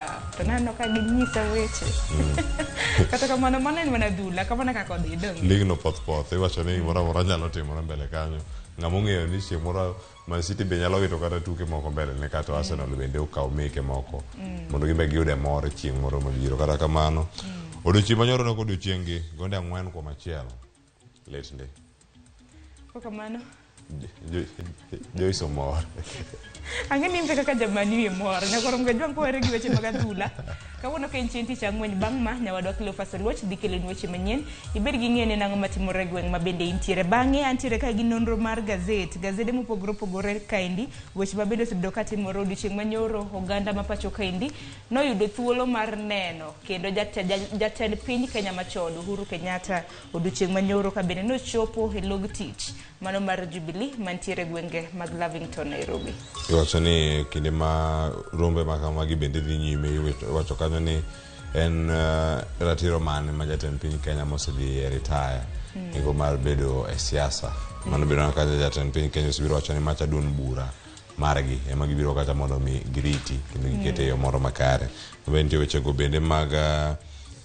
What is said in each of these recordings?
To naneno ka ginyisa weche. Kata kamano mano en mana dhula, kamano kaka odhi donge. Ligno poth poth, iwacho ni gimoro amora nyalo timore mbele kanyo. Ng'ama ong'eyo ni chieng' moro Man City be nyalo wito kata tuke moko mbele ne kata Arsenal bende okaw meke moko mondo gin be giyude mor chieng' moro mabiro. Kata kamano, odiochieng' manyoro ne ok odiochieng' gi gonde 4-1. Lit ndi. Kamano. Joyce omor. Ang'e ni in be kaka jamani wiye mor. Nyakoro Mgajwang' kowere gi weche mag adhula. Kawuono ka en chieng' tich ang'wen bang' ma nyawadwa Cleophas Oluoch dhi keloni weche manyien. Ibed gi ng'eyo ni nang'o matimore e gweng' ma bende intiere. Bang'e antiere ka gi nonro mar gazet. Gazede mopogore opogore kaendi. Weche ma bende osebedo katimore odiochieng' manyoro oganda ma pacho kaendi noyudo thuolo mar neno kendo jatend piny Kenya machon Uhuru Kenyatta Odiochieng' manyoro ka bende nochopo e log tich mano mar Jubilee mantiere e gwenge mag Lavington, Nairobi. Iwacho ni kinde ma rombe ma kamagi bende dhi nyime, iwacho kanyo ni en ratiro mane ma jatend piny Kenya mosedhi e retire nigo mar bedo e siasa. Mano bedo ka jatend piny Kenya osebiro wacho ni macha duond bura margi ema gibiro kacha mondo mi giriti kendo gikete e yo moro makare. Be nitie wechego bende mag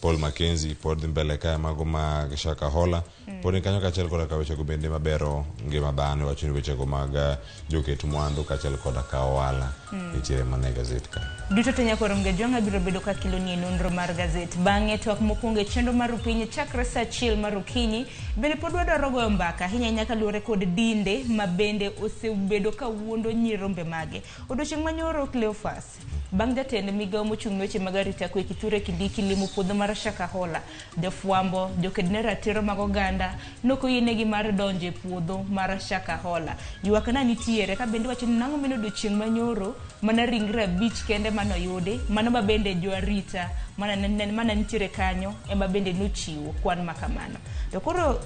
Paul Mackenzie pod dhi mbele kae mago mag Shakahola pod ni kanyo kaachiel koda ka wechego bende mabero ngima dhano iwacho ni wechego mag joket mwandu kaachiel koda ka ohala nitiere mana e gazet ka. Duto te nyakoro Mgajwang' abiro bedo ka keloni e nonro mar gazet. Bang'e twak mokwongo e chenro mar Upiny chakre saa achiel mar okinyi. Bende pod wadwaro goyo mbaka ahinya ahinya kaluwore kod dinde ma bende osebedo ka wuondo nyirombe mage. Odiochieng' manyoro Cleophas, bang' jatend migawo mochung' ne weche mag arita kwe Kithure Kindiki limo puodho mar Shakahola, jofwambo, joked ne ratiro mag oganda nokoyienegi mar donjo e puodho mar Shakahola. Ywak na nitiere ka bende wacho ni nang'o mino odiochieng' manyoro mana ringre abich kende manoyudi, mano ma bende joarita mana mana nitiere kanyo ema bende nochiwo kwan ma kamano. To koro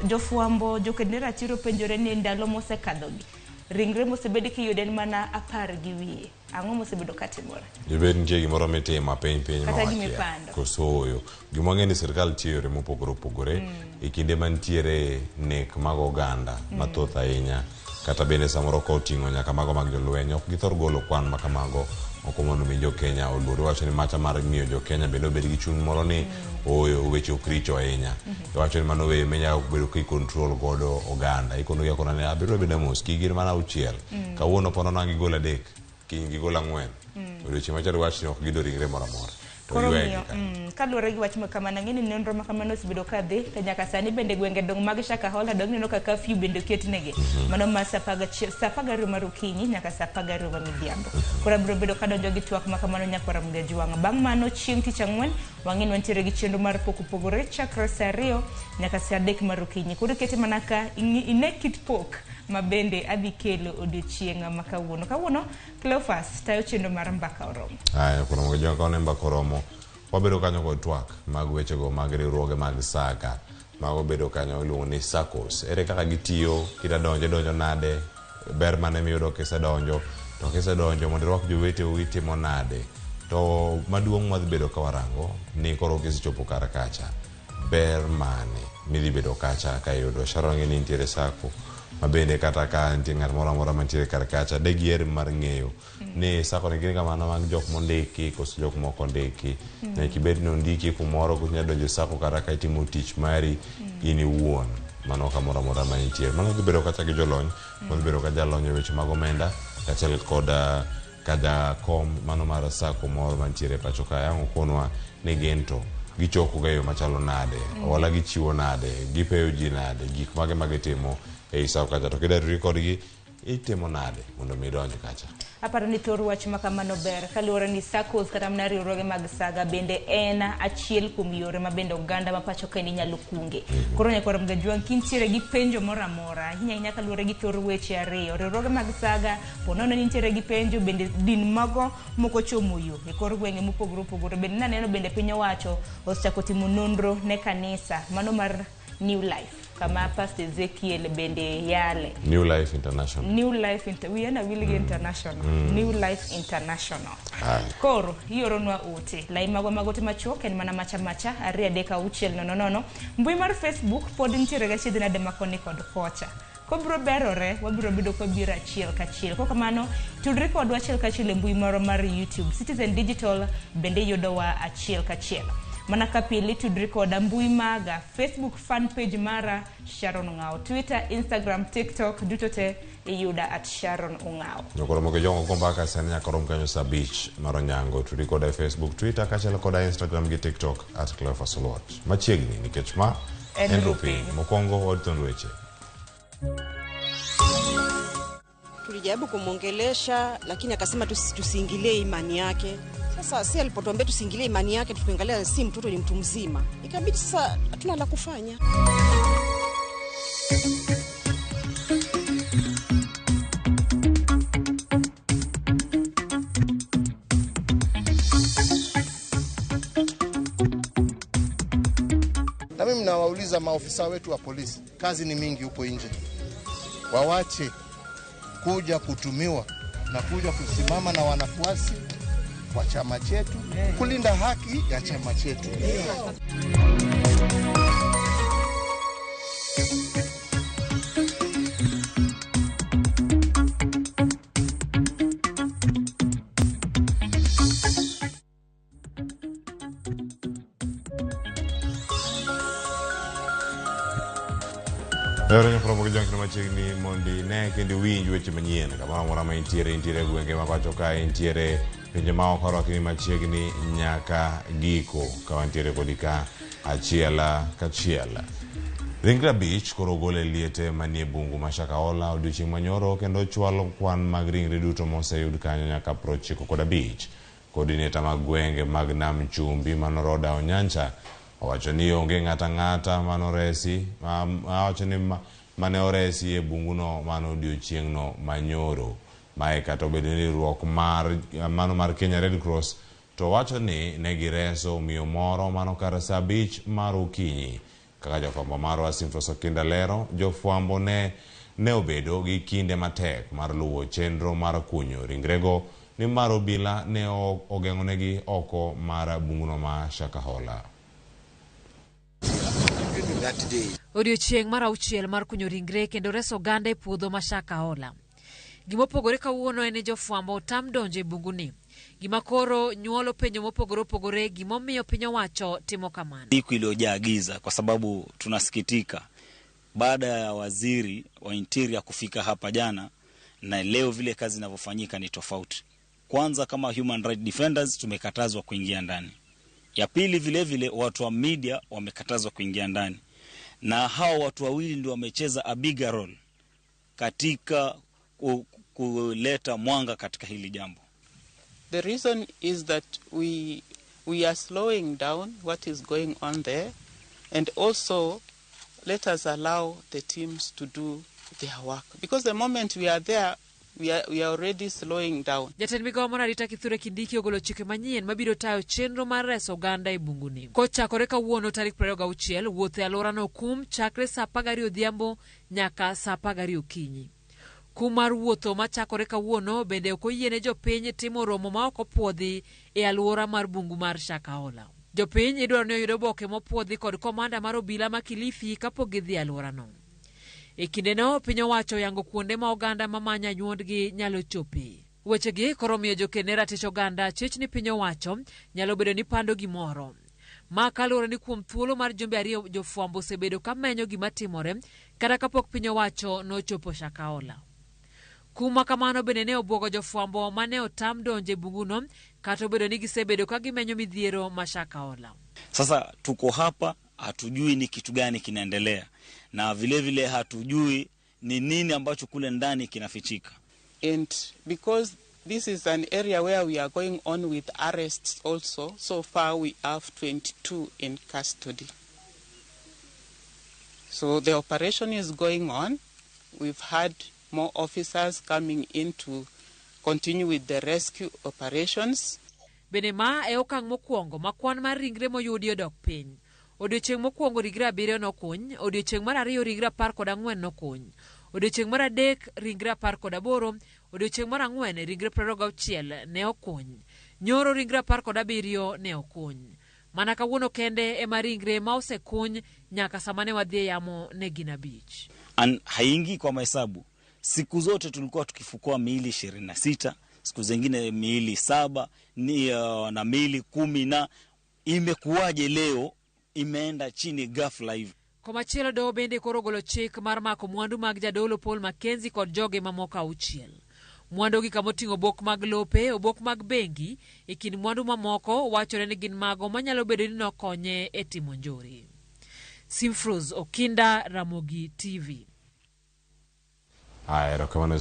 jofwambo, joked ne ratiro penjore ni ndalo mosekadhogi, ringre mosebed kiyudo en mana 10 gi wiye. Ang'o mosebedo katimore? Dibed nitie gimoro mitimo piny piny Kata ma gima wakia. ipando. Koso ooyo. Gima wang'eyo ni sirkal tiyo e yore mopogore opogore e kinde mantiere nek mag oganda mathoth ahinya kata bende samoro ka oting'o nyaka mago mag jolweny ok githor golo kwan ma kamago oko mondo mi jo Kenya oluor. Iwacho ni macha mar miyo jo Kenya bende obed gi chuny moro ni ooyo weche ok richo ahinya. Iwacho ni mano weyo minyalo bedo ka i control godo oganda. Ikonogi akona ni abiro bedo mos kik gin mana auchiel. Kawuono pono nang' gigol adek, kiny gigol ang'wen. Odiochieng' machielo iwach ni ok giyudo ringre moro amora. To Koro ywegi miyo, kanyo. Kaluwore gi wach ma kamano, ang'e ni nonro ma kamano osebedo ka dhi, to nyaka sani bende gwenge dong' mag Shakahola dong' ineno ka curfew bende oketnegi. Mano ma saa 11, saa 12 mar okinyi nyaka saa 12 ma midhiambo. Koro abiro bedo kadonjo gi twak ma kamano nyakwara Mgajwang'. Bang' mano chieng' tich ang'wen, wang'e ni wantiere gi chenro mar pok opogore chakre saa 2 nyaka saa 3 mar okinyi. Koro ikete mana ka ine kit pok ma bende adhi kelo odiochieng' ma kawuono. Kawuono Cleophas tayo chenro mar Mbaka Oromo. Aya, kuom Mgajwang' ka wane Mbaka Oromo, wabedo kanyo kod twak mag wechego mag riwruoge mag saka. Mago bedo kanyo iluongo ni SACCOs. Ere kaka gitiyo, kida donjo idonjo nade, ber mane miyudo kisedonjo, to kisedonjo mondo irwak joweteu itimo nade. To maduong' mwadhi bedo ka warango ni koro kisechopo kar kacha, ber mane midhi bedo kacha ka iyudo. Sharon ang'e ni nitiere SACCO ma bende kata ka nitie ng'at moro amora mantiere kar kacha de giher mar ng'eyo ni SACCO ni gin ga mana mag jok mondiki koso jok mok ondiki. Nyaka ibed ni ondiki kumoro koso inyalo donjo e SACCO kata ka itimo tich mari in iwuon. Mano kamoro amora ma intie. Mano dhi bedo kacha gi jolony, wadhi bedo ka jalony e weche mag omenda kaachiel kod ka jakom mano mar SACCO moro mantiere e pacho kae ang' okonwa ni gin to gichoko ga e yo machalo nade, hola gichiwo nade, gipeyo ji nade, gik mage ma gitimo ei SACCO kacha. To kidaruri kodgi itimo nade mondo mi idonj kacha. Aparo ni thor wach ma kamano ber kaluwore ni SACCOs kata mana riwruoge mag saga bende en achiel kuom yore ma bende oganda ma pacho kaendi nyalo kunge. Koro nyakwar Mgajwang' kintiere gi penjo moro amora ahinya ahinya kaluwore gi thor weche ariyo riwruoge mag saga po nono ni nitiere gi penjo bende din mago moko chomo yo e kor gwenge mopogore opogore bende naneno bende piny owacho osechako timo nonro ne kanisa mano mar New Life kama Pastor Ezekiel bende yale. New Life International. New Life Inter wiya na wil gi International. New Life International. Aye. Koro ioronwa ote. Lai magwa mag ote machuok en mana macha macha 2 3 6 0 0. Mbui mar Facebook pod nitiere ga chiedh nade ma koni kod kocha. Kobiro berore, wabiro bedo kwabiro achiel kachiel. Kokamano, tudri kodwa achiel kachiel e mbui moro mar YouTube. Citizen Digital bende yudowa achiel kachiel. Mana ka pile tudri koda mbui maga, Facebook fan page mara Sharon Ong'ao, Twitter, Instagram, TikTok, duto te iyuda at Sharon Ong'ao. Jokoromo gi jongo go mbaka sani nyaka rom kanyo saa abich mar onyango. Tudi koda e Facebook, Twitter kaachiel koda Instagram gi TikTok at Cleophas Oluoch. Machiegni nikech ma En en Rupiny. Rupiny. Mokwongo wad thond weche. Tulijaribu kumwongelesha lakini akasema tusiingilie imani yake. Sasa si alipotuambia tusiingilie imani yake, tukiangalia si mtoto, ni mtu mzima, ikabidi sasa hatuna la kufanya. Na mimi nawauliza maofisa wetu wa polisi, kazi ni mingi huko nje, wawache kuja kutumiwa na kuja kusimama na wanafuasi wa chama chetu kulinda haki ya chama chetu. Ero nyakromo gi jong'ino machiegni mondo ine kendo iwinj weche manyien kamoro amora ma intiere, intiere e gwenge ma pacho ka, intiere pinje ma oko rwakni machiegni nyaka giko ka wantiere kodi ka achiel kachiel. Ringre abich koro ogol e liete manie bungu ma Shakahola odiochieng' manyoro kendo chwalo kwan mag ringre duto moseyud kanyo nyaka 95. Coordinator mag gwenge mag Nam Chumbi mano Roda Onyancha owacho ni onge ng'ata ang'ata manoresi owacho ni mane oresi e bunguno mano odiochieng'no manyoro. Mae kata obedo ni riwruok mar mano mar Kenya Red Cross to wacho ni ne gireso miyo moro mano kar saa abich mar okinyi. Kaka jafwambo marwa Simfros Okinda lero, jofwambo ne obedo gi kinde matek mar luwo chenro mar kunyo ringrego nimar obila ne ogeng'onegi oko mar bunguno ma Shakahola. Odiochieng' mar auchiel mar kunyo ringre kendo reso oganda e puodho ma Shakahola. Gimopogore kawuono en ni jofwambo otam donjo e bunguni. Gima koro nyuolo penjo mopogore opogore gimomiyo piny owacho timo kamano. Siku iliyojaa giza kwa sababu tunasikitika baada ya waziri wa interior kufika hapa jana na leo vile kazi inavyofanyika ni tofauti. Kwanza kama human right defenders tumekatazwa kuingia ndani. Ya pili vile vile watu wa media wamekatazwa kuingia ndani. Na hao watu wawili ndio wamecheza a bigger role katika kuleta mwanga katika hili jambo. The reason is that we are slowing down what is going on there, and also let us allow the teams to do their work, because the moment we are there we are already slowing down. Jatend migao mar arita Kithure Kindiki ogolo chike manyien mabiro tayo chenro mar reso oganda e bunguni. Kochakore kawuono tarik 26, wuoth e alworano kum chakre saa 12 odhiambo nyaka saa 12 okinyi. Kum mar wuotho machakore kawuono bende ok oyiene jopiny timo romo ma ok opuodhi e alwora mar bungu mar Shakahola. Jopiny idwaro ni oyud oboke mopuodhi kod komanda mar obila ma Kilifi kapok gidhi e alworano. E kindeno piny owacho oyango kuonde ma oganda mamanyo anyuondgi nyalo chope. Wechegi koro miyo jokene ratich oganda chich ni piny owacho nyalo bedo ni pando gimoro. Ma kaluwore ni kuom thuolo mar jumbe ariyo jofwambo osebedo ka menyo gima timore kata kapok piny owacho nochopo Shakahola. Kum ma kamano bende ne obwogo jofwambo mane otam donjo e bunguno kata obedo ni gisebedo ka gimenyo midhiero ma Shakahola. Sasa tuko hapa hatujui ni kitu gani kinaendelea na vile vile hatujui ni nini ambacho kule ndani kinafichika. And because this is an area where we are going on with arrests also, so far we have 22 in custody. So the operation is going on. We've had more officers coming in to continue with the rescue operations. Bende ma e okang' mokwongo ma kwan mar ringre moyudi odok piny. Odiochieng' mokwongo ringre 7 nokuny, odiochieng' mar ariyo ringre 14 nokuny, odiochieng' mar adek ringre 18, odiochieng' mar ang'wen ringre 26 ne okuny, nyoro ringre 17 ne okuny. Mana kawuono kende ema ringre ma osekuny nyaka sama ne wadhi e yamo ne gin 5. Haingii kwa mahesabu. Siku zote tulikuwa tukifukua miili 26, siku zingine miili 7 ni na miili 10, na imekuwaje leo imeenda chini ghafla hivi? Komachielo doho bende koro ogolo chik mar mako mwandu mag jadolo Paul Mackenzie kod joge mamoko 6. Mwandu gi kamoting'o obok mag lope, obok mag bengi, e kind mwandu mamoko wachore ni gin mago manyalo bedo ni nokonye e timo njore. Simfrose Okinda, Ramogi TV. Haya, erokamano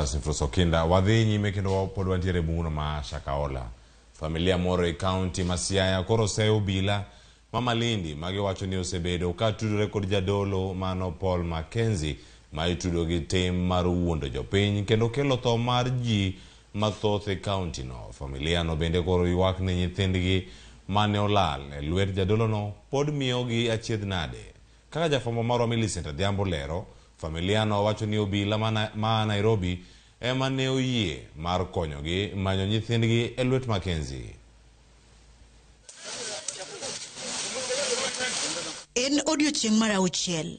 Simfrose Okinda. Wadhi nyime kendo pod wantiere e bunguno ma Shakahola. Familia moro e kaunti ma Siaya koro oseyo obila ma Malindi magiwacho ni osebedo ka tudore kod jadolo mano Paul Mackenzie ma itudo gi tim mar wuondo jopiny kendo kelo tho mar ji mathoth e kaunti no. Familia no bende koro ywak ni nyithindgi mane olal e lwet jadolono pod miyogi achiedh nade. Kaka jafwambo marwa Millicent Adhiambo lero, familia no wacho ni obila ma Nairobi ema ne oyie mar konyogi manyo nyithindgi e lwet Mackenzie. En odiochieng' mar 6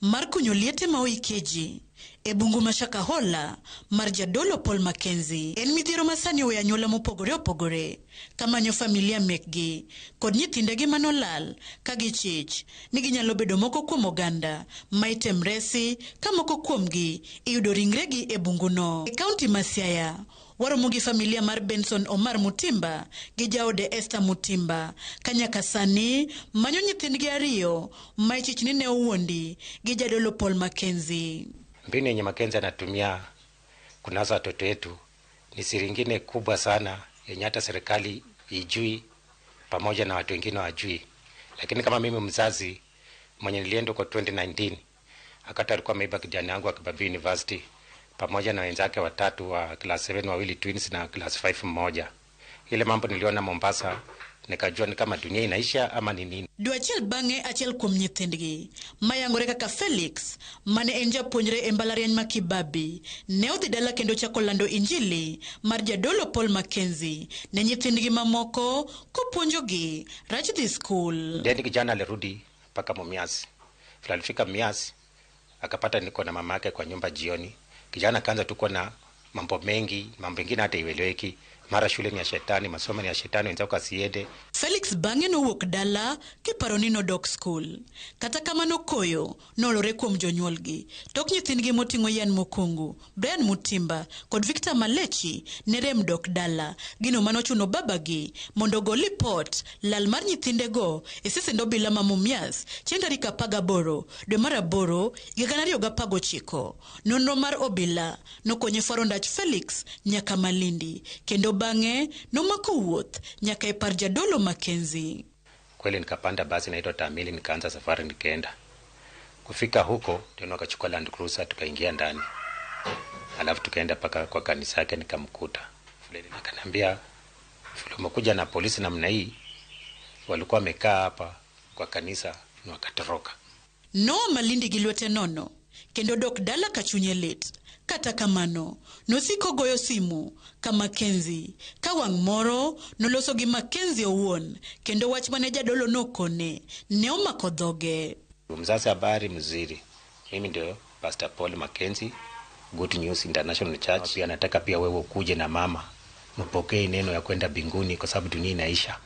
mar kunyo liete ma oikie ji e bungu ma Shakahola mar jadolo Paul Mackenzie. En midhiero ma sani oweyo anyuola mopogore opogore kamanyo familia mekgi kod nyithindegi manolal ka gichich ni ginyalo bedo moko kuom oganda ma item resi ka moko kuomgi iyudo ringregi e bunguno. E kaunti ma Siaya waromo gi familia mar Benson Omar Mutimba gi jaode Esther Mutimba ka nyaka sani manyo nyithindgi 2 ma ichich ni ne owuondi gi jadolo Paul Mackenzie. Mbinu yenye Mackenzie anatumia kunasa watoto wetu ni siri ingine kubwa sana yenye hata serikali ijui pamoja na watu wengine wajui. Lakini kama mimi mzazi mwenye nilienda kwa 2019 akata alikuwa ameiba kijana yangu Kibabii University pamoja na wenzake watatu wa class 7, wawili twins na class 5 mmoja. Ile mambo niliona Mombasa nikajua ni kama dunia inaisha ama ni nini. Dwe achiel bang'e achiel kuom nyithindgi mayangore kaka Felix mane en japuonjre e mbalariany ma Kibabii ne odhi dala kendo chako lando injili mar jadolo Paul Mackenzie ne nyithindgi mamoko kopuonjogi rach dhi skul. Then kijana alirudi mpaka Mumias. Alifika Mumias akapata niko na mama yake kwa nyumba jioni. Kijana akaanza tu kuwa na mambo mengi, mambo mengine hata ieleweki. Mara shule ni ya shetani, masomo ni ya shetani, wenzako asiende. Felix bang'e nowuok dala kiparo ni nodok skul. Kata kamano koyo nolore kuom jonyuolgi. Tok nyithindgi moting'o Ian Mokungu, Brian Mutimba kod Victor Malechi ne rem dok dala. Gino manochuno babagi mondo ogo lipot lal mar nyithindego e sesend obila ma Mumias chieng' tarik 18 dwe mar 8 higa 2019. Nonro mar obila nokonye fwaro ndach Felix nyaka Malindi kendo bang'e nomako wuoth nyaka e par jadolo Mackenzie. Kweli nikapanda basi naitwa Tamili, nikaanza safari nikaenda. Kufika huko ndio nikachukua Land Cruiser tukaingia ndani. Alafu tukaenda paka kwa kanisa yake nikamkuta. Fulani akaniambia, "Fulani umekuja na polisi namna hii, walikuwa wamekaa hapa kwa kanisa na wakatoroka." Noa Malindi gi lwete nono kendo dok dala ka chunye lit. Kata kamano nosiko goyo simu ka Mackenzie ka wang' moro noloso gi Mackenzie owuon kendo wach mane jadolo nokone ne omako dhoge. Mzazi, habari mzuri. Mimi ndio Pastor Paul Mackenzie, Good News International Church. Pia nataka pia wewe ukuje na mama mpokee neno ya kwenda mbinguni kwa sababu dunia inaisha.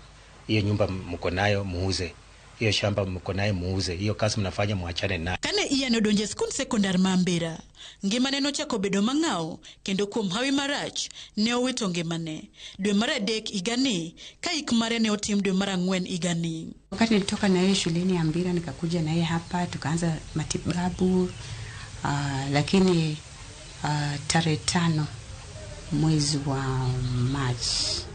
Hiyo nyumba mko nayo muuze. Hiyo shamba mko nayo muuze. Hiyo kazi mnafanya muachane nayo. Kane Ian odonje skund sekondar ma Mbera, ngimane nochako bedo mang'aw kendo kuom hawi marach ne owito ngimane dwe mar 3 higani ka ik mare ne otim dwe mar 4 higani. Wakati nilitoka na yeye shuleni ya Mbira nikakuja na yeye hapa tukaanza matibabu, lakini tarehe 5 mwezi wa Machi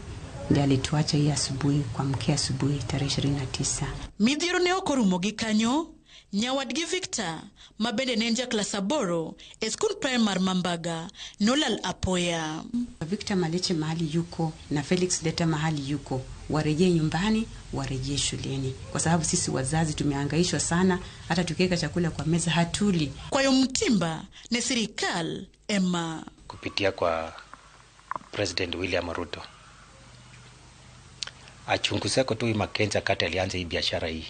ndiye alituacha hii asubuhi, kuamkia asubuhi tarehe 29. Midhiero ne ok orumo gi kanyo. Nyawadgi Victor ma bende ne en ja klas 8 e skund primar ma Mbaga nolal apoya. Victor Maleche mahali yuko na Felix Deta mahali yuko, warejee nyumbani, warejee shuleni, kwa sababu sisi wazazi tumehangaishwa sana, hata tukiweka chakula kwa meza hatuli. Kwayo Mtimba ne sirikal ema kupitia kwa President William Ruto achunguze kwa tu Mackenzie kati alianza hii biashara hii.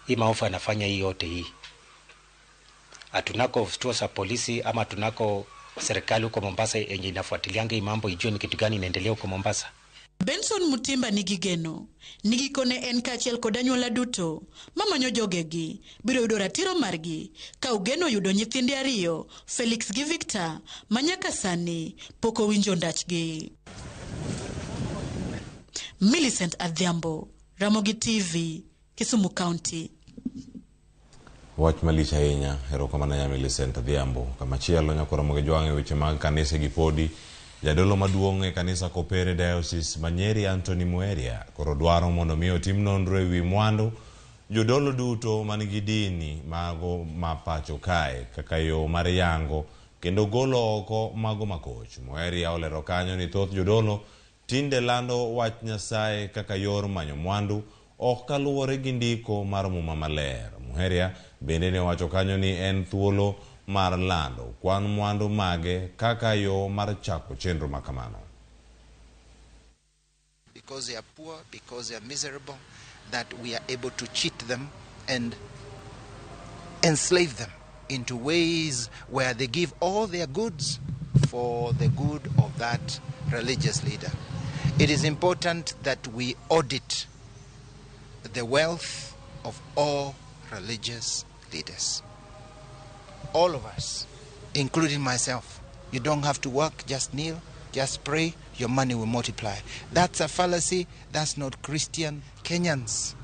Hii maofa anafanya hii yote hii. Hatunako vituo za polisi ama tunako serikali huko Mombasa yenye inafuatilianga hii mambo ijue ni kitu gani inaendelea huko Mombasa. Benson Mutimba nigi geno ni gikone en kaachiel kod anyuola duto mamanyo jogegi biro yudo ratiro margi ka Ugeno yudo nyithinde ariyo Felix gi Victor ma nyaka sani pok owinjo ndachgi. Millicent Adhiambo, Ramogi TV, Kisumu County. Wach malich ahinya, erokamano nya Millicent Adhiambo. Kamachielo nyako Ramogi Jwang' e weche mag kanise gi podi. Jadolo maduong' e kanisa Kopere Diocese ma Nyeri Anthony Muheria koro dwaro mondo mi otim nonro ewi mwandu jodolo duto man gi dini mago ma pacho kae kaka yo mar yango kendo golo oko mago makoch. Muheria olero kanyo ni thoth jodolo tinde lando wach Nyasaye kaka yor manyo mwandu ok kaluwore gi ndiko mar muma maler. Muheria bende ne owacho kanyo ni en thuolo mar lando kwan mwandu mage kaka yo mar chako chenro makamano. Because they are poor, because they are miserable, that we are able to cheat them and enslave them into ways where they give all their goods for the good of that religious leader. It is important that we audit the wealth of all religious leaders. All of us, including myself. You don't have to work, just kneel, just pray, your money will multiply. That's a fallacy. That's not Christian. Kenyans,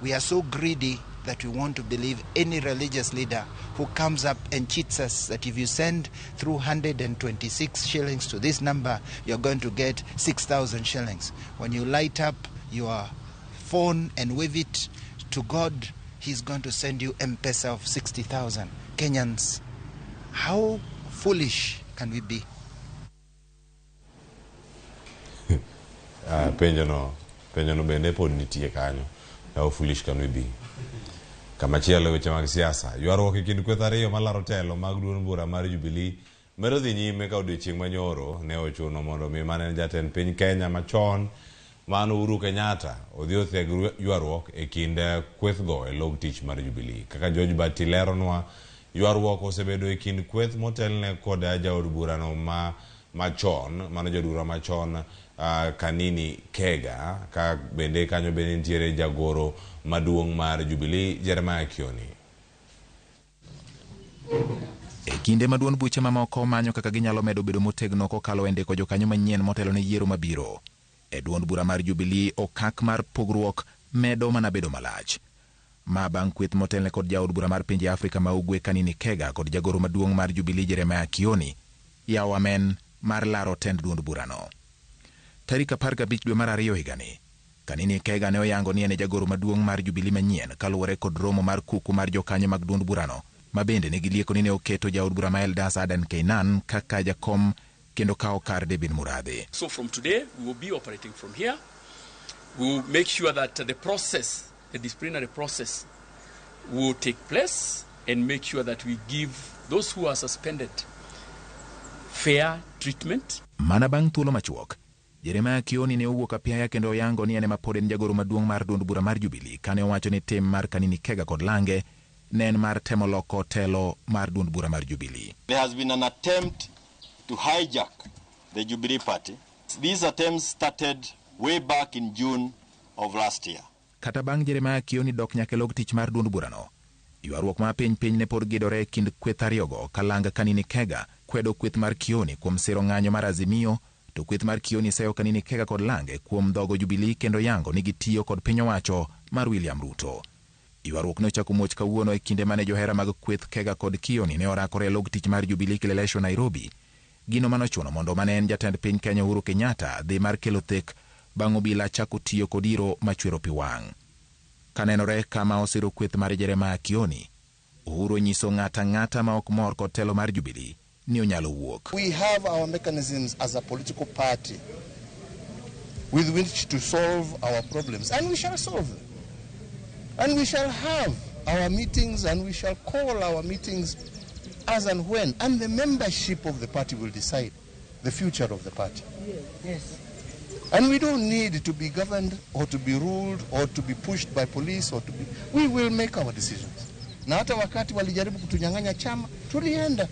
we are so greedy that we want to believe any religious leader who comes up and cheats us that if you send 326 shillings to this number, you're going to get 6,000 shillings. When you light up your phone and wave it to God, he's going to send you M-Pesa of 60,000. Kenyans, how foolish can we be? Penjo no bende pod nitie kanyo. How foolish can we be? Kamachielo weche mag siasa, ywaruok e kind kweth ariyo malaro telo mag duond bura mar Jubilee medo dhi nyime ka odiochieng' manyoro ne ochuno mondo mi mane en jatend piny Kenya machon mano Uhuru Kenyatta odhi otheg ywaruok e kind kwethgo e log tich mar Jubilee. Kaka George Bati leronwa, ywaruok osebedo e kind kweth motelne kod jaod burano ma machon, mano jaod bura machon Kanini Kega, ka bende kanyo bende nitiere jagoro maduong' mar Jubilee Jeremiah Kioni. E kinde ma duond buche mamoko manyo kaka ginyalo medo bedo motegno kokalo e ndiko jokanyo manyien motelo ne yiero mabiro. E duond bura mar Jubilee okak mar pogruok medo mana bedo malach. Ma bang' kweth motelne kod jaod bura mar pinje Afrika ma Ugwe Kanini Kega kod jagoro maduong' mar Jubilee Jeremiah Kioni yawo amen mar laro tend duond burano. Tarik 15 dwe mar ariyo higani, Kanini Kega ne oyango ni en e jagoro maduong' mar Jubilee manyien kaluwore kod romo mar kuku mar jokanyo mag duond burano ma bende ne gilieko ni ne oketo jaod bura ma Eldas Adan Keynan kaka jakom kendo kawo kar David Murathe. So from today, we will be operating from here. We will make sure that the process, the disciplinary process, will take place and make sure that we give those who are suspended fair treatment. Mana bang' thuolo machuok, Jeremiah Kioni ne owuok apiaya kendo oyango ni en ema pod en jagoro maduong' mar duond bura mar Jubilee kane owacho ni tim mar Kanini Kega kod Lange ne en mar temo loko telo mar duond bura mar Jubilee. There has been an attempt to hijack the Jubilee Party. These attempts started way back in June of last year. Kata bang' Jeremiah Kioni dok nyaka e log tich mar duond burano, ywaruok ma piny piny ne pod gidore e kind kweth ariyogo ka lang Kanini Kega kwedo kweth mar Kioni kuom siro ng'anyo mar Azimio to kweth mar Kioni seyo Kanini Kega kod Lange kuom dhogo Jubilee kendo yango ni gitiyo kod piny owacho mar William Ruto. Ywaruok ne ochako muoch kawuono e kinde mane johera mag kweth Kega kod Kioni ne orakore e log tich mar Jubilee Kileleshwa Nairobi. Gino manochuno mondo mane en jatend piny Kenya Uhuru Kenyatta dhi mar kelo thek bang' obila chako tiyo kod iro machwero pi wang'. Kanenore kama osiro kweth mar Jeremiah Kioni, Uhuru onyiso ng'ata ang'ata ma ok mor kod telo mar Jubilee ni onyalo wuok. We have our mechanisms as a political party with which to solve our problems, and we shall solve them. And we shall have our meetings, and we shall call our meetings as and when, and the membership of the party will decide the future of the party. Yes. And we don't need to be governed or to be ruled or to be pushed by police or to be. We will make our decisions. Na hata wakati walijaribu kutunyang'anya chama, tulienda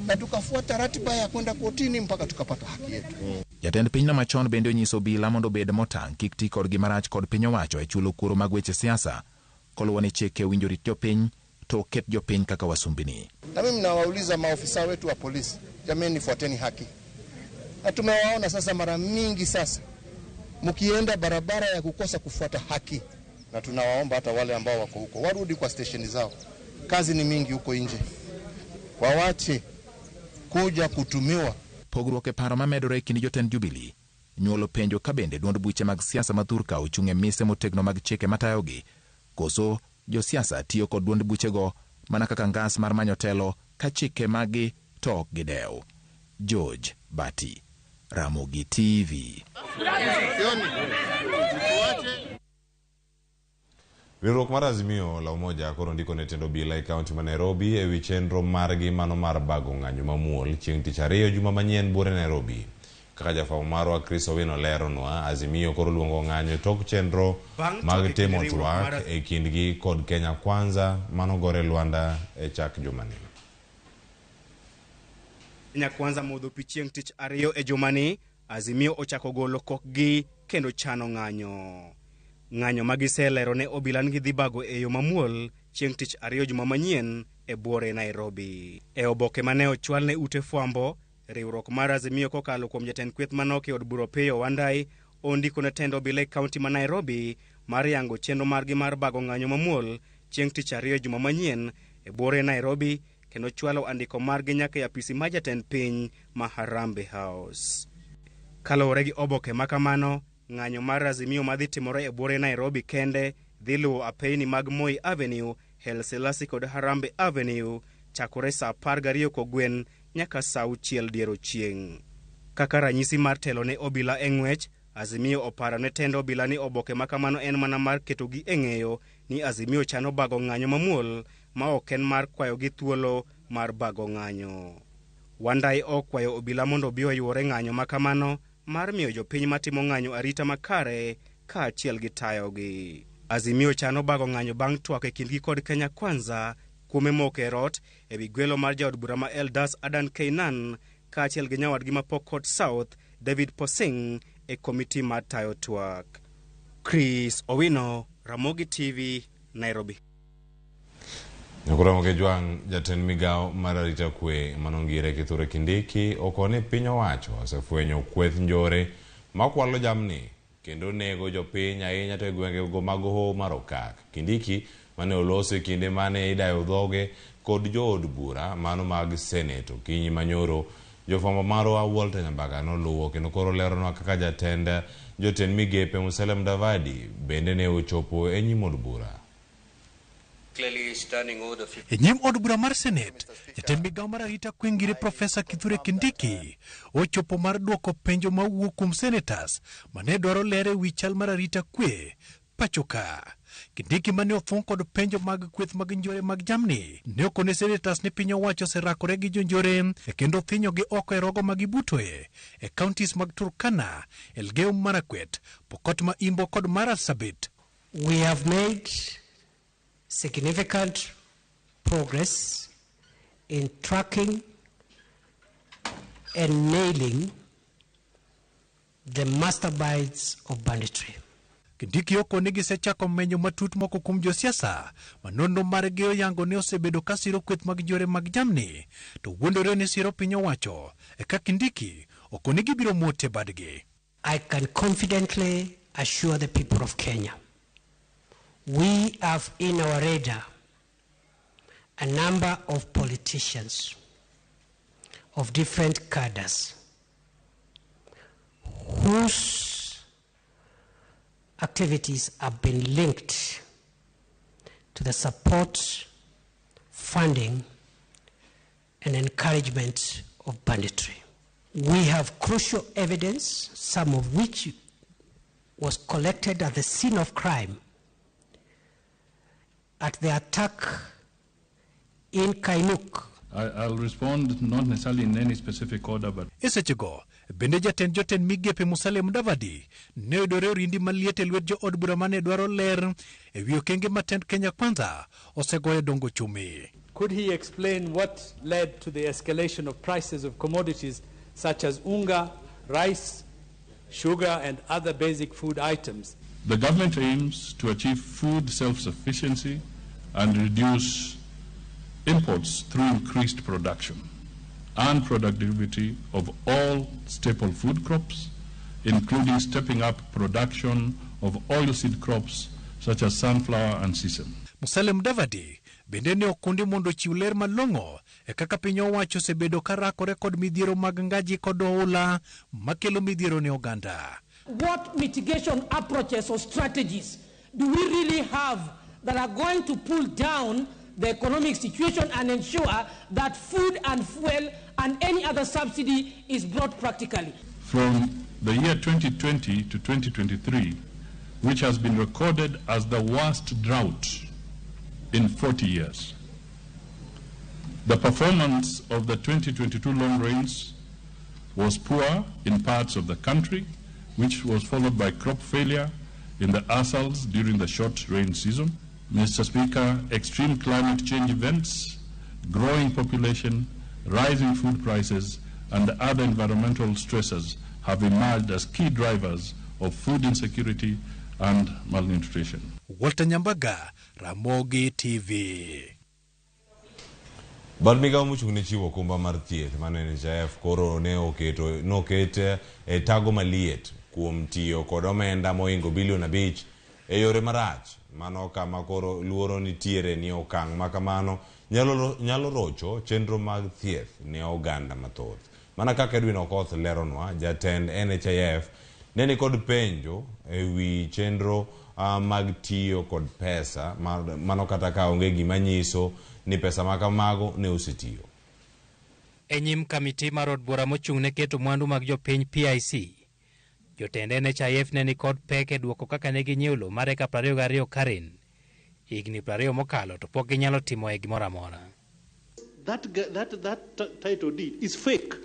na tukafuata ratiba ya kwenda kotini mpaka tukapata haki yetu. Jatend pinyno machon bende onyiso obila mondo obed motang' kik ti kodgi marach kod piny owacho e chulo kuoro mag weche siasa koluwo ni chike owinjo rit jopiny to ok ket jopiny kaka wasumbini. Na mimi nawauliza maofisa wetu wa polisi, jameni, fuateni haki. Na tumewaona sasa mara mingi sasa mkienda barabara ya kukosa kufuata haki, na tunawaomba hata wale ambao wako huko warudi kwa stesheni zao. Kazi ni mingi huko nje, wawache kuja kutumiwa. Pogruok e paro mamedore e kind jotend Jubilee nyuolo penjo ka bende duond buche mag siasa ma thurka ochung' e mise motegno mag chike matayogi, koso josiasa tiyo kod duond buchego mana kaka ngas mar manyo telo ka chike maggi to ok gidew. George Bati, Ramogi TV. Riwruok mar Azimio la Umoja koro ndiko ne tend obila e kaunti ma Nairobi e wi chenro margi mano mar bago ng'anyo mamuol chieng' tich ariyo juma manyien buore Nairobi. Kaka jafwambo marwa Chris Owino leronwa, Azimio koro luongo ng'anyo e tok chenro mag timo twak e kindgi kod Kenya Kwanza mano gore lwanda e chak jumani. Kenya Kwanza modho pi chieng' tich ariyo e jumani, Azimio ochako golo kokgi kendo chano ng'anyo. Ng'anyo ma giselero ne obila ni gidhi bago e yo mamuol chieng' tich ariyo juma manyien e buore Nairobi. E oboke mane ochwal ne ute fwambo, riwruok mar Azimio kokalo kuom jatend kweth manok e od bura Opiyo Wandayi ondiko ne tend obila e kaunti ma Nairobi mar yango chenro margi mar bago ng'anyo mamuol chieng' tich ariyo juma manyien e buore Nairobi kendo chwalo andiko margi nyaka e apisi mar jatend piny ma Harambee House. Kaluwore gi oboke ma kamano, ng'anyo mar Azimio madhi timore e buore Nairobi kende dhi luwo apeyni mag Moi Avenue, Haile Selassie kod Harambee Avenue chakore saa 12 kogwen nyaka saa 6 dier ochieng'. Kaka ranyisi mar telo ne obila e ng'wech, Azimio oparo ne tend obila ni oboke ma kamano en mana mar ketogi e ng'eyo ni Azimio chano bago ng'anyo mamuol ma ok en mar kwayogi thuolo mar bago ng'anyo. Wandayi okwayo obila mondo obi oyuore ng'anyo ma kamano mar miyo jopiny matimo ng'anyo arita makare kaachiel gi tayogi. Azimio chano bago ng'anyo bang' twak e kindgi kod Kenya Kwanza kuome moko e rot ewi gwelo mar jaod bura ma Eldas Adan Keynan kaachiel gi nyawadgi ma Pokot South David Posing e komiti mar tayo twak. Chris Owino, Ramogi TV, Nairobi. Nyakoromo Kejwang', jatend migawo mar arita kwe manongire Kithure Kindiki okoni piny owacho osefwenyo kweth njore makwalo jamni kendo nego jopiny ahinya to e gwenge mag Hoho mar Okak. Kindiki mane oloso e kinde mane idayo dhoge kod jood bura mano mag Senate okinyi manyoro, jofwambo marwa Walter Nyambaga noluwo kendo koro leronwa kaka jatend jotend migepe Musalia Mudavadi bende ne ochopo e nyim od bura. E nyim od bura mar Senate, jatend migawo mar arita kwe ngire Profesa Kithure Kindiki ochopo mar duoko penjo mawuok kuom senators mane dwaro ler e wi chal mar arita kwe pacho ka. Kindiki mane othung' kod penjo mag kweth mag njore mag jamni ne okone senators ni piny owacho oserakore gi jonjore e kendo thinyogi oko e rogo ma gibutoe e counties mag Turkana, Elgeyo Marakwet, Pokot ma Imbo kod Marsabit. We have made significant progress in tracking and nailing the masterminds of banditry. Kindiki okoni gisechako menyo matut moko kuom josiasa ma nonro margi oyango ni osebedo ka siro kweth mag njore mag jamni to wuondore ni siro piny owacho. Eka Kindiki okoni gibiro muote badgi. I can confidently assure the people of Kenya we have in our radar a number of politicians of different cadres whose activities have been linked to the support, funding, and encouragement of banditry. We have crucial evidence, some of which was collected at the scene of crime at the attack in Kainuk. I'll respond not necessarily in any specific order, but E sechego, Bende jatend jotend migepe Musalia Mudavadi ne oyudore orindi maliet e lwet jood bura mane dwaro ler e wi okenge ma tend Kenya Kwanza osegoyo e dongo ochumi. Could he explain what led to the escalation of prices of commodities such as unga, rice, sugar, and other basic food items? The government aims to achieve food self-sufficiency and reduce imports through increased production and productivity of all staple food crops, including stepping up production of oilseed crops such as sunflower and sesame. Musalia Mudavadi bende ne okundi mondo ochiw ler malong'o e kaka piny owacho osebedo ka rakore kod midhiero mag ngaji kod oula makelo midhiero ne oganda. What mitigation approaches or strategies do we really have that are going to pull down the economic situation and ensure that food and fuel and any other subsidy is brought practically? From the year 2020 to 2023, which has been recorded as the worst drought in 40 years. The performance of the 2022 long rains was poor in parts of the country, which was followed by crop failure in the ASALs during the short rain season. Mr. Speaker, extreme climate change events, growing population, rising food prices, and other environmental stressors have emerged as key drivers of food insecurity and malnutrition. Walter Nyambaga, Ramogi TV. Bad migawo mochung' ne chiwo okumba mar thieth mar NHIF koro ne oketo noket e tago maliet kuom tiyo kod omenda mohingo bilion 5 e yore marach. Mano kama koro luoro nitiere ni okang' ma kamano nyalo rocho chenro mag thieth ne oganda mathoth. Mana kaka Edwin Okoth leronwa, jatend NHIF ne nikod penjo e wi chenro mag tiyo kod pesa mano kata ka onge gima nyiso ni pesa ma kamago ne osetiyo. E nyim kamiti mar od bura mochung' ne keto mwandu mag jopiny PIC, jotend NHIF ne nikod pek e duoko kaka ne ginyiewo lowo mar eka 22 Karen higni 20 mokalo to pok ginyalo timoe gimoro amora. That title deed is fake.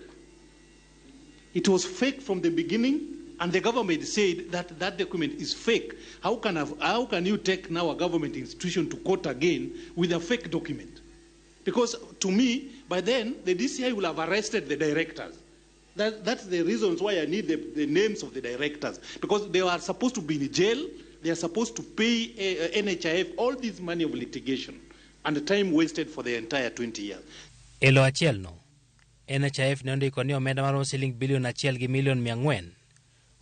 It was fake from the beginning, and the government said that that document is fake. How can you take now a government institution to court again with a fake document? Because to me, by then, the DCI will have arrested the directors. That's the reasons why I need the names of the directors. Because they are supposed to be in jail, they are supposed to pay NHIF all this money of litigation and the time wasted for the entire 20 years. E lo achiel no, NHIF ne ondiko ni omenda maromo siling bilion 1 gi milion 400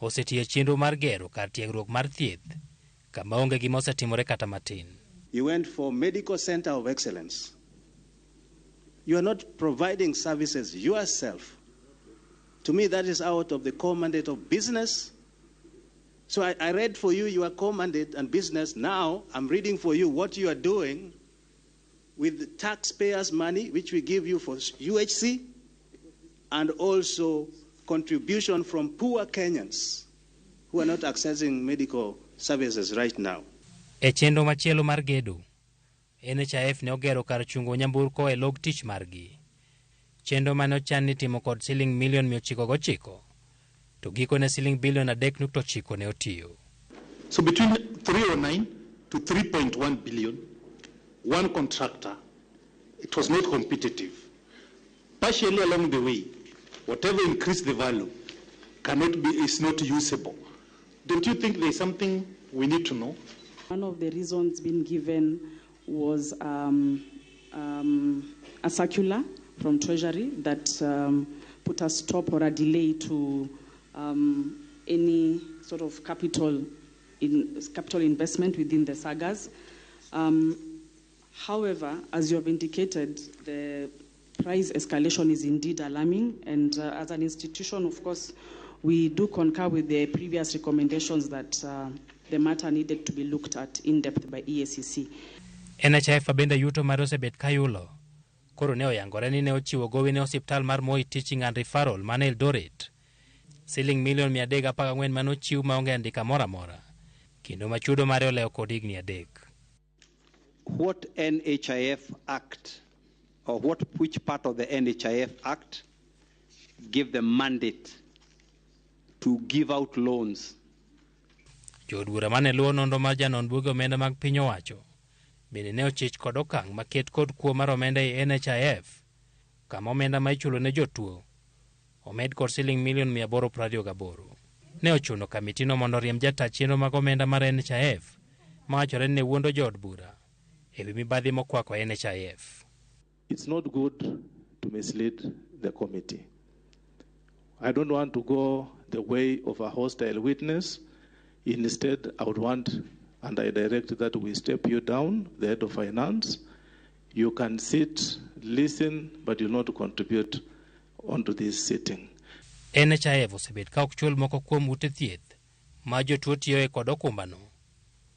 osetiyo e chenro mar gero kar tiegruok mar thieth kama onge gima osetimore kata matin. You went for Medical Center of Excellence. You are not providing services yourself. To me, that is out of the core mandate of business. So I read for you your core mandate and business. Now I'm reading for you what you are doing with the taxpayers' money, which we give you for UHC, and also contribution from poor Kenyans who are not accessing medical services right now. E chenro machielo mar gedo, NHIF ne ogero kar chungo nyamburko e log tich margi. Chenro mane ochan ni timo kod siling milion 909, to gikone siling bilion 3.9 ne otiyo. So between 309 to 3.1 billion, one contractor, it was not competitive. Partially along the way, whatever increased the value is not usable. Don't you think there's something we need to know? One of the reasons being given was a circular from Treasury that put a stop or a delay to any sort of capital investment within the sagas. However, as you have indicated, the price escalation is indeed alarming, and as an institution, of course, we do concur with the previous recommendations that the matter needed to be looked at in depth by EACC. NHIF bende yuto mare osebet kayulo. Koro ne oyangore ni ne ochiwo gowi ne osiptal mar Moi Teaching and Referral man Eldoret. Siling milion 314 mane ochiw maonge andika moro amora, kendo machudo mare olewo kod higni 3. What NHIF Act or which part of the NHIF Act give the mandate to give out loans. Jood bura mane luwo nonro mar janon buge omenda mag piny owacho bende ne ochich kod okang' maket kod kuo mar omenda e NHIF kama omenda ma ichulo ne jotuo omed kod siling milion 828. Ne ochuno kamitino mondo oriemb jata chenro mag omenda mar NHIF mawachore ni ne wuondo jood bura e wi mibadhi mokwako NHIF. It's not good to mislead the committee. I don't want to go the way of a hostile witness. Instead, I would want, and I direct that we step you down, the head of finance. You can sit, listen, but you not contribute onto this sitting. NHIF osebet ka ok chul moko kuom ute thieth ma jotuo tiyoe kod okumbano.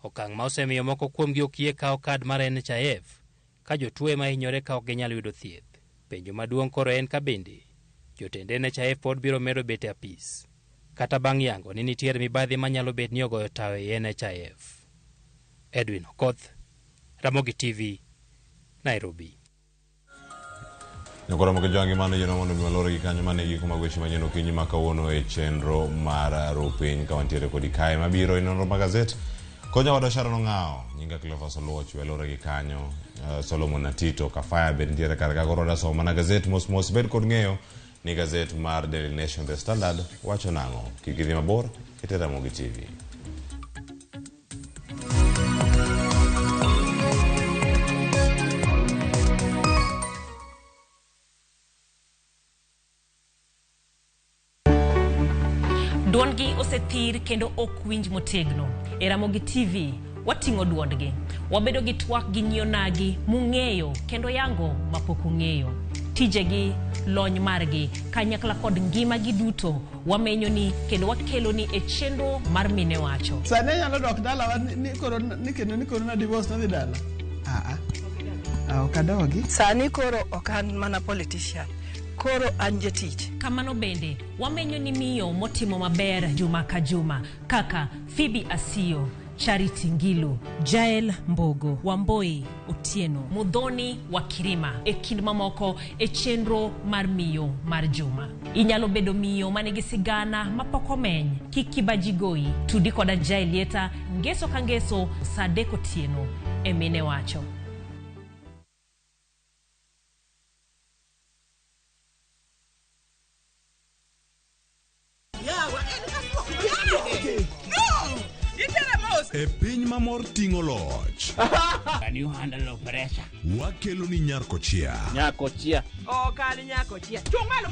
Okang' ma osemiyo moko kuomgi ok yie kawo kad mar NHIF ka jotuo ema hinyore ka ok ginyal yudo thieth. Penjo maduong' koro en ka bende jotend NHIF pod biro medo bet e apis kata bang' yango ni nitiere mibadhi manyalo bet ni ogoyo tawo e NHIF. Edwin Okoth, Ramogi TV, Nairobi. Nyakoro moke jwangi mano yieno mondo mi walor gi kanyo mane giko mag weche manyien okinyi ma kawuono e chenro mar rupiny ka wantiere kodi kae mabiro e nonro mag gazet konyo wadwa Sharon Ong'awo nyinga Cleophas Oluoch welore gi kanyo Solomon Atito Kafaya be nitiere kar ka koro wadasomo mana gazet mos mos bed kod ng'eyo ni gazet mar Daily Nation The Standard wacho nang'o kik idhi mabor kete Ramogi TV. Duondgi osethir kendo ok winj motegno. E Ramogi TV, wating'o duondgi. Wabedo gi twak gi nyionagi mung'eyo kendo yango mapok ung'eyo. Tijegi, lony margi, kanyakla kod ngimagi duto wamenyoni kendo wakeloni e chenro mar Mine Wacho. Sani anyalo dok dalawa ni koro ni kendo ni koro na divorce nadhi dala. Ah ah. Ok adogi. Sani koro ok an mana politician. Koro an jatich. Kamano bende, wamenyo ni miyo motimo maber juma ka juma kaka Phoebe Asiyo, Charity Ngilu, Jael Mbogo, Wamboi Otieno, Muthoni wa Kirima e kind mamoko e chenro mar miyo mar juma. Inyalo bedo miyo manigi sigana mapok omeny. Kik kibaji goyi. Tudi koda Jael Lieta ngeso ka ngeso saa 3 otieno e Mine Wacho. E piny ma mor ting'o loch. Can you handle pressure? Wakelo ni Nyarkochia. Nyakochia. Ok an nyakochia. Chung' malo.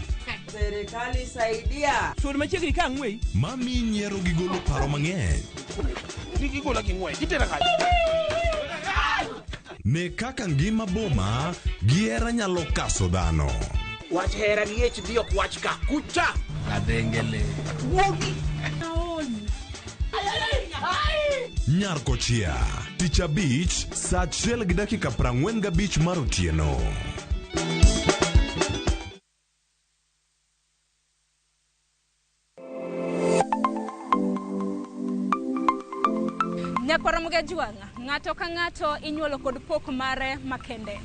Serikali saidia. Sud machiegni ka ang'weyi. Mami nyiero gi golo paro mang'eny. Kik igola gi ng'wech. Itera kanye? Ne kaka ngima boma gi hera nyalo kaso dhano. Wach hera gi HD ok wach ka. Kucha. Adhengele. Wuogi. Nyarkochia. Tich abich saa 1:45 mar otieno. Nyakwara Mugajwang', ng'ato ka ng'ato inyuolo kod pok mare makende.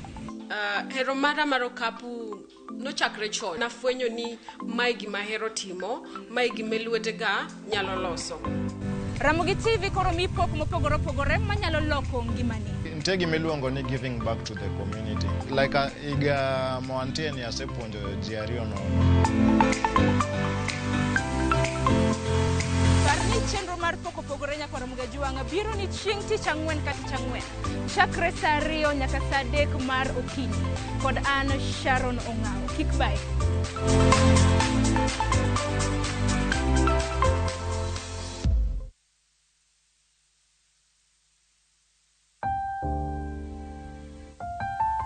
Hero mara mar okapu nochakre chon. Nafwenyo ni mae gima ahero timo, mae gima lwetega nyalo loso. Ramogi TV koro mi pok mopogore opogore manyalo loko ngimani. Nitie gima iluongo ni giving back to the community. Like higa moantie ni asepuonjo ji ariyo nono. Par ni chenro mar pok opogore nyakwara Mugajwang' biro ni chieng' tich ang'wen ka tich ang'wen. Chakre saa 2 nyaka saa 3 mar okinyi. Kod an Sharon Ong'awo. Kik bae.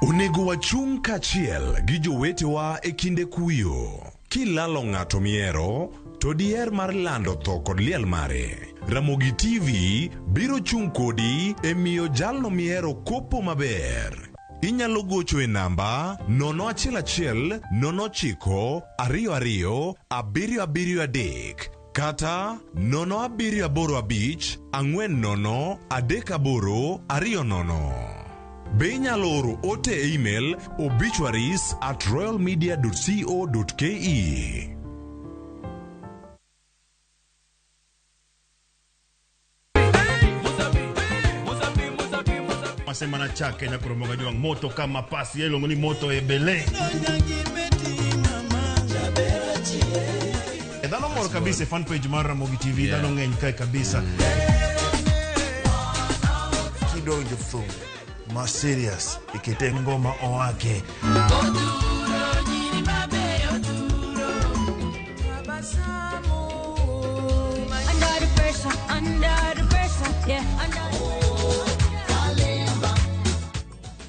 Onego wachung' kaachiel gi jowetewa e kinde kuyo. Kilalo ng'ato mihero, to diher mar lando tho kod liel mare. Ramogi TV biro chung' kodi e miyo jalno mihero kopo maber. Inyalo gocho e namba 011 09 22 773 kata 0785 40 38 20. Be inyalo oro ote e email obituaries@royalmedia.co.ke. Wasemana chake nyakoro moga jwang' moto kama pasi iluongo ni moto e bele. Dhano mor kabisa e fan page mar Ramogi TV, dhano ng'eny kae kabisa. Kidonjo thum ma serious ikete ngoma owake. Under the pressure, under the pressure, yeah, under.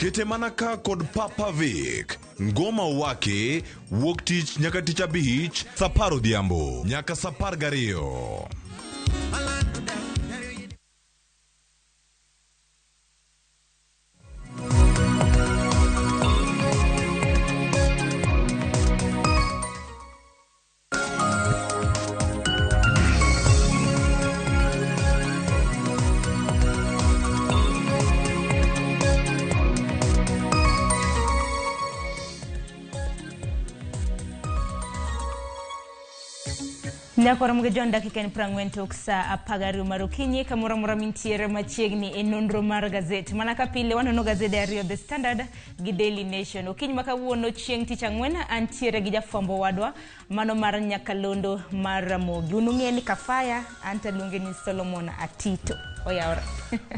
Kete mana ka kod Papa Vic. Ngoma wake wuok tich nyaka tich abich saa apar odhiambo nyaka saa apar gariyo. Nyakwar Mugejon dakika en 40 tok saa 12 mar okinyi kamoro amora mintiere machiegni e nonro mar gazet. Mana ka pile wanono gazede ariyo, The Standard gi Daily Nation. Okinyi ma kawuono chieng' tich ang'wen antiere gi jafwambo wadwa mano mar Nyakalondo mar Ramogi. Un ung'e ni Kafaya, an taluonge ni Solomon Atito. Oyawre.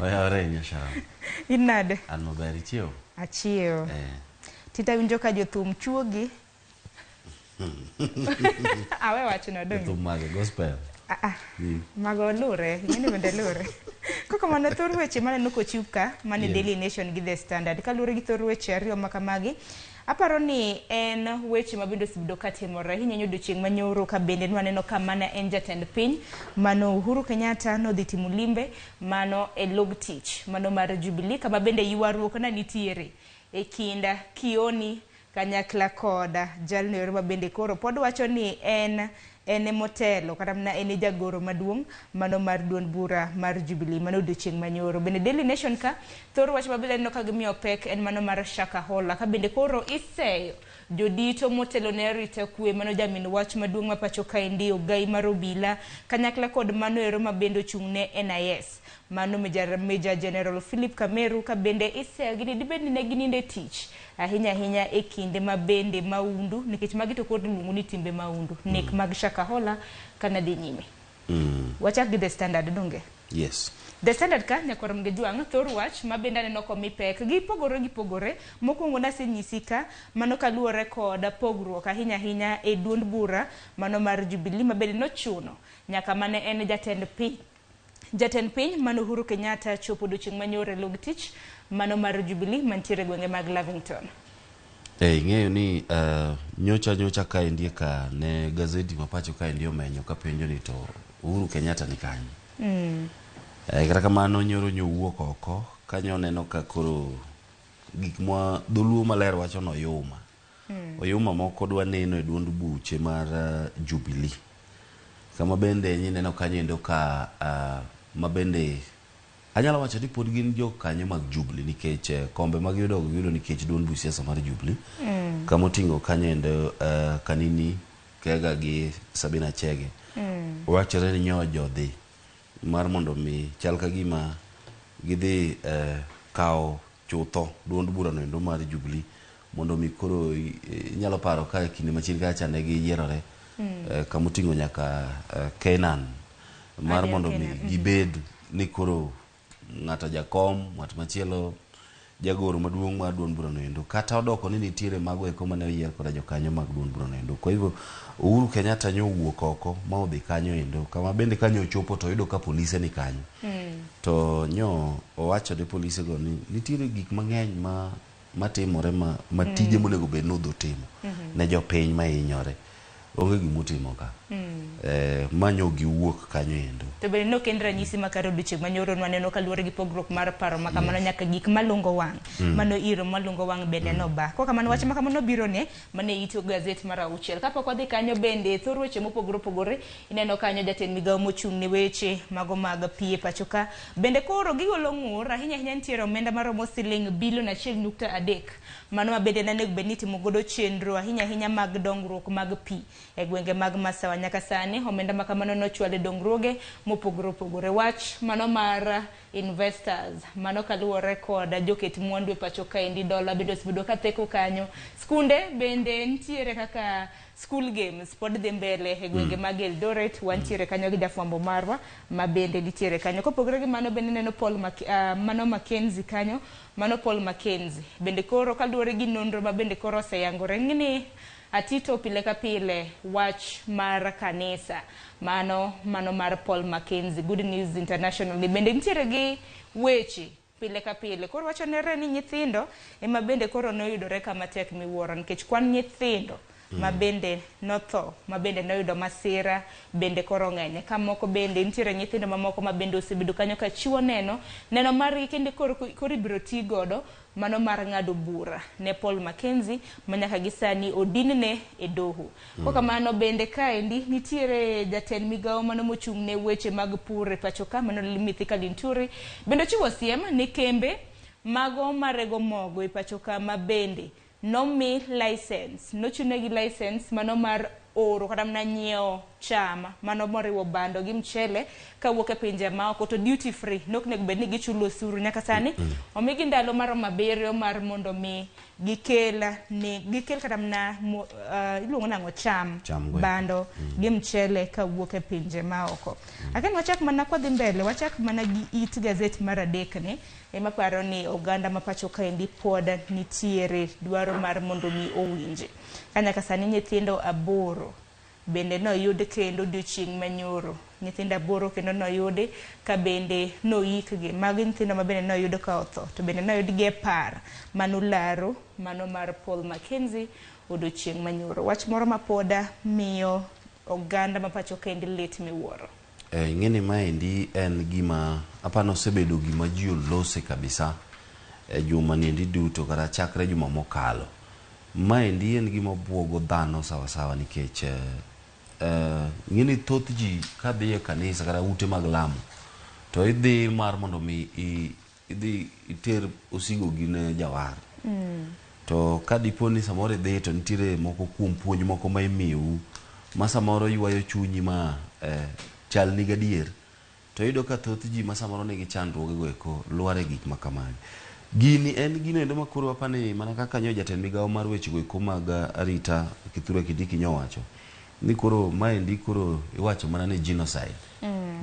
Oyawre Nyasharam. In nade? An maber, ichiewo? Achiewo. Tita winjo ka jothum chuogi. Awe wacho no donge. Jothum mage gospel. Ah, mago lure, ing'eni bende lure. Koko mano thor weche maneno kochiw ka, mane Daily Nation gi The Standard. Kaluwore gi thor weche ariyo ma kamagi, aparo ni en weche ma bende osebedo katimore ahinya e odiochieng' manyoro ka bende nwaneno ka mana en jatend piny mano Uhuru Kenyatta nodhi timo limbe mano e log tich mano mar Jubilee kama bende ywaruok na nitiere e kind Kioni kanyakla koda jalno ero ma bende koro pod wacho ni en emotelo kata mana en e jagoro maduong' mano mar duond bura mar Jubilee mano odiochieng' manyoro. Bende Daily Nation ka thor wach mabende aneno ka gimiyo pek en mano mar Shakahola ka bende koro iseyo jodito motelo ne arita kwe mano jamin wach maduong' ma pacho kaendi Ogai mar Obila kanyakla kod mano ero ma bende ochung' ne NIS mano Major General Philip Kameru ka bende iseyo gi ni dibed ni ne ginindo e tich ahinya ahinya e kinde ma bende maundu nikech magi to koro iluongo ni timbe maundu nek mag Shakahola kana dhi nyime. Wachak gi The Standard donge? Yes. The Standard ka nyakwar Mgejwang' thor wach ma bende aneno komi pek gipogore gipogore. Mokwongo nasenyisi ka mano kaluwore kod pogruok ahinya ahinya e duond bura mano mar Jubilee ma bende nochuno nyaka mane en jatend piny mano Uhuru Kenyatta chopo odiochieng' manyoro e log tich mano mar Jubilee mantiere e gwenge mag Lavington. Ing'eyo ni nyocha kaendi ka ne gazeti ma pacho kaendi omenyo kapenjo ni to Uhuru Kenyatta ni kanye. Kata kamano nyoro nyowuok oko kanyo neno ka koro gik ma dholuo maler wacho ni oyuma. Oyuma moko dwa neno e duond buche mar Jubilee. Kama bende nyineno kanyo endo ka ma bende anyalo wacho ni pod gin jokanyo mag Jubilee nikech kombe mag yudo giyudo nikech duond buch siasa mar Jubilee. Kama oting'o kanyo endo Kanini Kega gi Sabina Chege. Wachore ni nyo jodhi mar mondo mi chal ka gima gidhi kawo chutho duond burano endo mar Jubilee mondo mi koro inyalo paro ka kinde machien kacha ne giyierore kama oting'o nyaka Kenan mar mondo mi gibed ni koro ng'ato jakom ng'at machielo jagoro maduong' mar duond burano endo kata odoko ni nitiere mago eko mane oyier koda jokanyo mag duond burano endo. Kwa hivyo Uhuru Kenyatta nyowuok oko ma odhi kanyo endo kama bende kanyo ochopo to oyudo ka polise ni kanyo. To nyo owacho ne polise go ni nitiere gik mang'eny ma matimore ma tije monego bed ni odhi timo ne jopiny ma hinyore onge gimotimo ka. Manyo giwuok kanyo endo. To bende nok en ranyisi makare odiochieng' manyoro nwaneno kaluwore gi pogruok mar paro ma kamano nyaka gik malungo wang'. Mano iro malungo wang' bende noba. Kok kamano wach ma kamano biro ne mane ito gazet mar 6. Kapok wadhi kanyo bende thor weche mopogore opogore ineno kanyo jatend migawo mochung' ne weche mago mag pi e pacho ka bende koro gigolo ng'ur ahinya ahinya nitiere omenda maromo siling bilion 1.3 mano ma bende nanego bed ni itimo godo chenro ahinya ahinya mag dongruok mag pi. e gwenge mag Masawa. Nyaka sani omenda ma kamano nochwal e dongruoge mopogore opogore. Wach mano mar investors mano kaluwore kod joket mwandu e pacho kaendi, dola bende osebedo ka theko kanyo. Skunde bende nitiere kaka school games pod dhi mbele e gwenge mag Eldoret. Wantiere kanyo gi jafwambo marwa ma bende nitiere kanyo. Kopogore gi mano bende neno Paul mano Mackenzie kanyo, mano Paul Mackenzie bende koro kaluwore gi nonro ma bende koro oseyangore ni atito pile ka pile wach mar kanisa mano mar Paul Mackenzie Good News International ni bende nitiere gi weche pile ka pile. Koro wachonere ni nyithindo ema bende koro noyudore kama tek miwuoro, nikech kwan nyithindo ma bende notho, ma bende noyudo masira bende koro ng'eny. Ka moko bende nitiere nyithindo mamoko ma bende osebedo kanyo ka chiwo neno margi kendo koro ibiro ti godo mano mar ng'ado bura ne Paul Mackenzie ma nyaka gi sani odinne e doho. Kokamano bende kaendi nitiere jatend migawo mano mochung' ne weche mag pur e pacho ka mano Mithika Linturi bende ochiwo siem ne kembe mago marego mogo e pacho ka ma bende nomi license, nochunegi license mano mar oro kata mana nyiewo cham mano moriwo bando gi mchele kawuok e pinje maoko to duty free nok onego bed ni gichulo osuru. Nyaka sani omigi ndalo maromo 7 mar mondo mi gikel kata mana iluongo nang'o cham bando gi mchele kawuok e pinje maoko. Akeni wachak mana kwadhi mbele, wachak mana gi it gazet mar 3 ni ema paro ni oganda ma pacho kaendi pod nitiere dwaro mar mondo mi owinje. Ka nyaka sani nyithindo 8 bende noyud kendo odiochieng' manyoro. Nyithindo 8 kendo noyudi ka bende noikgi. Magi nyithindo ma bende noyud ka otho to bende noyudgi e par manolaro mano mar Paul Mackenzie odiochieng' manyoro. Wach moro ma poda miyo oganda ma pacho kaendi lit miwuoro. Ing'eni maendi en gima apano osebedo gima ji olose kabisa e juma niendi duto kata chakre juma mokalo. Maendi en gima buogo dhano sawasawa nikech ing'eni thoth ji kadhi e kanisa kata ute mag lamo to idhi mar mondo mi idhi iter osigo gi ne jawar. To kadipo ni samoro idhi to nitiere moko kuom puonj moko ma imiyou ma samoro ywayo chunyi ma chal ni gadier to iyudo ka thoth ji ma samoro nigi chandruoge go eko lwar e gik ma kamagi. Gini en gino endo ma koro apani mana kaka nyo jatend migawo mar weche go eko mag arita Kithure Kindiki nyowacho ni koro maendi koro iwacho mana ni genocide,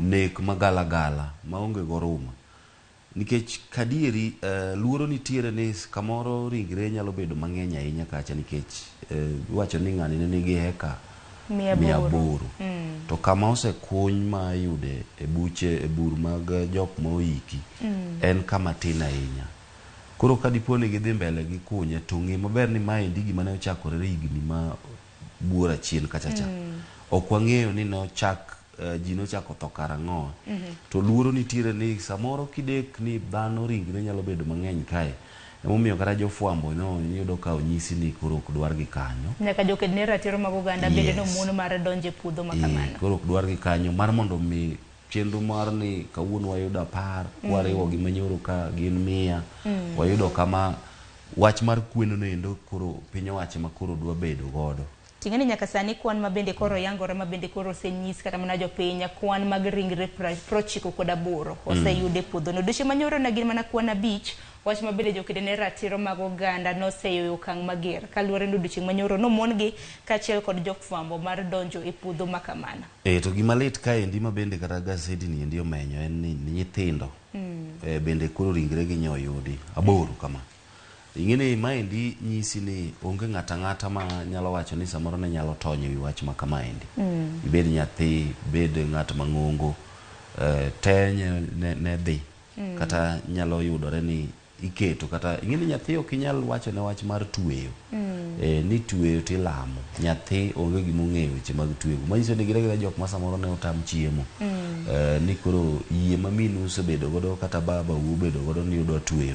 nek magalagala maonge goruma. Nikech kadieri luoro nitiere ni kamoro ringre nyalo bedo mang'eny ahinya kacha nikech iwacho ni ng'ani ne nigi heka 800. To kama osekuny ma iyude e buche e bur mag jok ma oiki en kama tin ahinya. Koro ka dipo ni gidhi mbele gi kunye to ng'e maber ni maendi gima ne ochakore higni ma buora chien kacha cha. Ok wang'eyo ni nochak ji nochako tho karang'o. To luoro nitiere ni samoro kidek ni dhano ringre nyalo bedo mang'eny kae. Emomiyo kata jofwambo no iyudo ka onyisi ni koro ok dwargi kanyo. Nyaka joked ne ratiro mag oganda bende nomon mar donjo e puodho ma kamano. Koro ok dwargi kanyo mar mondo mi chenro mar ni kawuono wayudo 10 wariwo gi manyoro ka gin 100 wayudo kama wach mar kweno no endo koro piny owacho ma koro dwa bedo godo. Ting'eni nyaka sani kwan ma bende koro yangore ma bende koro osenyis kata mana jopiny kwan mag ringre 98 oseyud e puodho no. Odiochieng' manyoro ne gin mana kwan 5. Wach ma bende jokede ne ratiro mag oganda noseyo okang' mager kaluwore ni odiochieng' manyoro nomon gi kaachiel kod jofwambo mar donjo e puodho ma kamano. To gima lit kaendi ma bende kata gazeti ni endi omenyo en ni nyithindo bende koro ringre gi nyoyudi 8 kama. Ing'eni maendi nyisi ni onge ng'ata ng'ata ma nyalo wacho ni samoro ne nyalo tony e wi wach ma kamaendi. Ibed nyathi, ibed ng'at mang'ongo, te ne dhi. Kata nyalo yudore ni iketo kata ing'eni nyathi ok inyal wacho ne wach mar tweyo. Ni tweyo tilamo. Nyathi onge gima ong'eyo weche mag tweyo. Manyiso ni gin jok ma samoro ne otam chiemo. Ni koro yie ma minu osebedo godo kata baba u obedo godo ni udwa tweyo.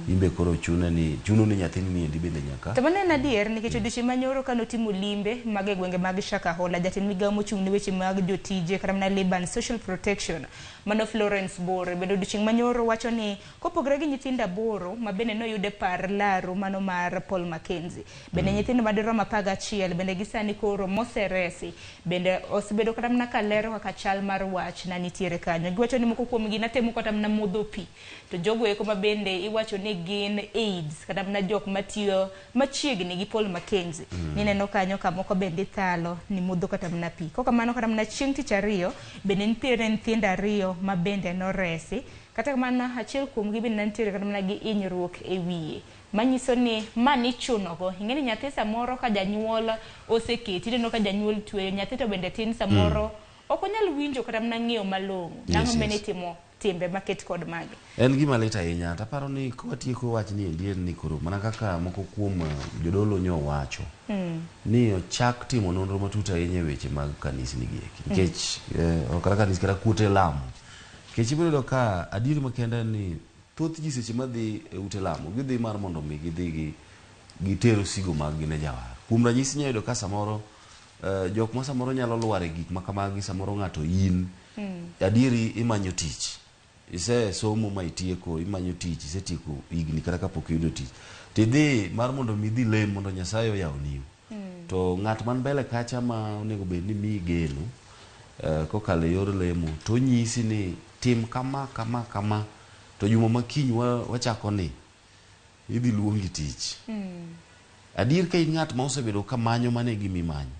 Imbe koro chuno ni nyathini ni endi bende nyaka. To mano en adier nikech odiochieng' manyoro kanotimo limbe mag e gwenge mag Shakahola, jatend migawo mochung' ne weche mag jotije kata mana Labour and Social Protection mano Florence Bore bende odiochieng' manyoro wacho ni kopogore gi nyithindo 8 8 ma bende noyud e par laro mano mar Paul Mackenzie. Bende nyithindo madirom 11 bende gisani koro moseresi bende osebedo kata mana kalero kaka chal mar wach na nitiere kanyo. Giwacho ni moko kuomgi natemo kata mana modho pi, to jogo eko ma bende iwacho ni gin AIDS kata mana jok matiyo machiegni gi Paul Mackenzie. Nineno kanyo ka moko bende ithalo ni modho kata mana pi. Kokamano kata mana chieng' tich ariyo bende nitiere nyithindo 2 ma bende noresi. Kata kamano achiel kuomgi bende nitiere kata mana gi hinyruok e wiye, manyiso ni ma nichunogo. Ing'e ni nyathi samoro ka janyuol oseketi, ineno ka janyuol tweyo nyathi to bende tin samoro ok onyal winjo kata mana ng'eyo malong'o. Nang'o mene timo timbe maket kod magi. En gima lit ahinya. To aparo ni kwatieko wachni endi en ni koro mana kaka moko kuom jodolo nyo wacho ni ochak timo nonro matut ahinya e weche mag kanisni gi eki. Nikech ok kata kanis kata kuote lamo. Nikech ibiro yudo ka adieri makende en ni thoth ji seche madhi e ute lamo gidhi mar mondo mi gidhi gi giter osigo mag gi ne jawar. Kuom ranyisi inyalo yudo ka samoro jok ma samoro nyalo lwar e gik ma kamagi, samoro ng'ato in adieri imanyo tich, ise somo ma itieko, imanyo tich, isetieko higni kata kapok iyudo tich, tidhi mar mondo mi idhi lem mondo Nyasaye oyawni yo. To ng'at man mbele kacha ma onego bed ni miyi geno kokalo e yor lemo to onyisi ni tim kama kama kama, to juma ma kiny wachako ni idhi luongi tich. Adier ka in ng'at ma osebedo ka manyo mane gima imanyo,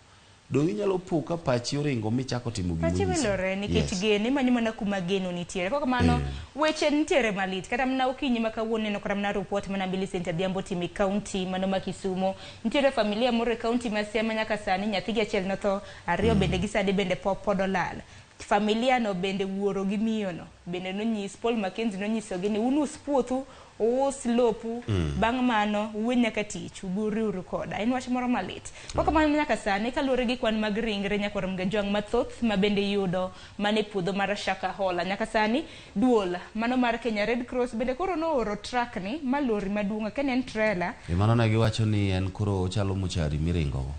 dong inyalo po ka pachi oringo michako timo gima Pachi onyisi. wilore nikech geno, imanyo mana kuma geno nitiere. Kok kamano weche nitiere malit. Kata mana okinyi ma kawuono neno kata mana report mana Millicent Adhiambo timo e county mano ma Kisumo. Nitiere familia moro e county ma Siaya ma nyaka sani nyathigi achiel notho, 2 bende gisani bende pod olal. Familia no bende wuoro gi miyo no bende nonyis, Paul Mackenzie nonyisogi ni unus puothu, uus lopu, bang' mano uwe nyaka tich, uburiuru koda. En wach moro malit. Kok kamano nyaka sani kaluwore gi kwan mag ringre nyakwar Mgajwang' mathoth ma bende iyudo mana e puodho mar Shakahola. Nyaka sani duol mano mar Kenya Red Cross bende koro nooro truck ni ma lori maduong', akia ni en trailer. E mano ne giwacho ni en koro ochalo mochari miringogo.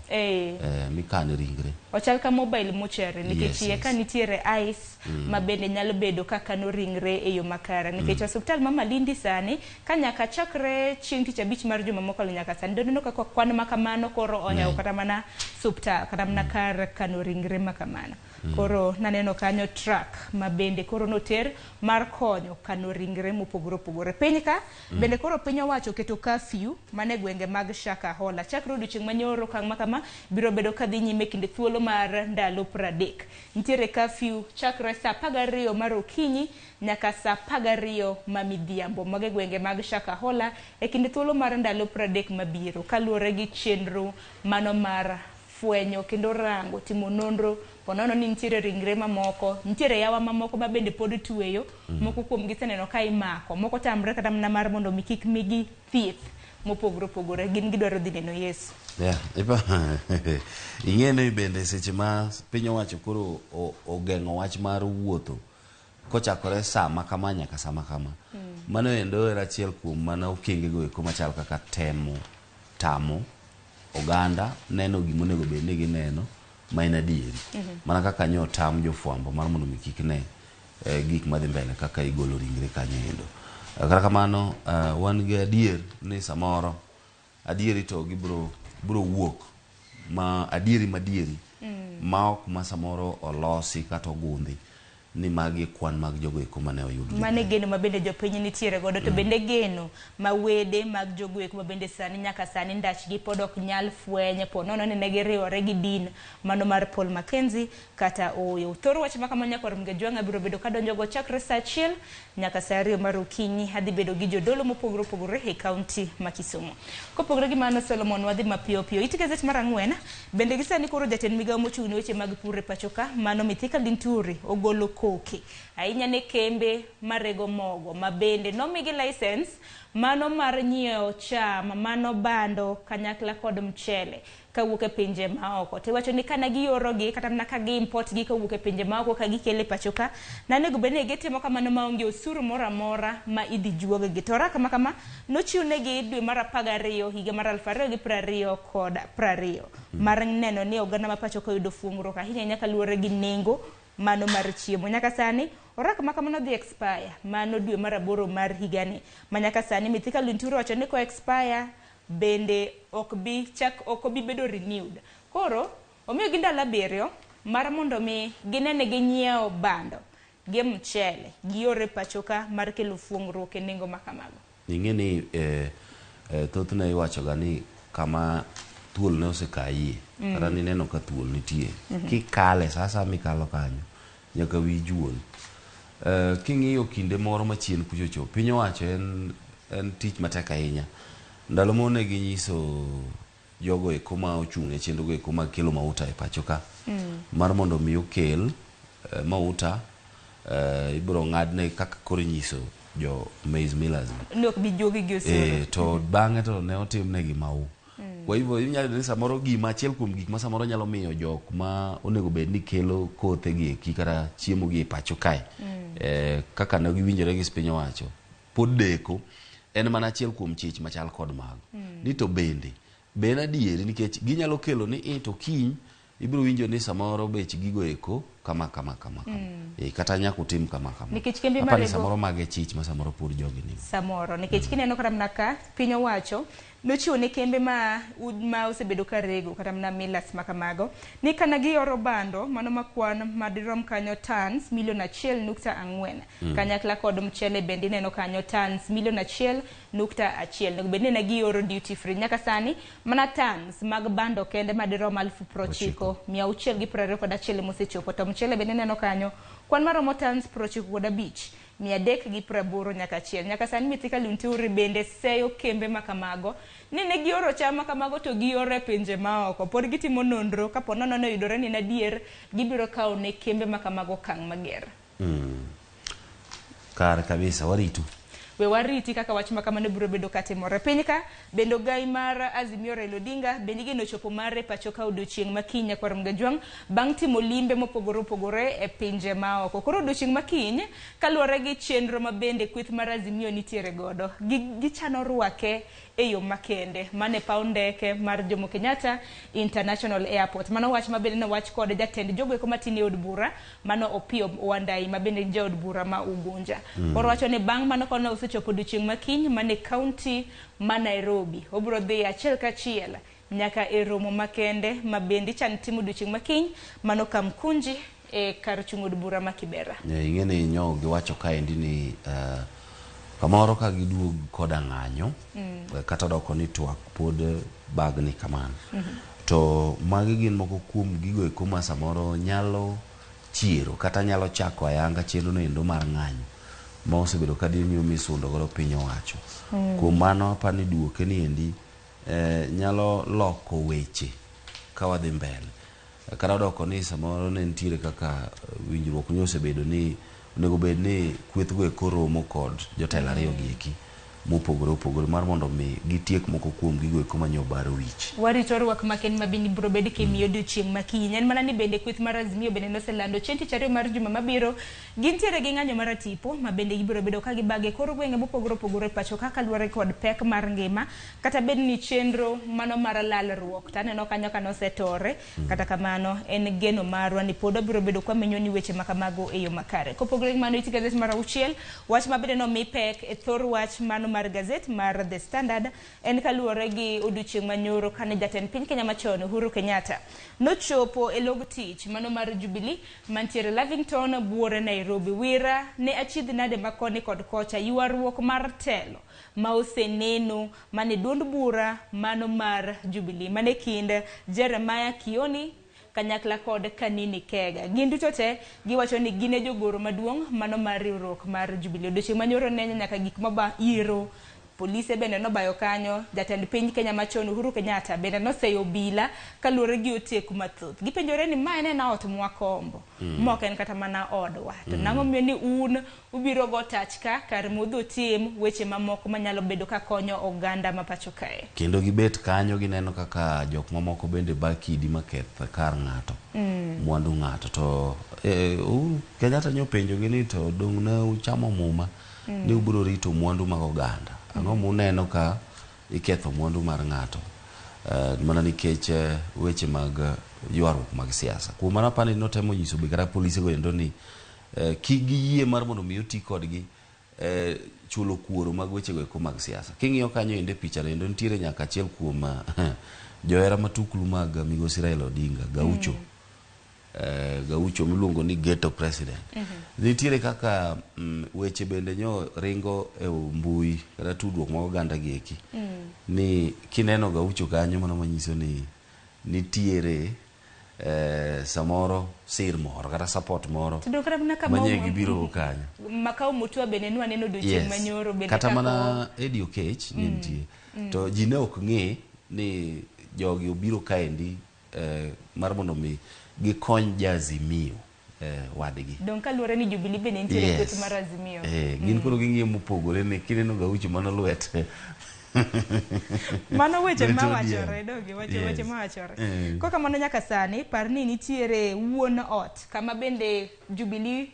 Mikane ringre. Ochal ka mobile mochari nikech iye ka nitiere ice ma bende nyalo bedo ka kano ringre e yo makare. Nikech osiptal ma Malindi sani ka nyaka chakre chieng' tich abich mar juma mokalo nyaka sani doneno kaka kwan ma kamano koro ohewo kata mana suptal kata mana kar kano ringre ma kamano. Koro naneno kanyo truck ma bende koro noter mar konyo kano ringre mopogore opogore. Piny ka bende koro piny owacho keto curfew mane gwenge mag Shakahola. Chakre odiochieng' manyoro okang' ma kama biro bedo kadhi nyime kinde thuolo mar ndalo 30. Nitiere curfew chakre saa 12 mar okinyi nyaka saa 12 ma midhiambo mage gwenge mag Shakahola e kinde thuolo mar ndalo 30 mabiro kaluwore gi chenro mano mar fwenyo kendo rango timo nonro ponono ni nitiere ringre mamoko, nitiere yawa mamoko ma bende pod tweyo, moko kuom gi seneno ka imako, moko tamre kata mana mar mondo mi kik migi thieth mopogore opogore, gin gidwaro dhi neno Yesu. Ing'e ni bende seche ma piny owacho koro ogeng'o wach mar wuotho kochakore saa ma kama nyaka saa ma kama, mano endo en achiel kuom mana okenge go eko machal kaka temo tamo oganda neno gima onego bed ni gineno ma en adieri. Mana kaka nyo tam jofwambo mar mondo mi kik ne gik madhi mbele kaka igolo ringre kanyo endo. Kata kamano wan gi adier ni samoro adieri to gibiro biro wuok ma adieri madieri ma ok ma samoro olosi kata ogundhi ni magi kwan mag jogo eko mane oyud. Mane geno ma bende jopiny nitiere godo to bende geno ma wede mag jogo eko ma bende sani nyaka sani ndachgi pod ok nyal fwenye po nono ni ne giriwore gi din mano mar Paul Mackenzie kata ooyo. Thor wach ma kamano nyakwar Mgajwang' abiro bedo kadonjogo chakre saa 1 nyaka saa 2 mar okinyi. Adhi bedo gi jodolo mopogore opogore e kaunti ma Kisumu. Kopogore gi mano Solomon wadhi mapiyo piyo. It gazet mar 4 bende gi sani koro jatend migawo mochung' ne weche mag pur e pacho ka mano Mithika Linturi ogolo koke ahinya ne kembe marego mogo ma bende nomigi license mano mar nyiewo cham mano bando kanyakla kod mchele kawuok e pinje maoko. Tiwacho ni kana giorogi kata mana ka gi-import gi kowuok e pinje maoko ka gikele pacho ka, nanego bed ni gitimo kamano maonge osuru moro amora ma idhi juog gi. To oraka ma kama nochiw negi dwe mar 12 higa mar 2020 mar neno ni oganda ma pacho ka oyudo fuong'ruok ahinya ahinya kaluwore gi nengo mano mar chiemo. Nyaka sani orak ma kamano dhi expire mano dwe mar 8 mar higani. Ma nyaka sani Mithika Linturi wacho ni ko expire bende ok bi chak ok obi bedo renewed. Koro omiyogi ndalo 7 mar mondo mi ginene ginyiewo bando gi mchele giore pachoka mar kelo fuong'ruok e nengo ma kamago. Ing'e ni thothne iwachoga ni kama thuol ne osekayie kata nineno ka thuol nitie kikale sasa mikalo kanyo nyaka wi juol. King'iyo kinde moro machien kuchocho piny owacho en tich matek ahinya. Ndalo moro ne ginyiso jogo eko ma ochung' e chenro go eko mag kelo mauta e pacho ka mar mondo mi okel mauta ibiro ng'adne kaka koro inyiso jo maize millers ni ok bi juogi gi osuru. To bang'e to ne otimnegi mau. Kwa hivyo inyalo yudo ni samoro gima achiel kuom gik ma samoro nyalo miyo jok ma onego bed ni kelo kothe gi eki kata chiemo gi e pacho kae kaka ne giwinjore gi piny owacho pod deko en mana achiel kuom chich machal kod mago. Ni to bende be en adieri nikech ginyalo kelo ni to kiny ibiro winjo ni samoro bech gigo eko kama kama kama kama. Kata nyaka utim kama kama. Nikech kembe marego samoro mage chich ma samoro pod jogi ni. Samoro nikech kineno kata mana ka piny owacho nochiwo ne kembe ma osebedo ka rego kata mana millers ma kamago ni kana gioro bando mano makwan madirom kanyo tons milion 1.4 kanyakla kod mchele bende ineno kanyo tons milion 1.1 onego bed ni ne gioro duty free. Nyaka sani mana tons mag bando kende madirom 90,621 mosechopo to mchele bende ineno kanyo kwan maromo tons 95 380 nyaka achiel. Nyaka sani Mithika Linturi bende seyo kembe makamago ni ne gioro cham makamago to gioro e pinje maoko. Pod gitimo nonro kapo nono ne oyudore ni en adier gibiro kawo ne kembe makamago okang' mager. Kare kabisa waritu. We wariti kaka wach makamano biro bedo katimore. Piny ka bende ogai mar Azimio Raila Odinga bende igeno chopo mare pacho ka odiochieng' ma kiny nyakwar Mgajwang' bang' timo limbe mopogore opogore e pinje maoko. Koro odiochieng' ma kiny kaluwore gi chenro ma bende kweth mar Azimio nitiere godo gichano rwake e yo makende mane paw ndeke mar Jomo Kenyatta International Airport. Mano wach ma bende nowach kod jatend jogo eko matin e od bura mano Opiyo Wandayi ma bende jaod bura ma Ugunja. Koro wacho ni bang' mano kono osechopo odiochieng' ma kiny mane kaunti ma Nairobi obiro dhi achiel kachiel nyaka e romo makende ma bende ichano timo odiochieng' ma kiny mano Kamkunji e kar chung' od bura ma Kibera. Ing'e ni nyo giwacho kaendi ni kamoro ka giduog koda ng'anyo kata doko ni twak pod bagni kamano. To magi gin moko kuom gigo eko ma samoro nyalo chiero kata nyalo chako ayanga chenro no endo mar ng'anyo ma osebedo ka dhi nyime misundo godo piny owacho. Kuom mano apani duoke ni endi nyalo loko weche ka wadhi mbele. Kata doko ni samoro ne nitiere kaka winjruok ni osebedo ni onego bed ni kweth go eko romo kod jotelo ariyo gi eki mopogore opogore mar mondo mi gitiek moko kuom gigo eko manyo baro wich. Warito rwak maken ma bende biro bedo kimiyo odiochieng' ma kiny. En mana ni bende kweth mar Azimio bende noselando chieng' tich ariyo mar juma mabiro gintiere gi ng'anyo mar tipo ma bende gibiro bedo ka gibage kor gwenge mopogore opogore pacho kaka luwore kod pek mar ngima kata bed ni chenro mano mar lalruok to aneno kanyo ka nosetore. Kata kamano en geno marwa ni pod wabiro bedo kwamenyo ni weche ma kamago e yo makare. Kopogore gi mano it gazet mar 6 wach ma bende nomi pek e thor wach mano mar gazet mar The Standard en kaluwore gi odiochieng' manyoro kane jatend piny Kenya machon Uhuru Kenyatta nochopo e log tich mano mar Jubilee mantiere Lavington buore Nairobi. Wira ne achiedh nade makoni kod kocha ywaruok mar telo ma oseneno mane duond bura mano mar Jubilee mane kind Jeremiah Kioni kanyakla kod Kanini Kega. Gin duto te giwacho ni gin e jogoro maduong' mano mar riwruok mar Jubilee. Odiochieng' manyoro ne nyaka gik maba iro polise bende nobayo kanyo. Jatend piny Kenya machon Uhuru Kenyatta bende noseyo obila kaluwore gi oteku mathoth. Gipenjore ni ma en ot mwakombo mok en kata mana odwa to nang'o miyo ni un ubiro go tach ka kar modho tim weche mamoko manyalo bedo ka konyo oganda ma pacho kae. Kendo gibet kanyo gineno kaka jok mamoko bende ba kidi maketh kar ng'ato mwandu ng'ato to Uhuru Kenyatta nyopenjogi ni to dong' ne uchamo muma ni ubiro rito mwandu mag oganda. Ang'o muneno ka iketho mwandu mar ng'ato mana nikech weche mag ywaruok mag siasa. Kuom mano apani notemo nyiso be kata polise go endo ni kik giyie mar mondo mi oti kodgi chulo kuoro mag wechego eko mag siasa. King'iyo kanyo endo e picha no endo nitiere nyaka achiel kuom johera matuklu mag migosi Raila Odinga, Gaucho. Gaucho miluongo ni ghetto president. Nitiere kaka weche bende nyo ringo e mbui kata tudruok mag oganda gi eki. Ni kineno Gaucho kanyo mano manyiso ni nitiere samoro sir moro kata support moro To kata mana Kamau manye gibiro kanyo. Makau Mutua bende nwaneno odiochieng' manyoro bende Kata kako mana Eddie Okech ne nitie. To ji ne ok ng'e ni jogi obiro kaendi mar mondo mi gikony ja Azimio wadgi. Dong' kaluwore ni Jubilee bende nitiere yes. Kweth mar Azimio. Gin koro ging'iyo mopogore ni kineno Gaucho mano lwet. Mano weche Lwet mawachore, ODM. donge weche weche mawachore. Kok kamano nyaka sani par ni nitiere wuon ot kama bende Jubilee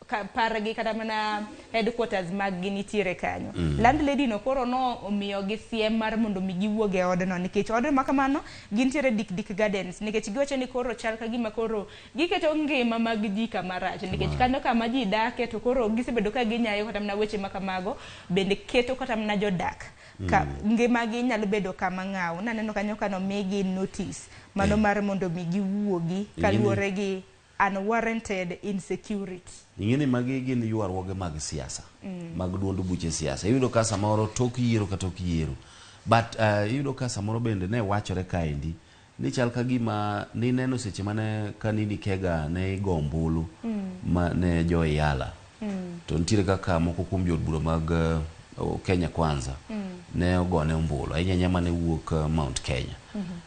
ka pargi kata mana headquarters mag gi nitiere kanyo. Landlady no koro no omiyo gi siem mar mondo mi giwuog e odno nikech odno ma kamano gintiere Dik Dik Gardens nikech giwacho ni koro chal ka gima koro giketo ngima mag ji kama rach nikech kanyo kama ji dake to koro gisebedo ka ginyayo kata mana weche ma kamago bende keto kata mana jodak ka ngimagi nyalo bedo kama ng'aw. Naneno kanyo ka nomigi notice mano mar mondo mi giwuogi kaluwore gi unwarranted insecurity. Ing'e ni magi gin ywaruoge mag siasa mag duond buche siasa. Iyudo ka samoro tok yiero ka tok yiero. But iyudo ka samoro bende ne wachore kaendi ni chal ka gima nineno seche mane Kanini Kega ne igo ombulu ma ne jo Iyala. To nitiere kaka moko kuom jood bura mag Kenya Kwanza ne ogone ombulu. Ahinya ahinya mane wuok Mount Kenya.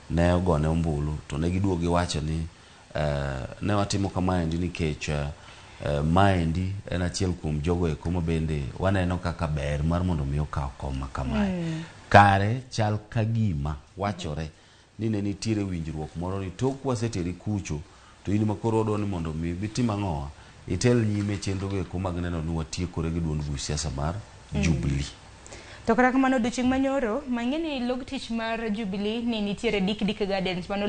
Ne ogone ombulu to ne giduogo giwacho ni ne watimo kamaendi nikech maendi en achiel kuom jogo eko ma bende waneno kaka ber mar mondo mi okaw kom ma kamae. Kare chal ka gima wachore ni ne nitiere winjruok moro ni tok waseteri kucho to in ma koro wadwa ni mondo mi bitim ang'owa itel nyime chenro go eko mag neno ni watiekore gi duond buch siasa mar Jubilee. To kata kamano odiochieng' manyoro mang'e ni log tich mar Jubilee ni nitiere Dik Dik Gardens mano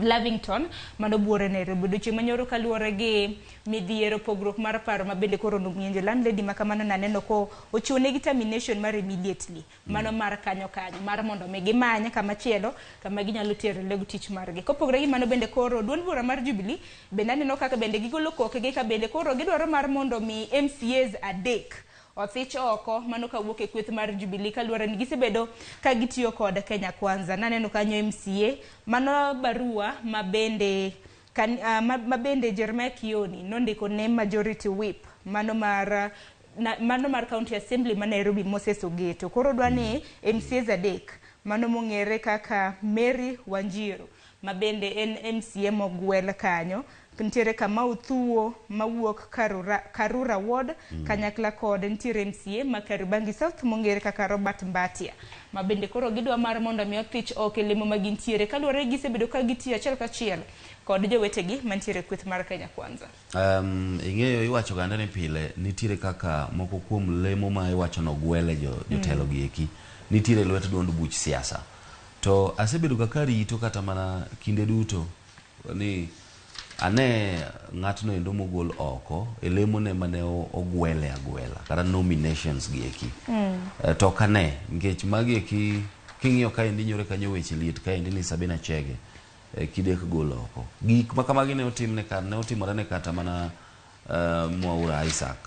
Lavington mano buore Nairobi. Odiochieng' manyoro kaluwore gi midhiero pogruok mar paro ma bende koro nong'injo landlady ma kamano naneno ko ochiwo negi termination mar immediately mano mar kanyo kanyo mar mondo mi gimany kama chielo kama ginyalo tero log tich margi. Kopogore gi mano bende koro duond bura mar Jubilee bende aneno kaka bende gigolo kokegi ka bende koro gidwaro mar mondo mi MCAs 3 othich oko mano kawuok e kweth mar Jubilee kaluwore ni gisebedo ka gitiyo kod Kenya Kwanza. Naneno kanyo MCA mano barua ma bende ma bende Jeremiah Kioni nondiko ne majority whip mano mar County Assembly ma Nairobi Moses Ogeto. Koro dwa ni MCAs 3 mano mong'ere kaka Mary Wanjiru ma bende en MCA mogwel kanyo. Nitiere Kamau Thuo mawuok Karura Ward kanyakla kod nitiere MCA ma Kariobangi South mong'ere kaka Robert Mbatia ma bende koro gidwa mar mondo mi othich oko e lemo ma gintiere kaluwore gi gisebedo ka gitiyo achiel kachiel kod jowetegi mantiere kweth mar Kenya Kwanza. Ing'eyo iwacho gande ni pile nitiere kaka moko kuom lemo ma iwacho nogwele jotelo gi eki nitiere lwet duond buch siasa. To asebedo kaka rito kata mana kinde duto ni ane ng'atno endo mogol oko e lemo ne mane ogwele agwela kata nominations gi eki. To ok ane nikech magi eki king'iyo kaendi nyore kanyo weche liet kaendi ni Sabina Chege kidek gol oko. Gik ma kamagi ne otimore ne kata mana Mwaura Isaac.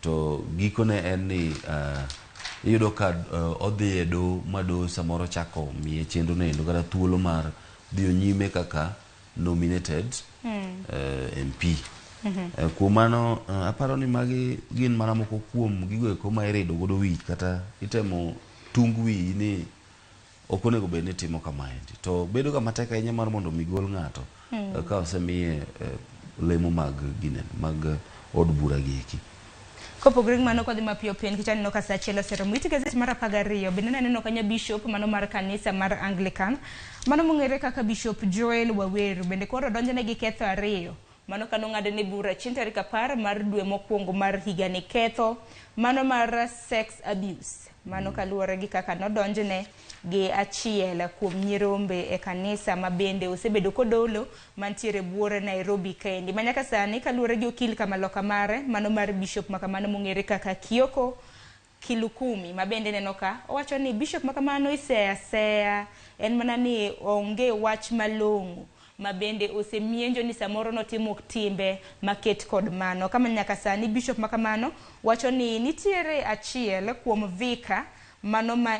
To gikone en ni iyudo ka odhi e doho ma doho samoro chako miye chenro no endo kata thuolo mar dhiyo nyime kaka nominated MP. Kuom mano aparo ni magi gin mana moko kuom gigo eko ma irido godo wich kata itemo tung wiyi ni ok onego bed ni timo kamaendi. To bedo ga matek ahinya mar mondo mi gol ng'ato ka osemiye lemo mag ginene mag od bura gi eki. Kopogore gi mano kodhi mapiyo piyo nikech aneno ka saa achiel oseromo. It gazet mar 12 bende naneno kanyo bishop mano mar kanisa mar Anglican mano mong'ere kaka Bishop Joel Waweru bende koro donjone gi ketho 2 Mano kano ng'adne bura chieng' tarik 10 mar dwe mokwongo mar higani ketho mano mar sex abuse. Mano kaluwore gi kaka nodonjne gi achiel kuom nyirombe e kanisa ma bende osebedo kodolo mantiere buore Nairobi kaendi. Ma nyaka sani kaluwore gi okil kamaloka mare mano mar bishop makamano mong'ere kaka Kioko Kilukumi ma bende neno ka owacho ni bishop makamano iseya seya en mana ni onge wach malong'o ma bende osemienjo ni samoro notimo timbe maket kod mano. Kama nyaka sani bishop makamano wacho ni nitiere achiel kuom vika mano ma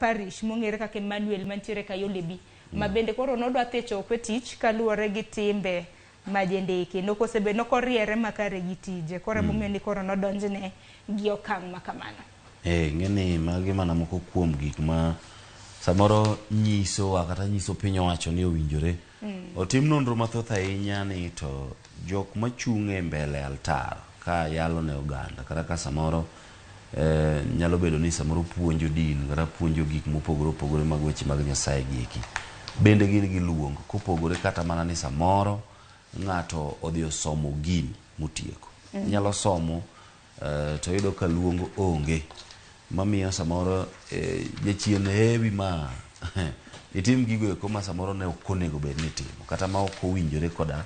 parish mong'ere kaka Emmanuel mantiere Kayole ma bende koro nodwa thicho oko e tich kaluwore gi timbe majendeke nokosebe nokoriere makare gi tije koro emomiyo ni koro nodonjne gi okang' makamano. Ng'eni magi mana moko kuom gik ma samoro nyisowa kata nyiso piny owacho ni owinjore otim nonro mathoth ahinya ni to jok machung' e mbele altar ka yalo ne oganda kata ka samoro nyalo bedo ni samoro puonjo din kata puonjo gik mopogore opogore mag weche mag Nyasaye gi eki bende gin gi luong kopogore kata mana ni samoro ng'ato odhi osomo gini motieko. Nyalo somo to yudo ka luong onge mamiyo samoro jachien hewi ma itim gigo eko ma samoro ne ok onego bed ni itimo kata ma ok owinjore koda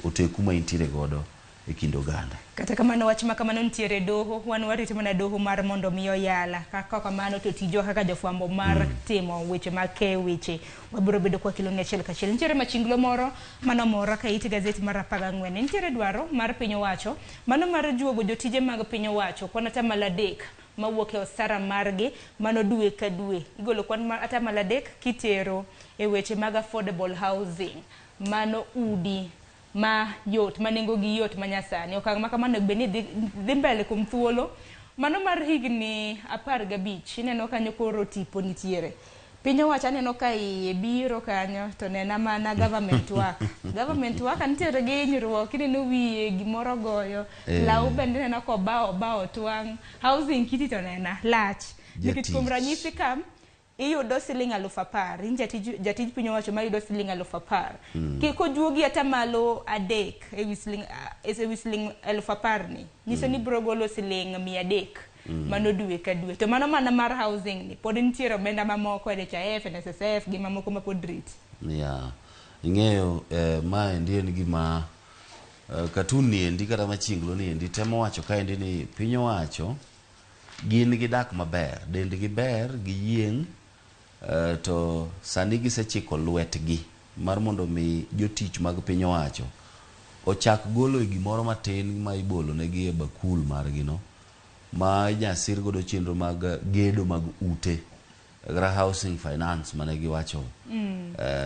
oteku ma intiere godo e kind oganda. Kata kamano wach ma kamano nitiere doho, wan warito mana doho mar mondo mi oyala. Kaka kamano to tijwa kaka jofwambo mar timo weche mag keyo weche wabiro bedo kwa kelo ni achiel kachiel. Nitiere machinglo moro manomora ka it gazet mar 14. Nitiere dwaro mar piny owacho mano mar juogo jotije mag piny owacho kwan atamalo 3 mawuok e osara margi mano dwe ka dwe. Igolo kwan mar atamalo 3 kitero e weche mag affordable housing mano udi ma yot ma nengo gi yot ma nyasani. Okang' ma kamano onego bed ni dhi mbele kuom thuolo mano mar higni 15. Ineno kanyo koro tipo nitiere. Piny owacho aneno ka iye biro kanyo to nena mana government work. Government work nitiere gi hinyruok, ineno wiye gimoro goyo, law bende ineno kobawo twang', housing kiti to nena lach. Nikech kuom ranyisi ka iyudo siling 10,000, in jatij piny owacho ma yudo siling 10,000. Kik ojuogi atamalo 3 ewi siling 10,000 ni nyiso ni biro golo siling 300 mano dwe ka dwe. To mano mana mar housing ni pod nitiere omenda mamoko NHIF, NSSF gi mamoko ma pod rit. Yeah. Ing'eyo ma endi en gima katun ni endi kata machinglo ni endi temo wacho kaendi ni piny owacho gin gidak maber, dendgi ber, giyieng', to sani gisechiko lwetgi mar mondo mi jotich mag piny owacho ochak golo e gimoro matin ma ibolo negi e bakul margi no ma inyasir godo chenro mag gedo mag ute kata housing finance mane giwacho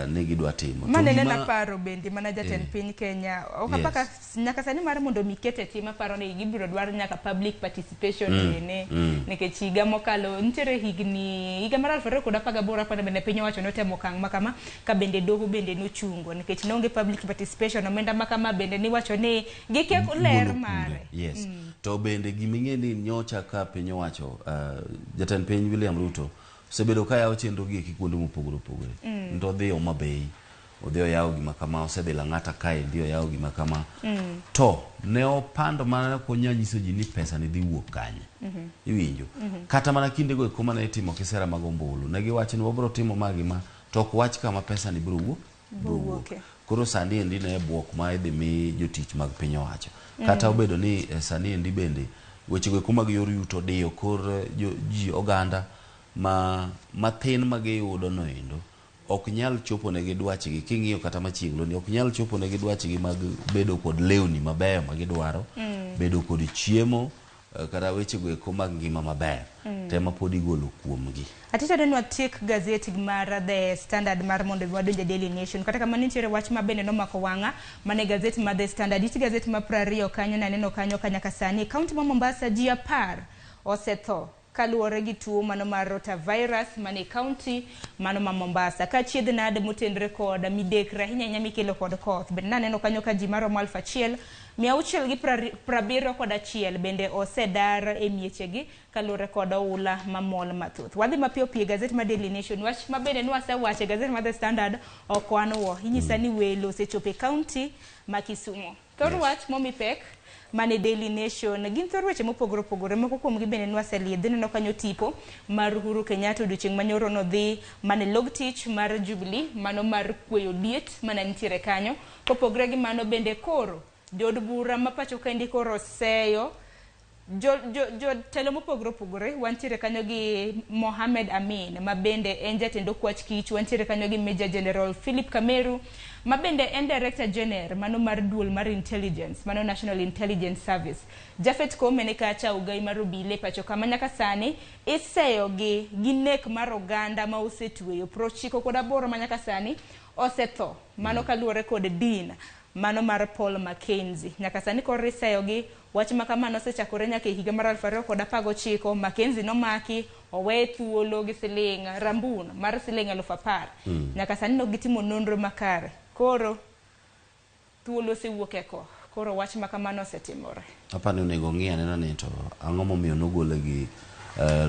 ni gidwa timo. Mane nena paro bende mana jatend piny Kenya ok apaka nyaka sani mar mondo mi kete tim aparo ni gibiro dwaro nyaka public participation ene nikech higa mokalo nitiere higni higa mar 2018 aparo bende piny owacho notemo okang' makama ka bende doho bende nochungo nikech nonge public participation omenda makama bende niwacho ni gikia ler mare. Yes. To bende giming'e ni nyocha ka piny owacho jatend piny William Ruto osebedo ka yawo chenro gi eki kuonde mopogore opogore. To odhi Homa Bay, odhi oyawo gima kama, osedhi Lang'ata kaendi oyawo gima kama. To ne opando mana konya nyiso ji ni pesa ni dhi wuok kanye. Iwinjo. Kata mana kindego eko mane itimo kisera mag ombulu, ne giwacho ni wabiro timo ma gi ma, to ok wach kama pesa ni biro wuok. Koro sani endi ne bwok ma idhi mi jotich mag piny owacho. Kata obedo ni sani endi bende wechego eko mag yor yuto diyo kor ji oganda ma mathin ma giyudo noendo ok nyal chopo negi dwachgi. King'iyo kata machiegni ni ok nyal chopo negi dwachgi mag bedo kod lewni mabeyo ma gidwaro, bedo kod chiemo kata wechego eko mag ngima maber. Tema pod igolo kuomgi. Atito ni watiek gazet mar The Standard mar mondo wadonje Daily Nation. Kata kamano nitiere wach ma bende nomako wang'a mane gazet mar The Standard. It gazet mar 20 kanyo naneno kanyo ka nyaka sani kaunti ma Mombasa ji 10 osetho kaluwore gi tuo mano mar rotavirus mane kaunti mano ma Mombasa. Ka chiedh nade motenre kod midekre ahinya ahinya mikelo kod koth. Bende naneno kanyo ka ji maromo 1200 671 bende osedar e miechegi kaluwore kod oula mamol mathoth. Wadhi mapiyo piyo e gazet mar Daily Nation, wach mabende nwasewacho e gazet mar The Standard ok wanwo. Inyisa ni welo osechopo e kaunti ma Kisumu. Thor wach momi pek mane Daily Nation gin thor weche mopogore opogore, moko kuomgi bende nwaseliedho. Ineno kanyo tipo mar Uhuru Kenyatta odiochieng' manyoro nodhi mane log tich mar Jubilee, mano mar kweyo liet mana nitiere kanyo. Kopogre gi mano bende koro jood bura ma pacho kaendi koro oseyo jotelo mopogore opogore. Wantiere kanyo gi Mohamed Amin ma bende en jatend okwach kich, wantiere kanyo gi Major General Philip Kameru ma bende en Director General mano mar duol mar intelligence, mano National Intelligence Service. Japhet Koome ni kacha, ogai mar obile pacho kama nyaka sani iseyo gi nek mar oganda ma osetweyo 98 ma nyaka sani osetho, mano kaluwore kod din mano mar Paul Mackenzie. Nyaka sani koro iseyo gi wach ma kamano osechakore nyaka e higa mar 2019. Mackenzie nomaki owe thuolo gi siling rambun mar siling 10,000. Nyaka sani nok gitimo nonro makare, koro thuolo osewuok e ko, koro wach ma kamano osetimore. Apani onego ng'i anena ni to ang'o momiyo nogole gi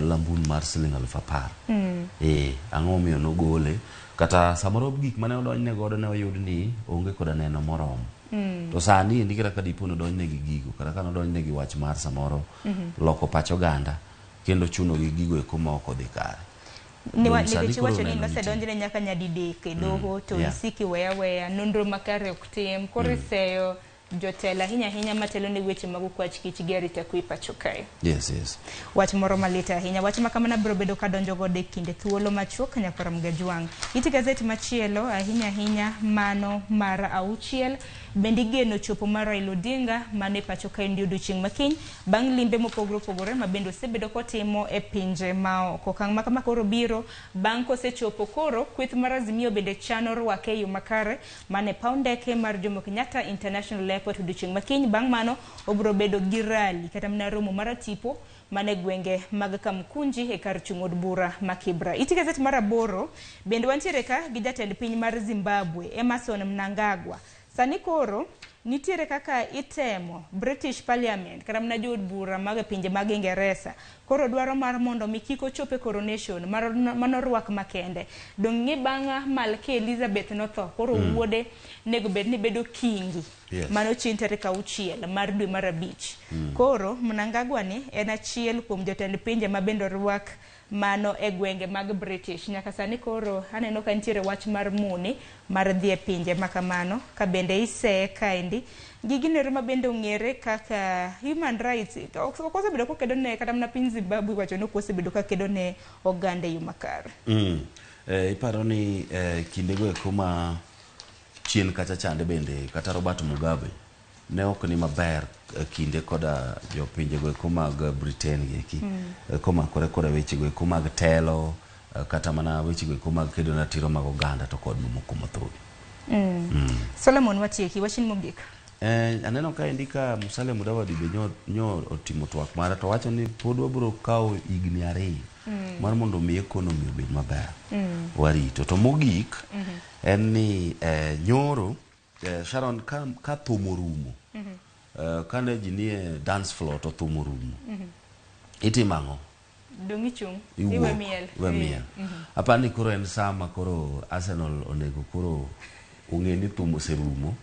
lambun mar siling 10,000. Ang'o momiyo nogole? Kata samoro gik mane odonjne godo ne oyud ni onge koda neno moromo. To sani endi kata ka dipo nodonjne gi gigo, kata ka nodonjne gi wach mar samoro loko pach oganda kendo chuno gi gigo eko ma ok odhi kare. Nikech iwacho ni nosedonjne nyaka nyadidek e doho to isiki weya weya, nonro makare ok tim, koro iseyo jotelo ahinya ahinya matelo ne weche mag okwach kich gi arita kwe pacho kae. Yes. Wach moro malit ahinya. Wach ma kamano biro bedo kadonjo godo e kinde thuolo machuok nyakora Mgajwang'. Iti gazet machielo ahinya ahinya mano mar 6 bende igeno chopo mar Raila Odinga mano e pacho kaendi odiochieng' makiny bang' limbe mopogore opogore ma bende osebedo kotimo e pinje maoko. Okang' ma kama koro biro bang' kosechopo koro kweth mar Azimio bende chano rwake e yo makare mane paw ndeke mar Jomo Kenyatta International Airport odiochieng' makiny. Bang' mano obiro bedo gi rally kata mana romo mar tipo mane gwenge mag Kamkunji e kar chung' od bura ma Kibra. Iti gazet mar 8 bende wantiere ka gi jatend piny mar Zimbabwe Emmerson Mnangagwa. Sani koro nitiere kaka itemo British Parliament kata mana jood bura mag pinje mag Ingeresa koro dwaro mar mondo mi kik ochop e coronation manorwak makende. Dong' ng'i bang' Malkia Elizabeth notho, koro wuode nego bed ni bedo kingi. Mano chieng' tarik 6 mar dwe mar 5. Koro Mnangagwa ni en achiel kuom jotend pinje ma bende orwak mano e gwenge mag British. Nyaka sani koro aneno ka nitiere wach mar muni mar dhi e pinje makamano ka bende iseye kaendi gi ginero ma bende ong'ere kaka human rights. Ok osebedo kokedo ne kata mana piny Zimbabwe wacho ni ok osebedo kakedo ne oganda e yo makare. Iparo ni kindego eko ma chien kacha chande bende kata Robert Mugabe ne ok ni maber kinde koda jopinjego eko mag Britain gieki komakore koda wechego eko mag telo kata mana wechego eko mag kedo ne ratiro mag oganda to kod mamoko mathoth. Solomon watieki wachni mogik. Aneno ka endi ka Musalia Mudavadi be nyo otimo twak mare to wacho ni pod wabiro kawo higni 2 mar mondo mi economy obed maber. Warito. To mogik en ni nyoro Sharon ka thum orumo, kane ji nie dance floor to thum orumo, itimo ang'o? Dong' ichung', iwe miel. Iwe miel. Apani koro en sama koro Arsenal onego koro ong'e ni thum oserumo.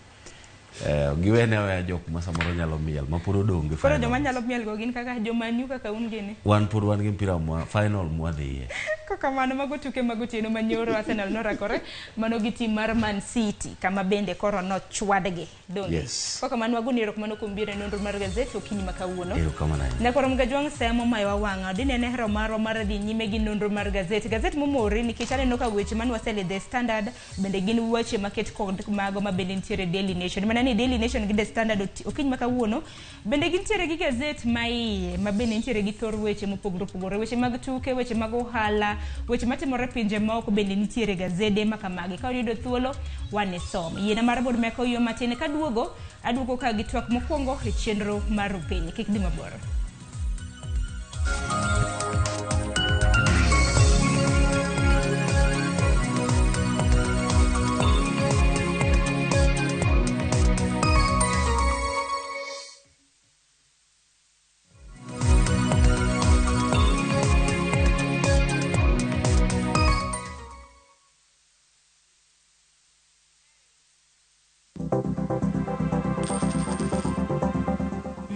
Giwene aweya jok ma samoro nyalo miel ma pod odong' gi Koro final. joma nyalo miel go gin kaka joma new kaka un gini. Wan pod wan gi mpira mwa final mwadhiye. Kokamano mago tuke mag otieno manyoro Arsenal norakore mano gi tim mar Man City kama bende koro nochwadgi. Donge? Yes. Kokamano wagoni erokamano kuom biro e nonro mar gazet okinyi ma kawuono. Erokamano ahinya. Nyakoro Mgajwang' semo mayowa wang'a dinene hero marwa mar dhi nyime gi nonro mar gazet. Gazet momori nikech aneno ka weche mane wasele The Standard bende gin weche maket kod mago ma bende nitiere Daily Nation. Mana ni Daily Nation gi The Standard okinyi ma kawuono bende gintiere gi gazet ma iye ma bende nitiere gi thor weche mopogore opogore, weche mag tuke, weche mag ohala, weche matimore pinje maoko bende nitiere gazede ma kamagi. Ka oyudo thuolo wane som. Yiena mar bod meko yo matin kaduogo aduogo ka gi twak mokwongo e chenro mar Rupiny. Kik dhi mabor.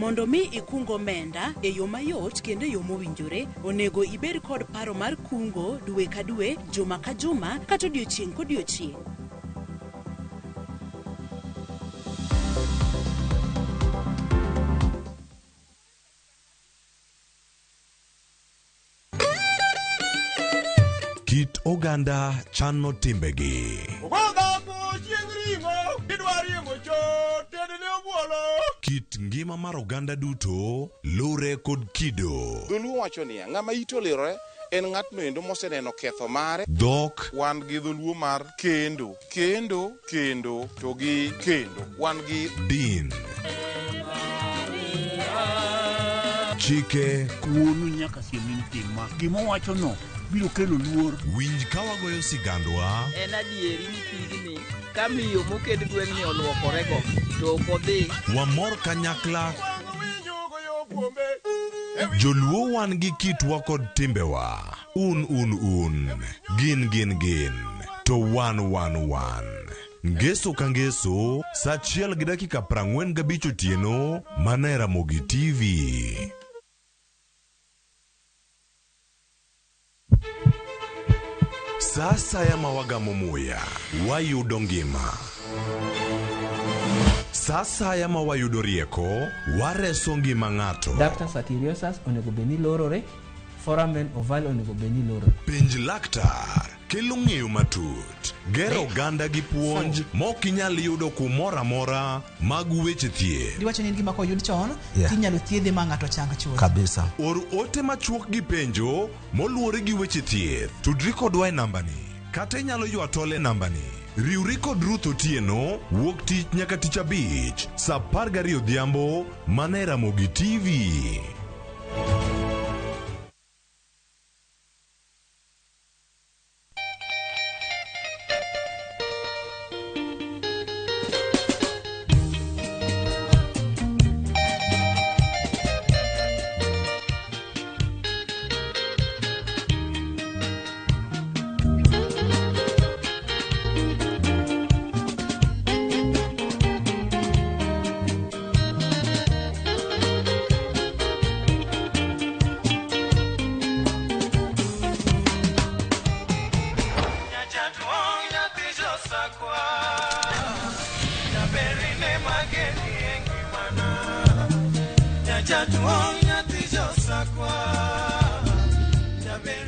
Mondo mi ikung omenda e yo mayot kendo e yo mowinjore, onego ibed kod paro mar kungo dwe ka dwe, juma ka juma, kata odiochieng' kodiochieng'. Kit oganda chano timbegi. Kit ngima mar oganda duto lure kod kido. Dholuo wacho niya, ng'ama ite olirore en ng'atno endo moseneno ketho mare. Dhok. Wan gi dholuo mar kendo, kendo, kendo to gi kendo. Wan gi Din. Chike. Wuonu nyaka siemni ni tim ma. Gima owachono biro kelo luor. Winj ka wagoyo sigandwa. En adieri ni pigni ka miyo moked gweng'ni olwokorego to ok odhi. Wamor kanyakla. Joluo wan gi kitwa kod timbewa. Un un un. Gin gin gin. To wan wan wan. Ngeso ka ngeso, sa achiel gi dakika 45 otieno, mana e Ramogi TV. Sa asaya ma wagamo muya, wayudo ngima. Sa asaya ma wayudo rieko, wareso ngima ng'ato. Ductus arteriosus onego bed ni lorore, foramen ovale onego bed ni lorore. Penj laktar kelo ng'eyo matut, gero oganda gi puonj mok inyal yudo kumoro amora mag weche thieth. Diwacho ni en gima koyud chon Yeah. tinyalo thiedhe ma ng'ato chang chuth. Kabisa. Or ote machuok gi penjo moluwore gi weche thieth. Tudri kodwa e nambani kata inyalo ywa tol e nambani. Riwri kod Ruth Otieno wuok tich nyaka tich abich saa 12 odhiambo mana e Ramogi TV.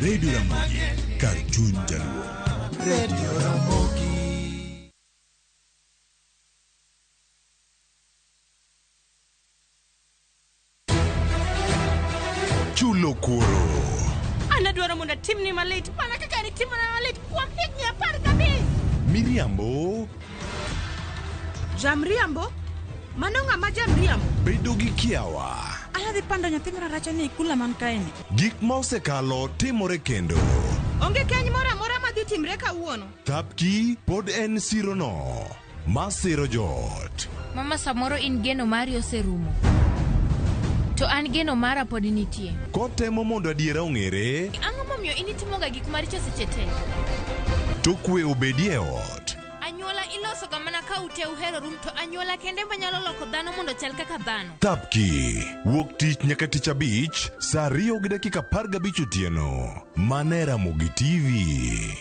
Radio Ramogi, kar chuny jaluo. Radio Ramogi. Chulo kuoro. An adwaro mondo atimni malit mana kaka nitimona malit kuom higni 15. Miriambo Jamriambo? Mano ng'ama jamriambo? bedo gi kiawa. An adhi pando nyathi mararacha ni e kula man kaeni. Gik ma osekalo timore kendo. Onge keny moro amora madhi timre kawuono. Thapki pod en sirono ma siro joot. Mama samoro in geno mari oserumo. To an geno mara pod nitie. Kotemo mondo adiera ong'ere, Ang'o momiyo in itimoga gik maricho seche te? to kwe obedie e ot. Anyuola ilosoga mana ka ute uheroru to anyuola kende manyalo loko dhano mondo ochal kaka dhano. Thapki wuok tich nyaka tich abich saa 2:15 otieno mana e Ramogi TV.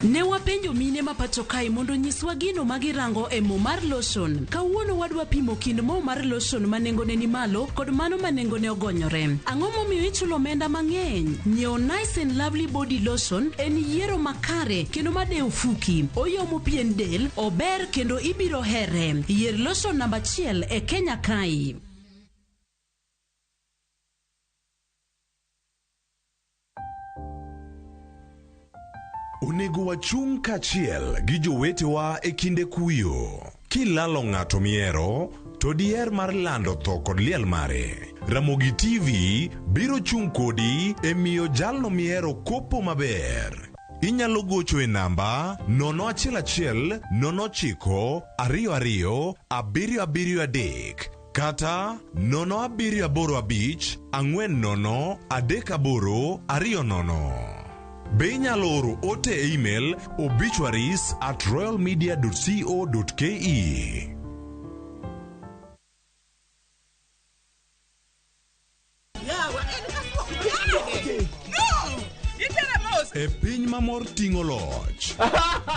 Ne wapenjo mine ma pacho kae mondo onyiswa gino ma girango e mo mar lotion. Kawuono wadwa pimo kind mo mar lotion ma nengone ni malo kod mano ma nengone ogonyore. Ang'o momiyo ichulo omenda mang'eny? Nyiewo Nice and Lovely Body Lotion en yiero makare kendo madewo fuki. Oyomo pien del, ober kendo ibiro here. Yier lotion namba achiel e Kenya kae. Onego wachung' kaachiel gi jowetewa e kinde kuyo. Kilalo ng'ato mihero, to diher mar lando tho kod liel mare. Ramogi TV biro chung' kodi e miyo jalno mihero kopo maber. Inyalo gocho e namba 011 09 22 773 kata 0785 40 38 20. Be inyalo oro ote e email obituaries at royalmedia.co.ke. E piny ma mor ting'o loch.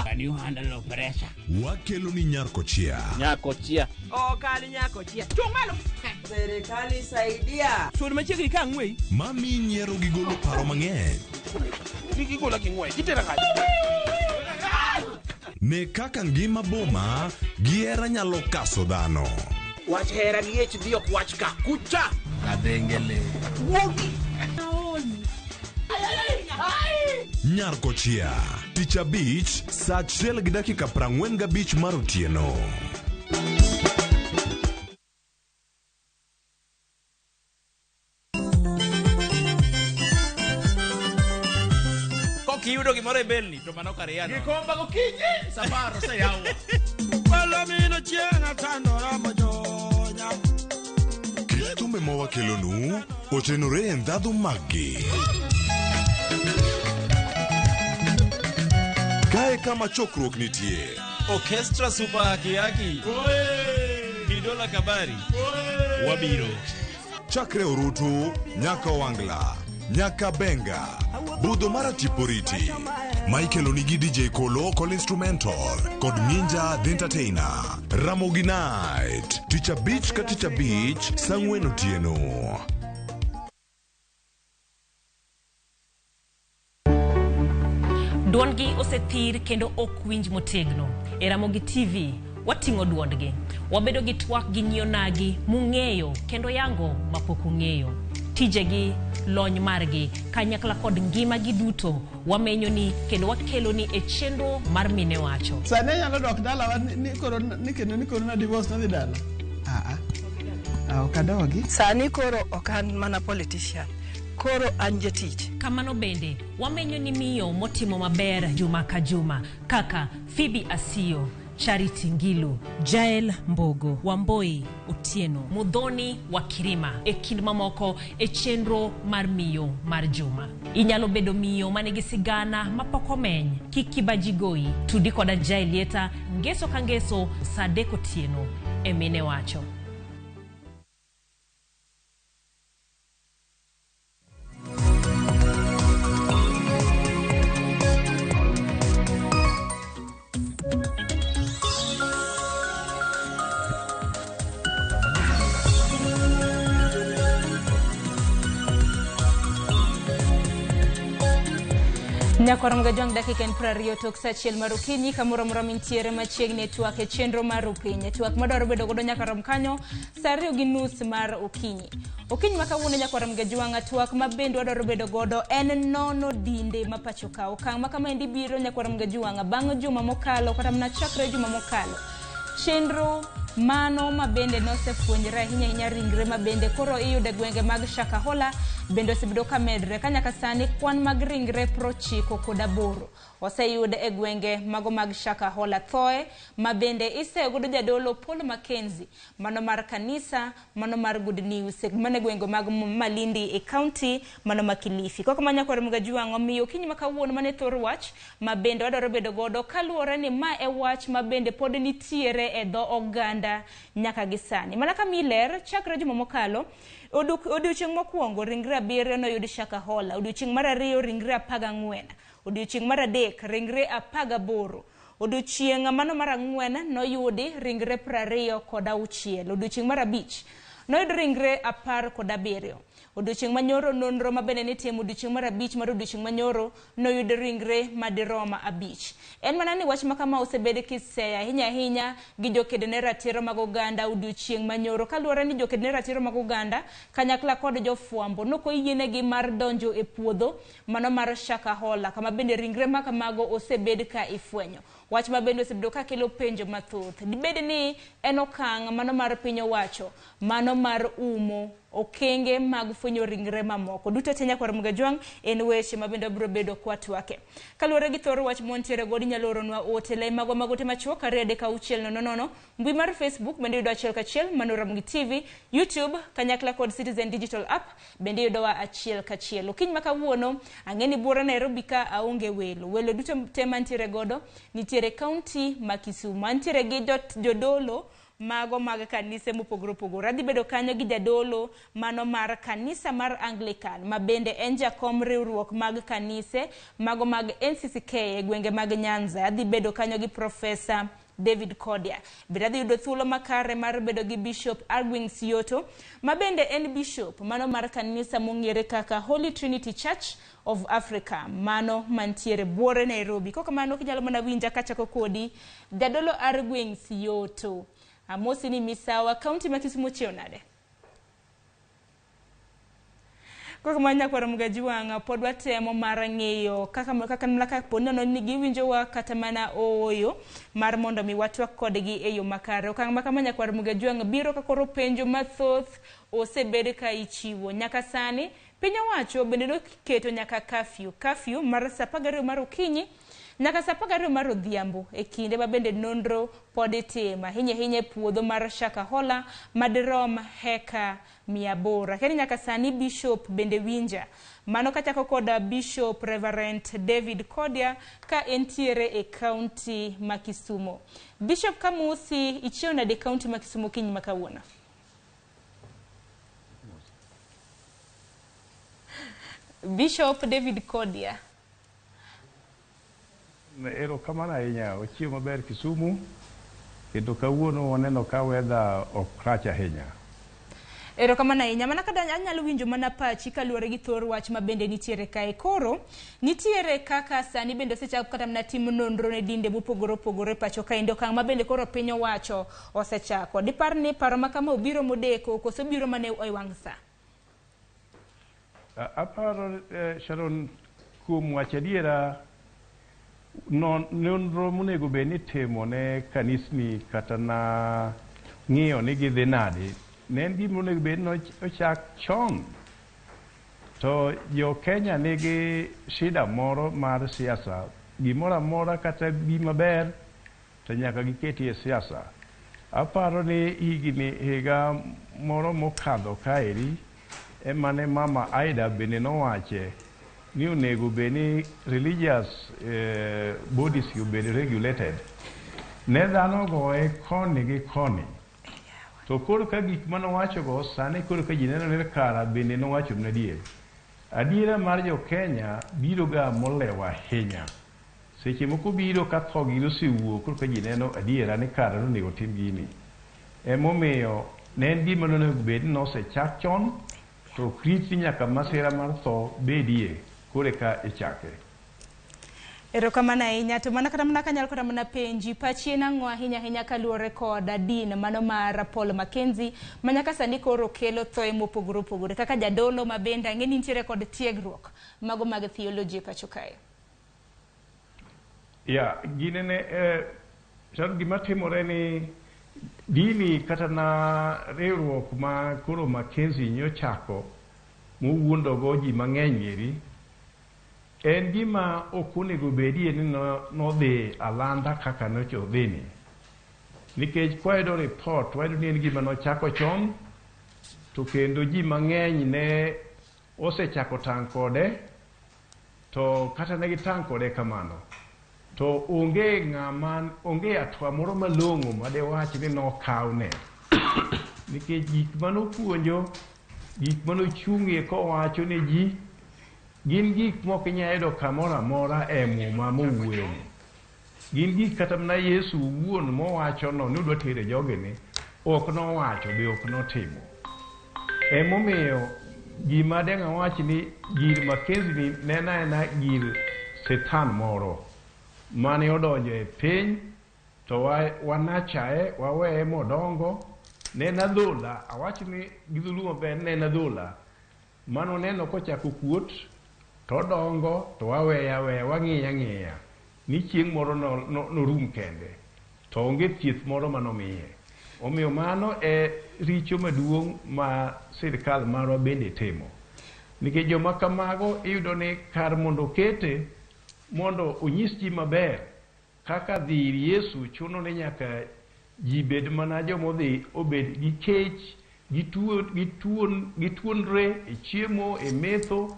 Can you handle pressure? Wakelo ni Nyarkochia. Nyakochia. Ok an nyakochia. Chung' malo. Serikali saidia. Sud machiegni ka ang'weyi. Mami nyiero gi golo paro mang'eny. Kik igola gi ng'wech. Itera kanye? Ne kaka ngima boma gi hera nyalo kaso dhano. Wach hera gi HD ok wach ka. Kucha. Kadhengele. Wuogi. Nyarkochia. Tich abich, saa 1:45 mar otieno. Kok iyudo gimoro e belni to mano kar yano. Gikomba gokinyi safar oseyaw. Palomino chieng' atandora mojonya. Kit thumbe ma wakelonu otenore e ndhadhu maggi. Kae kama chokruok nitie. Orchestra Super Haki Haki. Kidola Kabari. Wabiro. Chakre Orutu, nyaka Wangla, nyaka Benga, budho mar Tiporiti. Michael onigi DJ Kolo kod instrumental kod Ninja the Entertainer. Ramogi Night, tich abich ka tich abich, saa 4 otieno. Duondgi osethir kendo ok winj motegno. E Ramogi TV, wating'o duondgi. Wabedo gi twak gi nyionagi mung'eyo kendo yango mapok ung'eyo. Tijegi, lony margi, kanyakla kod ngimagi duto wamenyo ni kendo wakelo ni e chenro mar Mine Wacho. Sani anyalo dok dalawa ni koro ni kendo ni koro na divorce nadhi dala. Ah ah. Ok adogi. Sani koro ok an mana politician. Koro an jatich. Kamano bende, wamenyo ni miyo motimo maber juma ka juma kaka Phoebe Asiyo, Charity Ngilu, Jael Mbogo, Wamboi Otieno, Muthoni wa Kirima e kind mamoko e chenro mar miyo mar juma. Inyalo bedo miyo manigi sigana mapok omeny. Kik kibaji goyi. Tudi koda Jael Lieta ngeso ka ngeso saa 3 otieno e Mine Wacho. Nyakwar Mgajwang' dakika en 20 tok saa 1 mar okinyi kamoro amora mintiere machiegni e twak e chenro mar Upiny. E twak madwaro bedo godo nyaka rom kanyo saa 2:30 mar okinyi. Okinyi ma kawuono nyakwar Mgajwang' twak ma bende wadwaro bedo godo en nono dinde ma pacho ka. Okang' ma kamaendi biro nyakwar Mgajwang' bang' juma mokalo kata mana chakre juma mokalo. Chenro mano ma bende nosefwenyre ahinya ahinya ringre ma bende koro iyudo e gwenge mag Shakahola bende osebedo ka medre ka nyaka sani kwan mag ringre 98 oseyud e gwenge mago mag Shakahola. Thoe ma bende iseyo godo jadolo Paul Mackenzie mano mar kanisa mano mar Good News mane gwenge mag Malindi e county mano ma Kilifi. Koko ma nyakwar Mgajwang' omiyo okinyi ma kawuono mane thor wach ma bende wadwaro bedo godo kaluwore ni ma e wach ma bende pod nitiere e dho oganda nyaka gi sani. Mana ka miler chakre juma mokalo odiochieng' mokwongo ringre 7 noyud Shakahola, odiochieng' mar 2 ringre 14, odiochieng' mar 3 ringre 18, odiochieng' mano mar 4 noyudi ringre 26, odiochieng' mar 5 noyud ringre 17. Odiochieng' manyoro nonro ma bende nitimo odiochieng' mar 5 mar odiochieng' manyoro noyud ringre madirom 5. En mana ni wach ma kama osebed kiseyo ahinya ahinya gi joked ne ratiro mag oganda odiochieng' manyoro kaluwore ni joked ne ratiro mag oganda kanyakla kod jofwambo nokoyienegi mar donjo e puodho mano mar Shakahola kama bende ringre ma kamago osebed ka ifwenyo. Wach ma bende osebedo ka kelo penjo mathoth. Dibed ni en okang' mano mar piny owacho mano mar umo okenge mag fwenyo ringre mamoko. Duto te nyakwar Mgajwang' en weche ma bende wabiro bedo kwa twake. Kaluwore gi thor wach montiere godo inyalo oronwa ote lai magwa mag ote machuok 2 3 6 0 0. Mbui mar Facebook bende yudo 1 ka 1 mano Ramogi TV, YouTube kanyakla kod Citizen Digital App bende yudowa 1 ka 1. Okinyi ma kawuono ang'e ni buora Nairobi ka aonge welo. Welo duto te mantiere godo nitiere county ma Kisumu. Antiere gi jodolo mago mag kanise mopogore opogore. Adhi bedo kanyo gi jadolo mano mar kanisa mar Anglican ma bende en jakom riwruok mag kanise mago mag NCCK e gwenge mag Nyanza. Adhi bedo kanyo gi Professor David Kodia. Bende adhi yudo thuolo makare mar bedo gi Bishop Argwings Yoto ma bende en bishop mano mar kanisa mong'ere kaka Holy Trinity Church of Africa mano mantiere buore Nairobi. Kokamano kinyalo mana winja kachako kodi Jadolo Argwings Yoto. Amosi ni misawa, kaunti ma Kisumu chiew nade? Kokamano nyakwar Mgajuang' pod watemo mar ng'iyo kaka kaka po nono ni giwinjowa kata mana ooyo mar mondo mi watwak kodgi e yo makare. Okang' ma kama nyakwar Mgajuang' biro ka koro penjo mathoth osebed ka ichiwo. Nyaka sani piny owacho bende noketo nyaka curfew mar saa 12 mar okinyi nyaka saa 12 mar odhiambo e kinde ma bende nonro pod itimo ahinya ahinya e puodho mar Shakahola madirom heka 800. Akeni nyaka sani Bishop bende winja. Mano kachako koda Bishop Reverend David Kodia ka entiere e kaunti ma Kisumu. Bishop Kamusi, ichiew nade kaunti ma Kisumu kiny ma kawuono? Bishop David Kodia. Erokamano ahinya, ochiew maber Kisumu kendo kawuono waneno ka weather ok rach ahinya. Erokamano ahinya. Mana kada anyalo winjo mana pachi kaluwore gi thor wach ma bende nitiere kae. Koro nitiere kaka sani bende osechak kata mana timo nonro ne dinde mopogore opogore pacho kaendi, okang' ma bende koro piny owacho osechako. Dipar ni paro ma kama obiro modeko koso biro mana e wang' sa? Aparo Sharon, kuom wacho adiera, nonro monego bed ni itimo ne kanisni kata na ng'iyo ni gidhi nade ne en gima onego bed ni ochak chon. To jo Kenya nigi shida moro mar siasa, gimoro amora kata gima ber to nyaka giketie siasa. Aparo ni higni higa moro mokadho kaeri emane mama Aida bende nowache ni onego bed ni religious bodies obed regulated. Ne dhano goye koni gi koni. To koro ka gik manowachogo sani koro ka ji neno ni kara bende nowacho adier. Adiera mar jo Kenya biro ga molewo ahinya. Seche moko biro ka tho gi osewuok koro ka ji neno adiera ni kara nonego tim gini. Emomiyo ne en gima nonego bed ni nosechak chon to ok nyaka masira mar tho bedie koro eka ichake. Erokamano ahinya. To mana kata mana kanyalo kata mana penji, pachi en ang'o ahinya ahinya kaluwore kod din mano mar Paul Mackenzie ma nyaka sani koro kelo thoe mopogore opogore kaka jadolo ma bende ang'e ni nitiere kod tiegruok mago mag theology e pacho kae? Ya, ginene gima timore ni dini kata na riwruok ma koro Mackenzie nyochako mowuondogo ji mang'eny eri en gima ok onego bedie ni nodhi alanda kaka nochodhini. Nikech kwayudo report, wayudo ni en gima nochako chon to kendo ji mang'eny ne osechako tang' kode, to kata ne gitang' kode kamano to onge ng'ama, onge atwa moro malong'o madewach ni nokawne. Nikech gik manopuonjo, gik manochung'ie kowacho ne ji gin gik mok inyal yudo kamoro amora e muma mowuoyeni. Gin gik kata mana Yesu owuon mowachono ni odwa tere jogene, ok nowacho be ok notimo. Emomiyo gima dang' awach ni gir Mackenzie ni ne en aena gir setan moro mane odonjo e piny to wanachae, waweye modongo. Ne en adhola, awach ni gi dholuo maber ne en adhola mano neno kochako kuot to odongo to waweye aweya, wang'iye ang'iya ni chieng' moro norum kende to onge thieth moro manomiye. Omiyo mano e richo maduong' ma sirikal marwa bende timo. Nikech joma kamago iyudo ni kar mondo okete mondo onyis ji maber kaka dhi ir Yesu chuno ni nyaka ji bed mana jomodhi obed gi kech, gituonre e chiemo, e metho,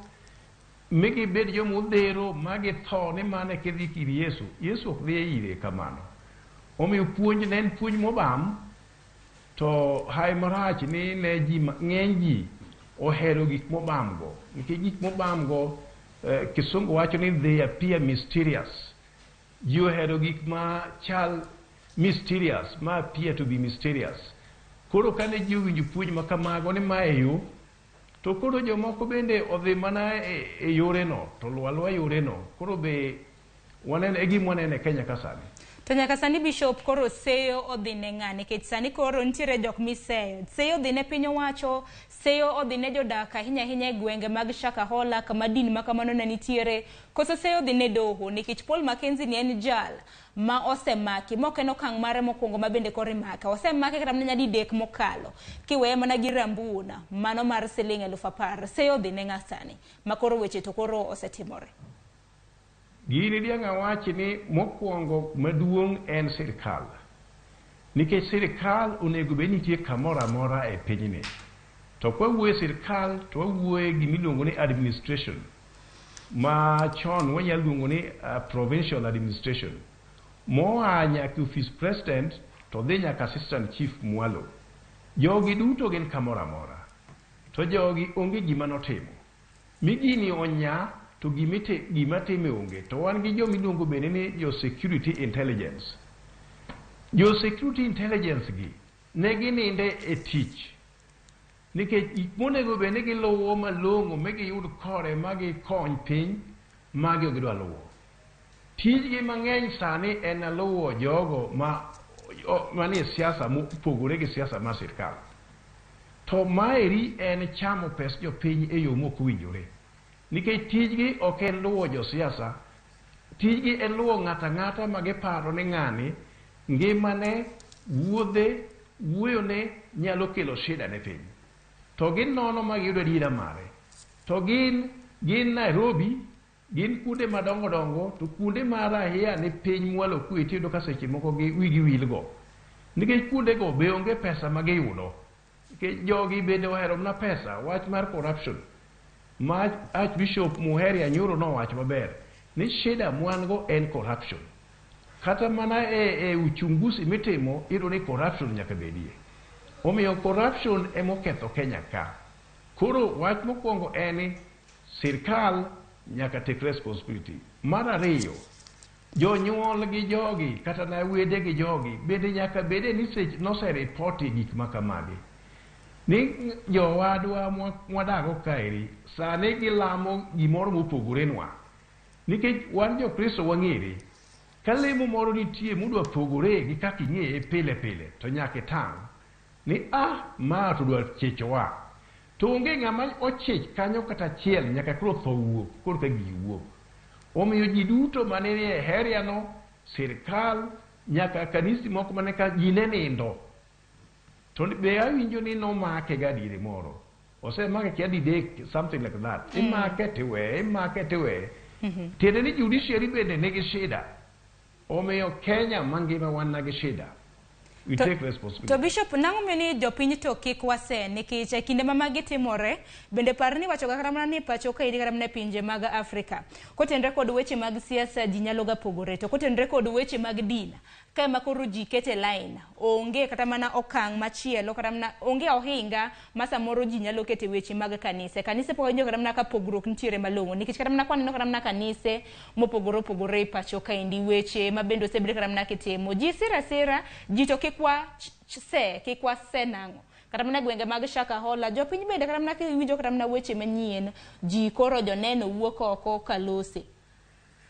mi gibed jomodhero ma githo ni mano eka idhi ir Yesu. Yesu ok dhi ire kamano. Omiyo puonj ne en puonj mobam To hawi marach ni ne ji ng'eny ji ohero gik mobamgo. Nikech gik mobamgo, kisungu wacho ni they appear mysterious. Ji ohero gik ma chal mysterious, ma appear to be mysterious. Koro kane ji owinjo puonj ma kamago ni mae yo, to koro jomoko bende odhi mana e yoreno, to luwo aluwa yoreno. Koro be waneno e gima waneno e Kenya ka sani. To nyaka sani Bishop koro seyo odhi ne ng'a? Nikech sani koro nitiere jok miseyo. Seyo odhi ne piny owacho, seyo odhi ne jodak ahinya ahinya e gwenge mag Shakahola kama din ma kamano ne nitiere, koso seyo odhi ne doho nikech Paul Mackenzie ni en jal ma osemaki, ma ok en okang' mare mokwongo ma bende koro imake. Osemake kata mana nyadidek mokalo, kiweye mana gi rambun mano mar siling 10,000. Seyo odhi ne ng'a sani ma koro weche to koro osetimore? Gini diang' awachi ni mokwongo maduong' en sirkal. Nikech sirkal onego bed nitie kamoro amora e pinyni. To kwa wuoyo sirkal to wawuoye gimiluongo ni administration. Ma chon wanyalo luongo ni provincial administration. Moa nyaka office president to dhi nyaka assistant chief mwalo. Jogi duto gin kamoro amora. To jogi onge gima notimo. Mi gini onya to gima time onge. To wan gi joma iluongo bende ni jo security intelligence. Jo security intelligence gi ne gininde e tich. Nikech gik monego bed ni giluwo malong'o mi giyud kore ma gikony piny, magi ok gidwa luwo. Tijgi mang'eny sani en luwo jogo manie siasa mopogore gi siasa mar sirkal. To maeri en chamo pes jopiny e yo mok owinjore. Nikech tijgi ok en luwo josiasa, tijgi en luwo ng'ato ang'ata ma giparo ni ng'ani ngimane, wuodhe, wuoyone nyalo kelo shida ne piny. To ginono ma giyudo adiera mare. To gin Nairobi, gin kuonde madongo dongo, to kuonde ma rahia ni piny mwalo kwe tiyudo ka seche moko gi wigi wilgo. Nikech kuondego be onge pesa ma giyudo. Nikech jogi bende ohero mana pesa, wach mar corruption. Ma Archbishop Muheria nyoro nowacho maber ni shida mwan go en corruption. Kata mana e uchunguzi mitimo iyudo ni corruption nyaka bedie. Omiyo corruption emoketho Kenya ka. Koro wach mokwongo en ni sirkal nyaka take responsibility. Mar ariyo, jonyuol gi jogi kata na wede gi jogi bende nyaka bede ni seche noseripoti gik ma kamagi. Ni jowadwa mwadago kaeri sani gilamo gimoro mopogore nwa. Nikech wan Jokristo wang'ere, ka lemo moro nitie mudwa pogore gi kaka ing'eye pile pile to nyaka itang' ni ma to dwa chichowa. To onge ng'ama ochich kanyo kata achiel nyaka koro tho wuok, koro ka gigi wuok. Omiyo ji duto mane nie area no, sirkal, nyaka kanisi moko mane ka ji ne nindo. To be awinjo ni nomake ga diere moro. Osemake kia didek, something like that. Imake tiweye, imake tiweye. Tiende ni judiciary bende nigi shida. Omiyo Kenya mangima wan gi shida. We take responsibility. To Bishop, nang'o miyo ni jopiny to kik wase nikech e kinde ma magi timore, bende par ni wacho kata mana ni pacho kaendi kata mana e pinje mag Afrika. Kotenre kod weche mag siasa ji nyalo ga pogore, to kotenre kod weche mag din, ka ema koro ji kete line, onge kata mana okang' machielo, kata mana onge ohinga ma samoro ji nyalo kete weche mag kanise. Kanise pok awinjo kata mana ka pogruok nitiere malong'o, nikech kata mana kwaneno kata mana kanise mopogore opogore e pacho kaendi, weche ma bende osebedo kata mana kitimo. Ji sira sira, ji to kik wa se, kik wase nang'o. Kata mana gwenge mag Shakahola, jopiny bende kata mana kiwinjo kata mana weche manyien, ji koro joneno wuok oko kalose.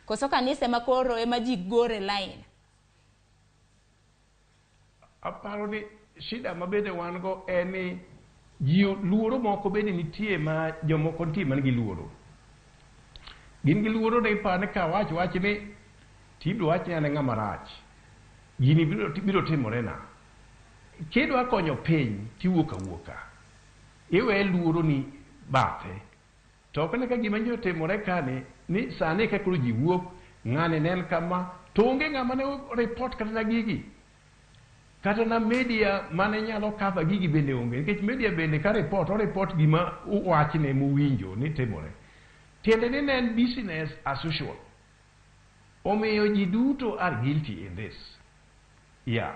Koso kanise ma koro ema ji gore line. Aparo ni shida ma bende wan go en ni ji luoro moko bende nitie ma jomoko nitie man gi luoro. Gin gi luoro ni iparo ni ka wach wach ni tibiro wach ni an e ng'ama rach. Gini biro timore na. Kidwa konyo piny tiwuok awuoka. Iwe luoro ni bathe. To ok ne ka gima nyocha otimore kani ni sani ka koro ji wuok ng'ani ne en kama to onge ng'ama ne report kata na gigi. Kata na media mane nyalo cover gigi bende onge, nikech media bende ka report, o report gima wachne mowinjo ni timore. Tiende ni ne en business as usual. Omiyo ji duto are guilty in this. Yeah.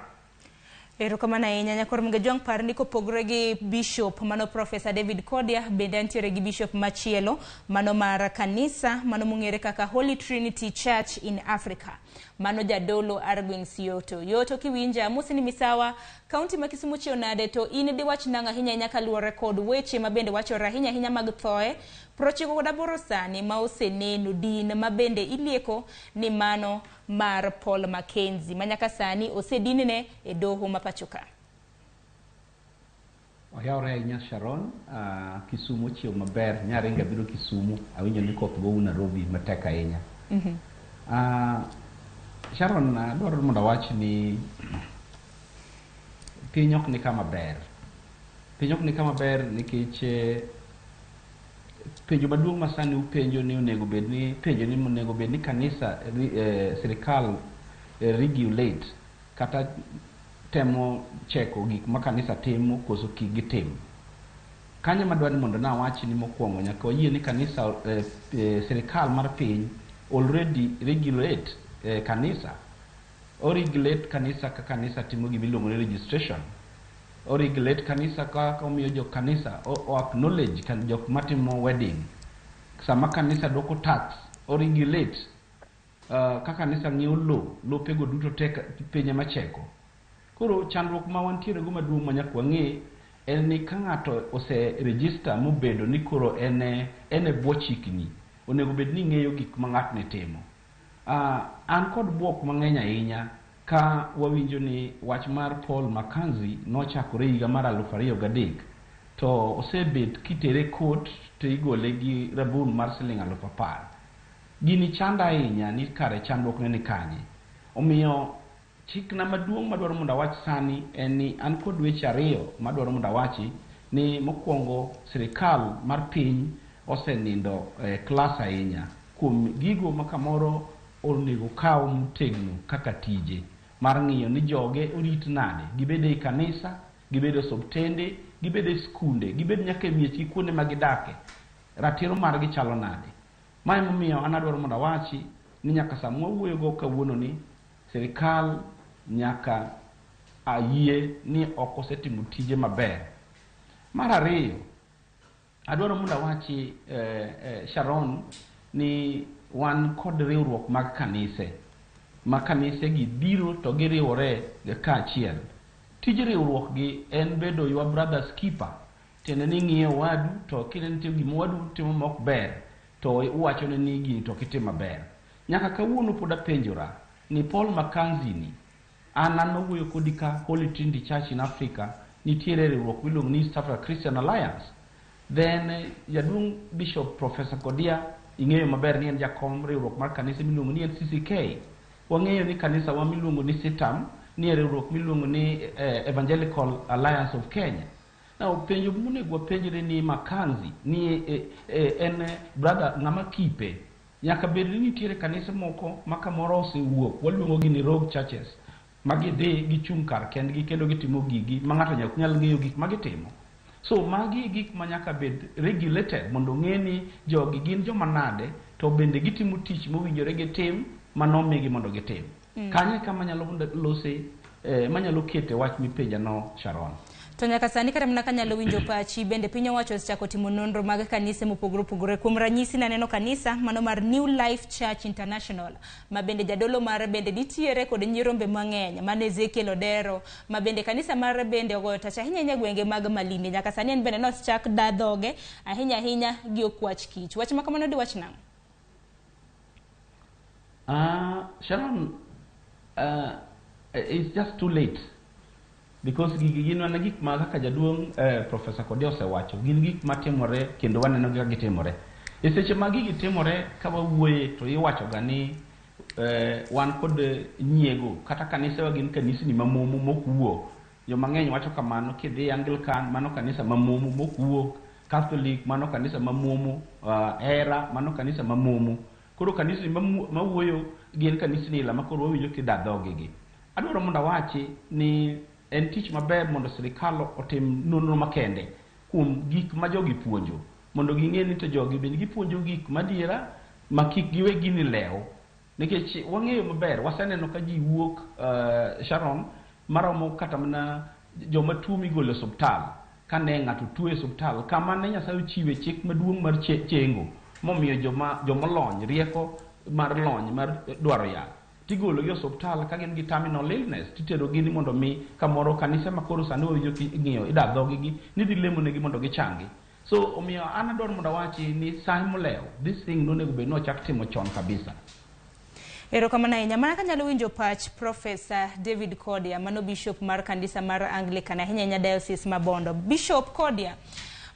Erokamano ahinya Nyakor Mgejwang' par ni kopogore gi Bishop mano Professor David Kodia, bende antiere gi Bishop machielo mano mar kanisa mano mong'ere kaka Holy Trinity Church in Africa, mano jadolo Argwings Yoto. Yoto kiwinja, amosi ni misawa, kaunti ma Kisumu chiew nade to in diwach nang'o ahinya ahinya kaluwore kod weche ma bende wachore ahinya ahinya mag thoe 98 sani ma oseneno din ma bende ilieko ni mano mar Paul Mackenzie ma nyaka sani osedinne e doho ma pacho ka. Oyawre ahinya Sharon, Kisumu ochiew maber, nyaringa biro Kisumu, awinjo ni koth gou Nairobi matek ahinya. Sharon, adwaro mondo awach ni piny ok ni kama ber. Piny ok ni kama ber nikech penjo maduong' ma sani upenjo ni onego bed ni penjo ni onego bed ni kanisa sirikal regulate kata temo cheko gik ma kanisa timo koso kik gitim. Kanyo madwa ni mondo nawach ni mokwongo nyaka wayie ni kanisa sirikal mar piny already regulate kanisa. O regulate kanisa ka kanisa timo gima iluongo ni registration. O regulate kanisa kaka omiyo jo kanisa o acknowledge kan jok matimo wedding. Sama kanisa dwoko tax, o regulate ka kanisa ng'iewo lo, lopego duto te piny ema cheko. Koro chandruok ma wantiere go maduong' ma nyaka wang'e en ni ka ng'ato ose register mobedo ni koro en e bwo chikni, onego bed ni ng'eyo gik ma ng'atni timo. An kod bwok mang'eny ahinya ka wawinjo ni wach mar Paul Mackenzie nochakore higa mar 2003 to osebet kitere court to igole gi rabun mar siling 10,000. Gini chanda ahinya ni kare chandruok ne ni kanye. Omiyo chikna maduong' madwaro mondo awach sani en ni an kod weche ariyo madwaro mondo awachi ni mokwongo sirikal mar piny osenindo klas ahinya kuom gigo ma kamoro onego kaw motegno kaka tije mar ng'iyo ni joge orit nade, gibed ei kanisa, gibed e osiptende, gibed e skunde, gibed nyaka e miechgi kuonde ma gidake, ratiro margi chalo nade. Ma emomiyo an adwaro mondo awachi ni nyaka sama wawuoyogo kawuono ni sirikal nyaka ayie ni ok osetimo tije maber. Mar ariyo, adwaro mondo awachi Sharon ni wan kod riwruok mag kanise ma kanise gi biro to giriwore kaachiel. Tij riwruok gi en bedo your brother's keeper, tiende ni ng'iyo wadu to kineno nitie gima wadu timo ma ok ber to uwachone ni gini to ok itim maber. Nyaka kawuono pod apenjora ni Paul Mackenzie ni an awuoyo kodi ka Holy Trinity Church in Africa nitiere riwruok miluongo ni East Africa Christian Alliance. Then jaduong' Bishop Professor Kodia ing'eyo maber ni en jakom riwruok mar kanisa miluongo ni NCCK. Wang'eyo ni kanisa wa miluongo ni SITAM ni e riwruok miluongo ni Evangelical Alliance of Kenya. Now penjo monego wapenjre ni Mackenzie ni en brother ng'ama kipe. Nyaka bed ni nitiere kanise moko ma kamoro osewuok, waluongo gi ni rogue churches, ma gidhi gichung' kar kendgi kendo gitimo gigi ma ng'ato ok nyal ng'eyo gik ma gitimo. So magi gik ma nyaka bed regulated mondo ong'e ni jogi gin joma nade to bende gitimo tich mowinjore gitim manomigi mondo gitim. Kanyo e kama anyalo lose manyalo kete wach mipenja no Sharon. To nyaka sani kata mana kanyalo winjo pachi bende piny owacho osechako timo nonro mag kanise mopogore opogore. Kuom ranyisi naneno kanisa mano mar New Life Church International ma bende jadolo mare bende nitiere kod nyirombe mang'eny mano Ezekiel Odero ma bende kanisa mare bende ogoyo tach ahinya ahinya gwenge mag Malindi. Nyaka sani en bende nosechak da dhoge ahinya ahinya gi okwach kich. Wach ma kamano diwach nang'o? Sharon, it's just too late. Because gigi gin mana gik ma kaka jaduong' Professor Kodia osewacho, gin gik matimore kendo waneno kaka gitimore. E seche ma gigi timore ka wawuoye to iwacho ga ni wan kod nyiego kata kanisewa gin kanisni mamomo mok wuo. Joma ng'eny wacho kamano, kidhi Anglican mano kanisa mamomo mok wuo, Catholic mano kanisa mamomo, Hera mano kanisa mamomo. Koro kanisni mawuoyo gin kanisni ila ma koro wawinjo kida dhogi gi. Adwaro mondo awachi ni en tich maber mondo sirikal otim nonro makende kuom gik ma jogi puonjo mondo ging'e ni to jogi bende gipuonjo gik madiera ma kik giwe gini lew. Nikech wang'eyo maber, waseneno ka ji wuok Sharon Maromo kata mana joma tuo migolo e osuptal. Kane ng'ato tuo e osuptal, kama ne Nyasaye ochiwe chik maduong' mar chengo, momiyo joma jomolony rieko mar lony mar dwaro yath tigolo gi osuptal ka gin gi terminal illness, titero gi ni mondo mi kamoro kanise ma koro sani wawinjo king'iyo ida dhogi gi ni dhi lemo negi mondo gichangi. So omiyo an adwaro mondo awachi ni sa molewo this thing nonego bed ni ochak timo chon kabisa. Erokamano ahinya. Mana kanyalo winjo pach Professor David Kodia, mano bishop mar kanisa mar Anglican, ahinya ahinya Diocese ma Bondo. Bishop Kodia,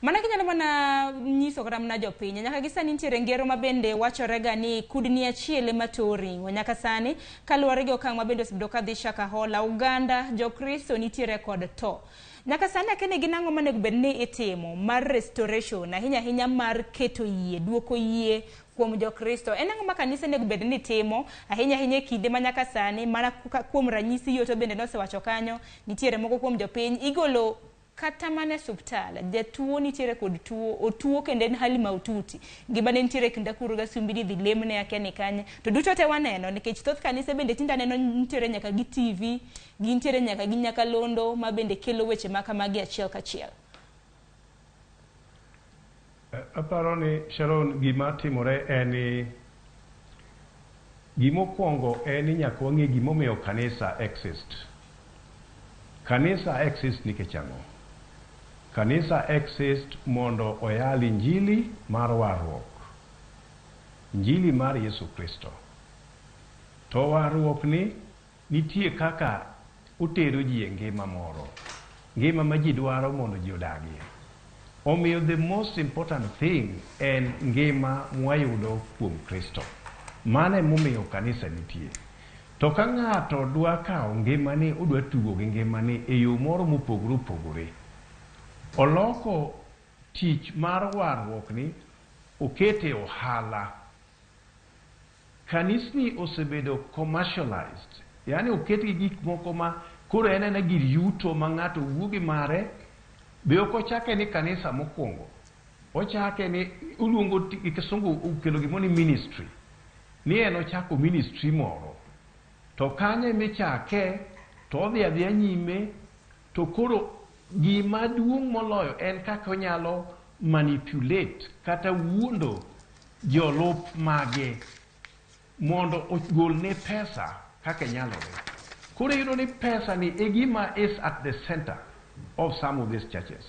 mana kinyalo mana nyiso kata mana jopiny, nyaka gi sani nitiere ngero ma bende wachorega ni kudni achiel ema towo ring'o. Nyaka sani, kaluwore gi okang' ma bende osebedo kadhi Shakahola, oganda Jokristo nitiere kod tho. Nyaka sani akia ni gin ang'o monego bed ni itimo mar restoration, ahinya ahinya mar keto yie, duoko yie kuom Jokristo. En ang'o ma kanisa onego bed ni timo, ahinya ahinya e kinde ma nyaka sani, mana kuom ranyisi Yoto bende nosewacho kanyo, nitiere moko kuom jopiny, igolo kata mana e osuptal, jatuo nitiere kod tuo, otuo kendo en hali mahututi. Ngimane nitiere e kind akuru gi asumbi ni dhi lemne akia ni kanye. To duto te waneno nikech thoth kanise bende tinde aneno nitiere nyaka gi TV, gintiere nyaka gi nyakalondo ma bende kelo weche ma kamagi achiel kachiel. Aparo ni Sharon, gima timore en ni gimokwongo en ni nyaka wang'e gimomiyo kanisa exist. Kanisa exist nikech ang'o? Kanisa exist mondo oyal injili mar warruok. Injili mar Yesu Kristo. To warruok ni nitie kaka otero ji e ngima moro. Ngima ma ji dwaro mondo ji odagie. Omiyo the most important thing en ngima mwayudo kuom Kristo. Mano emomiyo kanisa nitie. To ka ng'ato dwa kawo ngimane, odwa tugo gi ngimane e yo moro mopogore opogore, oloko tich mar warruok ni okete ohala. Kanisni osebedo commercialized, yani oket gi gik moko ma koro en ena gir yuto ma ng'ato wuo gi mare, be ok ochake ni kanisa mokwongo. Ochake ni oluongo gi kisungu okelo gimoro ni ministry. Ni en ochako ministry moro. To kanyo emichake, to odhi adhiya nyime, to koro gima duong' moloyo en kaka onyalo manipulate kata wuondo jolup mage mondo ogolne pesa kaka nyalore. Koro iyudo ni pesa ni e gima is at the center of some of these churches.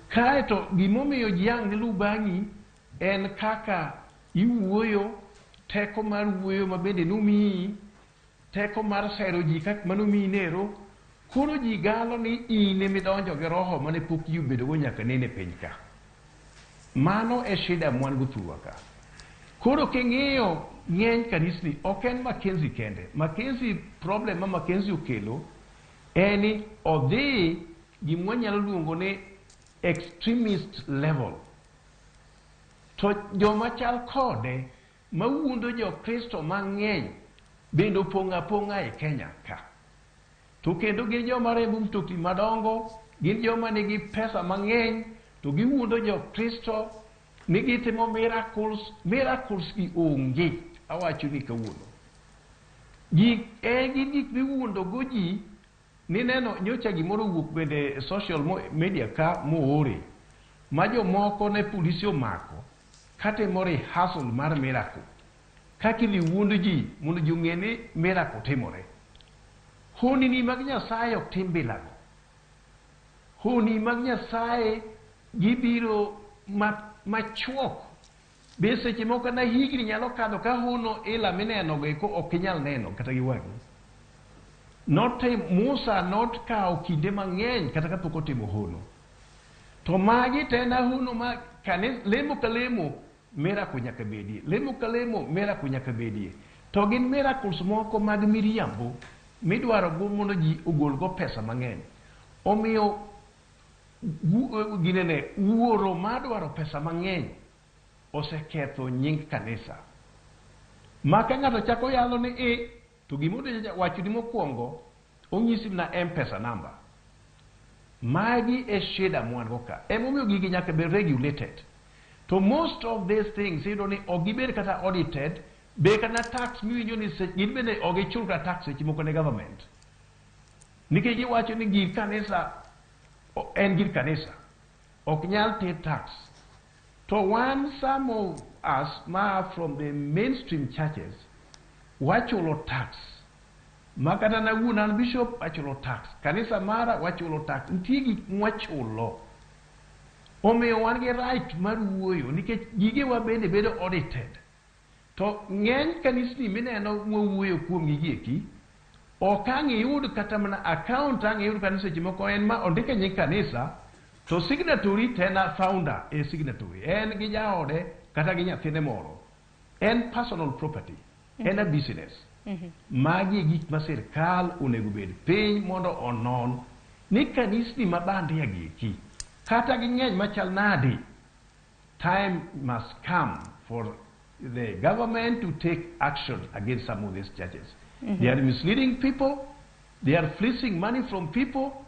Kaeto gimomiyo ji ang' ne luw bang'i en kaka iwuoyo, teko mar wuoyo ma bende nomiyi, teko mar sero ji kaka manomiyi nero, koro ji galo ni in emidonjo gi roho mane pok ji obedogo nyaka nene piny ka. Mano e shida mwan go thurwa ka. Koro king'iyo ng'eny kanisni, ok en Mackenzie kende. Mackenzie, problem ma Mackenzie okelo en ni odhi gima wanyalo luongo ni extremist level. To joma chal kode mawuondo jo-Kristo mang'eny bende opong' apong'a e Kenya ka. To kendo gin joma rembo mtokni madongo, gin joma nigi pesa mang'eny, to giwuondo jo-Kristo ni gitimo miracles, miracles gi onge, awacho ni kawuono. Gik e gin gik miwuondo go ji, nineno nyocha gimoro owuok bende e social media ka moore, ma jomoko ne polisi omako katimo rehearsal mar miracle. Kaka idhi wuond ji mondo ji ong'e ni miracle timore. Honni mag Nyasaye ok tim bilago. Honni mag Nyasaye gibiro machuok. Be seche moko kata higni nyalo kadho ka hono ila mineno go eko ok inyal neno kata gi wang'i. Musa nokawo kinde mang'eny kata kapok otimo hono. To magi te en hono ma lemo ka lemo miracle nyaka bedie. Lemo ka lemo miracle nyaka bedie. To gin miracles moko mag miriambo midwaro go mondo ji ogol go pesa mang'eny. Omiyo ginene wuoro madwaro pesa mang'eny oseketho nying kanisa. Ma ka ng'ato chako yalo ni e to gima wacho ni mokwongo onyisi na M-Pesa number. Magi e shida mwan go ka. Emomiyo gigi nyaka bed regulated. To most of these things iyudo ni ok gibed kata audited, be kata tax miwinjo ni gin bende ok gichul kata tax seche moko ne government. Nikech giwacho ni gir kanisa en gir kanisa. Ok nyal ter tax. To wan some of us ma from the mainstream churches wachulo tax. Ma kata na wuon an bishop achulo tax. Kanisa mara wachulo tax. Nitie gik mwachulo. Omiyo wan gi right mar wuoyo nikech gigewa bende bedo audited. To ng'eny kanisni mineno mwawuoyo kuomgi gi eki, ok ang' iyud kata mana account ang' iyud kanisa seche moko en ma ondike nying kanisa to signatory to en a founder e signatory. En gi jaode kata gi nyathine moro. En personal property. En a business. Magi e gik ma sirkal onego bed piny mondo onon ni kanisni ma bandia gi eki kata ging'eny machal nadi, time must come for the government to take action against some of these churches. They are misleading people, they are fleecing money from people,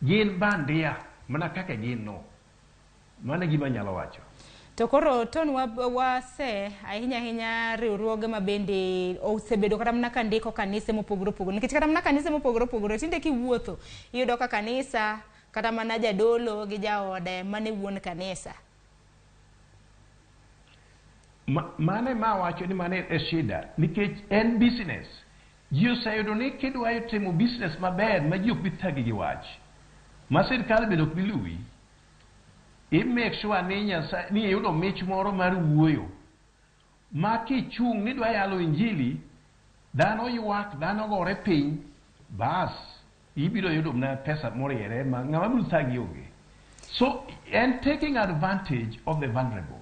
gin bandia, mana kaka gin no. Mano e gima anyalo wacho. To koro ton wase ahinya ahinya riwruoge ma bende osebedo kata mana ka ndiko kanise mopogore opogore nikech kata mana kanise mopogore opogore tinde kiwuotho iyudo ka kanisa kata mana jadolo gi jaode mane wuon kanisa. Mano ema awacho ni mano e shida nikech en business. Ji oseyudo ni kidwa timo business maber ma ji ok bi thagi gi wach, ma sirkal bende ok bi luwi, i make sure ni Nyasaye ni iyudo mich moro mar wuoyo ma kichung' nidwa yalo injili, dhano ywak, dhano gore piny, bas ibiro yudo mana pesa moriere ma ng'ama biro thagi onge. So en taking advantage of the vulnerable.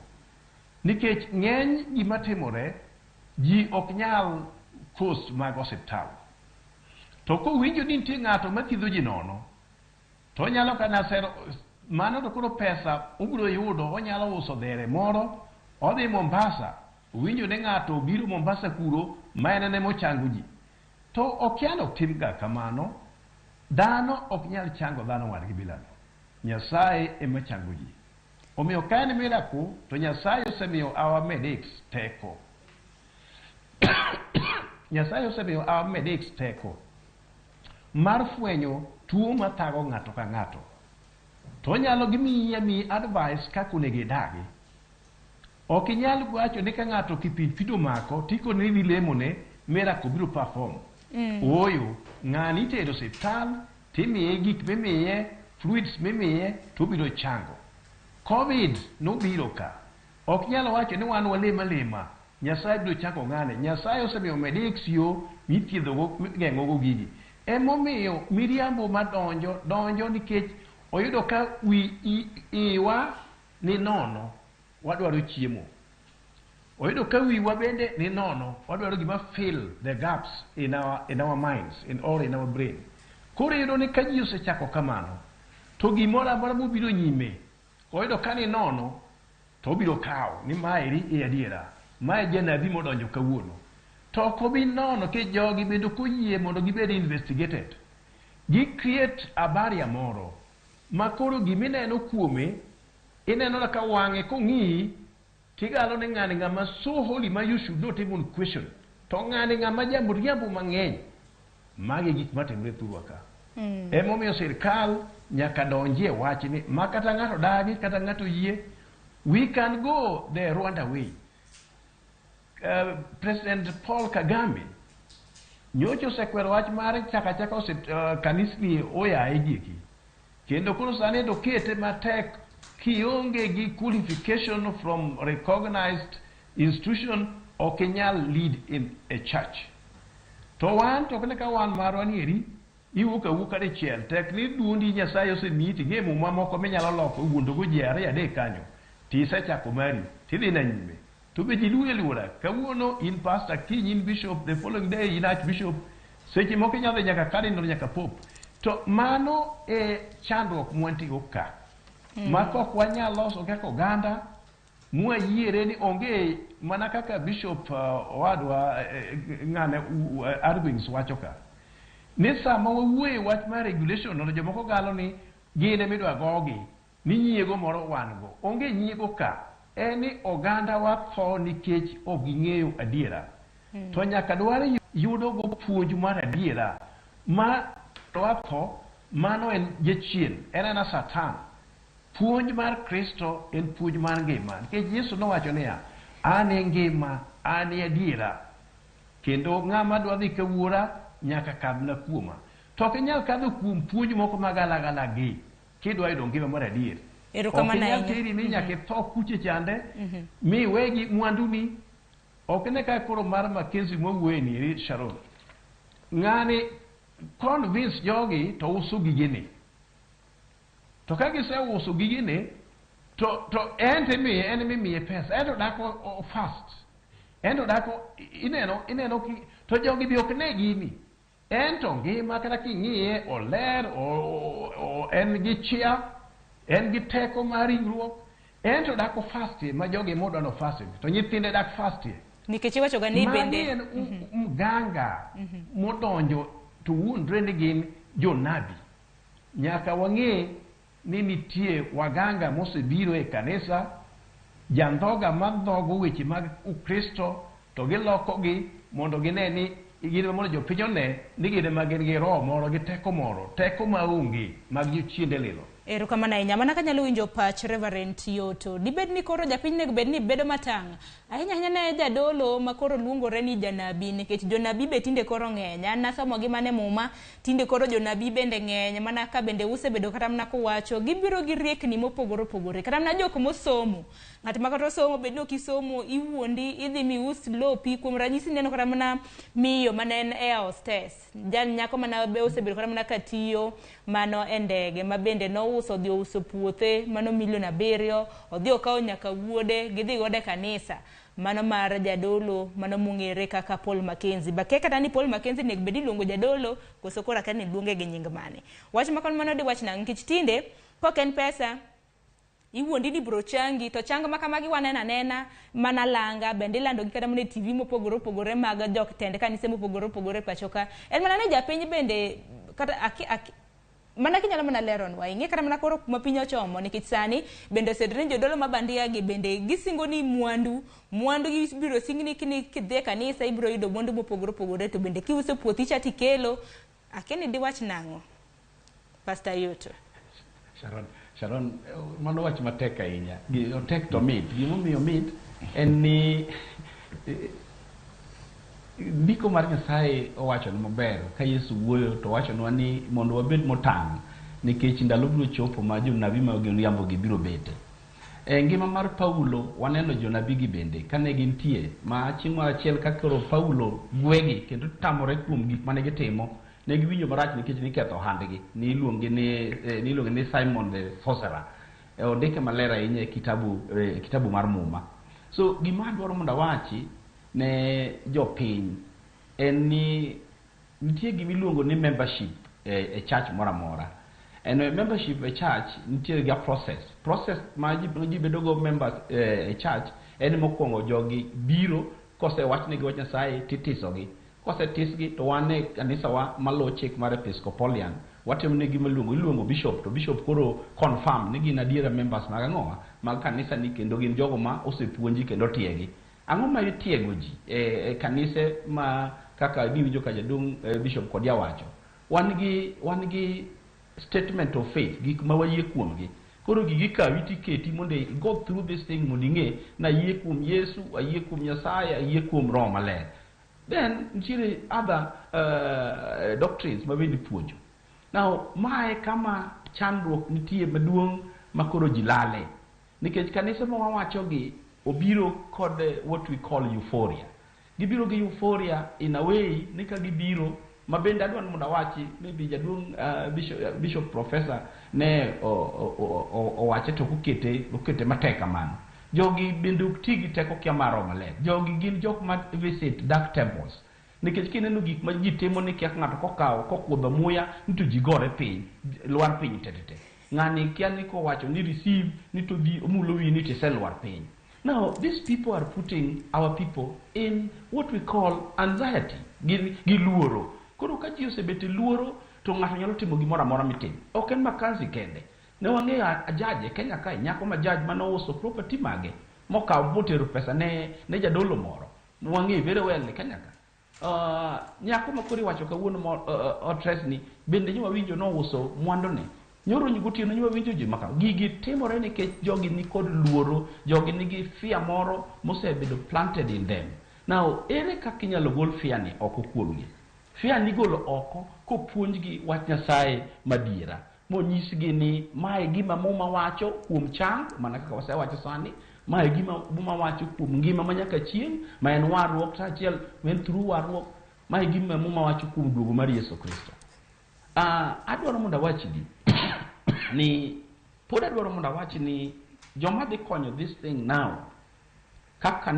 Nikech ng'eny gima timore, ji ok nyal cost mag osiptal. To kowinjo ni nitie ng'ato mathiedho ji nono, to onyalo kana sero, mano to koro pesa obiro yudo, onyalo uso dhere moro, odhi Mombasa, owinjo ni ng'ato obiro Mombasa kuro, ma en ema ochango ji. To okia ni ok tim ga kamano, dhano ok nyal chango dhano wadgi bilano. Nyasaye ema chango ji. Omiyo ka en miracle, to Nyasaye osemiyo our medics teko. Nyasaye osemiyo our medics teko mar fwenyo tuo mathago ng'ato ka ng'ato. To onyalo gimiyi amiyi advice kaka onego idagi. Ok inyal wacho ni ka ng'ato kipindupindu omako, tikone ni idhi lemone, miracle biro perform. Ooyo, ng'ani itero osiptal, timiye gik mimiye, fluids mimiye, to obiro chango. Covid nobiro ka. Ok nyal wacho ni wan walem alema, Nyasaye biro chango ng'ane. Nyasaye osemiyo medics yo mithiedhogo, migeng'ogo gigi. Emomiyo miriambo madonjo, donjo nikech oyudo ka wi iwa ni nono, wadwaro chiemo. Oyudo ka wiwa bende ni nono, wadwaro gima fill the gaps in our minds, in or in our brain. Koro iyudo ni ka ji osechako kamano, to gimoro amora mobiro nyime, oyudo ka ni nono, to obiro kawo ni maeri e adiera, mae janabi modonjo kawuono. To ok obi nono ke jogi bende ok oyie mondo gibed investigated. Gi create a barrier moro ma koro gimineno kuome, ineno ka wang'e kong'iyi, tigalo ni ng'ani ng'ama so holy ma you should not even question. To ng'ani ng'ama jamriambo mang'eny. Magi e gik matimore thurwa ka. Emomiyo sirkal nyaka donjie wachni ma kata ng'ato dagi kata ng'ato yie, we can go the Rwanda way. President Paul Kagame nyocha osekwero wach mar chaka chaka kanisni oyaye gieki. Kendo koro sani to kete matek kionge gi qualification from recognized institution ok inyal lead in a church. To wan to kane ka wan marwa ni eri iwuok awuoka dichiel tek ni duondi Nyasaye osemiyi ting'e muma moko minyalo loko wuondogo ji ariyo adek kanyo tisechako mari tidhi na nyime. To be ji luori aluora kawuono in pastor kiny in bishop the following day in archbishop seche moko inyalo dhi nyaka cardinal nyaka pope. To mano e chandruok mwantigo ka. Ma kok wanyal loso kaka oganda mwayiere ni onge mana kaka bishop owadwa ng'ane Argwings wacho ka ni sama wawuoye wach mar regulation no jomoko galo ni gin emidwa gogi ni nyiego moro wan go onge nyiego ka en ni oganda wa tho nikech ok ging'eyo adiera to nyaka dwar yudo go puonj mar adiera ma To watho, mano en jachien, en ena Satan. Puonj mar Kristo en puonj mar ngima. Nikech Yesu nowacho niya, an e ngima, an e adiera. Kendo ng'ama dwa dhi ka wuora nyaka kadhna kuoma. To ok inyal kadho kuom puonj moko magalagala gi kidwa yudo ngima mar adier. Erokamano Ok inyal ahinya. teri ni nyaka itho kuche chande, mi iwegi mwanduni. Ok ine ka koro mar Mackenzie mwawuoye ni eri Sharon. Ng'ani convince jogi to uso gigene. To ka giseuso gigene, to en to imiye, en emimiye pesa. En to dak o fast. En to dak ineno ki, to jogi be ok ne gini. En to ngima kata king'iye oler, en gi chia, en gi teko mar ringruok. En to dak fastie ma jogi modwa no fastie. To nyithinde dak fastie. Nikech iwacho ga ni Magi bende en mganga modonjo to wuondre ni gin jonabi. Nyaka wang'e ni nitie waganga mosebiro e kanisa, jandhoga madhogo weche mag Ukristo to gilokogi mondo gine ni gin mondo jopiny one ni gin ema gin gi roho moro gi teko moro, teko maonge mag jochiende lilo. Erokamano ahinya. Mana kanyalo winjo pach Reverend Yoto. Dibed ni koro japiny nego bed ni bedo matang'. Ahinya ahinya ne jadolo ma koro luongore ni janabi nikech jonabi be tinde koro ng'eny. An nasomo gi mane muma, tinde koro jonabi bende ng'eny mana ka bende usebedo kata mana kuwacho gibiro gi riekni mopogore opogore. Kata mana jok mosomo. Ng'at ma kata osomo bed ni ok isomo, iwuondi, idhi mius lopi. Kuom ranyisi ineno kata mana miyo mane en air hostess. Jal nyako mana be osebedo kata mana katiyo mano e ndege ma bende nouso, odhi ouso puothe mano milion 7, odhi okawo nyaka wuode gidhi godo e kanisa mano mar jadolo mano mong'ere kaka Paul Mackenzie. Bakia kata ni Paul Mackenzie nego bed ni iluongo jadolo koso koro akia ni luonge gi nying mane. Wach ma kamano diwach nang'o nikech tinde kok en pesa iwuondi ni bro changi to chang ma kamagi waneno anena mana langa bende ilando gi kata mana e TV mopogore opogore mag jok tend kanise mopogore opogore pacho ka. En mana ni japiny bende kata aki, mana kinyalo mana leronwa ing'e kata mana koro kuma piny ochomo nikech sani bende osedre ni jodolo ma bandia gi bende gisingo ni mwandu gi biro singni ni kidhi e kanisa ibiro yudo mwandu mopogore opogore to bende kiuso puothi cha tikelo. Akia ni diwach nang'o Pastor Yoto? Sharon, mano wach matek ahinya. Otek to mit. Gimomiyo mit en ni ndiko mar Nyasaye owachonwa maber ka Yesu wuoyo to owachonwa ni mondo wabed motang' nikech ndalo biro chopo ma jonabi mag miriambo gi biro bete. E ngima mar Paulo waneno jonabi gi bende kane gintie ma chieng' moro achiel ka koro Paulo gwegi kendo tamore kuom gik mane gitimo, ne giwinjo marach nikech niketho ohandgi. Niluonge ni Simon the Sorcerer. Ondike maler ahinya e kitabu mar Muma. So gima adwaro mondo awachi ne jopiny en ni nitie gima iluongo ni membership e church moro amora. En membership e church nitie ga process. Process ma ji bedo go members e church en mokwongo jogi biro kosewachnegi wach Nyasaye titisogi. Kosetisgi to wan e kanisa wa maluwo chik mar Episcopalian watimo ne gima iluongo bishop to bishop koro confirm ni gin adiera members mag ang'owa mag kanisa ni kendo gin jogo ma osepuonji kendo otiegi. Ang'o ma itiego ji e kanise ma kaka niwinjo ka jaduong' bishop Kodia wacho? Wan gi statement of faith, gik ma wayie kuomgi. Koro gigi kawi tiketi mondo i go through this thing mondo ing'e na ayie kuom Yesu, ayie kuom Nyasaye, ayie kuom Roho Maler. Then nitiere other doctrines ma bende ipuonjo. Now mae kama chandruok nitie maduong' ma koro ji lale. Nikech kanise ma wawachogi obiro kod what we call euphoria. Gibiro gi euphoria in a way ni ka gibiro ma bende adwa ni mondo awachi maybe jaduong' bishop professor ne owache to okete matek kamano. Jogi bende ok ti gi teko kia mar Roho Maler. Jogi gin jok ma visit dark temples. Nikech kineno gik ma ji timo ni kia ng'ato kokawo kokuodho muya ni to ji gore piny, lwar piny tetete. Ng'ani kia ni kowacho ni receive ni to dhi omulo wiyi ni to iselwar piny. Now, these people are putting our people in what we call anxiety, gi luoro. Koro ka ji osebet e luoro, to ng'ato nyalo timo gimoro amora mitimo. Ok en Mackenzie kende. Ne wang'eyo a judge e Kenya kae, nyako ma judge mane ouso property mage, mokawo motero pesa ne jadolo moro. Wang'eyo very well e Kenya ka. Nyako ma koro iwacho kawuono ma otres ni bende nyo wawinjo nouso mwandune. Nyoro gotieno nyo wawinjo ji maka. Gigi timore nikech jogi ni kod luoro, jogi nigi fear moro mosebedo planted in them. Now, ere kaka inyalo gol fear ni oko kuomgi? Fear ni igolo oko kopuonjgi wach Nyasaye madiera. Monyisgi ni mae gima Muma wacho kuom chang, mana kaka wasewacho sani, mae gima Muma wacho kuom ngima ma nyaka chieng', ma en warruok kaachiel, ma en through warruok, mae gima Muma wacho kuom duogo mar Yesu Kristo. Adwaro mondo awachni ni pod adwaro mondo awach ni joma dhi konyo this thing now ka ka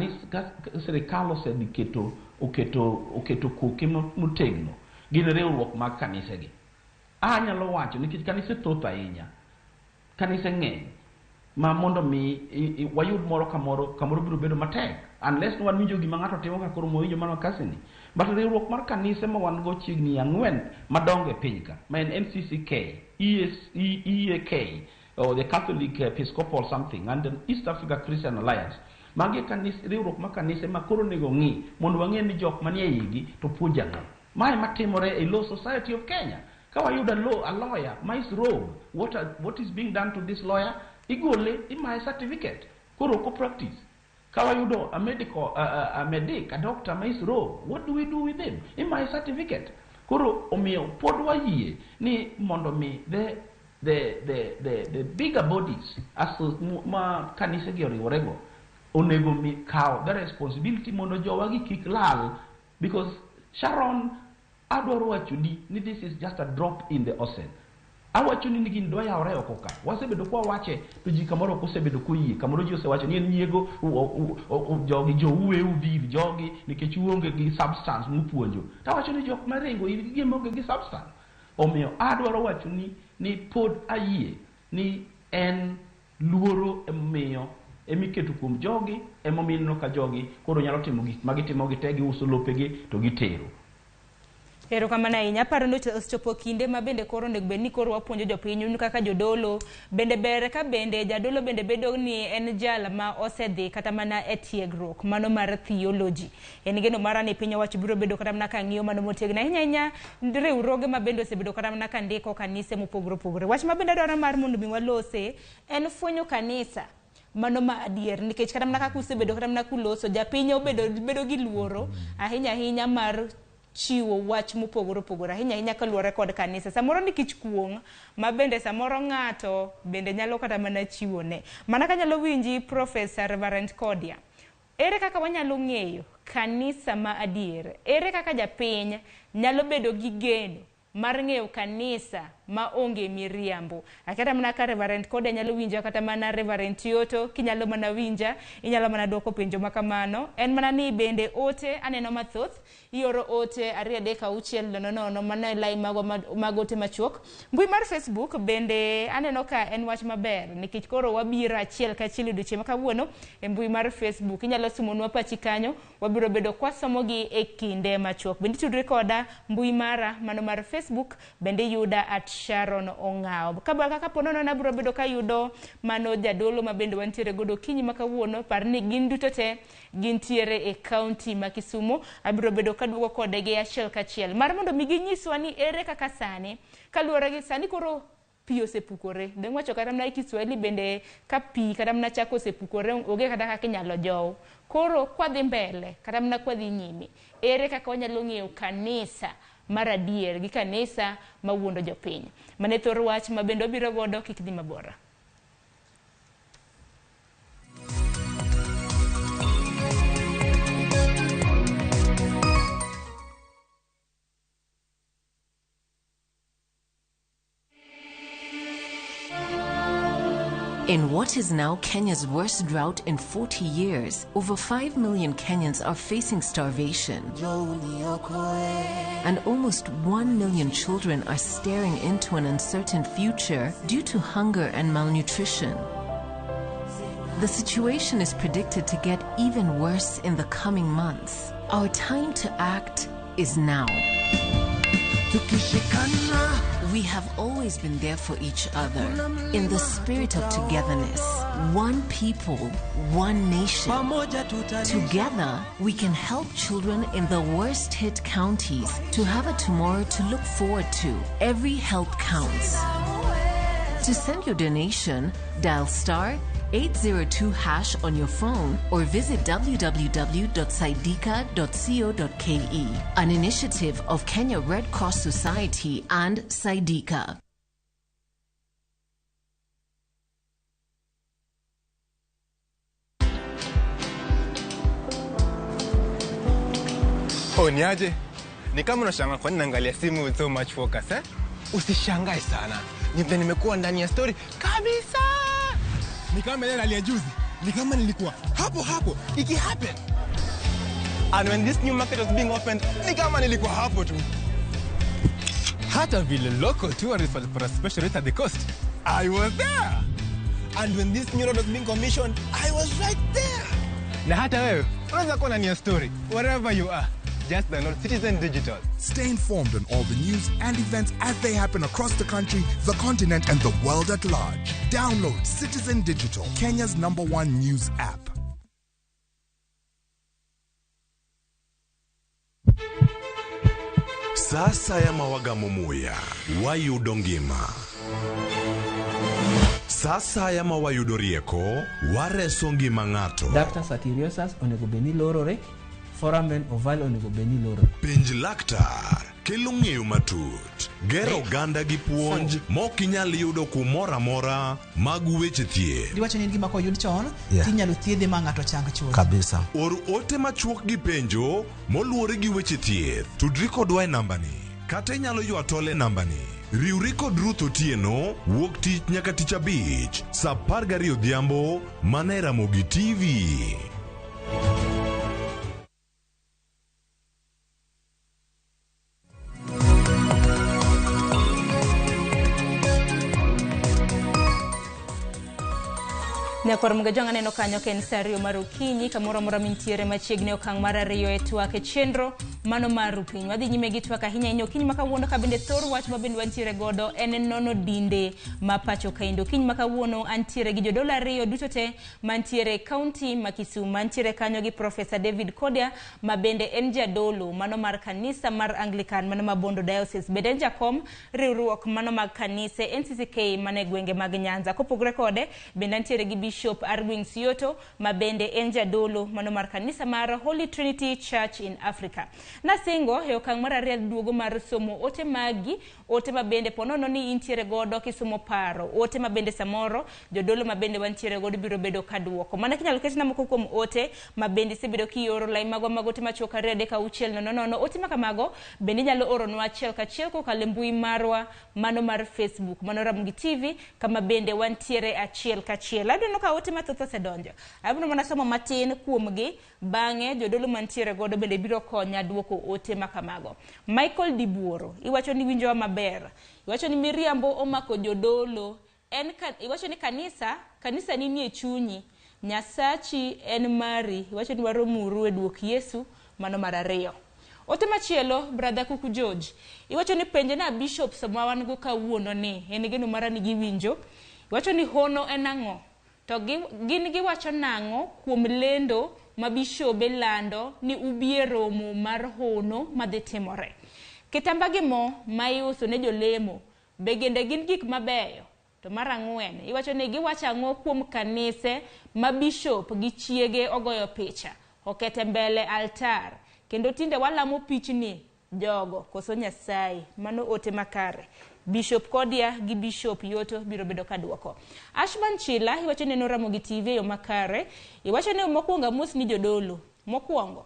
sirikal osedhi keto oketo koke motegno gin riwruok mag kanisegi. Anyalo wacho nikech kanise thoth ahinya, kanise ng'eny ma mondo mi wayud moro kamoro biro bedo matek unless wan winjo gima ng'ato timo ka koro mwawinjo mana kasini. But riwruok mar kanise ma wan go chiegni 4 madongo e piny ka, ma en NCCK, EAK, or the Catholic Episcopal something, and the East Africa Christian Alliance. Magi riwruok mar kanise ma koro onego ng'i mondo wang'e ni jok manie igi to puonjo ang'o. Mae matimore e Law Society of Kenya. Ka wayudo a lawyer ma is rogue, what is being done to this lawyer? Igole, imaye certificate. Koro ok practice. Ka wayudo a medical, a medic, a doctor ma is rogue, what do we do with him? Imaye certificate. Koro omiyo pod wayie ni mondo mi the bigger bodies as ma kanise gi oriworego onego mi kaw the responsibility mondo jowagi kik lal, because Sharon, adwaro wacho ni this is just a drop in the ocean. Awacho ni gin dwa yawre oko ka. Wasebedo kwa wache to ji kamoro ok osebedo koyie, kamoro ji osewacho ni en nyiego, jogi jouwe udhir jogi nikech uonge gi substance mupuonjo. To awacho ni jok maringo ir gi onge gi substance. Omiyo adwaro wacho ni pod ayie ni en luoro emomiyo emiketo kuom jogi, emomiyo ineno ka jogi koro nyalo timo gik ma gitimo gi te, giuso lopegi to gitero. Erokamano ahinya. Aparo ni osechopo kinde ma bende koro onego bed ni koro wapuonjo jopiny un kaka jodolo. Bende ber ka bende jadolo bende bedo ni en jal ma osedhi kata mana e tiegruok mano mar theology. En geno mara ni piny owacho biro bedo kata mana ka ng'iyo mano motegno ahinya ahinya riwruoge ma bende osebedo kata mana ka ndiko kanise mopogore opogore. Wach ma bende adwaro mar mondo mi walose en fwenyo kanisa mano ma adier, nikech kata mana kaka usebedo kata mana kuloso japiny obedo bedo gi luoro ahinya ahinya mar chiwo wach mopogore opogore ahinya ahinya kaluwore kod kanisa. Samoro nikech kuong' ma bende samoro ng'ato bende nyalo kata mana chiwo ne. Mana kanyalo winji Professor Reverend Kodia, ere kaka wanyalo ng'eyo kanisa ma adier? Ere kaka japiny nyalo bedo gi geno mar ng'eyo kanisa ma onge miriambo? Akata mana ka Reverend Kodia nyalo winja, kata mana Reverend Tioto kinyalo mana winja, inyalo mana dwoko penjo makamano. En mana ni bende ote aneno mathoth, ioro ote 2 3 6 0 0 mana e line magwa mag ote machuok. Mbui mar Facebook bende aneno ka en wach maber nikech koro wabiro achiel kachiel odiochieng' ma kawuono e mbui mar Facebook. Inyalo sumonwa pachi kanyo, wabiro bedo kwasomogi e kinde machuok. Bende tudri koda mbui mara mano mar Facebook, bende yuda at Sharon Ong'awo. Kaka po nono nabiro bedo kayudo mano jadolo ma bende wantiere godo okinyi ma kawuono, par ni gin duto te gintiere e kaunti ma Kisumu. Abiro bedo kaduogo kodgi achiel kachiel mar mondo mi ginyiswa ni ere kaka sani kaluwore gi sani koro pi osepukore. Dong' wacho kata mana e Kiswahili bende ka pi kata mana chak osepukore onge kata kaka inyalo jow. Koro kwadhi mbele kata mana kwadhi nyime, ere kaka wanyalo ng'eyo kanisa mar adier gi kanisa mawuondo jopiny? Mane thor wach ma bende wabiro godo, kik dhi mabor. In what is now Kenya's worst drought in 40 years, over 5 million Kenyans are facing starvation. And almost 1 million children are staring into an uncertain future due to hunger and malnutrition. The situation is predicted to get even worse in the coming months. Our time to act is now. We have always been there for each other in the spirit of togetherness. One people, one nation. Together, we can help children in the worst hit counties to have a tomorrow to look forward to. Every help counts. To send your donation, dial star 802 hash on your phone or visit www.saidika.co.ke. An initiative of Kenya Red Cross Society and Saidika. Oh, niaje? Ni kama unashangaa kwa nini naangalia simu with so much focus, eh? Usishangae sana. Ni vile nimekuwa ndani ya story kabisa. Ni kama ile hali ya juzi. Ni kama nilikuwa hapo hapo iki happen. And when this new market was being opened, ni kama nilikuwa hapo tu. Hata vile local tourists walipata special rate at the coast, I was there. And when this new road was being commissioned, I was right there. Na hata wewe unaweza kuwa ndani ya story wherever you are. Just download Citizen Digital. Stay informed on all the news and events as they happen across the country, the continent, and the world at large. Download Citizen Digital, Kenya's #1 news app. Sasa ya mawagamo muya, wayudo ngima. Sasa ya mawayudo rieko, wareso ngima ng'ato. Ductus arteriosus onego bed ni lorore, foramen ovale onego bed ni lorore. Penj laktar kelo ng'eyo matut, gero oganda gi puonj mok inyal yudo kumoro amora mag weche thieth. Giwacho ni en gima koyud chon, tinyalo thiedhe ma ng'ato chang chuth. Kabisa. Or ote machuok gi penjo moluwore gi weche thieth. Tudri kodwa e nambani kata inyalo ywa tol e nambani. Riwri kod Ruth Otieno wuok tich nyaka tich abich saa 12 odhiambo mana e Ramogi TV. Nyakwar Mugajwang' aneno kanyo ka en sa 2 mar okinyi kamoro amora mintiere machiegni okang' mar 2 e twak e chenro mano mar okinyi. Wadhi nyime gi twak ahinya ahinya okinyi ma kawuono ka bende thor wach ma bende wantiere godo en nono dinde ma pacho kaendi. Okinyi ma kawuono antiere gi jodolo 2 duto te mantiere e kaunti ma Kisumu. Mantiere kanyo gi Professor David Kodia ma bende en jadolo mano mar kanisa mar Anglican mano ma Bondo Diocese. Bende en jakom riwruok mano mag kanise NCCK mane gwenge mag Nyanza. Kopogore kode bende antiere gi Bishop Argwings Yoto ma bende en jadolo mano mar kanisa mar Holy Trinity Church in Africa. Nasingo e okang' mar 2 duogo mar somo ote magi, ote ma bende ponono ni intiere godo kisomo paro, ote ma bende samoro jodolo ma bende wantiere godo biro bedo kaduoko. Mana kinyalo ketna moko kuom ote ma bende isebedo kioro lai magwa mag ote machuok 2 3 6 0 0. Ote ma kamago bende inyalo oronwa achiel kachiel kokalo e mbui marwa mano mar Facebook mano Ramogi TV kama bende wantiere achiel kachiel. Adwaro ka ote mathoth osedonjo. Abiro mana somo matin kuomgi, bang'e jodolo mantiere godo bende biro konya duoko ote makamago. Michael Dibuoro iwacho ni winjowa maber. Iwacho ni miriambo omako jodolo. En iwacho ni kanisa ni nie chunyi. Nyasachi en mari. Iwacho ni waromuru e duok Yesu mano mar 2. Ote machielo brother Kuku George iwacho ni penje na bishop sama wan go kawuono ni en geno mara ni giwinjo. Iwacho ni hono en ang'o? To gin giwacho nang'o kuom lendo ma bishobe lando ni ubie romo mar hono madhi timore. Kitamba gi mo ma iuso ne jolemo be gende gin gik mabeyo. To mar 4 iwacho ni giwacho ang'o kuom kanise ma bishop gi chiege ogoyo picha okete mbele altar kendo tinde walamo pichni jogo koso Nyasaye. Mano ote makare. Bishop Kodia gi Bishop Yoto biro bedo kaduoko. Ashman Chila iwacho ni Ramogi TV yo makare. Iwacho ni mokwongo amos ni jodolo. Mokwongo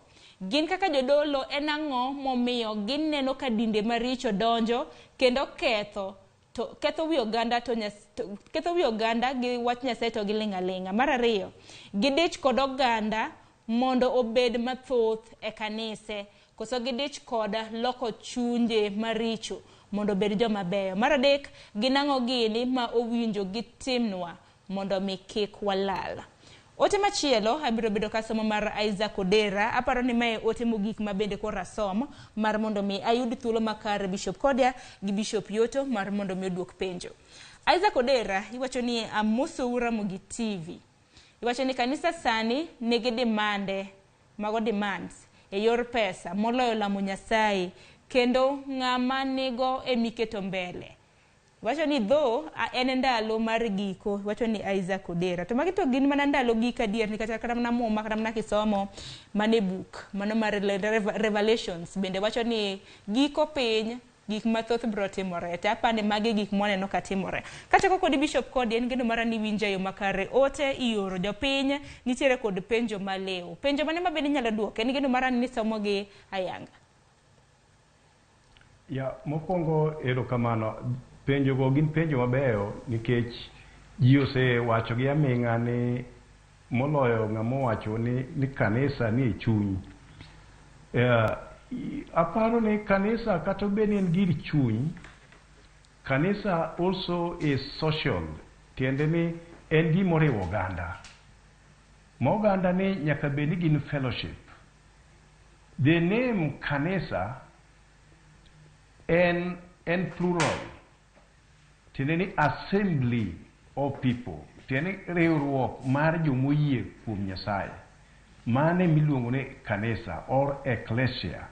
gin kaka jodolo en ang'o momiyo gineno ka dinde maricho donjo kendo ketho ketho wi oganda to ketho wi oganda gi wach Nyasaye to giling' aling'a. Mar 2 gidich kod oganda mondo obed mathoth e kanise koso gidich kod loko chunje maricho mondo obed joma beyo. Mar 3 ginang'o gini ma owinjo gitimnwa mondo mi kik walal. Ote machielo abiro bedo kasomo mar Isaac Odera. Aparo ni mae ote mogik ma bende koro asom mar mondo mi ayud thuolo makare Bishop Kodia gi Bishop Yoto mar mondo mi oduok penjo. Isaac Odera iwacho ni amosou Ramogi TV. Iwacho ni kanisa sani nigi dimande mago demands e yor pesa moloyo lamo Nyasaye kendo ng'ama nigo emiketo mbele. Wacho ni dho en ndalo mar giko, wacho ni Isaac Odera. To magi to gin mana ndalo giko adier nikech kata mana Muma kata mana kisomo mane buk mano mar Revelations bende wacho ni giko piny gik mathoth biro timore. To apani magi gik mwaneno ka timore. Kachako kod Bishop Kodi en geno mara ni winjo e yo makare. Ote ioro jopiny nitiere kod penjo maliw. Penjo mane ma bende inyalo duoko? En geno mara ni somo gi ayanga. Ya, mokwongo erokamano. Penjogo gin penjo mabeyo nikech ji osewacho gi aming'a ni moloyo ng'ama owacho ni kanisa ni e chuny. Aparo ni kanisa kata obed ni en gir chuny, kanisa also is social, tiende ni en gima oriwo oganda. Ma oganda ni nyaka bed ni gin fellowship. The name kanisa en plural. Tiende ni assembly of people. Tiende ni riwruok mar jomoyie kuom Nyasaye. Mane miluongo ni kanisa or ecclesia.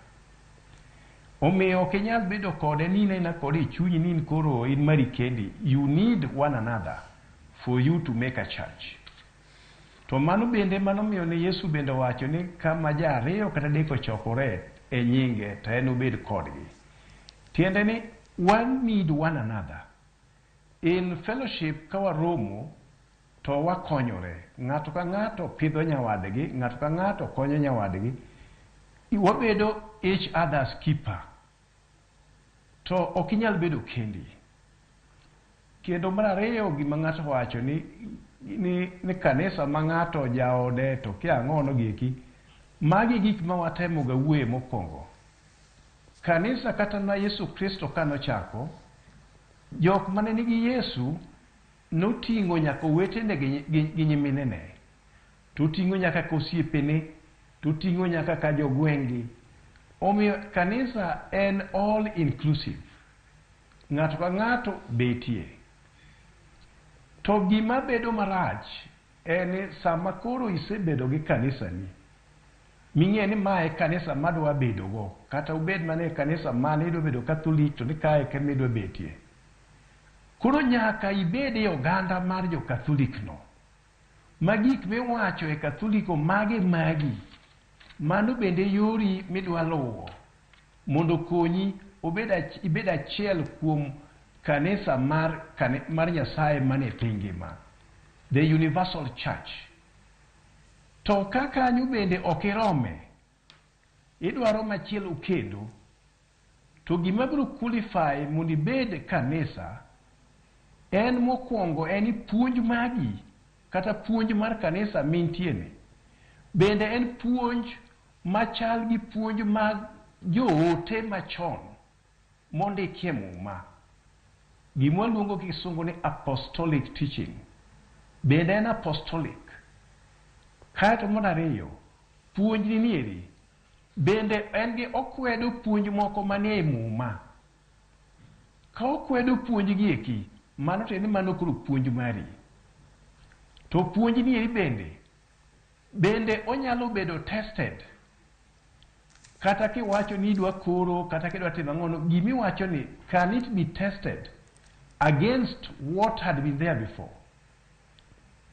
Omiyo ok inyal bedo kode ni in aina kode e chunyi ni in koro in mari kendi. You need one another for you to make a church. To mano bende manomiyo ne Yesu bende owacho ni kama ji ariyo kata adek ochokore e nyinge to en obed kodgi. Tiende ni one need one another. In fellowship ka waromo to wakonyore. Ng'ato ka ng'ato pidho nyawadgi, ng'ato ka ng'ato konyo nyawadgi. Wabedo each other's keeper. To ok inyal bedo kendi. Kendo mar ariyo gima ng'ato wacho ni kanisa ma ng'ato jaode to kia ang'ono gieki. Magi gik ma watemo ga wuoye mokwongo. Kanisa kata na Yesu Kristo kanochako, jok mane nigi Yesu noting'o nyaka owetene gi nyiminene. To ting'o nyaka ka osiepene, to ting'o nyaka ka jogweng'gi. Omiyo kanisa en all inclusive. Ng'ato ka ng'ato betie. To gima bedo marach en ni sama koro isebedo gi kanisani, ming'e ni mae kanisa madwa bedogo, kata ubed mana e kanisa mane idwa bedo Catholic to ni kae kema idwa betie. Koro nyaka ibed e oganda mar jo Catholic no. Ma gik miwacho e Catholic mage magi. Mano bende yori midwa luwo mondo okonyi ibed achiel kuom kanisa mar Nyasaye manie piny ngima. The Universal Church. To ka kanyo bende ok irome, idwaro machielo kendo, to gima biro qualify mondo ibed kanisa en mokwongo en puonj magi kata puonj mar kanisa mintiene. Bende en puonj machal gi puonj mag joote machon mondikie Muma. Gima waluongo gi kisungu ni apostolic teaching. Bende en apostolic. Kaeto mar ariyo, puonj ni nieri, bende en gi okwedo puonj moko manie Muma. Ka okwedo puonj gi eki, mano tiende ni mano koro puonj mari. To puonj ni eri bende onyalo bedo tested. Kata kiwacho ni idwa koro, kata kidwa timo ang'ono, gimiwacho ni can it be tested against what had been there before?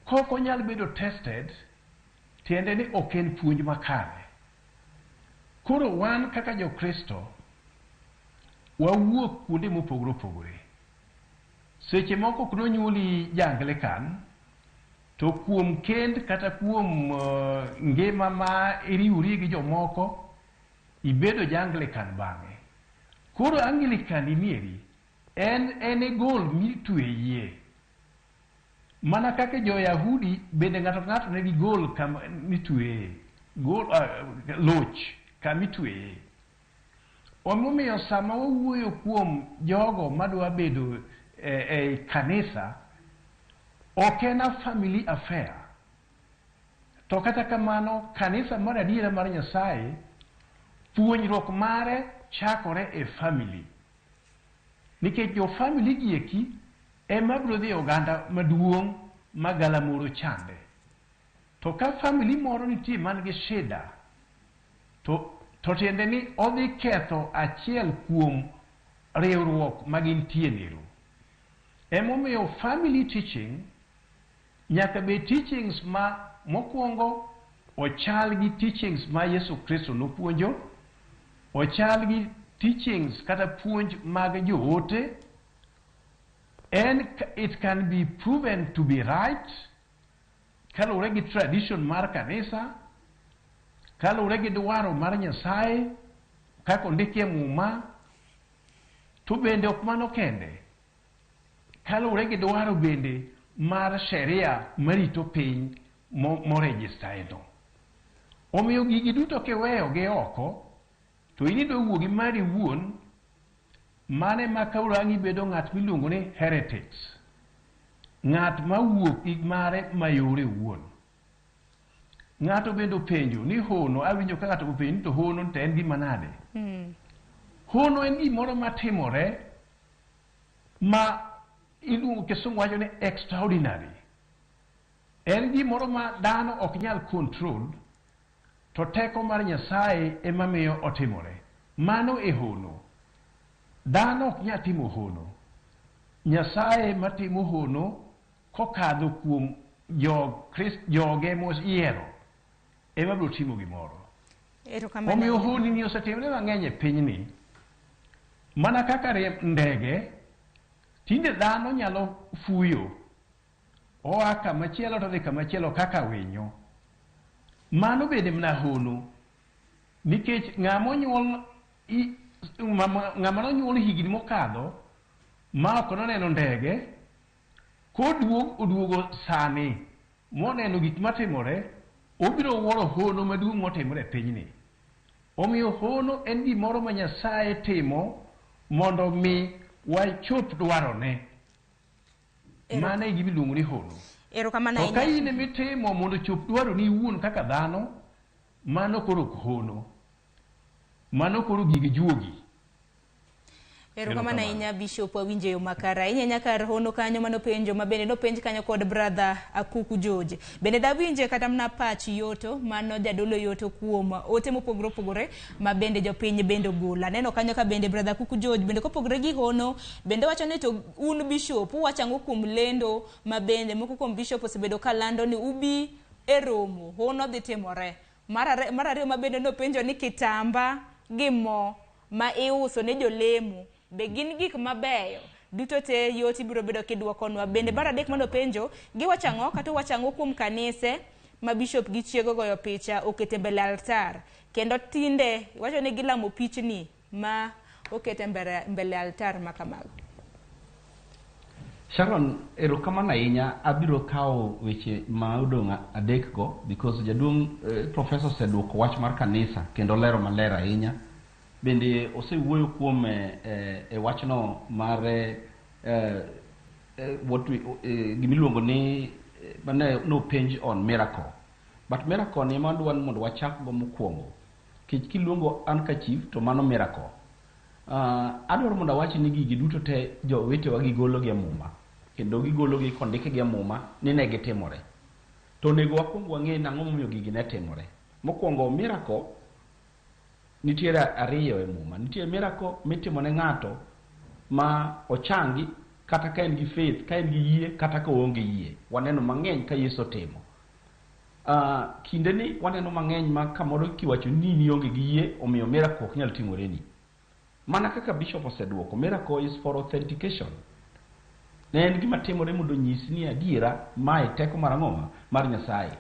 Kok onyal bedo tested, tiende ni ok en puonj makare. Koro wan kaka Jokristo, wawuok kuonde mopogore opogore. Seche moko ok nonyuoli ja Anglican, to kuom kend kata kuom ngima ma iriwori gi jomoko, ibedo ja Anglican bang'e. Koro Anglican inieri, en e gol mitwe yie. Mana kaka jo-Yahudi bende ng'ato ka ng'ato nigi gol kama mitweye, gol loch kama itweye. Omiyo sama wawuoyo kuom jogo madwa bedo e kanisa, ok en a family affair. To kata kamano, kanisa mar adiera mar Nyasaye, puonjruok mare chakore e family. Nikech jo family gi eki ema biro dhi e oganda maduong' ma galamoro chande. To ka family moro nitie man gi shida, to tiende ni odhi ketho achiel kuom riwruok ma gintie nero. Emomiyo family teaching nyaka bed teachings ma mokwongo ochal gi teachings ma Yesu Kristo nopuonjo, ochal gi teachings kata puonj mag joote, and it can be proven to be right kaluwore gi tradition mar kanisa, kaluwore gi dwaro mar Nyasaye kaka ondiki e Muma, to bende ok mano kende, kaluwore gi dwaro bende mar sheria marito piny moregistaeno. Omiyo gigi duto kiweyo gi oko, to in idwa wuo gi mari wuon, mane ma kawuono ang' ibedo ng'at miluongo ni heretics, ng'at mawuok gi mare mayore wuon. Ng'ato bende openjo ni hono, awinjo ka ng'ato openjo ni to hono to en gima nade? Hono en gimoro matimore ma iluongo kisungu wacho ni extraordinary. En gimoro ma dhano ok nyal control, to teko mar Nyasaye ema miyo otimore. Mano e hono. Dhano ok nyal timo hono. Nyasaye matimo hono kokadho kuom joge moyiero ema biro timo gimoro. Omiyo honni ni osetimore mang'eny e pinyni. Mana kaka ndege, tinde dhano nyalo fuyo. Oa kamachielo to dhi kamachielo kaka winyo. Mano bende mana hono. Nikech ng'ama nonyuol higni mokadho ma ok noneno ndege, koduogo oduogo sani moneno gik matimore, obiro wuoro hono maduong' motimore e pinyni. Omiyo hono en gimoro ma Nyasaye timo mondo mi wachop dwarone. Mano e gima iluongo ni hono. To ka in emitimo mondo ochop dwaroni iwuon kaka dhano, mano koro ok hono. Mano koro gig juogi. Erokamano ahinya Bishop, wawinjo yo makare ahinya nyaka hono kanyo mano penjo ma bende nopenj kanyo kod brother Akuku George. Bende dawinje kata mana pach Yoto mano jadolo Yoto kuom ote mopogore opogore ma bende jopiny bende ogolo. Aneno kanyo ka bende brother Akuku George bende kopogore gi hono bende wacho ni to un Bishop uwacho ang'o kuom lendo ma bende moko kuom Bishop osebedo ka lando ni ubi e romo hono dhi timore. Mar ariyo ma bende nopenjo ni kitamba gi mo ma iuso ne jolemo be gin gik mabeyo duto te yot ibiro bedo kidwokonwa. Bende mar adek mano penjo giwacho ang'o kata owacho ang'o kuom kanise ma bishop gi chiego goyo picha okete mbele altar kendo tinde wacho ni gilamo pichni ma okete mbele altar ma kamago. Sharon, erokamano ahinya. Abiro kawo weche ma odong' adek go because jaduong' professor oseduoko wach mar kanisa kendo lero maler ahinya. Bende osewuoyo kuom e wachno mar what we gimiluongo ni mane nopenj on miracle. But miracle ni ema adwa ni mondo wachak go mokwongo. Nikech kiluongo handkerchief to mano miracle. Adwaro mondo awach ni gigi duto te jowetewa gigolo gi e Muma. Kendo gigolo gi kondikgi e Muma ni ne gitimore. To onego wakwong wang'e nang'o momiyo gigi ne timore. Mokwongo miracle nitiere ariyo e Muma. Nitie miracle mitimo ne ng'ato ma ochangi kata ka en gi faith, ka en gi yie, kata ka oonge yie. Waneno mang'eny ka Yesu otimo. Kindeni waneno mang'eny ma kamoro kiwacho ni nionge gi yie, omiyo miracle ok nyal timoreni. Mana kaka Bishop oseduoko, miracle is for authentication. Ne en gima timore mondo onyis ni adiera mae teko mar ang'o? Mar Nyasaye.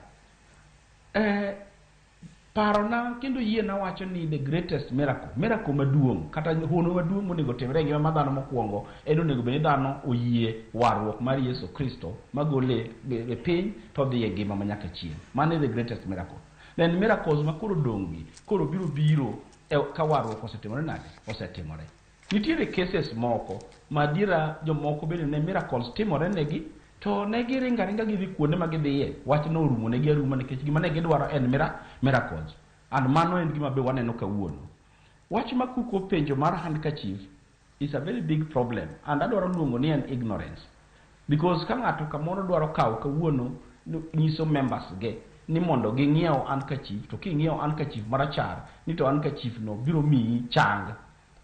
Parona kendo yiena wacho ni the greatest miracle, miracle maduong' kata hono maduong' monego timre e ngima mar dhano mokwongo en onego bed ni dhano oyie warruok mar Yesu Kristo magole e piny to odhi e ngima ma nyaka chieng'. Mano e the greatest miracle. Then miracles ma koro odong' gi koro biro biro ka warruok osetimore nade? Osetimore. Nitiere cases moko ma adiera jomoko bende ne miracles timore negi To ne giringo aringa gidhi kuonde ma gidhiye, wach no orumo negi aruma nikech gima ne gidwaro en miracles. And mano en gima be waneno kawuono. Wach ma kuko penjo mar handkerchief is a very big problem and adwaro luongo ni en ignorance. Because ka ng'ato kamoro dwaro kawo kawuono nyiso members ge ni mondo ging'iew handkerchief, to king'iewo handkerchief marachar ni to handkerchief no biro miyi chang.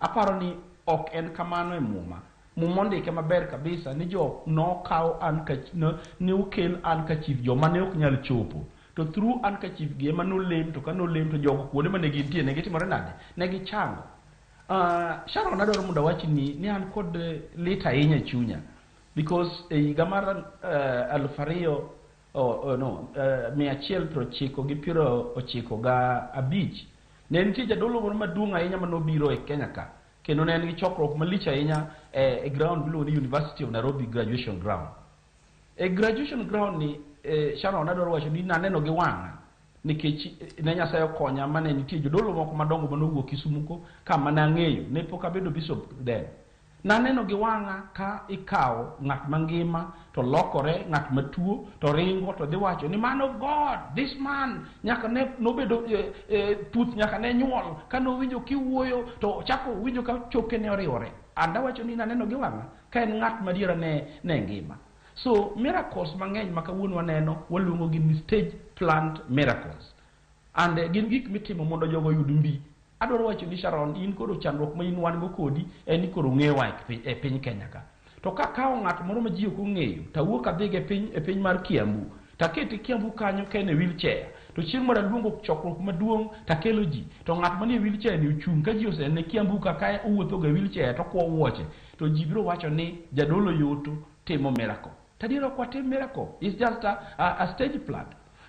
Aparo ni ok en kamano e Muma. Muma ondike maber kabisa ni jo nokaw handkerchief, ne okel handkerchief joma ne ok nyal chopo. To through handkerchief gi ema nolem, to ka nolem to jogo kuonde mane gintie ne gitimore nade? Ne gichango. Sharon, adwaro mondo awachni ni an kod lit ahinya e chunya because e higa mar 2000 no, 195 ne nitie jadolo moro maduong' ahinya manobiro e Kenya ka, kendo ne en gi chokruok malich ahinya e ground miluongo ni University of Nairobi graduation ground. E graduation ground ni, Sharon, adwaro wacho ni naneno gi wang'a nikech ne Nyasaye okonya mane nitie jodolo moko madongo manowuok Kisumu ko kama ne ang'eyo, ne pok abedo bishop then. Naneno gi wang'a ka ikawo ng'at mangima to lokore ng'at matuo to ringo to dhi wacho ni man of God, this man nyaka ne nobedo puth nyaka ne nyuol, ka nowinjo kiwuoyo to chako winjo ka choke ne oriwore. And awacho ni naneno gi wang'a ka en ng'at madiera ne ngima. So miracles mang'eny ma kawuono waneno waluongo gi ni stage plant miracles. And gin gik mitimo mondo jogo oyud mbi. Adwaro wacho ni Sharon, in koro chandruok ma in wan go kodi en ni koro ng'ewa e piny Kenya ka. To ka kawo ng'at moro ma ji ok ong'eyo, to awuok adhigo e piny mar Kiambu, to akete Kiambu kanyo ka en e wheelchair, to chieng' moro aluongo chokruok maduong' to akelo ji, to ng'at manie wheelchair ni ochung' ka ji osenene Kiambu kaka owuotho ga e wheelchair to okuo wuoche, to ji biro wacho ni jadolo yoto timo miracle. To adier ok watim miracle, it's just a stage plan.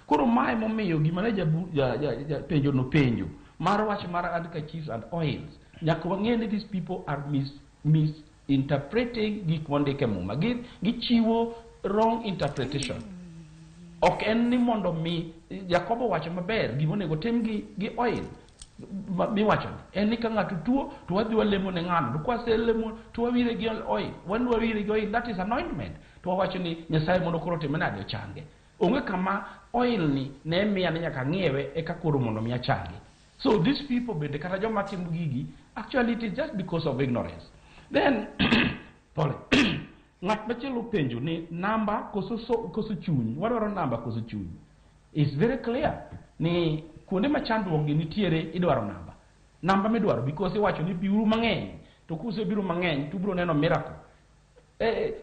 Koro mae momiyo gima ne japenjo no penjo mar wach mar handkerchiefs and oils, nyaka wang'e ni these people are misinterpreting gik mondik e Muma. Gichiwo wrong interpretation. Ok en ni mondo mi Jakobo wacho maber gima onego tim gi oil miwacho ni en ni ka ng'ato tuo to wadhi walemo ne ng'ano, to kwaselemo to wawire gi oil, wan wawire gi oil, that is anointment, to wawacho ni Nyasaye mondo koro otime nade, ochange. Onge kama oil ni ne miya ni nyaka ng'iewe eka koro mondo mi achange. So these people bende kata joma timo gigi, actually it is just because of ignorance. Then pole, ng'at machielo penjo ni namba koso chuny, wadwaro namba koso chuny. It's very clear ni kuonde ma chandruok gi nitiere idwaro namba. Namba midwaro because iwacho ni biuru mang'eny, to kusebiro mang'eny to ubiro neno miracle.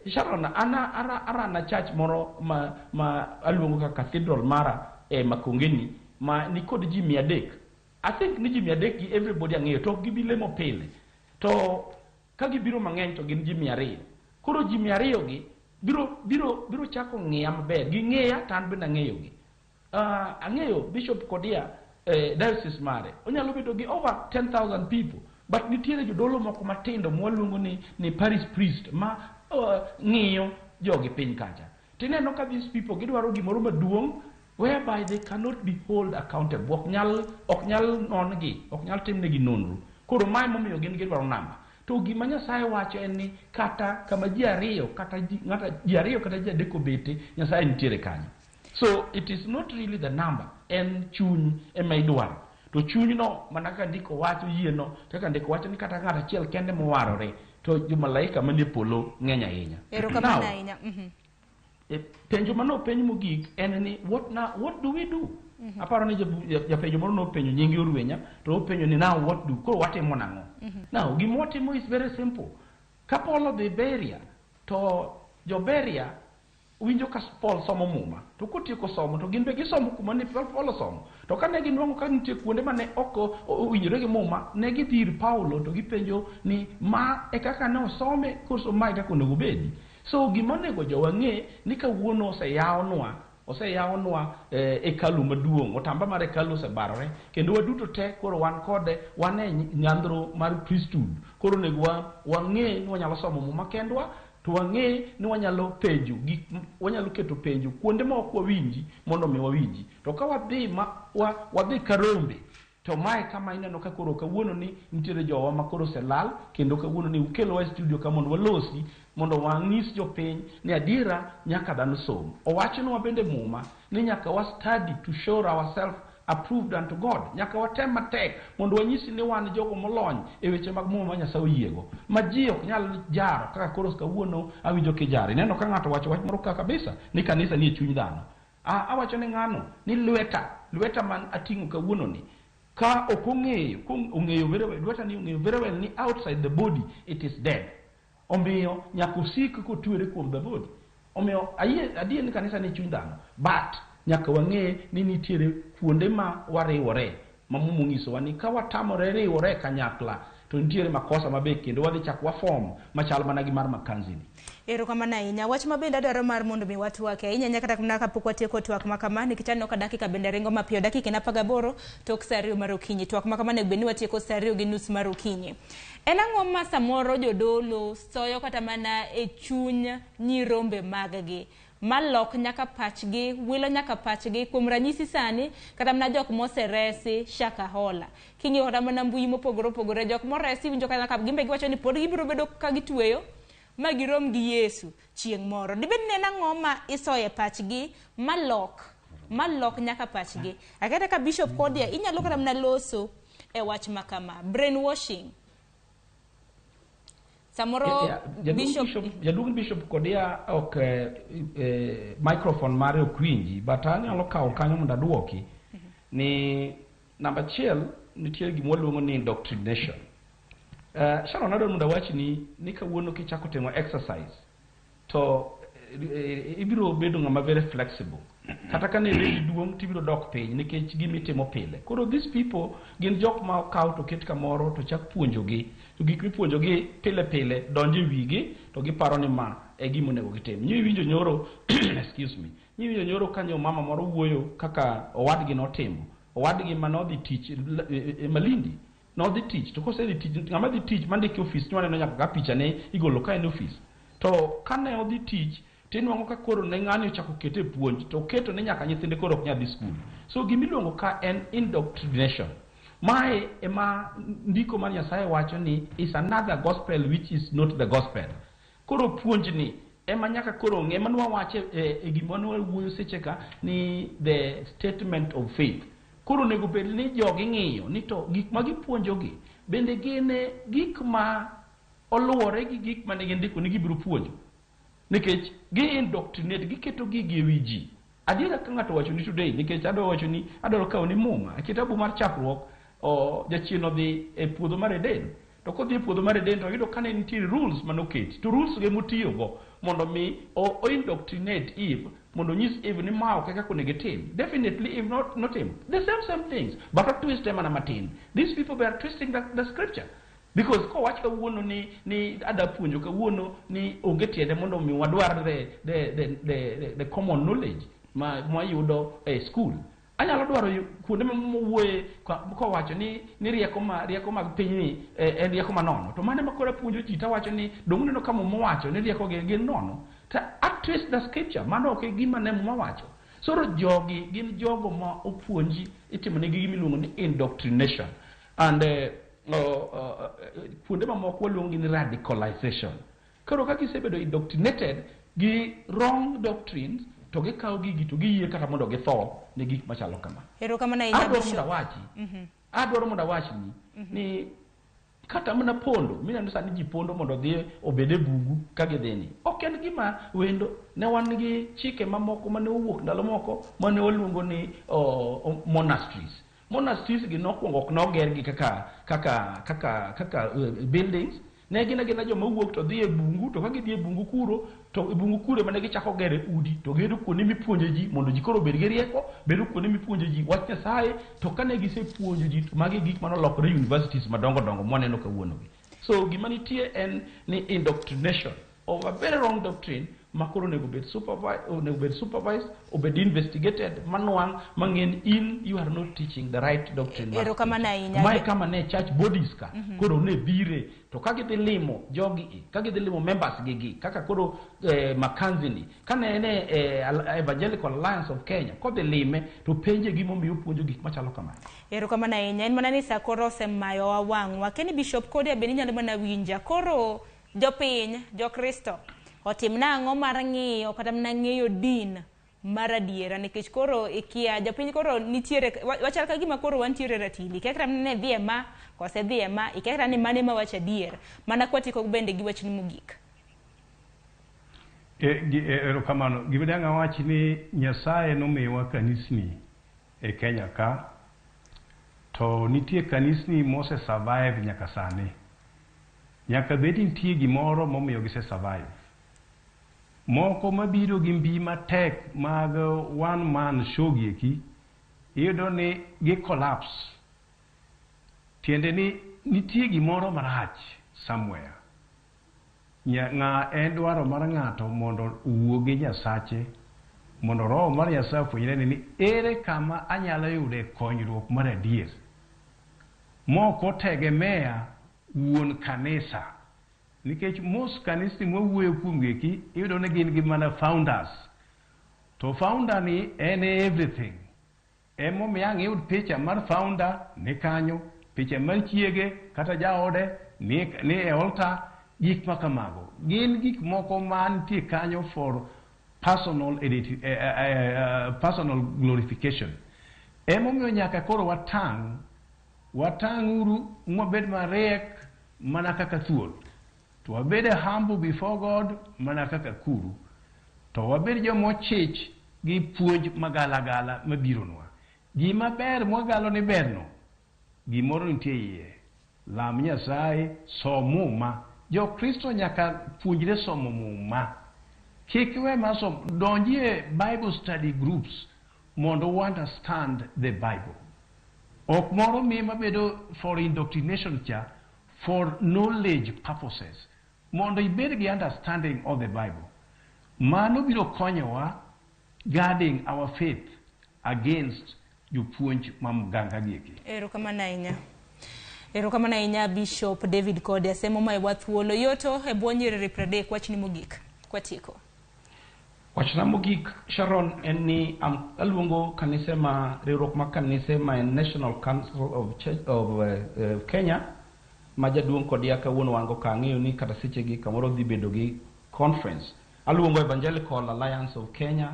Sharon, ana arana church moro ma aluongo kaka cathedral mara e Makongeni ma nikod ji 300. I think ni ji 300 gi everybody ang'eyo, to ok gibi lemo pile. To ka gibiro mang'eny to gin ji 200. Koro ji 200 gi biro chako ng'iya maber. Ging'eya to an bende ang'eyo gi. Ang'eyo Bishop Kodia, diocese mare onyalo bedo gi over 10,000 people, but nitiere jodolo moko matindo mwaluongo ni parish priest ma ng'iyo jogi piny kacha. Tineno ka these people gidwaro gimoro maduong' whereby they cannot be hold accountable. Ok nyal non gi, ok nyal timnegi nonro. Koro mae momiyo gin gidwaro namba. To gima Nyasaye wacho en ni kata kama ji ariyo kata ji, ng'ata, ji ariyo kata ji adek obete, Nyasaye nitiere kanyo. So it is not really the number, en chuny ema idwaro. To chunyno mana kaka ndiko wacho, yieno kaka ndiko wacho ni kata ng'at achiel kende mowarore to jomalaika manie polo ng'eny ahinya. Erokamano Now, ahinya. Penjo mane openj mogik en ni what now, what do we do? Aparo ni japenjo moro nopenjo nyinge Orwenya, to openjo ni now what do, koro watimo nang'o? Now gima watimo is very simple. Ka Paul odhi Beria, to jo Beria winjo ka Paul somo Muma, to kotieko somo to gin be gisomo kuma ne Paul osomo. To kane ginwang'o ka nitie kuonde mane ok owinjore gi Muma, ne gidhi ir Paulo to gipenjo ni ma e kaka ne osome koso ma e kaka onego obedi. So gima onego jowa ng'e ni kawuono oseyawnwa hekalu maduong', otamba mar hekalu osebarore, kendo waduto te koro wan kode, wan e nyandro mar priesthood. Koro onego wang'e ni wanyalo somo Muma kendwa, to wang'e ni wanyalo penjo gik, wanyalo keto penjo kuonde ma ok wawinji mondo mi wawinji. To ka wadhi ma, wadhi ka rombe, To mae kama ineno ka koro kawuono ni nitiere jowa ma koro oselal, kendo kawuono ni ukelowa e studio ka mondo walosi, mondo wang'is jopiny ni adiera nyaka dhano som. Owachnwa bende Muma ni nyaka wa study to show ourselves approved unto God. Nyaka watem matek mondo wanyisi ni wan jogo molony e weche mag Muma ma Nyasaye oyiego, ma ji ok nyal jaro kaka koro kawuono awinjo kijaro. Ineno ka ng'ato wacho wach moro ka kabisa ni kanisa ni e chuny dhano. Awacho ne ng'ano ni lweta man ating'o kawuono ni ka ok ong'eyo, ong'eyo very well, lweta ni ong'eyo very well ni outside the body it is dead. Omiyo nyaka osik kotwere kuom the body. Omiyo ayie adier ni kanisa ni chuny dhano, but nyaka wang'e ni nitiere kuonde ma wariwore ma Muma onyisowa ni ka watamore riwore kanyakla to nitiere makosa mabe kendo wadhi chak wafom machal mana gi mar Makanzi ni. Erokamano ahinya. Wach ma bende adwaro mar mondo mi watwake ahinya ahinya kata mana kapok watieko twak ma kama, nikech aneno ka dakika bende ringo mapiyo, dakika en 18 tok saa 2 mar okinyi. Twak ma kama onego bed ni watieko saa 2:30 mar okinyi. En ang'o ma samoro jodolo soyo kata mana e chuny nyirombe mag-gi malok nyaka pachgi, wilo nyaka pachgi? Kuom ranyisi sani kata mana jok moseresi Shakahola, king'iyo kata mana mbui mopogore opogore, jok moresi winjo kata gimbe giwacho ni pod gibiro bedo ka gitweyo ma girom gi Yesu chieng' moro. Dibed ni en ang'o ma isoyo e pachgi malok nyaka pachgi? Akata ka Bishop Kodia inyalo kata mana loso e wach ma kama, brainwashing. Samoro Jaduong' Bishop Kodia ok microphone mare ok winji, but anyalo kawo kanyo mondo aduoki ni namba 1 nitie gima waluongo ni indoctrination. Sharon, adwaro mondo awachni ni kawuono kichako timo exercise to ibiro bedo ng'ama very flexible. Kata ka ne rendi duong' tibiro dok piny nikech gimitimo pile. Koro these people gin jok ma okaw to ket kamoro to chak puonjogi. To gik mipuonjogi pile pile donjo e wigi to giparo ni ma e gima onego gitim. Nyiwinjo nyoro, excuse me, nyiwinjo nyoro kanyo mama moro wuoyo kaka owadgi notimo. Owadgi manodhi tich e Malindi. Nodhi tich, to kosedhi tich, ng'ama dhi tich mandike ofis, nwaneno nyaka ka picha ne igolo ka en ofis. To kane odhi tich, tinwang'o ka koro ne ng'ani ochako kete e puonj, to oketo ne nyaka nyithinde koro ok nyal dhi skul. So gimiluongo ka en indoctrination. Mae ema ndiko mar Nyasaye wacho ni is another gospel which is not the gospel. Koro puonjni ema nyaka koro ng'e, ema nwawache e gima nwawuoyo seche ka ni the statement of faith. Koro onego bed ni jogi ng'iyo ni to gik ma gipuonjogi bende gin gik ma oluwore gi gik mane gindiko ni gibiro puonjo. Nikech gi indoctrinate, giketo gigi e wi ji. Adiera ka ng'ato wacho ni today, nikech adwa wacho ni adwaro kawo ni Muma, e kitabu mar Chakruok, jachien odhi e puodho mar Eden. To kodhi e puodho mar Eden to oyudo ka ne nitie rules manoketi. To rules ge motiyogo mondo mi o indoctrinate Eve, mondo onyis Eve ni ma ok e kaka onego itim. Definitely Eve notimo the same things, but o twist mana matin. These people were twisting the scripture. Because kowach kawuono ni ada puonjo kawuono ni onge tiende mondo mi wadwar the common knowledge ma mwayudo e school. Anyalo dwaro kuonde mowuoye kowacho ni rieko mag pinyni en rieko manono. To mane ma koro apuonjo ji tawacho ni dong' uneno ka Muma owacho ni rieko gin nono. To a twist the scripture, mano ok e gima ne Muma wacho. So jogi gin jogo ma opuonji itimonegi gima iluongo ni indoctrination. And kuonde mamoko waluongo ni radicalization. Koro ka gisebedo indoctrinated gi wrong doctrines, to gikawo gigi to giyie kata mondo githo ne gik machalo kama. Erokamano ahinya Bishop. Adwaro mondo awachni ni kata mana pondo, mineno sani ji pondo mondo odhi obed e bungu ka gidhi ni. Ok en gima wendo, ne wan gi chike mamoko mane owuok ndalo moko mane waluongo ni monasteries. Monasteries gi nokwongo ok noger gi kaka buildings. Ne gin agina joma wuok to dhi e bungu, to ka gidhi e bungu kuro, to e bungu kuro ema ne gichako gere udi, to gedo kuonde mipuonje ji mondo ji koro obed gi rieko, bedo kuonde mipuonje ji wach Nyasaye. To kane gisepuonjo ji, to magi gik manolokore universities madongo dongo mwaneno kawuono gi. So gima nitie en ni indoctrination of a very wrong doctrine ma koro onego bed supervised, obed investigated, manwang' mang'en in you are not teaching the right doctrine. Erokamano ahinya. Mae kama ne church bodies ka koro ne bire to ka gidhi limo jogi, ka gidhi limo members gigi kaka koro Makanzi ni kane en Evangelical Alliance of Kenya kodhi lime to penje gimomiyo puonjo gik machalo kamano. Erokamano ahinya. En mana ni sa koro osemayowa wang'wa. Keni Bishop Kodia bende inyalo mana winja. Koro jopiny, jokristo otim nang'o mar ng'iyo kata mana ng'eyo din mar adiera, nikech koro ikia jopiny koro nitiere wachal ka gima koro wantiere ratili, ikia kata ne dhi e ma kose dhi e ma, ikia kata ni mane ma wacho adier. Mana kwatieko bende gi wachni mogik. Erokamano. Gima dang' awach ni Nyasaye nomiyowa kanisni e Kenya ka, to nitie kanisni mose survive nyaka sani. Nyaka bed nitie gimoro momiyo gise survive. Moko mabiro gi mbi matek mag one man show gi eki, iyudo ni gi collapse. Tiende ni nitie gimoro marach somewhere. Ng'a en dwaro mar ng'ato mondo owuo gi Nyasache, mondo roho mar Nyasaye ofwenyre ni ere kama anyalo yude konyruok mar adier. Moko tegemea wuon kanisa. Nikech most kanisni mwawuoyo kuom gi eki, iyudo ni gin gi mana founders. To founder ni en everything. Emomiyo ang' iyud picha mar founder ni kanyo, picha mar chiege kata jaode ni e altar, gik ma kamago. Gin gik moko mantie kanyo for personal personal glorification. Emomiyo nyaka koro watang' uru mwabed mariek mana kaka thuol. To wabed humble before God mana kaka kuru. To wabed jomochich gi puonj magalagala mabironwa. Gima ber mwagalo ni berno, gimoro nitie iye. Lam Nyasaye, som Muma. Jokristo nyaka puonjre somo Muma. Kik we masom, donjie Bible study groups mondo understand the Bible. Ok moro mi mabedo for indoctrination cha, for knowledge purposes. Mondo ibed gi understanding of the Bible. Mano biro konyowa guarding our faith against jopuonj ma mganga gi eki. Erokamano ahinya. Erokamano ahinya Bishop David Kodia. Semo ma ewa thuolo yoto e bwo nyiriri 30 wachni mogik kwatieko. Wachna mogik Sharon en ni aluongo kanise ma riwruok mar kanise ma en National Council of Church of Kenya ma jaduong' Kodia kawuono wango ka ang'eyo ni kata seche gi kamoro dhi bedo gi conference. Aluongo Evangelical Alliance of Kenya,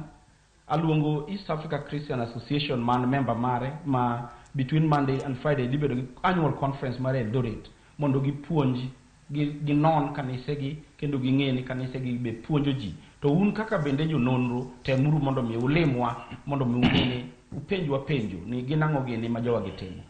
aluongo East Africa Christian Association man member mare ma between Monday and Friday dhi bedo gi annual conference mare Eldoret mondo gipuonj ginon kanise gi kendo ging'e ni kanise gi be puonjo ji. To un kaka bende jononro temuru mondo mi ulimwa mondo mi ung'e ni upenjwa penjo ni gin ang'o gini ma jowa gitimo.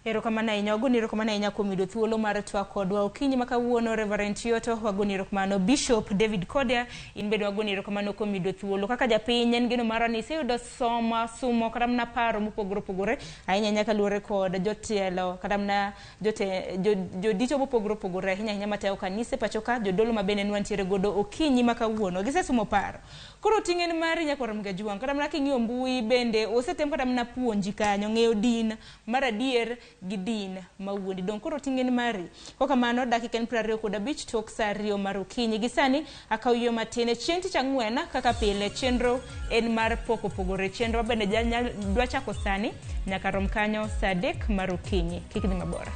Erokamano ahinya. Wagoni erokamano ahinya kuom yudo thuolo mar twak kodwa okinyi ma kawuono. Reverend Yoto, wagoni erokamano. Bishop David Kodia, in bende wagoni erokamano kuom yudo thuolo. Kaka japiny, en geno marwa ni iseyudo soma, sumo kata mana paro mopogore opogore ahinya ahinya kaluwore kod jotelo kata mana jodito mopogore opogore ahinya ahinya matayo kanise pacho ka, jodolo ma bende nwantiere godo okinyi ma kawuono. Gisesumo paro. Koro ting' en mari nyakwar Mgajuang', kata mana king'iyo mbui bende osetem kata mana puonji kanyo ng'eyo din mar adier gi din mawuondi. Dong' koro ting' en mari. Kokamano dakika en 25 tok saa 2 mar okinyi. Gi sani akaw yo matin e chieng' tich ang'wen kaka pile chenro en mar pok opogore. Chenro bende dwa chako sani nyaka rom kanyo saa 3 mar okinyi. Kik dhi mabor.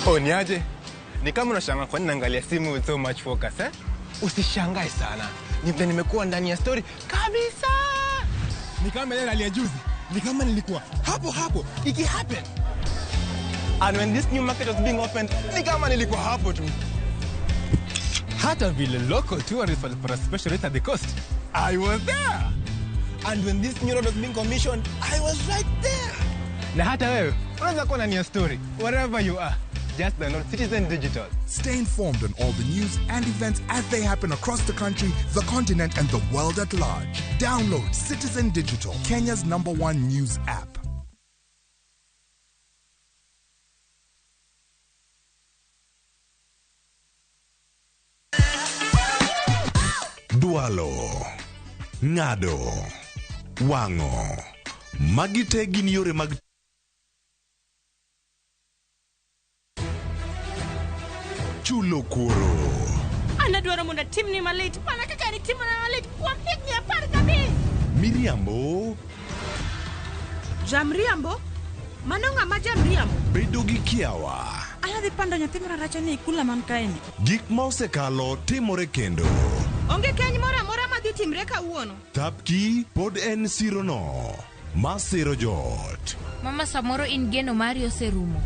Oh, niaje? Ni kama unashangaa kwa nini naangalia simu with so much focus, eh? Usishangae sana. Ni vile nimekuwa ndani ya story kabisa. Ni kama ile hali ya juzi. Ni kama nilikuwa hapo hapo iki happen. And when this new market was being opened, ni kama nilikuwa hapo tu. Hata vile local tourists walipata special rate at the coast, I was there. And when this new road was being commissioned, I was right there. Na hata wewe unaweza kuwa ndani ya story wherever you are. Just download Citizen Digital. Stay informed on all the news and events as they happen across the country, the continent, and the world at large. Download Citizen Digital, Kenya's number one news app. Dwalo, ng'ado, wang'o. Magi te gin yore mag chulo kuoro. An adwaro mondo atimni malit mana kaka nitimona malit kuom higni 15. Miriambo. Jamriambo? Mano ng'ama jamriambo? Bedo gi kiawa. Anadhi pando nyathi mararacha ni e kula man kaeni. Gik ma osekalo timore kendo. Onge keny moro amora madhi timre kawuono. Thapki pod en sirono ma siro joot. Mama samoro in geno mari oserumo.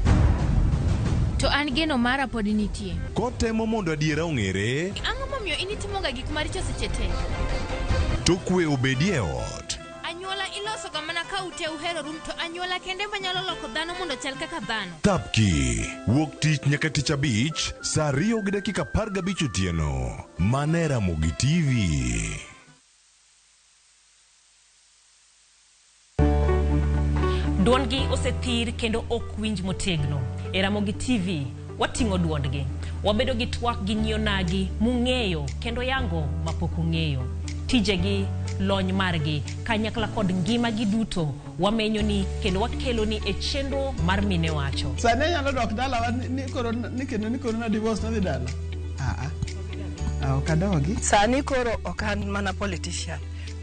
To an geno mara pod nitie. Kotemo mondo adiera ong'ere. Ang'o momiyo in itimoga gik maricho seche te? To kwe obedie e ot. Anyuola ilosoga mana ka ute uheroru to anyuola kende manyalo loko dhano mondo ochal kaka dhano. Thapki wuok tich nyaka tich abich saa 2:15 otieno. Mana e Ramogi TV. Duondgi osethir kendo ok winj motegno. E Ramogi TV, wating'o duondgi. Wabedo gi twak gi nyionagi mung'eyo kendo yango mapok ung'eyo. Tijegi, lony margi, kanyakla kod ngimagi duto wamenyoni kendo wakeloni e chenro mar Mine Wacho. Sani anyalo dok dalawa ni koro ni kendo ni koro na divorce nadhi dala. Ah ah. Ok adogi. Sani koro ok an mana politician.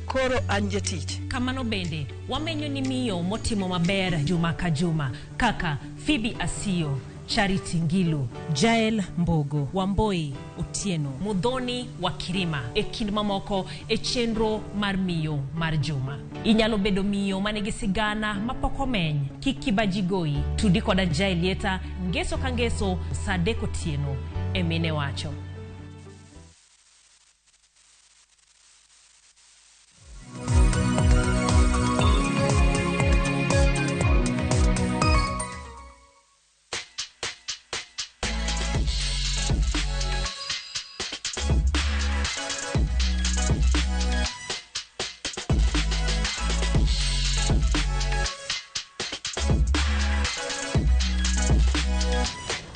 Koro an jatich. Kamano bende, wamenyo ni miyo motimo maber juma ka juma kaka Phoebe Asiyo, Charity Ngilu, Jael Mbogo, Wamboi Otieno, Muthoni wa Kirima e kind mamoko e chenro mar miyo mar juma. Inyalo bedo miyo manigi sigana mapok omeny. Kik kibaji goyi. Tudi koda Jael Lieta ngeso ka ngeso saa 3 otieno e Mine Wacho.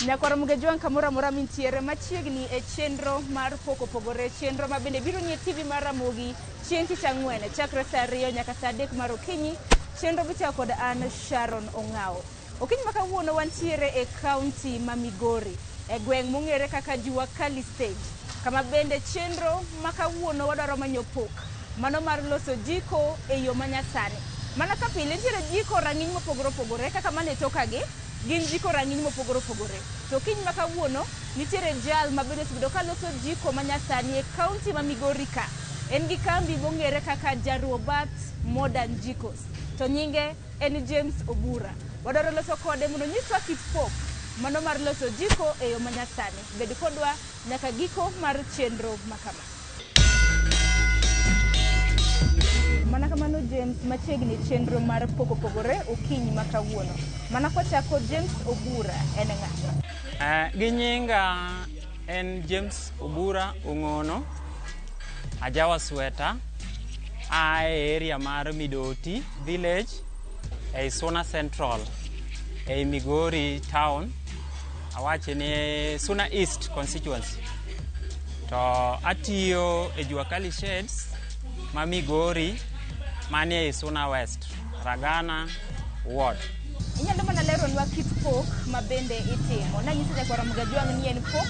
Nyakwar Mugejwang' kamoro amora mintiere machiegni e chenro mar pok opogore, chenro ma bende biro nie TV mar Ramogi chieng' tich ang'wen chakre saa 2 nyaka saa 3 mar okinyi. Chenro michako kod an Sharon Ong'awo. Okinyi ma kawuono wantiere e kaunti ma Migori e gweng' mong'ere kaka Jua Kali Stage, kama bende chenro ma kawuono wadwaro manyo pok mano mar loso jiko e yo manyasani. Mana ka pile nitiere jiko rang'iny mopogore opogore kaka mane tokagi gin jiko rang'iny mopogore opogore. To kiny ma kawuono nitiere jal ma bende osebedo ka loso jiko manyasani e kaunti ma Migori ka. En gi kambi mong'ere kaka Jaruobat Modern Jikos. To nyinge en James Obura. Wadwaro loso kode mondo onyiswa kit pok mano mar loso jiko e yo manyasani. Bed kodwa nyaka giko mar chenro ma kama. Mana kamano James, machiegni chenro mar pok opogore okinyi ma kawuono. Mana kwachako, James Obura en ng'a? Gi nyinga en James Obura Ong'ono, ajawa sweta, a e area mar Midoti village ei Suna Central ei Migori town, awache ni Suna East constituency. To atiyo e Jua Kali Shades ma Migori manie Suna West, Ragana Ward. Inyalo mana leronwa kit pok ma bende itimo. Nanyiso nyakwar Mugajwang' ni en pok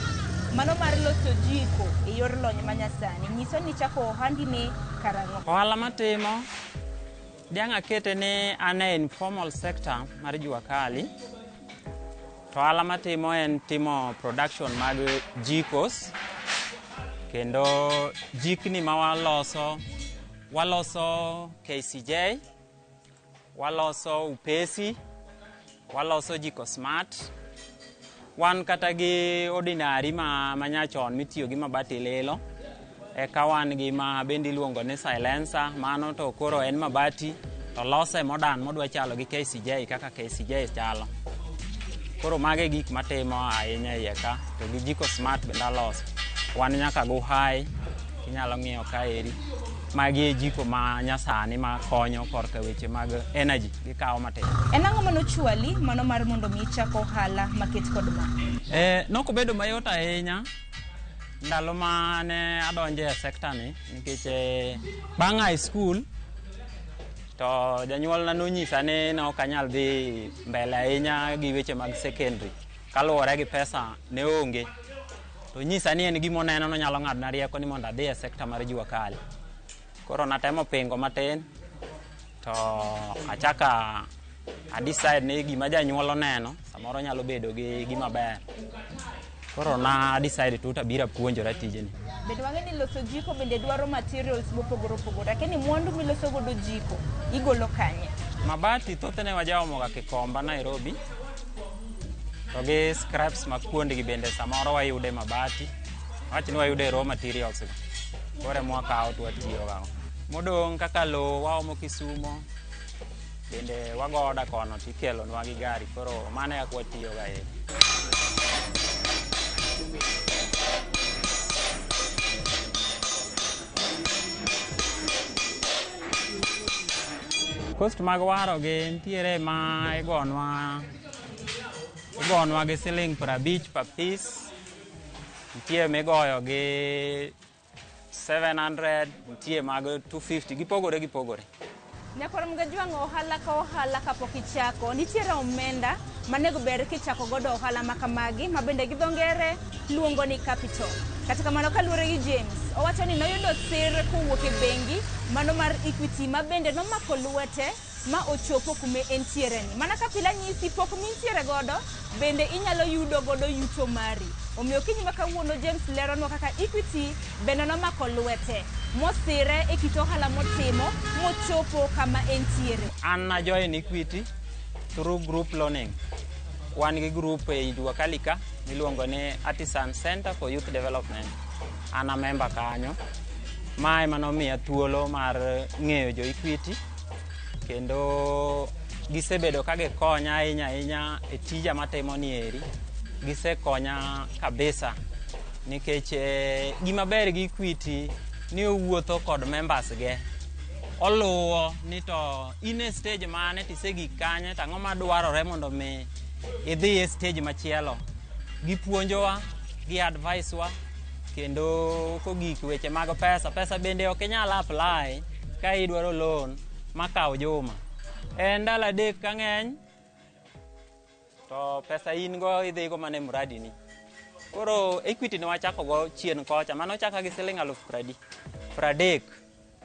mano mar loso jiko e yor lony manyasani. Nyiso ni chako ohandi ni karang'o? Ohala matimo, diang' akete ni an e informal sector mar Jua Kali. To ohala matimo en timo production mag jikos, kendo jikni ma waloso, waloso KCJ, waloso Upesi, waloso jiko smart, wan kata gi ordinary ma manyachon mitiyo gi mabati lilo, eka wan gi ma bende iluongo ni silencer, mano to koro en mabati to lose modern modwa chalo gi KCJ kaka KCJ chalo. Koro mago e gik matimo ahinya iye ka, to gi jiko smart bende aloso. Wan nyaka go high, inyalo ng'iyo kaeri. Magi e jiko ma nyasani ma konyo korka weche mag energy, gikawo matin. En ang'o manochwali mano mar mondo mi ichak ohala maket kod ma? Nokobedo mayot ahinya ndalo mane adonje e sekta ni, nikech bang' high school to janyuolna nonyisa ni ne ok anyal dhi mbele ahinya gi weche mag secondary kaluwore gi pesa ne onge. To nyisa ni en gima oneno nonyalo ng'adona rieko ni mondo adhi e sekta mar jua kali. Koro natemo pingo matin to achaka a decide ni gima janyuol oneno samoro nyalo bedo gi gima ber. Koro na decide to abiro apuonjora tijni. Bende wang'e ni loso jiko bende dwaro materials mopogore opogore. Lakini mwandu miloso godo jiko igolo kanye? Mabati thothne wajaomoga Kikomba Nairobi. To gi scraps ma kuondgi bende samoro wayude mabati. Wach ni wayude raw materials go. Koro ema wakawo to watiyogo. Modong' kaka lowo waomo Kisumo. Bende wago order kono tikelonwa gi gari. Koro mano e kaka watiyogo ahinya. Cost mag waro gi nitiere ma igonwa gi siling 50 per piece, nitie migoyo gi 700, nitie mag 250, gipogore gipogore. Nyakwar Mgajwang' ohala ka ohala kapok ichako, nitiere omenda manego ber kichako godo ohala ma kamagi, ma bende gi dho ngere luongo ni capital. Kata kamano kaluwore gi James, owacho ni noyudo sir kowuok e bengi mano mar Equity ma bende nomako lwete ma ochopo kuma entiere ni. Mana ka pile anyisi pok mintiere godo, bende inyalo yudo godo yuto mari. Omiyo okinyi ma kawuono James leronwa kaka Equity bende nomako lwete mosire e kit ohala motimo mochopo kama entiere. An na join Equity through group learning. Wan gi group e Jua Kali ka miluongo ni Artisan Center for Youth Development. An a member kanyo. Ma ema nomiya thuolo mar ng'eyo jo Equity kendo gisebedo ka gikonya ahinya ahinya e tija matimo ni eri. Gisekonya kabisa nikech gima ber gi Equity ni owuotho kod members ge. Oluwo ni to in e stage mane tisegik kanye to ang'o madwarore mondo mi idhi e stage machielo. Gipuonjowa, gi advice wa, kendo kogik weche mag pesa. Pesa bende ok inyal apply ka idwaro loan makawo juma. En ndalo 3 ka ng'eny to pesa in go idhi go mana e mradi ni. Koro Equity ne wachako go chien kocha, mano chaka gi siling 30,000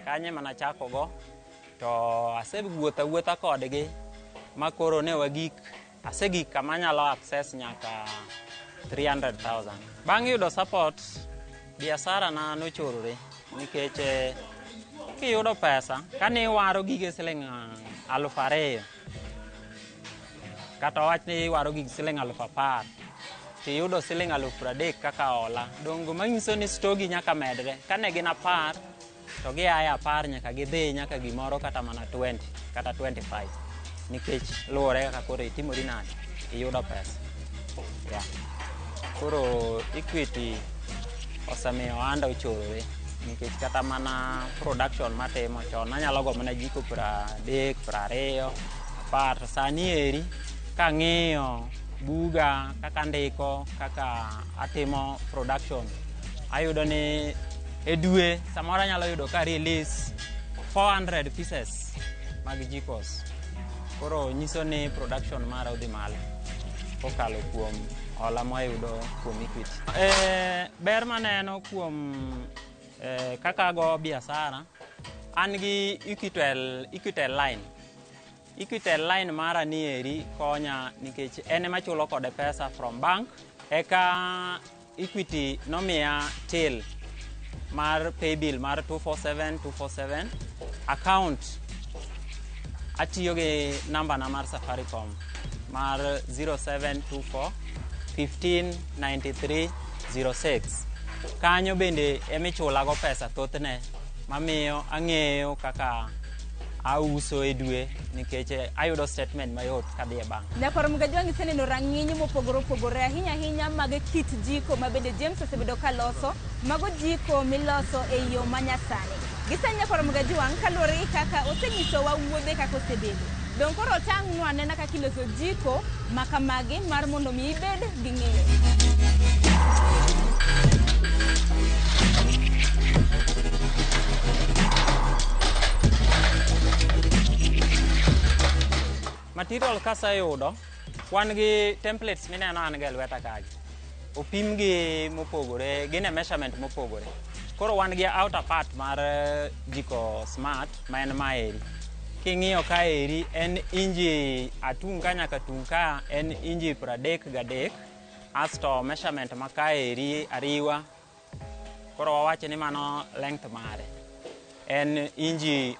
kanye mana chako go to asewuotho awuotha kodgi ma koro ne wagik asegik kama anyalo access nyaka 300,000. Bang' yudo support, biashara na nochorore nikech kiyudo pesa kane iwaro gige siling 2,000 kata wach ni iwaro gig siling 10,000 tiyudo siling 30,000 kaka hola, dongo manyiso ni stogi nyaka medre. Kane gin 10 to gia e 10 nyaka gidhi nyaka gimoro kata mana 20 kata 25 nikech luwore kaka koro itimori nade iyudo pesa. Yeah. Koro Equity osemiyo ohanda ochorore nikech kata mana production matimo chon anyalo go mana jiko 30, 20, 10 to sani eri kang'iyo buga kaka ndiko kaka atimo production ayudo ni e dwe samoro anyalo yudo ka release 400 pieces mag jikos. Koro nyiso ni production mara odhi malo kokalo kuom hola mwayudo kuom Equity. Ber maneno kuom kaka ago biashara, an gi Equitel line. Equitel line mara ni eri konya nikech en ema chulo kode pesa from bank. Eka Equity nomiya till mar paybill mar 247 247 account. Atiyo gi namba na mar Safaricom mar 0724 15 93 06. Kanyo bende emichulago pesa thothne mamiyo ang'eyo kaka Auso e dwe nikech ayudo statement mayot kadhi e bank. Nyakwar Mugajwang' iseneno rang'iny mopogore opogore ahinya ahinya mag kit jiko ma bende James osebedo ka loso, mago jiko miloso e yo manyasani. Gisani Nyakwar Mugajwang' kaluwore gi kaka osenyisowa wuodhe kaka osebedo. Dong' koro otang'nwa anena kaka iloso jiko ma kamagi mar mondo mi ibed gi ng'eyo. Material kaseyudo, wan gi templates mineno an go e lweta kagi. Opim gi mopogore, gin e measurement mopogore. Koro wan gi outer part mar jiko smart ma en maeri. King'iyo kaeri en inji atung' ka nyaka tung' ka en inji 33. Asto measurement ma kaeri ariwa. Koro wawacho ni mano length mare. En inji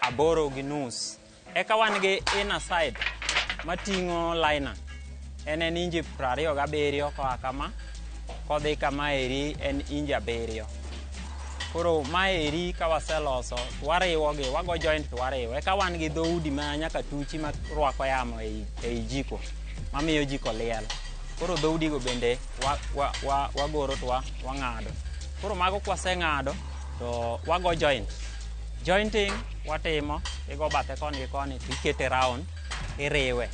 8.5. Eka wan gi inner side mating'o liner. En inji 27 koa kama, kodhi kama eri en inji 7. Koro maeri ka waseloso, wariwogi, wago joint to wariwo. Eka wan gi dhoudi ma nyaka tuchi ma rwako yamo ei jiko, mamiyo jiko liel. Koro dhoudigo bende wagoro to wang'ado. Koro mago kwaseng'ado to wago joint. Jointing watimo, igo bathe koni gi koni, tikete round, iriwe.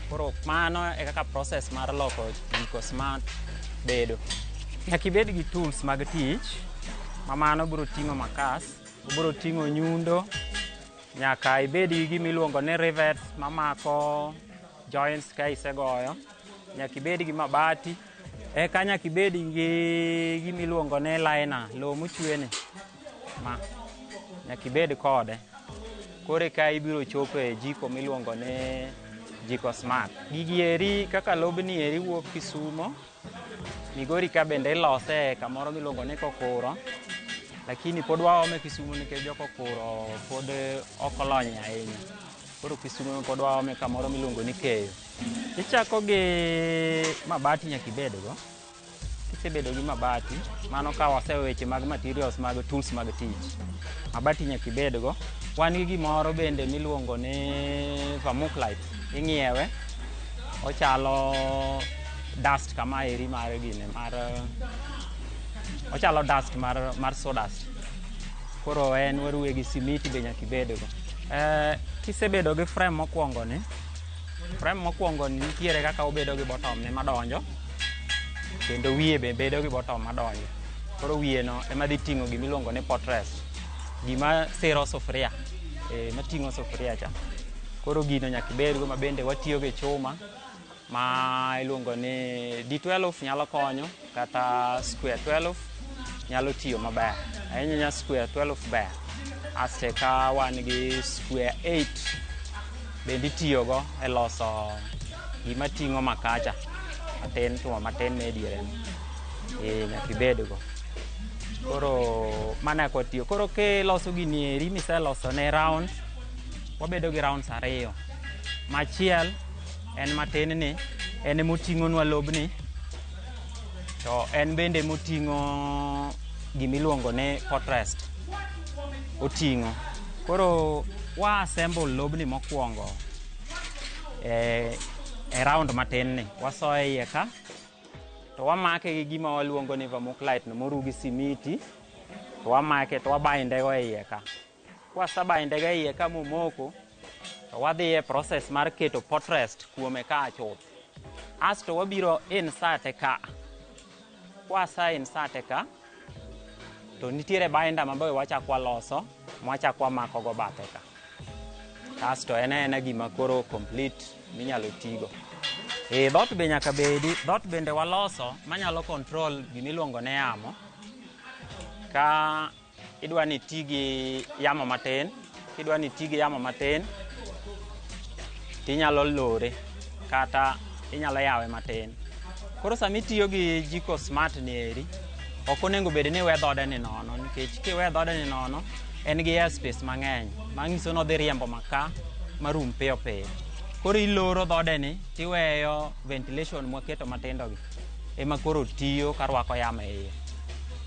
Koro mano e kaka process mar loko jiko smart bedo. Nyaka ibed gi tools mag tich, ma mano biro ting'o makas, biro ting'o nyundo, nyaka ibed gi gima iluongo ni rivets mamako joints ka isegoyo, nyaka ibed gi mabati, eka nyaka ibed gi gima iluongo ni liner, lowo mochwe ni. Ma nyaka ibed kode. Koro eka ibiro chopo e jiko miluongo ni jiko smart. Gigi eri kaka lobni eri wuok Kisumo, Migori ka bende ilose kamoro miluongo ni Kokuro, lakini pod waome Kisumo nikech jo Kokuro pod ok olony ahinya. Koro Kisumo pod waome kamoro miluongo ni Keyo. Ichako gi mabati nyaka ibedgo. Kisebedo gi mabati, mano ka wasewe weche mag materials mag tools mag tich. Mabati nyaka ibedgo. Wan gi gimoro bende miluongo ni vermiculite. Ing'iewe, ochalo dust kama eri mar gine mar ochalo dust mar sawdust. Koro en waruwe gi simiti be nyaka ibedgo. Kisebedo gi frame mokwongo ni, frame mokwongo ni nitiere kaka obedo gi bottom ne madonjo, kendo wiye be bedo gi bottom madonjo. Koro wiye no ema dhi ting'o gima iluongo ni potrest, gima siro sufuria, mating'o sufuria cha. Koro gino nyaka ibedgo, ma bende watiyo gi chuma ma iluongo ni D12 nyalo konyo, kata square 12 nyalo tiyo maber. Ahinya square 12 ber. Asto ka wan gi square 8 bende itiyogo e loso gima ting'o makacha matin, chuma matin me diere no. Nyaka ibedgo. Koro mano e kaka watiyo. Koro kiloso gini eri miseloso ne round, wabedo gi rounds 2. Machiel en matin ni, en emoting'onwa lobni, to en bende emoting'o gimiluongo ni potrest. Oting'o. Koro wa assemble lobni mokwongo e round matin ni. Wasoye iye ka, to wamake gi gima waluongo ni vermiculite no moru gi simiti, to wamake to wabainde go e iye ka. Kwasebainde go e iye ka momoko, to wadhi e process mar keto potrest kuome ka chuth. Asto wabiro insert ka. Kwasa insert ka, to nitiere binder ma be wachako waloso, mwachako wamako go bathe ka. Asto en aena gima koro complete minyalo tigo. Dhoot be nyaka bedi, dhoot bende waloso manyalo control gimiluongo ni yamo. Ka idwa ni iti gi yamo matin, kidwa ni iti gi yamo matin, tinyalo lore kata inyalo yawe matin. Koro sama itiyo gi jiko smart ni eri, ok onego bed ni iwe dhode ni nono, nikech kiwe dhode ni nono, en gi air space mang'eny, manyiso ni odhi riembo makaa marum piyo piyo. Koro iloro dhode ni tiweyo ventilation mwaketo matindo gi ema koro tiyo karwako yamo e iye.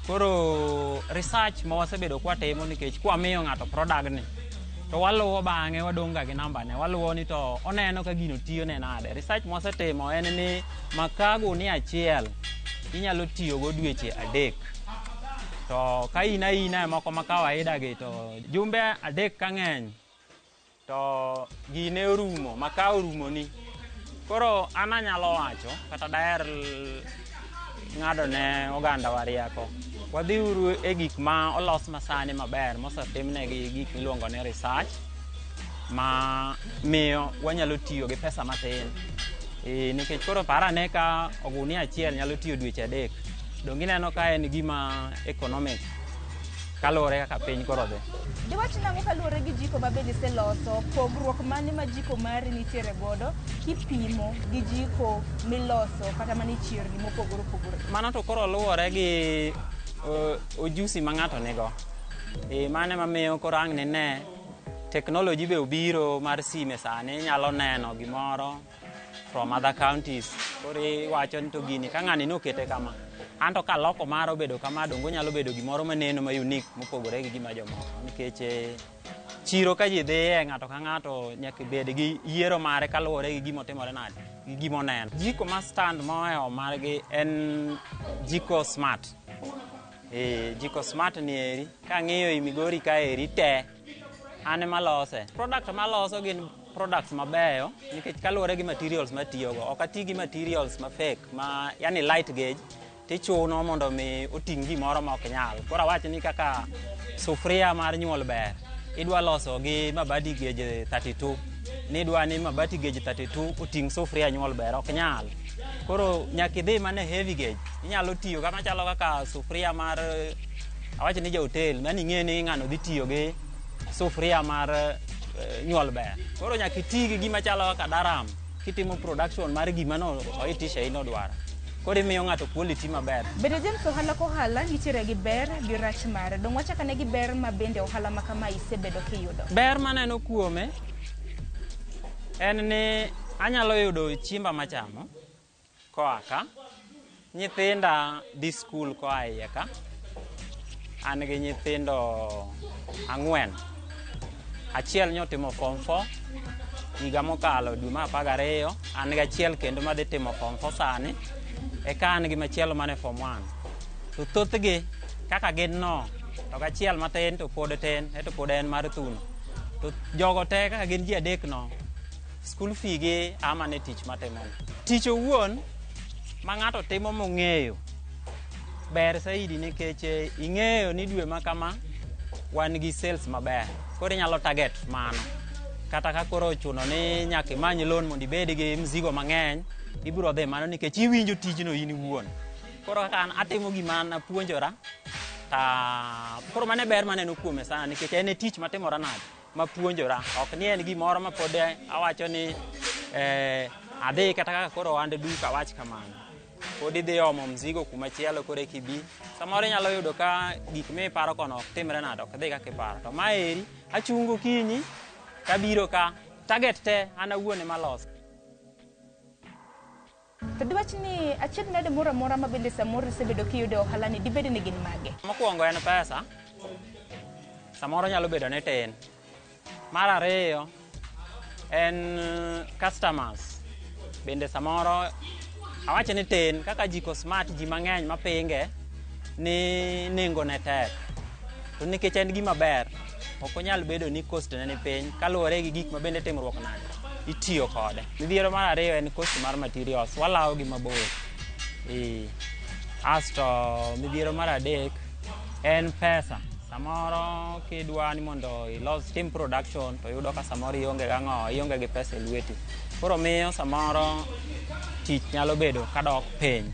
Koro research ma wasebedo kwatimo, nikech kwamiyo ng'ato product ni, To waluwo bang'e wadong' ga gi namba ne, waluwo ni to oneno ka gino tiyo ne nade. Research mwasetimo en ni makaa gunia achiel inyalo tiyogo dweche 3. To ka in aina e moko ma kawaida gi to jumbe 3 ka ng'eny to gine orumo, makaa orumoni. Koro an anyalo wacho kata daher ng'ado ne oganda wa rieko. Wadhiuru e gik ma olos masani maber mosetimnegi gik miluongo ni research ma miyo wanyalo tiyo gi pesa matin. Nikech koro par ane ka ogunia achiel nyalo tiyo dweche 3. Donge ineno ka en gima economic kaluwore kaka piny koro dhi. Diwach nang'o kaluwore gi jiko ma bende iseloso, pogruok mane ma jiko mari nitiere godo kipimo gi jiko miloso kata mana e chirni mopogore opogore? Mano to koro luwore gi ojusi ma ng'ato nigo. Mano ema miyo koro ang' nine technology be obiro mar sime sani, inyalo neno gimoro from other counties. Koro iwacho ni to gini ka ng'ani nokete kama, an to kaloko mara obedo kama, donge onyalo bedo gimoro maneno ma unique mopogore gi gima jomoko. Nikech chiro ka ji dhiye, ng'ato ka ng'ato nyaka bed gi yiero mare kaluwore gi gima otimore nade, gi gima oneno. Jiko ma stand mohewo margi en jiko smart. Jiko smart ni eri, kang'iyo i Migori ka eri te, an ema lose. Product maloso gin products mabeyo nikech kaluwore gi materials matiyogo. Ok ati gi materials ma fake, ma yani light gauge, tichuno mondo mi oting' gimoro ma ok nyal. Koro awach ni kaka sufuria mar nyuol ber, idwa loso gi mabati gauge 32. Nidwa ni mabati gauge 32 oting' sufuria nyuol ber, ok nyal. Koro nyaka idhi mana heavy gauge. Inyalo tiyo kama chalo kaka sufuria mar, awach ni ja hotel, mani ing'e ni ng'ano dhi tiyo gi sufuria mar nyuol ber. Koro nyaka iti gi gima chalo kaka daram kitimo production mar gima no oitisha ino dwaro. Koro imiyo ng'ato quality maber. Bende James, ohala kohala nitiere gi ber gi rach mare. Dong' wachak ane gi ber ma bende ohala ma kama isebedo kiyudo. Ber maneno kuome en ni anyalo yudo chiemba machamo koa ka, nyithinda dhi skul koa iye ka. An gi nyithindo 4. Achiel nyotimo form 4 higa mokalo dwe mar 12. An gi achiel kendo madhi timo form 4 sani. Eka an gi machielo mane form 1. To thothgi kaka gin no, to gachiel matin to pod tin, eto pod en mar thuno. To jogo te kaka gin ji 3 no, school fee gi ama ne tich matimo. Tich owuon ma ng'ato timo mong'eyo ber saidi nikech ing'eyo ni dwe ma kama wan gi sales maber. Koro inyalo target mano. Kata ka koro ochuno ni nyaka imany loan mondo ibed gi mzigo mang'eny, ibiro dhi mano nikech iwinjo tijno in iwuon. Koro kaka an atimo gima napuonjora, ta koro mano e ber maneno kuome sana nikech en e tich matimora nade, mapuonjora. Ok ni en gimoro ma pod awacho ni adhi kata kaka koro ohand duka awach kamano. Pod idhi omo mzigo kumachielo koro eka ibi. Samoro inyalo yudo ka gik miparo kono ok timre nade, ok dhi kaka iparo. To maeri achungo okinyi kabiro ka, target te an awuon ema aloso. To diwach ni achiedh nade moro amora ma bende samoro isebedo kiyudo e ohala ni dibed ni gin mage? Mokwongo en pesa. Samoro nyalo bedo ni tin. Mar ariyo en customers. Bende samoro awacho ni tin, kaka jiko smart ji mang'eny mapinge ni nengo ne tek. To nikech en gima ber, ok onyal bedo ni cost ne ni piny kaluwore gi gik ma bende timruok nade itiyo kode. Midhiero mar ariyo en cost mar materials, walawo gi mabor. Asto midhiero mar adek en pesa. Samoro kidwa ni mondo ilos tim production to yudo ka samoro ionge gang'o, ionge gi pesa e lweti. Koro miyo samoro tich nyalo bedo kadok piny.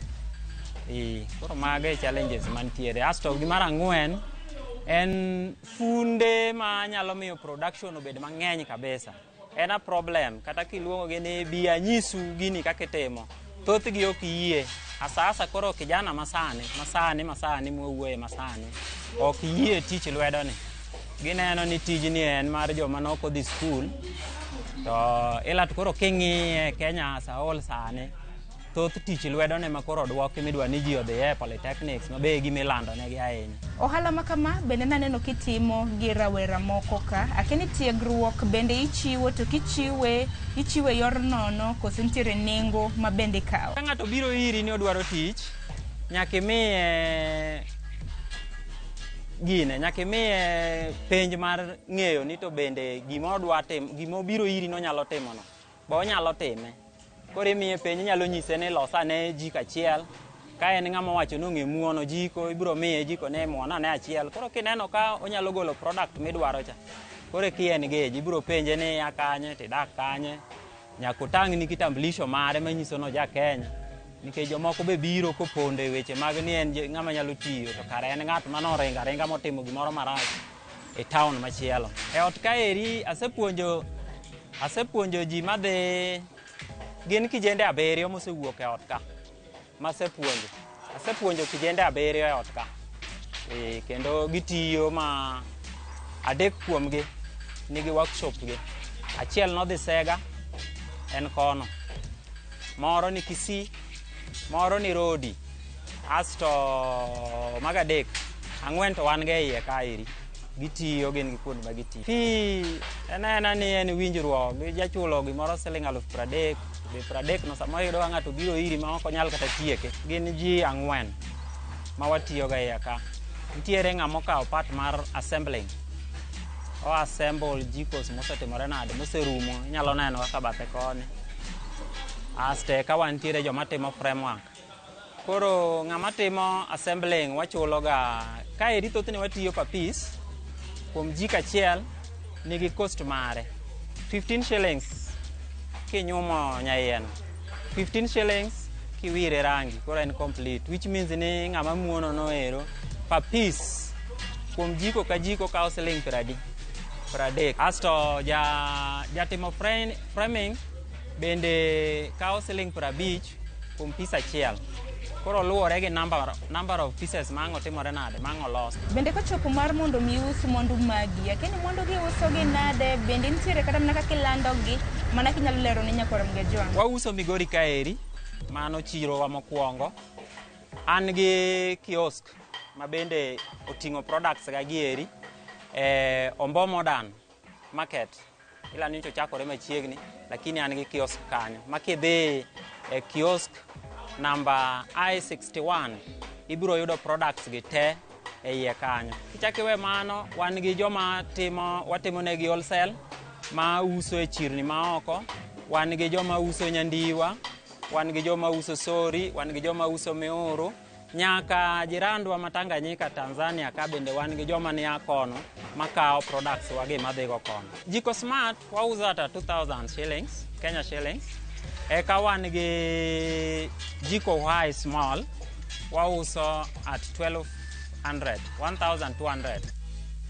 Koro mago e challenges mantiere. Asto gimar 4 en funde ma nyalo miyo production obed mang'eny kabisa. En a problem, kata kiluongo gi ni bi anyisu gini kaka itimo, thothgi ok yie. Asasa koro kijana masani, masani, masani mwawuoye masani, ok yie tich lwedo ni. Gineno ni tijni en mar joma nok odhi skul, to ila to koro king'iye Kenya as a whole sani, Thoth tich lwedo ne ma koro odwoki midwa ni ji odhiye polytechnics ma be e gima ilando negi ahinya. Ohala ma kama bende naneno kitimo gi rawera moko ka. Akia ni tiegruok bende ichiwo to kichiwe ichiwe yor nono koso nitiere nengo ma bende ikawo. Ka ng'ato biro iri ni odwaro tich, nyaka imiye gine, nyaka imiye penj mar ng'eyo ni to bende gima odwa timo, gima obiro iri ni onyalo timo no, be onyalo time. Koro imiye penj, inyalo nyise ni los ane jiko achiel. Ka en ng'ama owacho ni ong'e muono jiko, ibiro miye jiko ni muon ane achiel. Koro kineno ka onyalo golo product midwaro cha, koro ki engage, ibiro penje ni ia kanye, tidak kanye. Nyaka otang'ni kitambulisho mare manyiso ni oja Kenya. Nikech jomoko be biro kopondo e weche mag ni en ng'ama nyalo tiyo, to kare en ng'at manoringo aringa motimo gimoro marach e town machielo. E ot kaeri asepuonjo ji madhi gin kijende 7 mosewuok e ot ka masepuonjo. Asepuonjo kijende 7 e ot ka. Kendo gitiyo ma 3 kuomgi nigi workshop gi. Achiel nodhi Sega, en kono. Moro ni Kisii, moro ni Rodi. Asto mago 3, 4 to wan go e iye kaeri. Gitiyo gin gi kuonde ma gitiyo. Fee en aena ni en winjruok, gijachulo gimoro siling 30,000, be 30 no samoro iyudo ka ng'ato biro iri ma ok onyal kata tieke. Gin ji 4 ma watiyogo e iye ka. Nitiere ng'ama okawo part mar assembling. O assemble jikos mosetimore nade, moserumo, inyalo neno kaka bathe koni. Asto ka wantiere joma timo framework. Koro ng'ama timo assembling wachulo ga, kaeri thothne watiyo per piece, kuom jiko achiel nigi cost mare. 15 shillings kinyumo nyaiye no. 15 shillings kiwire rangi, koro en complete, which means ni ng'ama muono no ero per piece kuom jiko ka jiko kawo siling 30. Asto jatimo framing bende kawo siling 50 kuom piece achiel. Koro luwore gi number of pieces ma ang' otimore nade, ma ang' olos. Bende kochopo mar mondo mi us mwandu magi, akia ni mwandu gi uso gi nade, bende nitiere kata mana kaka ilando gi, mana kinyalo lero ne nyakwar Mgejwang'. Wauso Migori kaeri, mano chirowa mokwongo. An gi kiosk ma bende oting'o products ga gieri, Ombo Modern Market. Ila nyocha ochakore machiegni, lakini an gi kiosk kanyo. Ma kidhi e kiosk namba I61, ibiro yudo products gi te e iye kanyo. Kichak iwe mano, wan gi joma timo, watimo negi wholesale, ma uso e chirni ma oko, wan gi joma uso Nyandiwa, wan gi joma uso Sori, wan gi joma uso Miuru, nyaka jirandwa ma Tanganyika, Tanzania ka bende wan gi joma nia kono makawo products wagi madhigo kono. Jiko Smart wauso at 2000 shillings, Kenya shillings. Eka wan gi Jiko High Small wauso at 1200, 1200.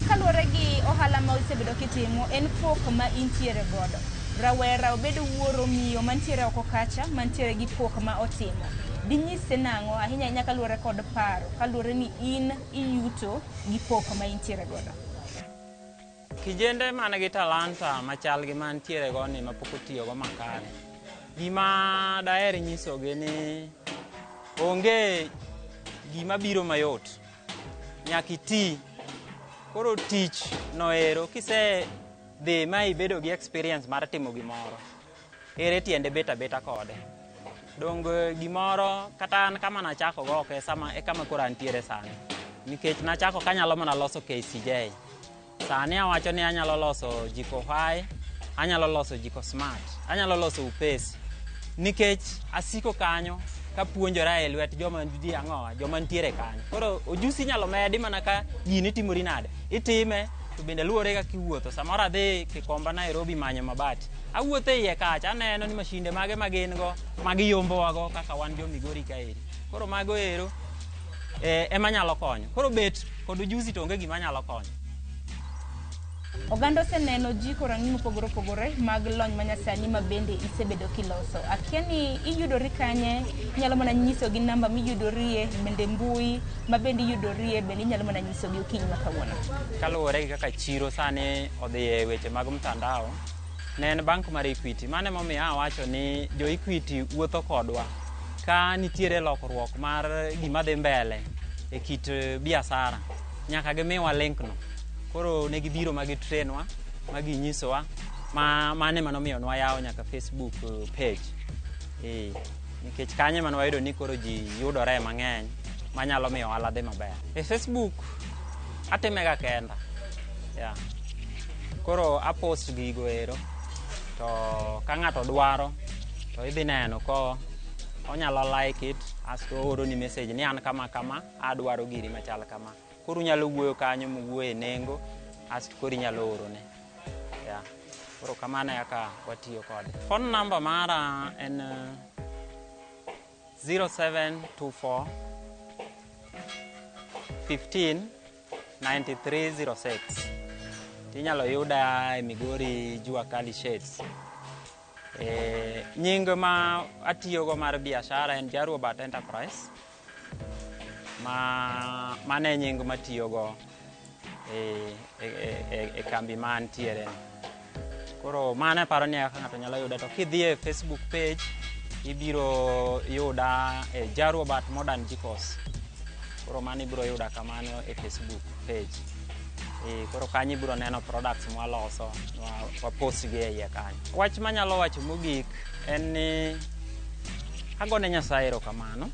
Kaluwore gi ohala ma isebedo kitimo, en pok ma intiere godo. Rawera obed wuoro miyo mantiere oko kacha, mantiere gi pok ma otimo. Dinyise nang'o ahinya ahinya kaluwore kod paro, kaluwore ni in iyuto gi pok ma intiere godo. Kijende man gi talanta machal gi mantiere go ni mapok otiyogo makare. Gima daher nyisogi ni onge gima biro mayot. Nyaka iti. Koro tich noero kise dhi ma ibedo gi experience mar timo gimoro, ere tiende bet abeta kode. Dong gimoro kata an kama nachako go ok e kama koro antiere sani. Nikech nachako kanyalo mana loso KCJ. Sani awacho ni anyalo loso Jiko High, anyalo loso Jiko Smart, anyalo loso Upesi. Nikech asiko kanyo kapuonjora e lwet joma ji ang'owa, joma nitiere kanyo. Koro ojusi inyalo medi mana ka gini timori nade. Itime to bende luwore kaka iwuotho. Samoro adhi Kikomba Nairobi manyo mabati. Awuotho e iye kacha, aneno ni mashinde mage ma gin go, magiyombowago kaka wan jo Migori kaeri. Koro mago ero ema nyalo konyo. Koro bet kod ujusi to onge gima nyalo konyo. Oganda oseneno jiko rang'iny mopogore opogore mag lony manyasani ma bende isebedo kiloso. Akia ni iyudori kanye, inyalo mana nyisogi namba miyudorie, bende mbui ma bende iyudorie, bende inyalo mana nyisogi okinyi ma kawuono. Kaluwore gi kaka chiro sani odhi e weche mag mtandao, ne en bank mar Equity. Mano emomiyo awacho ni jo Equity wuotho kodwa Ka nitiere lokruok mar gima dhi mbele e kit biashara, nyaka gimiwa link no. Koro ne gibiro ma gitrainwa, ma ginyisowa, ma mane manomiyo nwayawo nyaka Facebook page. Nikech kanyo ema nwayudo ni koro ji yudore mang'eny manyalo miyo ohala dhi maber. E Facebook atimega kenda. Yeah. Koro apost gigo ero to ka ng'ato dwaro to idhi neno ko onyalo like it asto ooroni message ni an kama kama adwaro giri machal kama. Koro unyalo wuoyo kanyo muwuoye nengo asto koro inyalo orone. Yeah. Koro kamano e kaka watiyo kode. Phone number mara en 0724 15 9306. Tinyalo yuda e Migori Jua Kali Shades. Nying ma atiyogo mar biashara en Jaruobat Enterprise. Ma mano e nying matiyogo e kambi ma antiere. Koro mano aparo ni kaka ng'ato nyalo yuda. To kidhi e Facebook page, ibiro yuda e Jaruobat Modern Jikos. Koro mano ibiro yuda kamano e Facebook page. Koro kanyo ibiro neno products mwaloso, wapost gi e iye kanyo. Wach manyalo wacho mogik en ni agone Nyasaye erokamano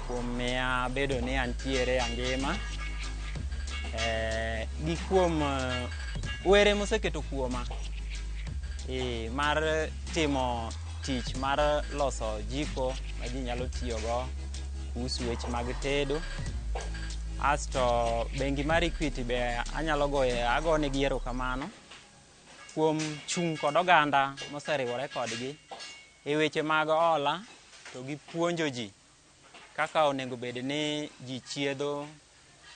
kuom miya bedo ni antiere angima, gi kuom were moseketo kuoma mar timo tich mar loso jiko ma ji nyalo tiyogo kuhusu weche mag tedo. Asto bengi mar Equity be anyalo goye agonegi erokamano kuom chung' kod oganda moseriwore kodgi e weche mag hola to gi puonjo ji kaka onego bed ni ji chiedho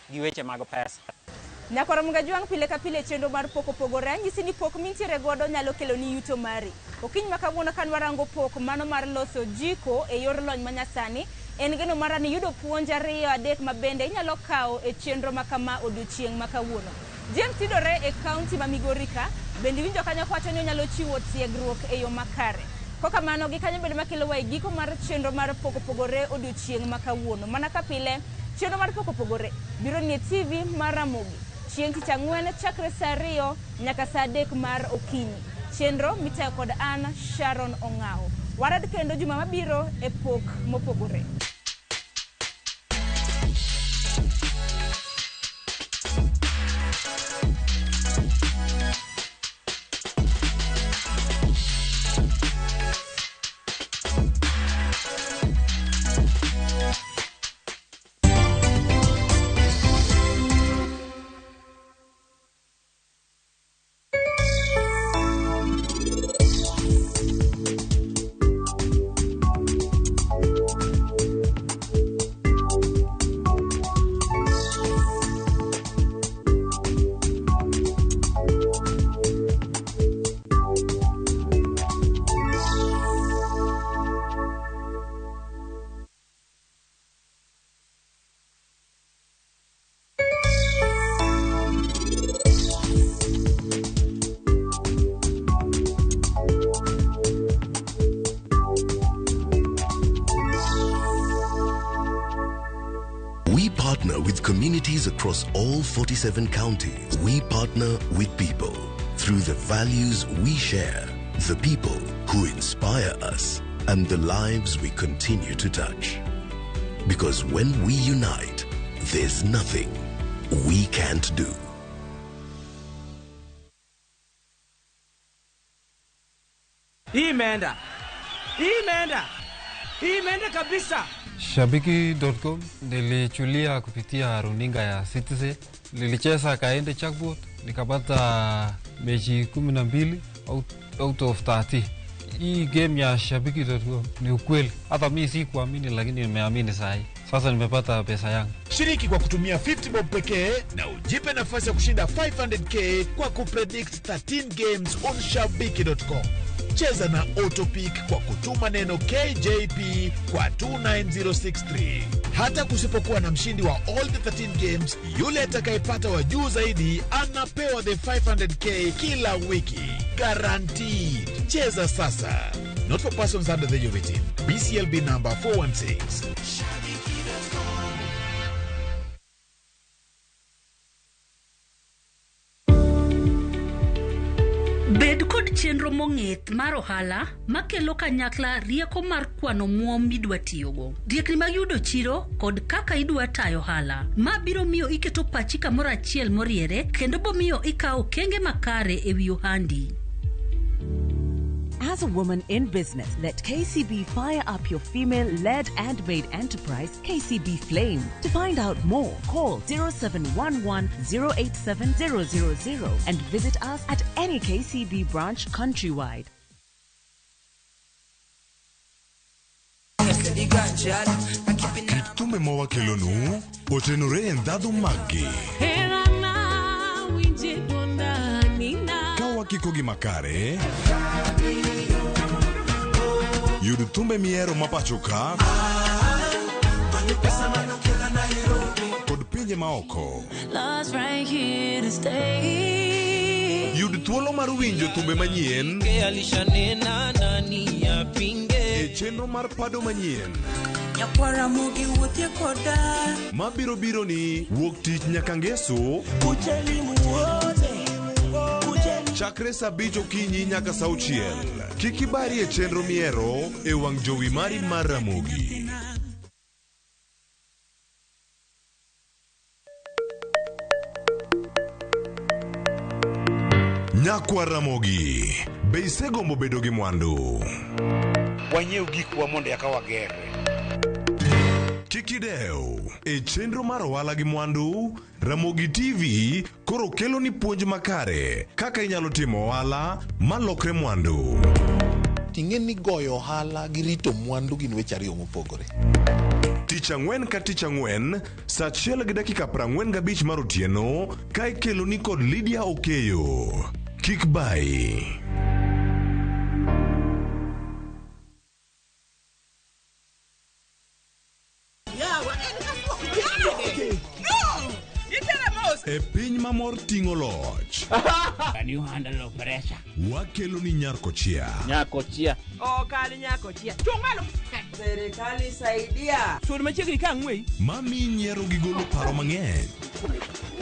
gi weche mag pesa. Nyakwar Mgajwang' pile ka pile chenro mar pok opogore anyisi ni pok mintiere godo nyalo kelo ni yuto mari. Okinyi ma kawuono kan warango pok mano mar loso jiko e yor lony manyasani, en geno mara ni yudo puonj 2 3 ma bende inyalo kawo e chenro ma kama odiochieng' ma kawuono. James yudore e kaunti ma Migori ka, bende iwinjo kanyo kowacho ni onyalo chiwo tiegruok e yo makare. Kokamano gi kanyo bende makelowa e giko mar chenro mar pok opogore odiochieng' ma kawuono. Mana ka pile, chenro mar pok opogore biro ni e TV mar Ramogi chieng' tich ang'wen chakre saa 2 nyaka saa 3 mar okinyi. Chenro mitayo kod an Sharon Ong'awo. Warad kendo juma mabiro e pok mopogore. Communities across all 47 counties, we partner with people through the values we share, the people who inspire us, and the lives we continue to touch. Because when we unite, there's nothing we can't do. Imeenda. Imeenda. Imeenda kabisa. Shabiki.com nilichulia kupitia runinga ya Citizen. Nilicheza kaende jackpot nikapata mechi 12 out of 30. Hii game ya Shabiki.com ni ukweli. Hata mimi sikuamini lakini nimeamini saa hii. Sasa nimepata pesa yangu. Shiriki kwa kutumia 50 bob pekee na ujipe nafasi ya kushinda 500k kwa kupredict 13 games on Shabiki.com. Cheza na Autopick kwa kutuma neno KJP kwa 29063. Hata kusipokuwa na mshindi wa all the 13 games, yule atakayepata wa juu zaidi anapewa the 500k kila wiki. Guaranteed. Cheza sasa. Not for persons under the age of 18. BCLB number 416. Bed kod chenro mong'ith mar ohala makelo kanyakla rieko mar kwano omuom midwa tiyogo, riekni mag yudo chiro kod kaka idwa tayo ohala. Ma biro miyo iketo pachi kamoro achiel moriere kendo bomiyo ikawo okenge makare e wi ohandi. As a woman in business, let KCB fire up your female led and made enterprise, KCB Flame. To find out more, call 0711 087 000 and visit us at any KCB branch countrywide. Kit thumbe ma wakelonu otenore e ndhadhu maggi. Ka wakikogi makare, yud thumbe mihero ma pacho ka kod pinje maoko. Love's right here to stay. Yud thuolo mar winjo thumbe manyien Alishanena nani apinge. e chenro mar pado manyien Nyakwara mogi wuothie koda. mabiro biro ni wuok tich nyaka ngeso Kujeni muone. chakre saa abich okinyi nyaka saa auchiel. Kik ibari e chenro mihero e wang' jowi mari mar Ramogi. Nyakwa Ramogi, be isegombo bedo gi mwandu? Wanyiew gikwa mondo eka wagerre. Kik idew. E chenro mar ohala gi mwandu, Ramogi TV koro kelo ni puonj makare kaka inyalo timo ohala malokre mwandu. Ting'e ni goyo ohala gi rito mwandu gin weche ariyo mopogore. Tich ang'wen ka tich ang'wen, saa achiel gi dakika 45 mar otieno, ka ikeloni kod Lydia Okeyo. Kik bayi. Yawa, en kasuok nade? No! Itera mos. E piny ma mor ting'o loch. Can you handle pressure? Wakelo ni Nyarkochia. Nyakochia. Ok an nyakochia. Chung' malo. Serikali saidia. Sud machiegni ka ang'weyi. Mami nyiero gi golo paro mang'eny.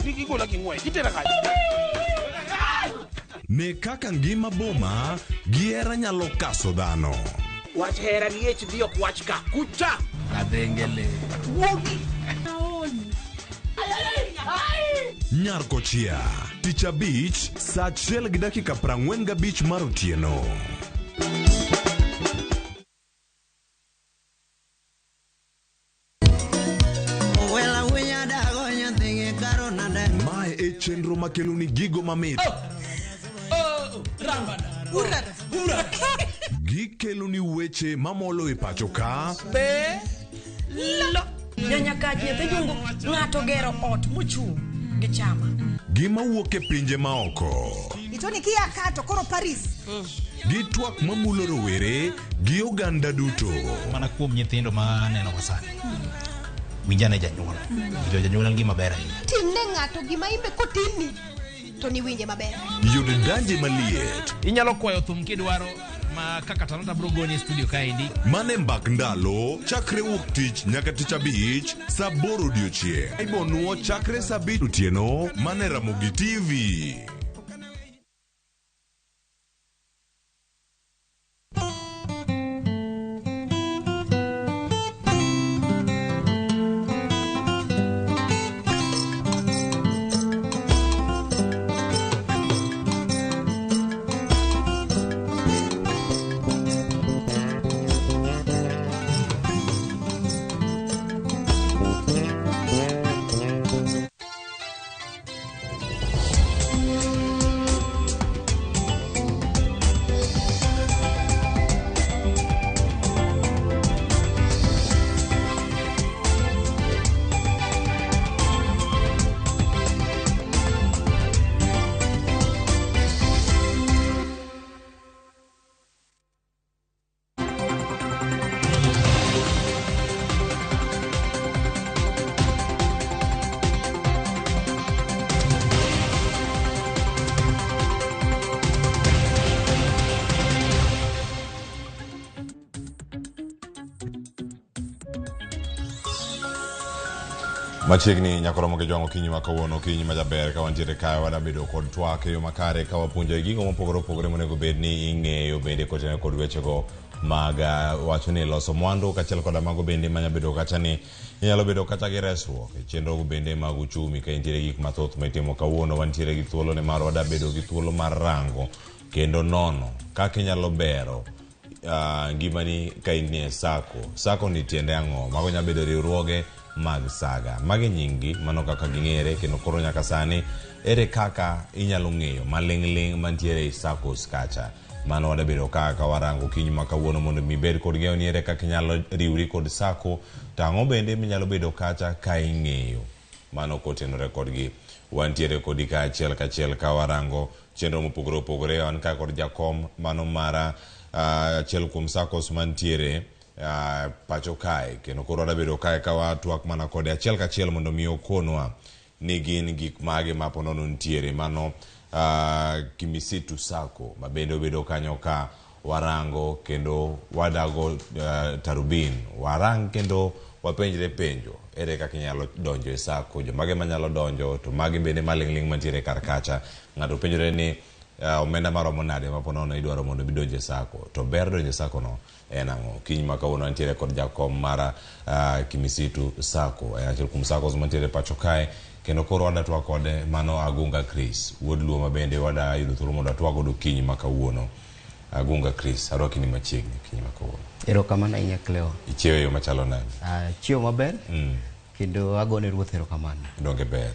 Kik igola gi ng'wech, itera kanye? Ne kaka ngima boma gi hera nyalo kaso dhano. Wach hera gi HD ok wach ka. Kucha! Kadhengele. Wuogi. Nyarkochia. Tich abich, saa achiel gi dakika 45 mar otieno. Wela winya dago nyathigi karo nade. Mae e chenro makelo ni gigo mamit. Gikelo ni weche mamolo e pacho ka Be. Lo. Janyakach nyathi jungu ng'ato gero ot mochung' gi chama. gi mawuok e pinje maoko. Itoni kia ka to koro Paris. Gi twak mamulo rowere gi oganda duto. Mana kuom nyithindo ma aneno ka sani. Winjane janyuol. Winjo janyuol en gima ber ahinya. Timne ng'ato gima imbe kotimni to niwinje maber. Yud danje maliet. Inyalo kwayo thum kidwaro ma kaka Talanta biro goni e studio kaendi. Mane mbak ndalo chakre wuok tich nyaka tich abich saa aboro odiochieng'. Ibonuo chakre saa abich otieno mane Ramogi TV. Machiegni nyaka romo gi jwang'o okinyi ma kawuono, okinyi ma jaber ka wantiere kae wadabedo kod twak e yo makare ka wapuonjo e gigo mopogore opogore monego bed ni ing'eyo bende kotenore kod wechego mag wacho ni loso mwandu kaachiel koda mago bende manya bedo kacha ni inyalo bedo kata gi resruok e chenro bende mag uchumi ka intiere gik mathoth ma itimo kawuono. Wantiere gi thuolo ni mar wadabedo gi thuolo mar rango kendo nono kaka inyalo bero ngimani ka in e sako. Sako ni tiende ang'o? Mago nyalo bedo riwruoge mag saga. Magi nying-gi, mano kaka ging'ere kendo koro nyaka sani ere kaka inyalo ng'eyo maling'ling' mantiere e SACCOs kacha. Mano wadabedo ka ka warango okinyi ma kawuono mondo mi ibed kod ng'eyo ni ere kaka inyalo riwri kod SACCO to ang'o bende minyalo bedo kacha ka ing'eyo. Mano kotenore kodgi. Wantiere kodi ka achiel kachiel ka warango chenro mopogore opogore. Wan ka kod jakom mano mara achiel kuom SACCOs mantiere pacho kae kendo koro wadabedo kae ka watwak mana kode achiel kachiel mondo mi okonwa ni gin gik mage ma ponono nitiere mano Kimisitu SACCO ma bende obedo kanyo ka warango kendo wadago tarubin warang kendo wapenjre penjo ere kaka inyalo donjo e SACCO, jomage manyalo donjo to mage bende maling'ling' mantiere kar kacha. Ng'ato penjore ni omenda maromo nade ma ponono idwaro mondo idonj e SACCO to ber donjo e SACCO no en ang'o? Kiny ma kawuono antiere kod jakom mara Kimisitu SACCO, en achiel kuom SACCOs mantiere pacho kae kendo koro wada twak kode mano Agunga Chris wuod Luo ma bende wada yudo thuolo mondo atwak godo kiny ma kawuono. Agunga Chris, arwaki ni machiegni kiny ma kawuono. Erokamano ahinya Cleo. Ichiewo e yo machalo nade? Achiewo maber. Kendo agone ruoth erokamano. Donge ber.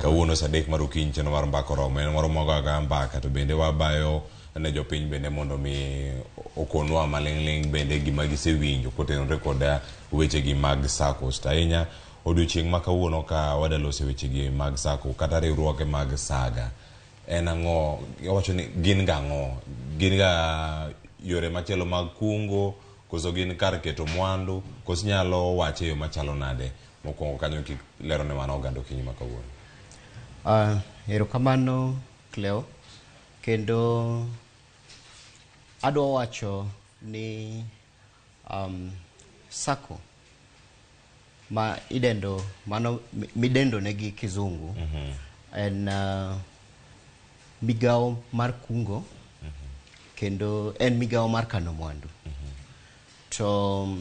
Kawuono saa 3 mar okinyi chenro mar mbaka oromo. En moro mwagoga mbaka to bende wabayo ne jopiny bende mondo mi okonwa maling'ling' bende gima gisewinjo kotenore kod wechegi mag SACCOs. To ahinya odiochieng' ma kawuono ka wadaloso wechegi mag SACCO kata riwruoge mag saga. En ang'o? Wacho ni gin ga ang'o? Gin ga yore machielo mag kungo koso gin kar keto mwandu koso inyalo wache e yo machalo nade? Mokwongo kanyo kilero ne wan oganda okinyi ma kawuono. Erokamano Cleo. Kendo adwa wacho ni SACCO ma idendo mano midendo ne gi kizungu en migawo mar kungo kendo en migawo mar kano mwandu. To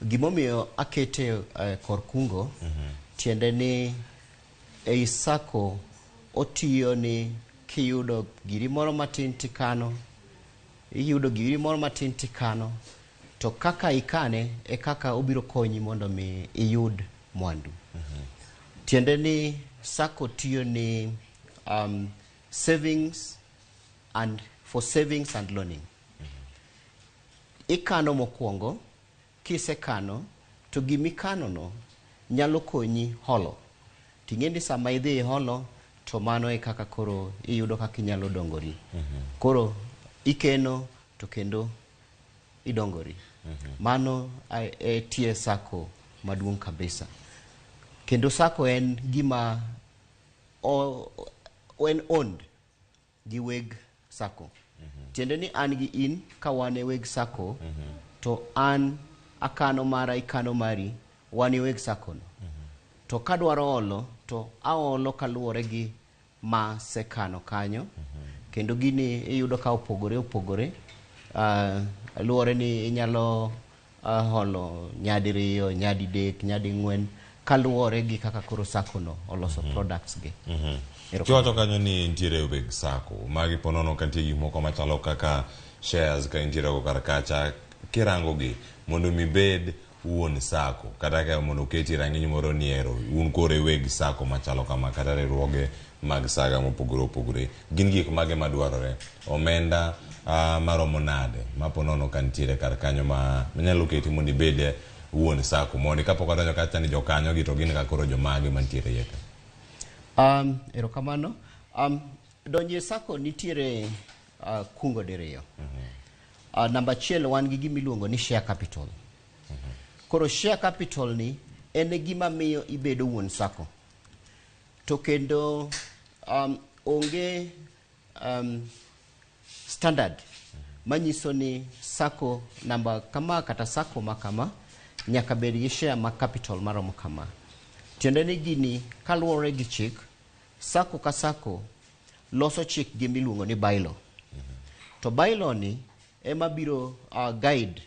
gimomiyo akete kor kungo tiende ni ei SACCO otiyo ni kiyudo giri moro matin tikano, iyudo giri moro matin tikano, to kaka ikane e kaka obiro konyi mondo mi iyud mwandu. Tiende ni SACCO tiyo ni savings and for savings and loaning. Ikano mokwongo, kisekano to gimikano no nyalo konyi holo. Ting'e ni sama idhi holo to mano e kaka koro iyudo kaka inyalo dongori. Koro ikeno to kendo idongori. Mano e tie SACCO maduong' kabisa. Kendo SACCO en gima en owned gi weg SACCO. Tiende ni an gi in ka wan e weg SACCO to an akano mara ikano mari wan e weg SACCO no. To kadwaro holo to aholo kaluwore gi ma sekano kanyo. Kendo gini iyudo ka opogore opogore. Luwore ni inyalo holo nyadiriyo, nyadidek, nyading'wen kaluwore gi kaka koro SACCO no oloso products gi. Kiwacho kanyo ni nitiere weg SACCO, magi ponono ka nitie gik moko machalo kaka shares ka intiere go kar kacha, kirango gi mondo mi bed wuon SACCO kata ka mondo oketi rang'iny moro ni ero un koro e weg SACCO machalo kama kata riwruoge mag saga mopogore opogore, gin gik mage madwarore? Omenda maromo nade ma ponono ka nitiere kar kanyo ma nyalo keti mondo ibed wuon SACCO mondo kapok odonjo kacha ni jokanyo gi to gin ka koro jomage mantiere iye ka? Erokamano. Donjo e SACCO nitiere kungo diriyo. Namba achiel wan gi gima iluongo ni share capital. Koro share capital ni en e gima miyo ibedo wuon SACCO. To kendo onge standard manyiso ni SACCO namba kama kata SACCO ma kama nyaka bed gi share ma capital maromo kama. Tiende ni gini kaluwore gi chik, sacco ka sacco loso chik gi miluongo ni bylaw. To bylaw ni ema biro guide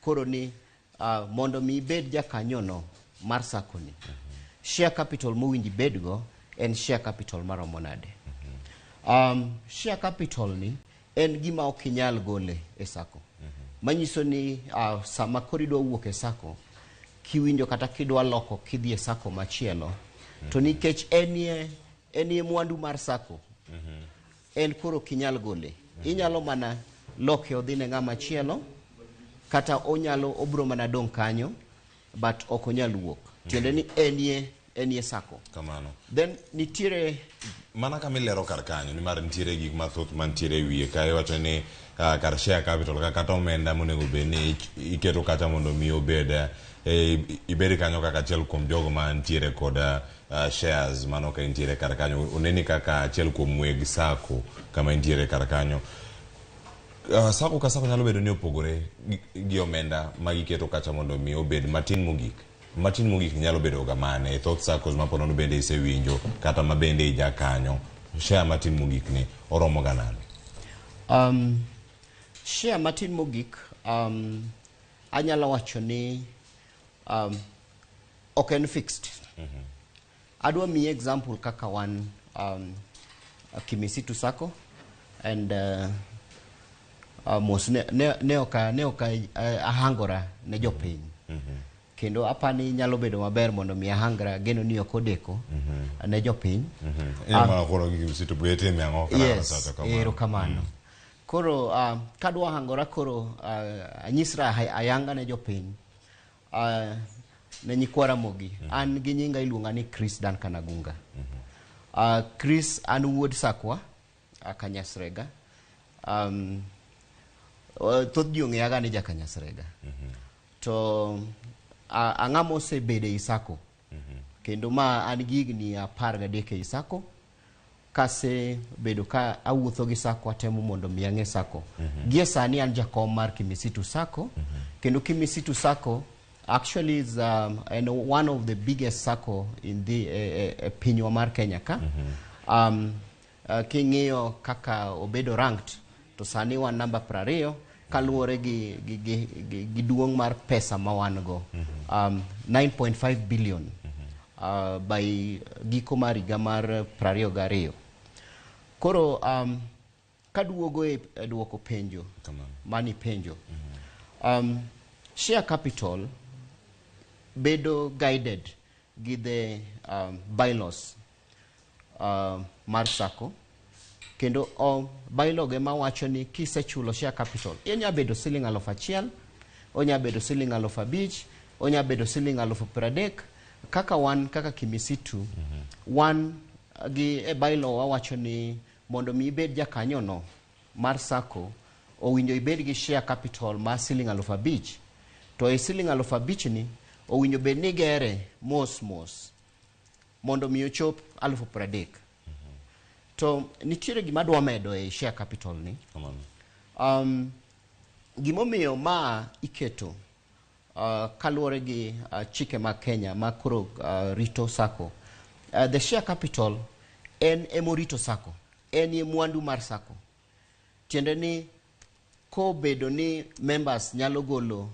koro ni mondo mi ibed jakanyono mar sacco ni. Share capital mowinjo ibedgo en share capital maromo nade. Share capital ni en gima ok inyal gole e sacco. Manyiso ni sama koro idwa wuok e sacco, kiwinjo kata kidwa loko kidhi e sacco machielo, to nikech enie mwandu mar sacco, en koro ok inyal gole. Inyalo mana loke odhi ne ng'ama chielo, kata onyalo obro mana dong' kanyo, but ok onyal wuok. Tiende ni enie sacco. Kamano. Then nitiere mana kama ilero kar kanyo nimar nitiere gik mathoth mantiere e wiye ka iwacho ni kar share capital ka kata omenda monego bed ni iketo kacha mondo mi obed ibed kanyo kaka achiel kuom jogo mantiere kod shares mano ka intiere kar kanyo oneni kaka achiel kuom weg sacco kama intiere kar kanyo. Sacco ka sacco nyalo bedo ni opogore gi omenda ma giketo kacha mondo mi obed matin mogik. Matin mogik nyalo bedo ga mane e thoth saccos ma ponono bende isewinjo kata ma bende ija kanyo share matin mogik ni oromo ga nade? Share matin mogik anyalo wacho ni ok en fixed. Adwa miyi example kaka wan Kimisitu Sacco and mos ne ok ahangora ne jopiny. Kendo apani nyalo bedo maber mondo mi ahangra geno ni ok odeko ne jopiny. Inyalo koro gi Kimisitu be itime ang'o kata Yes, sacha kamano? Erokamano. Koro kadwa hangora koro anyisra ayanga ne jopiny. Ne nyikwa Ramogi. An gi nyinga iluonga ni Chris Duncan Agunga. Chris an wuod Sakwa, Kanyasrega. Thoth ji ong'eyaga ni ja Kanyasrega. To ang'ama osebedo ei sacco. Kendo ma an gi higni 13 ei sacco. Kasebedo ka awuotho gi sacco atemo mondo mi ang'e sacco. Gie sani an jakom mar Kimisitu Sacco. Kendo Kimisitu Sacco actually is and one of the biggest sacco in the pinywa mar Kenya ka. King'iyo kaka obedo ranked to sani wan namba 20 kaluwore gi duong' mar pesa ma wan go. 9.5 billion by giko mar higa mar 22. Koro kaduogo e duoko penjo mani penjo, share capital bedo guided gi the bylaws mar sacco kendo bylaw ge mawacho ni kisechulo share capital onya bedo siling 1000, onya bedo siling 5000, onya bedo siling 30,000. Kaka wan kaka Kimisitu, wan gi e bylaw wawacho ni mondo mi ibed jakanyono mar sacco owinjo ibed gi share capital mar siling 5000, to e siling 5000 ni owinjo bed ni igere mos mos mondo mi ochop 30,000. To nitiere gima adwa medo e share capital ni. Gimomiyo ma iketo kaluwore gi chike mag Kenya ma koro rito sacco, the share capital en emorito sacco, en e mwandu mar sacco. Tiende ni kobedo ni members nyalo golo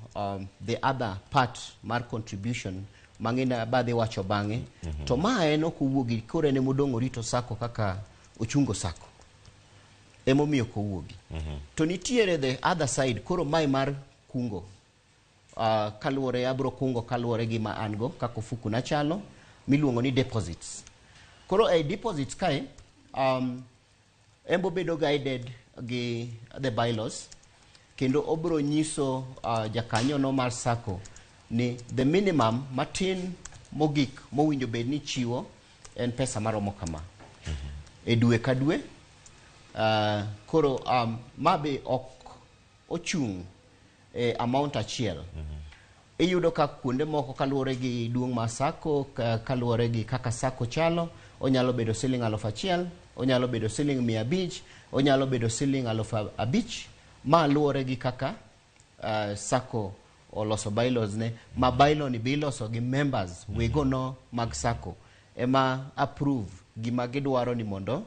the other part mar contribution mang'ina badhi wacho bang'e, to ma en ok owuogi koro en emodong' orito sacco kaka ochungo sacco, emomiyo ok owuogi. To nitiere the other side koro mae mar kungo, kaluwore abro kungo kaluwore gi ma an go kaka ofuku na chalo miluongo ni deposits. Koro ei deposits kae embo bedo guided gi the bylaws kendo obro nyiso jakanyono mar sacco ni the minimum matin mogik mowinjo bed ni chiwo en pesa maromo kama e dwe ka dwe. Koro ma be ok ochung' e amount achiel. Iyudo ka kuonde moko kaluwore gi duong' mar sacco, kaluwore gi kaka sacco chalo, onyalo bedo siling 1000, onyalo bedo siling 500, onyalo bedo siling 5000, ma luwore gi kaka sacco oloso bylaws ne ma bylaw ni be iloso gi members wegono mag sacco ema approve gima gidwaro ni mondo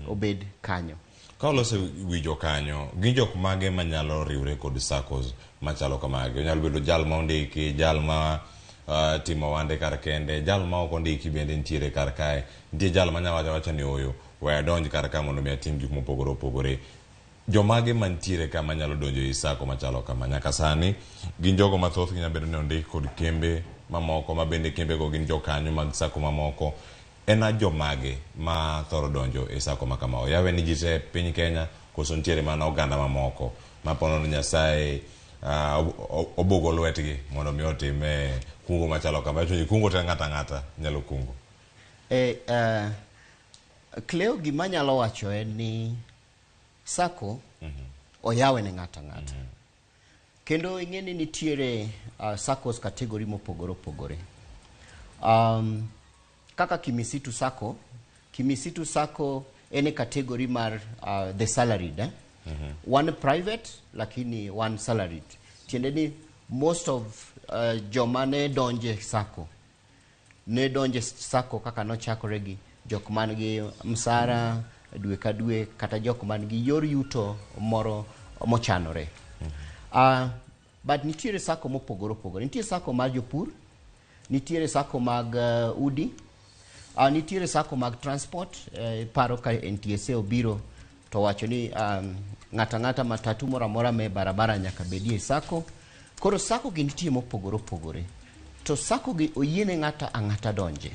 obed kanyo. Ka olose wi jokanyo, gin jok mage manyalo riwre kod SACCOs machalo kamagi? Onyalo bedo jal ma ondiki, jal ma timo ohande kar kende, jal ma ok ondiki bende nitiere kar kae. Nitie jal manyalo wacho awacha ni ooyo, we adonj kar ka mondo mi atim gik mopogore opogore. Jomage mantiere ka manyalo donjo ei SACCO machalo kama? Nyaka sani gin jogo ma thothgi nyalo bedo ni ondik kod kembe mamoko ma bende kembego gin jokanyo mag SACCO mamoko. En jomage ma thoro donjo e SACCO ma kama? Oyawe ni ji te piny Kenya koso nitiere mana oganda mamoko ma po nono Nyasaye obugo lwetgi mondo mi otim kungo machalo kama. Wacho ni kungo te ng'ato ang'ata nyalo kungo. Cleo, gima anyalo wacho en ni SACCO oyawe ne ng'ato ang'ata. Kendo ing'e ni nitiere SACCOs category mopogore opogore. Kaka Kimisitu SACCO, Kimisitu SACCO en e category mar the salaried. Eh? One private lakini one salaried. Tiende ni most of joma ne donje SACCO ne donje SACCO kaka nochakore gi jok man gi msara dwe ka dwe kata jok man gi yor yuto moro mochanore. But nitiere SACCO mopogore opogore. Nitie SACCO mar jopur, nitiere SACCO mag udi, nitiere SACCO mag transport. Paro ka NTSA obiro to wacho ni ng'ato ang'ata matatu moro amora me barabara nyaka bedie e SACCO. Koro SACCO gi nitie mopogore opogore. To SACCO gi oyiene ng'ato ang'ata donje.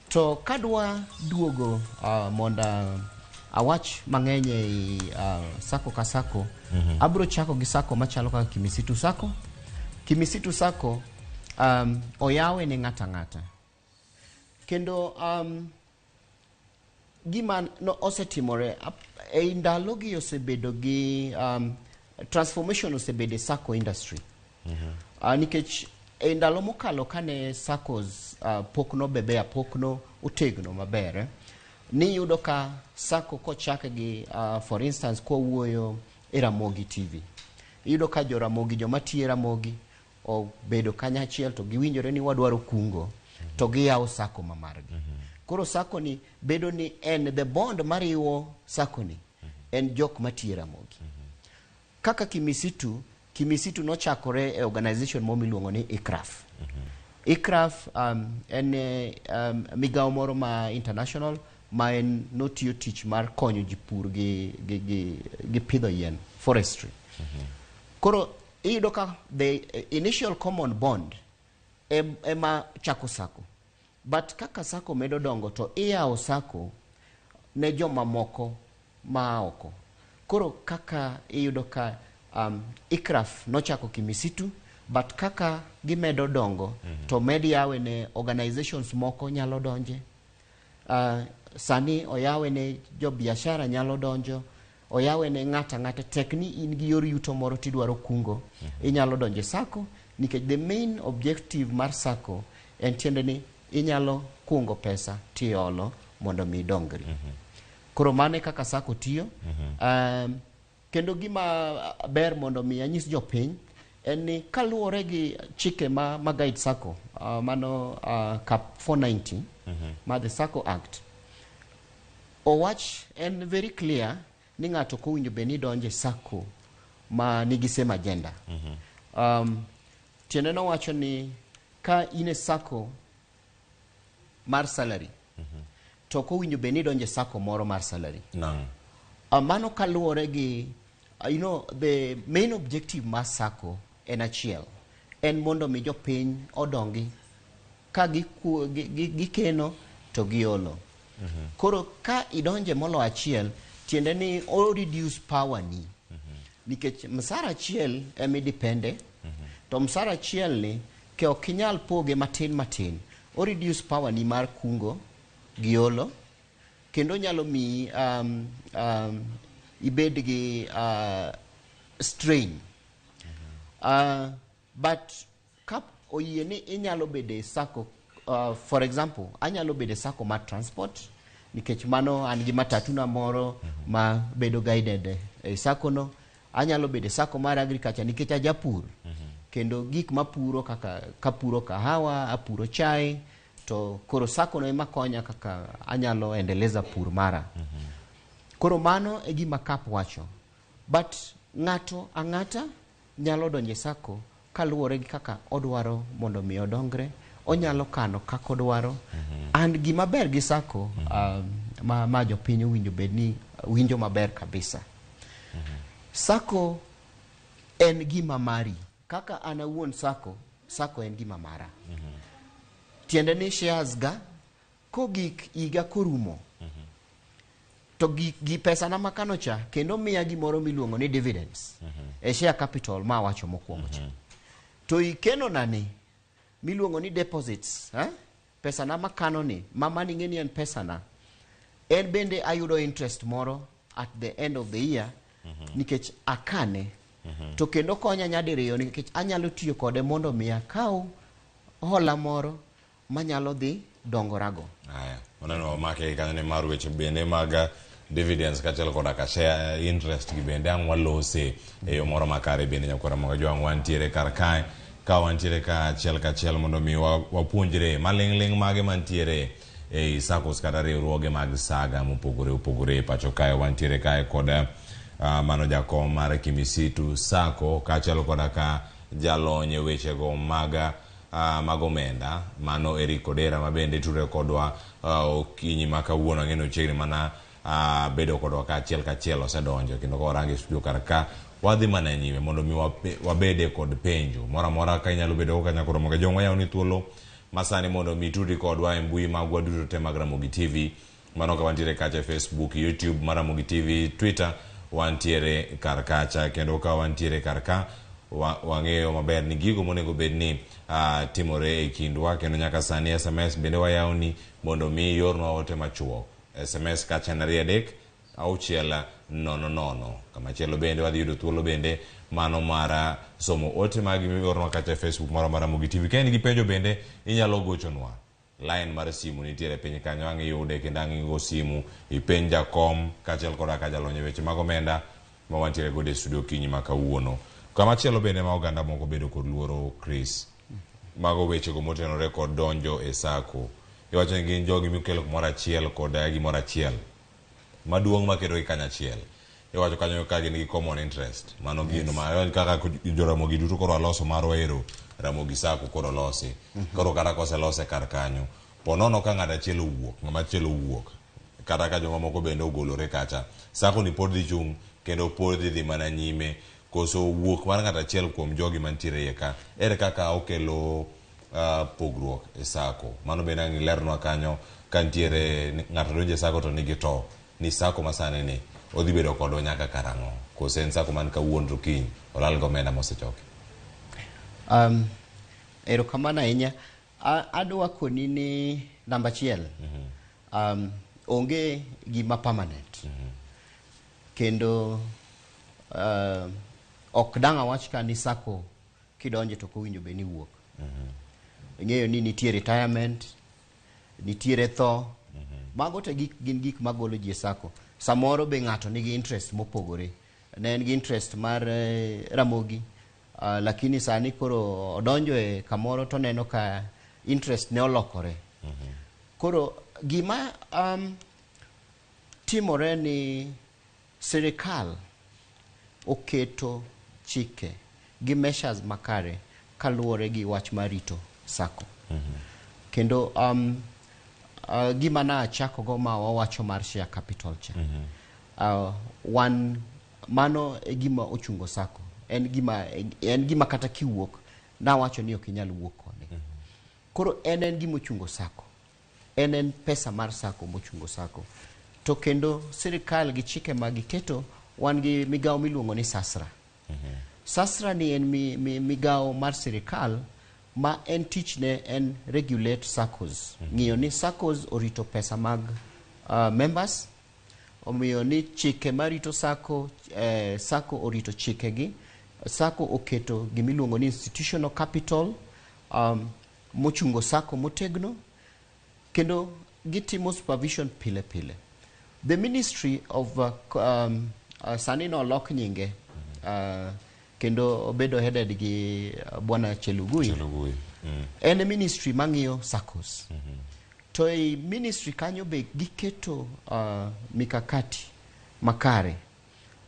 To kadwa duogo mondo awach mang'eny ei SACCO ka SACCO, abro chako gi SACCO machalo kaka Kimisitu SACCO. Kimisitu SACCO oyawe ne ng'ato ang'ata. Kendo gima no osetimore ei ndalogi osebedo gi transformation osebedo e SACCO industry. Nikech e ndalo mokalo kane SACCOs pok nobebea, pok no otegno maber, niyudo ka SACCO kochak gi for instance kwawuoyo e Ramogi TV. Iyudo ka jo Ramogi, joma tiyo e Ramogi obedo kanyachiel to giwinjore ni wadwaro kungo to giyawo SACCO ma margi. Koro SACCO ni bedo ni en the bond mariwo SACCO ni en jok matiyo e Ramogi. Kaka Kimisitu, Kimisitu nochakore e organization moro miluongo ni ICRAF. ICRAF en migawo moro ma international ma en notiyo tich mar konyo ji pur gi pidho yien, forestry. Koro iyudo ka the initial common bond ema chako SACCO. But kaka SACCO medo dongo to iyawo SACCO ne joma moko ma oko. Koro kaka iyudo ka ICRAF nochako Kimisitu, but kaka gimedo dongo to med yawe ne organizations moko nyalo donje. Sani oyawe ne jo biashara nyalo donjo, oyawe ne ng'ato ang'ata, tek ni in gi yor yuto moro tidwaro kungo, inyalo donjo e SACCO, nikech the main objective mar SACCO en tiende ni inyalo kungo pesa tiolo mondo mi idongri. Koro mano e kaka SACCO tiyo. Kendo gima ber mondo mi anyis jopiny en ni kaluwore gi chike ma guide SACCO, mano Cap 490 ma the SACCO Act, owach en very clear ni ng'ato ok owinjo bed ni donjo e SACCO ma nigi same agenda. Tiende nowacho ni ka in e SACCO mar salary, to ok owinjo bed ni idonjo e SACCO moro mar salary. Mano kaluwore gi the main objective mar SACCO en achiel, en mondo mi jopiny odongi ka gikeno to giolo. Koro ka idonje molo achiel, tiende ni o reduce power ni. Nikech msara achiel ema idepende, to msara achiel ni ke ok inyal poge matin matin, o reduce power ni mar kungo gi olo, kendo nyalo miyi ibed gi strain. But ka oyie ni inyalo bedo e SACCO, for example, anyalo bedo e SACCO mar transport, nikech mano an gi matatu na moro ma bedo guided e SACCO no. Anyalo bedo e SACCO mar agriculture nikech ajapur. Kendo gik mapuro kaka kapuro kahawa, apuro chai, to koro sacco no ema konya kaka anyalo endeleza pur mara. Koro mano e gima KAP wacho. But ng'ato ang'ata nyalo donjo e sacco kaluwore gi kaka odwaro mondo mi odongre, onyalo kano kaka odwaro. And gima ber gi sacco ma jopiny owinjo bed ni winjo maber kabisa. Sacco en gima mari. Kaka an awuon sacco, sacco en gima mara. Tiende ni shares ga kogik higa korumo to gi pesa na makano cha kendo miya gimoro miluongo ni dividends e share capital ma awacho mokwongo cha. To ikeno na ni miluongo ni deposits, eh? Pesa na makano ni, ma mani ng'e ni en pesa na, en bende ayudo interest moro at the end of the year nikech akane. To kendo konya nyadiriyo nikech anyalo tiyo kode mondo mi akaw hola moro manyalo dhi dongorago. Aya, waneno wamake kanyo ni mar weche bende mag dividends kaachiel koda ka share interest gi bende ang' walose e yo moro makare bende nyakwara moga jwang' wantiere kar kae ka wantiere ka achiel kachiel mondo mi wapuonjre maling'ling' mage mantiere ei SACCOs kata riwruoge mag saga mopogore opogore e pacho kae. Wantiere kae kod mano jakom mar Kimisitu SACCO kaachiel koda ka jalony e wechego mag omenda mano Eric Odera ma bende tudre kodwa okinyi ma kawuono. Ang'e ni ochiegni mana bedo kodwa ka achiel kachiel osedonjo kendo ka warango e studio kar ka wadhi mana nyime mondo mi wabede kod penjo moro amora ka inyalo bedo go kanyakoro moga jong wayawo ni thuolo masani mondo mi itudri kodwa e mbui magwa duto te mag Ramogi TV. Mano ka wantiere kacha e Facebook, YouTube mar Ramogi TV, Twitter wantiere kar kacha kendo ka wantiere kar ka wang'eyo maber ni gigo monego bed ni timore e kindwa kendo nyaka sani SMS bende wayawoni mondo mi iornwa ote machuok. SMS kacha en 2 3 6 0 0. Kamachielo bende wadhi yudo thuolo bende mano mar somo ote magi miornwa kacha e Facebook mar Ramogi TV. Ka in gi penjo bende inyalo gochonwa. Line mar simu nitiere piny kanyo ang' iyude kendo ang' igo simu ipenj jakom kaachiel koda ka jalony e weche mag omenda ma wantiere godo e studio okinyi ma kawuono. Kamachielo bende ma oganda moko bedo kod luoro Chris, mago wechego motenore kod donjo e sacco. Iwacho ni gin jogi mikelo kumoro achiel kod gimoro achiel maduong' maketogi kanyachiel. Iwacho kanyo ka gin gi common interest. Mano gino ma kaka joramogi duto koro aloso marwa ero Ramogi Sacco koro olosi. Koro kata koselose kar kanyo, po nono ka ng'ato achiel owuok, ng'ama chielo owuok, kata ka joma moko bende ogolore kacha, sacco ni pod dhi chung' kendo pod dhi dhi mana nyime. Koso wuok mar ng'ato achiel kuom jogi mantiere iye ka, ere kaka okelo pogruok e sacco? Mano bende ang' ilernwa kanyo ka nitiere ng'ato donjo e sacco to nigi to ni sacco masani ni odhi bedo kodwa nyaka karang'o? Koso en sacco man kawuono to kiny olal gi omenda mosechoki? Erokamano ahinya. Adwa koni ni namba achiel, onge gima permanent. Kendo ok dang' awach ka ni sacco kidonje to ok owinjo bed ni iwuok. Ing'eyo ni nitie retirement, nitiere tho, mago te gin gik magolo ji e sacco. Samoro be ng'ato nigi interest mopogore. Ne en gi interest mar Ramogi, lakini sani koro odonjo e kamoro to oneno ka interest ne olokore. Koro gima timore ni sirikal oketo chike gi measures makare kaluwore gi wach mar rito sacco. Kendo gima na achako go ma wawacho mar share capital cha. Wan mano e gima ochungo sacco. En gima kata kiwuok nawacho ni ok inyal wuok kode. Koro en gima ochungo sacco. En pesa mar sacco mochungo sacco. To kendo sirikal gi chike ma giketo wan gi migawo miluongo ni SASRA. SASRA ni en migawo mar sirikal ma en tichne en regulate SACCOs. Ng'iyo ni SACCOs orito pesa mag members, omiyo ni chike marito SACCO, SACCO orito chikegi, SACCO oketo gimiluongo ni institutional capital mochungo SACCO motegno, kendo gitimo supervision pile pile. The Ministry of sani nolok nyinge, kendo obedo headed gi Bwana Chelugui. Chelugui. En e ministry mang'iyo SACCOs. To ei ministry kanyo be giketo mikakati makare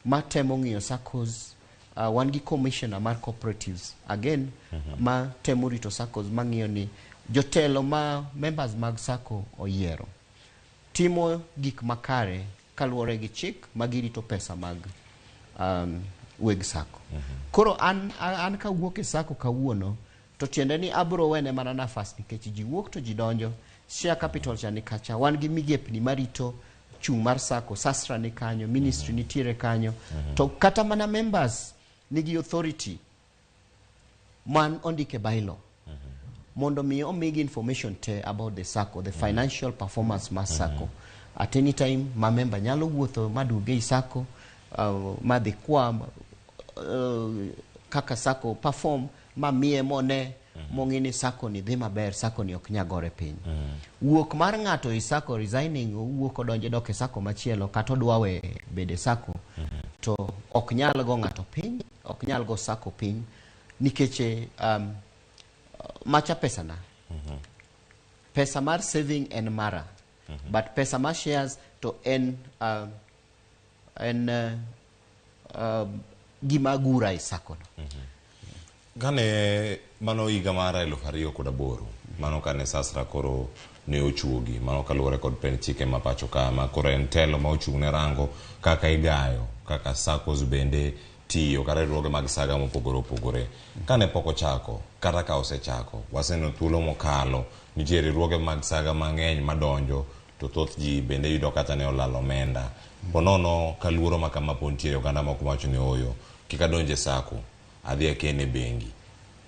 matemo ng'iyo SACCOs. Wan gi commissioner mar cooperatives again ma temo rito SACCOs, mang'iyo ni jotelo ma members mag SACCO oyiero timo gik makare kaluwore gi chik ma girito pesa mag weg SACCO. Koro an kawuok e SACCO kawuono to tiende ni abro wene mana nafas nikech ji wuok to ji donjo. Share capital cha ni kacha, wan gi migepni marito chung' mar SACCO, SASRA ni kanyo, ministry nitiere kanyo. To kata mana members nigi authority man ondike bylaw mondo mi omigi information te about the SACCO, the financial performance mar SACCO. At any time ma member nyalo wuotho maduoge ei SACCO, madhi kwa kaka SACCO perform, ma miye mone mong'i ni SACCO ni dhi maber, SACCO ni ok nyal gore piny. Wuok mar ng'ato e SACCO, resigning, owuok odonjo dok e SACCO machielo kata odwa we bede SACCO, to ok nyal go ng'ato piny, ok nyal go SACCO piny nikech macha pesa na. Pesa mar saving en mara, but pesa mar shares to en gima gura e SACCO no. Kane mano higa mar 2008, mano kane SASRA koro ne ochuogi, mano kaluwore kod pend chike ma pacho ka, ma koro en telo ma ochung' ne rango kaka igayo, kaka SACCOs bende tiyo, kata riwruoge mag saga mopogore opogore. Kane pok ochako, kata ka osechako, waseneno thuolo mokalo, nitie riwruoge mag saga mang'eny madonjo, to thoth ji bende yudo kata ne olalo omenda. Ponono ka luoro ma kama po nitiere oganda moko mawacho ni ooyo, kik adonj e SACCO, adhi aken e bengi.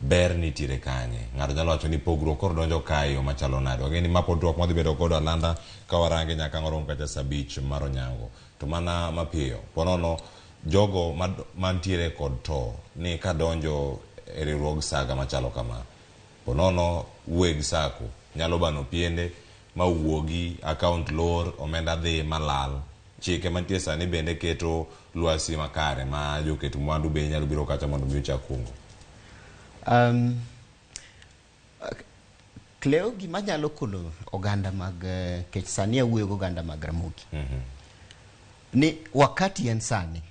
Ber nitiere kanye? Ng'ato nyalo wacho ni pogruok koro donjo kae yo machalo nade? Wang'e ni ma pod twak madhi bedo godo alanda ka warange nyaka ang' orom kata saa 5 mar onyango. To mana mapiyo, ponono jogo mantiere kod to ni kadonjo e riwruog saga machalo kama, ponono weg SACCO nyalo bano piende ma wuogi, account lor, omenda dhi malal. Chike mantie sani bende keto lwasi makare ma joket mwandu be nyalo biro kacha mondo mi ochak kungo. Cleo, gima nyalo kono oganda mag kech sani awuoyo gi oganda mag Ramogi. Ni wakati en sani.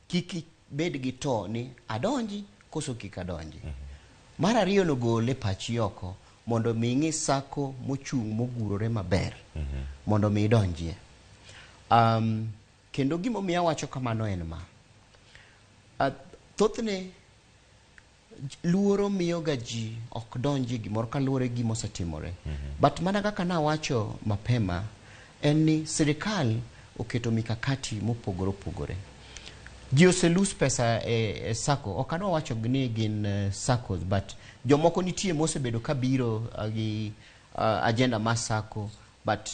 Kik ibed gi to ni adonji koso kik adonji. Mar ariyo no gole pachi oko mondo mi ing'i SACCO mochung' mogurore maber mondo mi idonjie. Kendo gimomiyo awacho kamano en ma. Thothne luoro miyo ga ji ok donji gimoro kaluwore gi gima osetimore. But mana kaka nawacho mapema en ni sirikal oketo mikakati mopogore opogore. Ji ose lose pesa e SACCO. Ok adwa wacho ni gin SACCOs, but jomoko nitie mosebedo kabiro gi agenda mar SACCO, but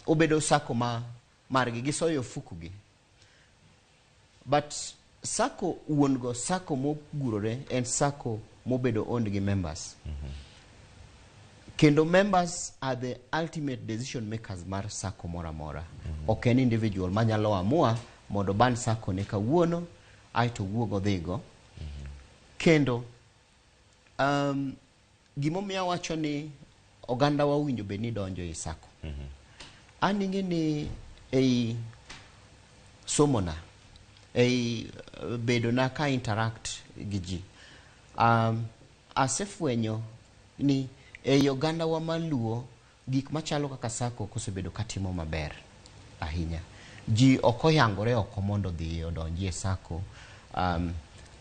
obedo SACCO ma margi gisoyo ofukugi. But SACCO wuon go, SACCO mogurore en SACCO mobedo owned gi members. Kendo members are the ultimate decision makers mar SACCO moro amora. Ok en individual manyalo amua mondo ban SACCO ne kawuono aeto owuog odhigo. Kendo gimomiyo awacho ni oganda wa owinjo bed ni donjo ei SACCO. An ing'e ni ei somona, ei bedona ka interact gi ji, asefwenyo ni ei oganda wa maluo gik machalo kaka SACCO kosebedo katimo maber ahinya. Ji ok oyangore oko mondo odhi odonji e SACCO,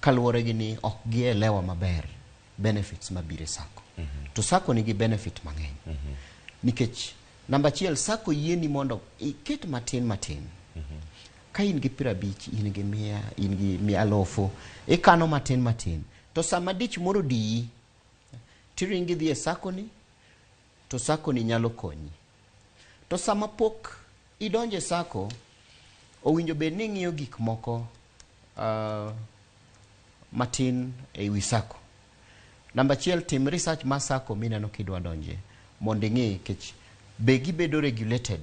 kaluwore gi ni ok gielewa maber benefits mabiro e SACCO. To SACCO nigi benefit mang'eny. Nikech namba achiel, SACCO yieni mondo iket matin matin. Ka in gi 50, in gi 100, in gi 100,000, ikano matin matin. To sama dich moro diyi, tiringi dhi e SACCO ni, to SACCO ni nyalo konyi. To sama pok idonjo e SACCO, owinjo bed ni ing'iyo gik moko matin e wi SACCO. Namba achiel, tim research mar SACCO mineno kidwa donje mondo ing'i nikech be gibedo regulated,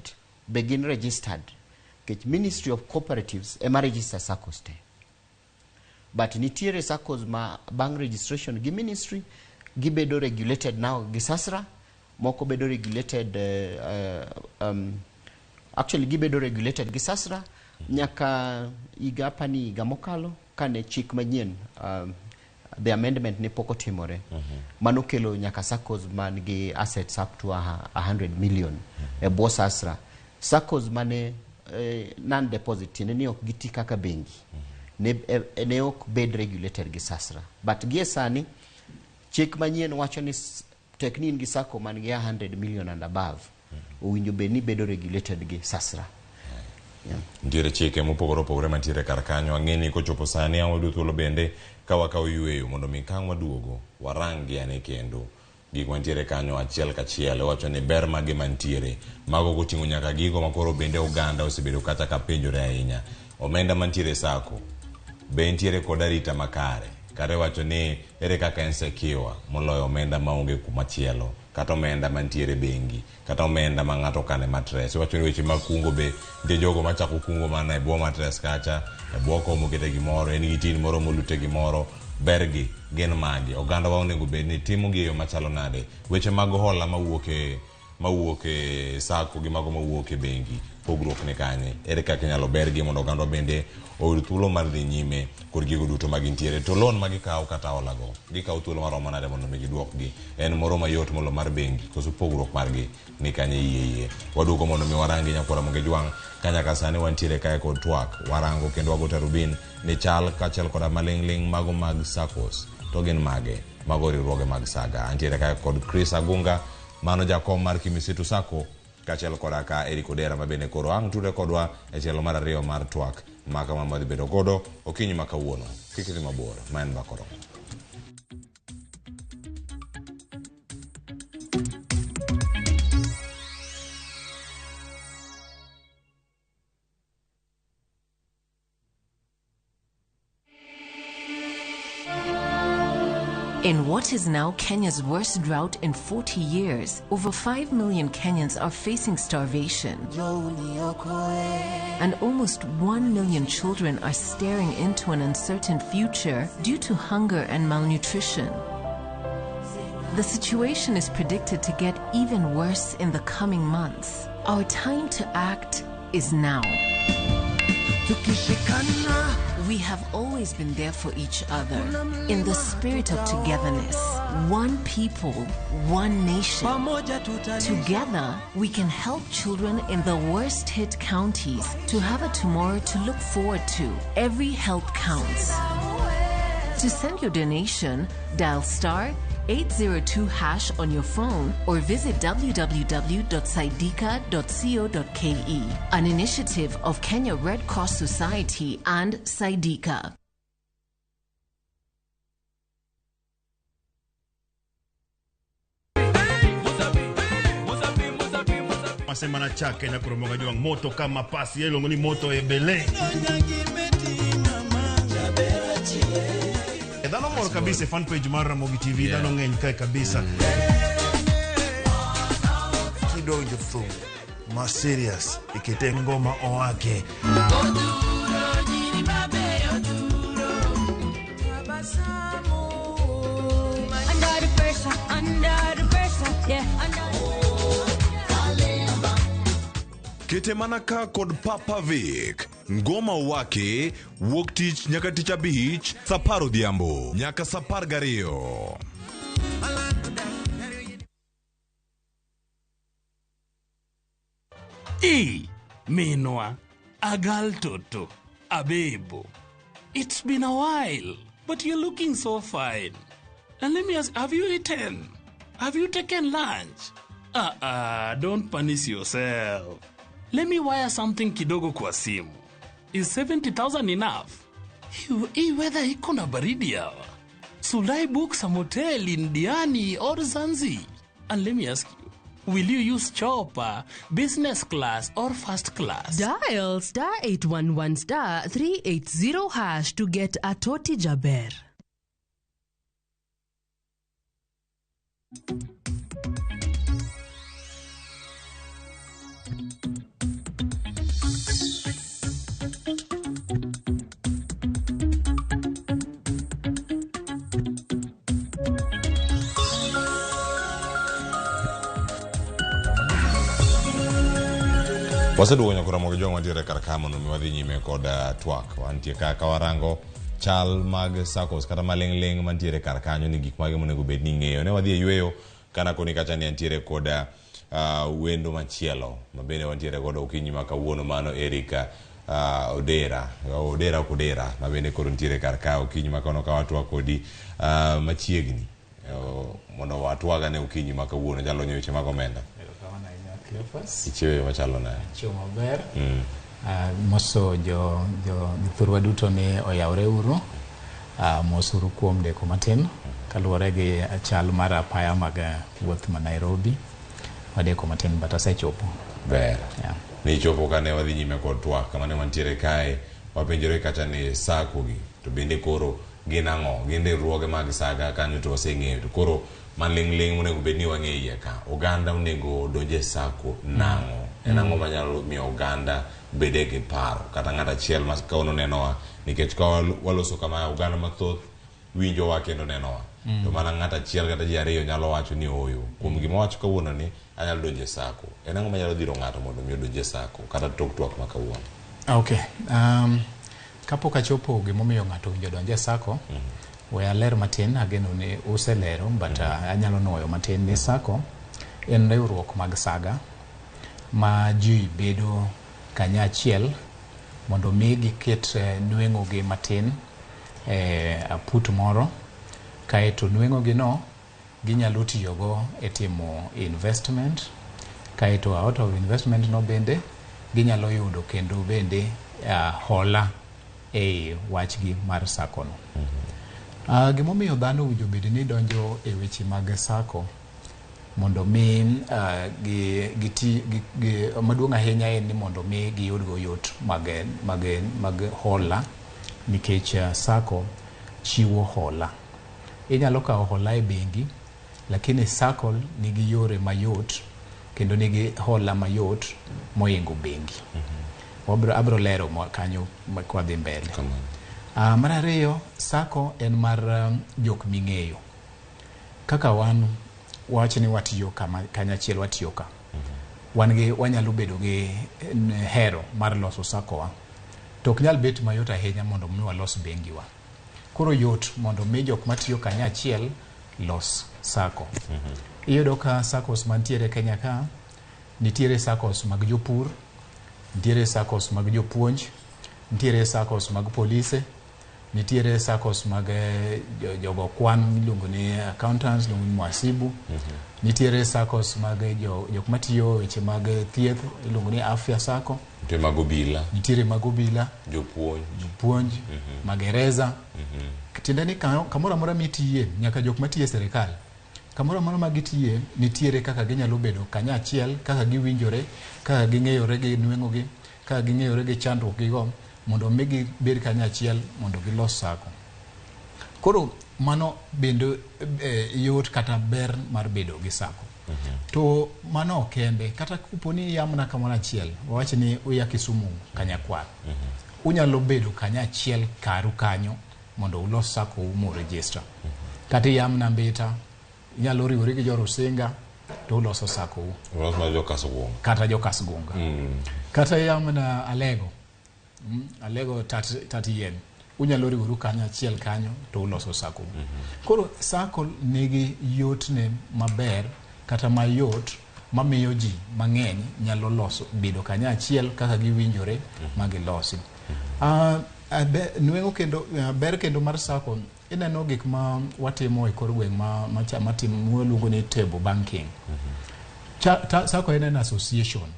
be gin registered. Nikech Ministry of Cooperatives ema register SACCOs te. But nitiere SACCOs ma bang' registration gi ministry gibedo regulated now gi SASRA, moko bedo regulated actually gibedo regulated gi SASRA nyaka higa apani higa mokalo kane chik manyien the amendment ne pok otimore. Mano kelo nyaka SACCOs man gi assets up to 100 million e bwo SASRA. SACCOs mane non deposit tiende ni ok giti kaka bengi ne ok bed regulated gi SASRA. But gie sani chik manyien wacho ni tek ni in gi SACCO man gi 100 million and above owinjo bed ni bedo regulated gi SASRA. Yeah. Nitiere chike mopogore opogore mantiere kar kanyo. Ang'e ni kochopo sani ang' wayudo thuolo bende ka wakawo yueyo mondo mi ka ang' waduogo warang gi ane kendo gik mantiere kanyo achiel kachiel. Iwacho ni ber mage mantiere mago koting'o nyaka gigo makoro bende oganda osebedo kata ka penjore ahinya. Omenda mantiere e SACCO be ntiere kod arita makare? Kata iwacho ni ere kaka en secure moloyo omenda maonge kumachielo kata omenda mantiere e bengi kata omenda ma ng'ato okano e matres. Iwacho ni weche mag kungo be nitie jogo machako kungo mana e bwo matres kacha, e bwo kom okete gimoro, en gi tin moro molute gimoro. Bergi gin magi? Oganda wa onego bed ni timo gi e yo machalo nade? Weche mag hola mawuok e mawuok e SACCO gi mago mawuok e bengi pogruok ni kanye? Ere kaka inyalo bergi mondo ogandwa bende oyud thuolo mar dhi nyime kod gigo duto ma gintiere? To loan ma gikawo kata hola go, gikawo thuolo maromo nade mondo mi giduokgi? En moro mayot molo mar bengi koso pogruok margi ni kanye iye iye? Waduogo mondo mi warangi nyakwara Monge Jwang' ka nyaka sani wantiere kae kod twak. Warango kendo wago tarubin ni chal kaachiel koda maling'ling' mago mag SACCOs to gin mage? Mago riwruoge mag saga. Antiere kae kod Chris Agunga, mano jakom mar Kimisitu SACCO, kaachiel koda ka Eric Odera ma bende koro ang' tudre kodwa e tielo mar ariyo mar twak ma kama madhi bedo godo okinyi ma kawuono. Kik idhi mabor, ma en Mbaka Oromo. In what is now Kenya's worst drought in 40 years, over 5 million Kenyans are facing starvation. And almost 1 million children are staring into an uncertain future due to hunger and malnutrition. The situation is predicted to get even worse in the coming months. Our time to act is now. We have always been there for each other. In the spirit of togetherness, one people, one nation. Together, we can help children in the worst hit counties to have a tomorrow to look forward to. Every help counts. To send your donation, dial star 802 hash on your phone or visit www.saidika.co.ke. An initiative of Kenya Red Cross Society and Saidika. Masema na chake na kuromoga juang moto kama pasi yelo ngoni moto ebele. Dhano mor kabisa fan page mar Ramogi TV, dhano ng'eny kae kabisa. Kidonjo thum ma serious ikete ngoma owake. Under the pressure, under the pressure, yeah, under. Kete mana ka kod Papa Vic. Ngoma wake wuok tich nyaka tich abich saa apar odhiambo nyaka saa apar gariyo. E, Minwa, Agal Toto, Abebo. It's been a while, but you're looking so fine. And let me ask, have you eaten? Have you taken lunch? Don't punish yourself. Let me wire something kidogo kwa simu. Is 70,000 enough? Hii weather iko na baridi hawa. Should I book some hotel in Diani or Zanzi? And let me ask you, will you use chopper, business class, or first class? Dial star 811 star 380 hash to get a Toti Jaber. Waseduogo nyaka Ramogi Jwang' wantiere kar ka mondo mi wadhi nyime kod twak. Wantie ka ka warango chal mag SACCOs kata maling'ling' mantiere kar kanyo ni gik mage monego bed ni ing'eyo. Ne wadhi e yweyo kana koni kacha ni antiere kod wendo machielo ma bende wantiere godo okinyi ma kawuono mano Eric Odera Odera ok Odera ma bende koro nitiere kar ka okinyi ma kawuono ka watwak kodi machiegni mondo watwag ane okinyi ma kawuono jalony e weche mag omenda. Erokamano ahinya Cleophas. Ichiewo e yo machalo nade? Achiewo maber. Mm. Moso jo jo jothurwa duto ni oyawre uru. Mosuru kuom deko matin kaluwore gi chal mar apaya mag wuoth ma Nairobi. Wadeko matin but asechopo. Ber. Yeah. Nichopo kane wadhi nyime kod twak kama ne wantiere kae wapenjore kacha ni SACCO gi to bende koro gin ang'o? Gin riwruoge mag saga kanyo to waseng'eyo to koro maling'ling' monego bed ni wang'eyo iye ka oganda onego odonj e SACCO nang'o? En ang'o manyalo miyo oganda bede gi paro kata ng'at achiel ma kawuono nenowa nikech ka waloso kama oganda mathoth winjowa kendo nenowa to mana ng'at achiel kata ji ariyo nyalo wacho ni ooyo kuom gima wacho kawuono ni anyalo donjo e SACCO en ang'o manyalo dhiro ng'ato mondo mi odonj e SACCO kata tok twak ma kawuono? Okay. Kapok achopo gimomiyo ng'ato owinjo odonj e SACCO, we aler matin, ageno ni uselero, but anyalo nuoyo matin ni SACCO en riwruok mag saga ma ji bedo kanyachiel mondo mi giket nweng'o gi matin e aput moro kaeto nweng'o gi no ginyalo tiyogo e timo investment kaeto out of investment no bende ginyalo yudo kendo bende hola e wachgi mar SACCO no. Gimomiyo dhano owinjo bed ni donjo e weche mag SACCO mondo mi gi, gi, gi, gi, maduong' ahinya en ni mondo mi giyudgo yot mag hola nikech SACCO chiwo hola. Inyalo kawo hola e bengi lakini SACCO nigi yore mayot kendo nigi hola mayot moingo bengi. Wabro, abro lero kanyo kwadhi mbele. Mar ariyo, SACCO en mar jok ming'eyo. Kaka wan wawach ni watiyo kama kanyachiel watiyo ka. Wan gi wanyalo bedo gi hero mar loso SACCO wa. To ok nyal bet mayot ahinya mondo mi walos bengi wa. Koro yot mondo mi jok matiyo kanyachiel los SACCO. Iyudo ka SACCOs mantiere Kenya ka, nitiere SACCOs mag jopur, nitiere SACCOs mag jopuonj, nitiere SACCOs mag polise, nitiere SACCOs mag jogo kwan miluongo ni accountants, iluongo ni muhasibu, nitiere SACCOs mag jok matiyo weche mag thieth iluongo ni afya SACCO, Nitie mag obila, nitiere mag obila, jopuonj, jopuonj, magereza. Tiende ni kamoro amora mitiye, nyaka jok matiyo e sirikal, kamoro amora ma gitiye, nitiere kaka ginyalo bedo kanyachiel, kaka giwinjore, kaka ging'eyore gi nweng'ogi, kaka ging'eyore gi chandruok gigo, mondo mi gibed kanyachiel mondo gilos SACCO. Koro mano bende yot kata ber mar bedo gi SACCO. To mano ok kende, kata kapo ni ia mana kamoro achiel, wawach ni uya Kisumu Kanyakwar, unyalo bedo kanyachiel karu kanyo mondo ulos SACCO u mu register. Kata ia mana Mbita, inyalo riwori gi jo Rusinga to uloso SACCO u. Ulos mar jo Kasgunga. Kata jo Kasgunga. Kata ia mana Alego, Alego tat yien, unyalo riworu kanyachiel kanyo to uloso SACCO u. Koro SACCO nigi yotne maber kata mayot mamiyo ji mang'eny nyalo loso bedo kanyachiel kaka giwinjore ma gilosi. Nweng'o kendo ber kendo mar SACCO ineno gik ma watimo e kor gweng' ma matimo waluongo ni table banking. SACCO en an association.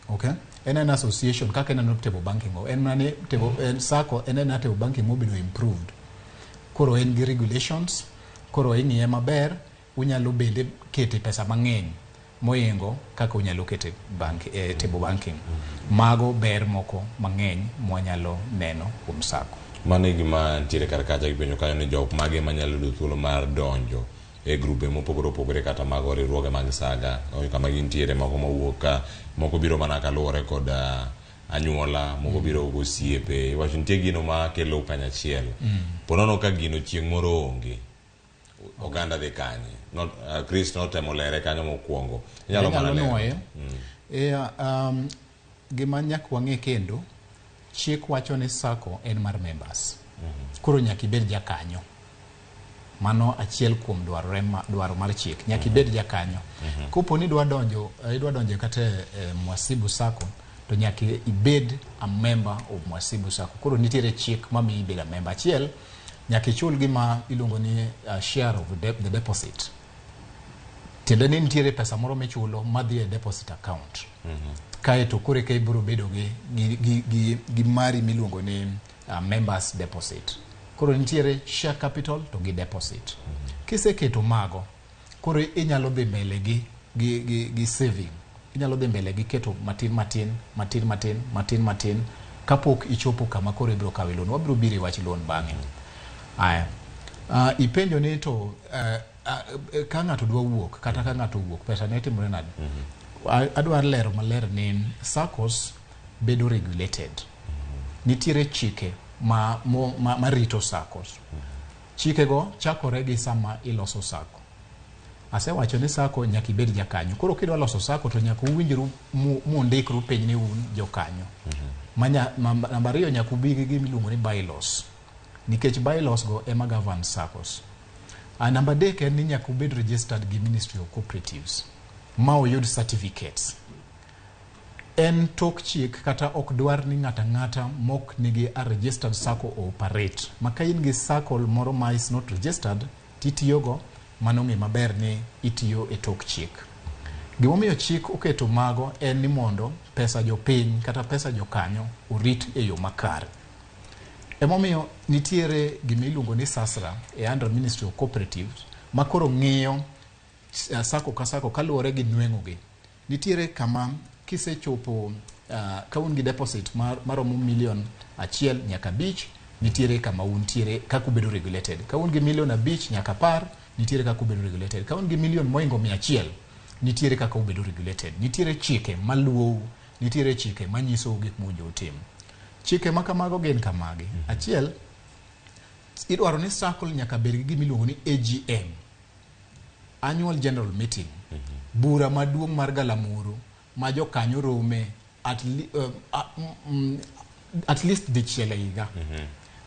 Okay? En an association kaka ineno table banking go. En mana ni table en SACCO en en table banking mobedo improved. Koro en gi regulations, koro ing'iye maber, unyalo bende kete pesa mang'eny moingo kaka unyalo kete bank, table banking. Mago ber moko mang'eny mwanyalo neno kuom SACCO. Mano e gima nitiere kar kacha gipenjo kanyo ni jok mage manyalo yudo thuolo mar donjo e grube mopogore opogore kata mag riwruoge mag saga kama gintiere moko mowuok ka moko biro mana kaluwore kod anyuola moko biro gosiepe iwacho nitie gino makelo kanyachiel. Ponono ka gino chieng' moro onge oganda dhi kanye? Not, Chris notemo lere kanyo mokwongo inyalo mana Inyalo lero. nuoye. Yeah, gima nyaka wang'e kendo, chik wacho ni sacco en mar members. Koro nyaka ibed jakanyo. Mano achiel kuom dwaro mar chik. Nyaka ibed jakanyo. Kopo ni idwa donjo kata e Mwasibu Sacco, to nyaka ibed a member of Mwasibu Sacco. Koro nitiere chik mamiyo ibedo a member. Achiel, nyaka ichul gima iluongo ni share of the deposit. Tiende ni nitiere pesa moro michulo madhi e deposit account. Kae to koro eka ibiro bedo gi mari miluongo ni members deposit. Koro nitiere share capital to gi deposit. Kiseketo mago, koro inyalo dhi mbele gi saving. Inyalo dhi mbele gi keto matin matin, matin matin, matin matin, kapok ichopo kama koro ibiro kawe loan. Wabiro biro e wach loan bang'e. Aya. Ipenjo ni to ka ng'ato dwa wuok, kata ka ng'ato wuok, pesa ne timore nade? Adwaro lero maler ni SACCOs bedo regulated. Nitiere chike ma rito SACCOs. Chikego chakore gi sama iloso SACCO. Asewacho ni SACCO nyaka ibed jakanyo. Koro kidwa loso SACCO to nyaka uwinjru mundikru piny ni un jokanyo. Namba ariyo, nyaka ubi gi gima iluongo ni bylaws. Nikech bylaws go ema govern SACCOs. Namba adek en ni nyaka ubed registered gi Ministry of Cooperatives ma uyud certificates. En tok chik kata ok dwar ni ng'ata ng'ata mok nigi a registered SACCO operate. Ma ka in gi SACCO moro ma is not registered, titiyogo, mano ng'e maber ni itiyo e tok chik. Gimomiyo chik oketo mago en ni mondo pesa jopiny kata pesa jokanyo orit e yo makare. Emomiyo nitiere gima iluongo ni SASRA e under Ministry of Cooperatives ma koro ng'iyo SACCO ka SACCO kaluwore gi nweng'o gi. Nitiere kama kisechopo ka un gi deposit maromo 1 million nyaka 5, nitiere kama untiere kaka ubedo regulated. Ka un gi 5 million nyaka 10, nitiere kaka ubedo regulated. Ka un gi million moingo 100, nitiere kaka ubedo regulated. Nitiere chike maluwou, nitiere chike manyisou gik mowinjo utim. Chike ma kamago gin kamagi. Achiel, idwaro ni SACCO nyaka bed gi gima iluongo ni AGM, Annual General Meeting. Bura maduong' mar galamoro ma jokanyo rome at least dichiel e higa.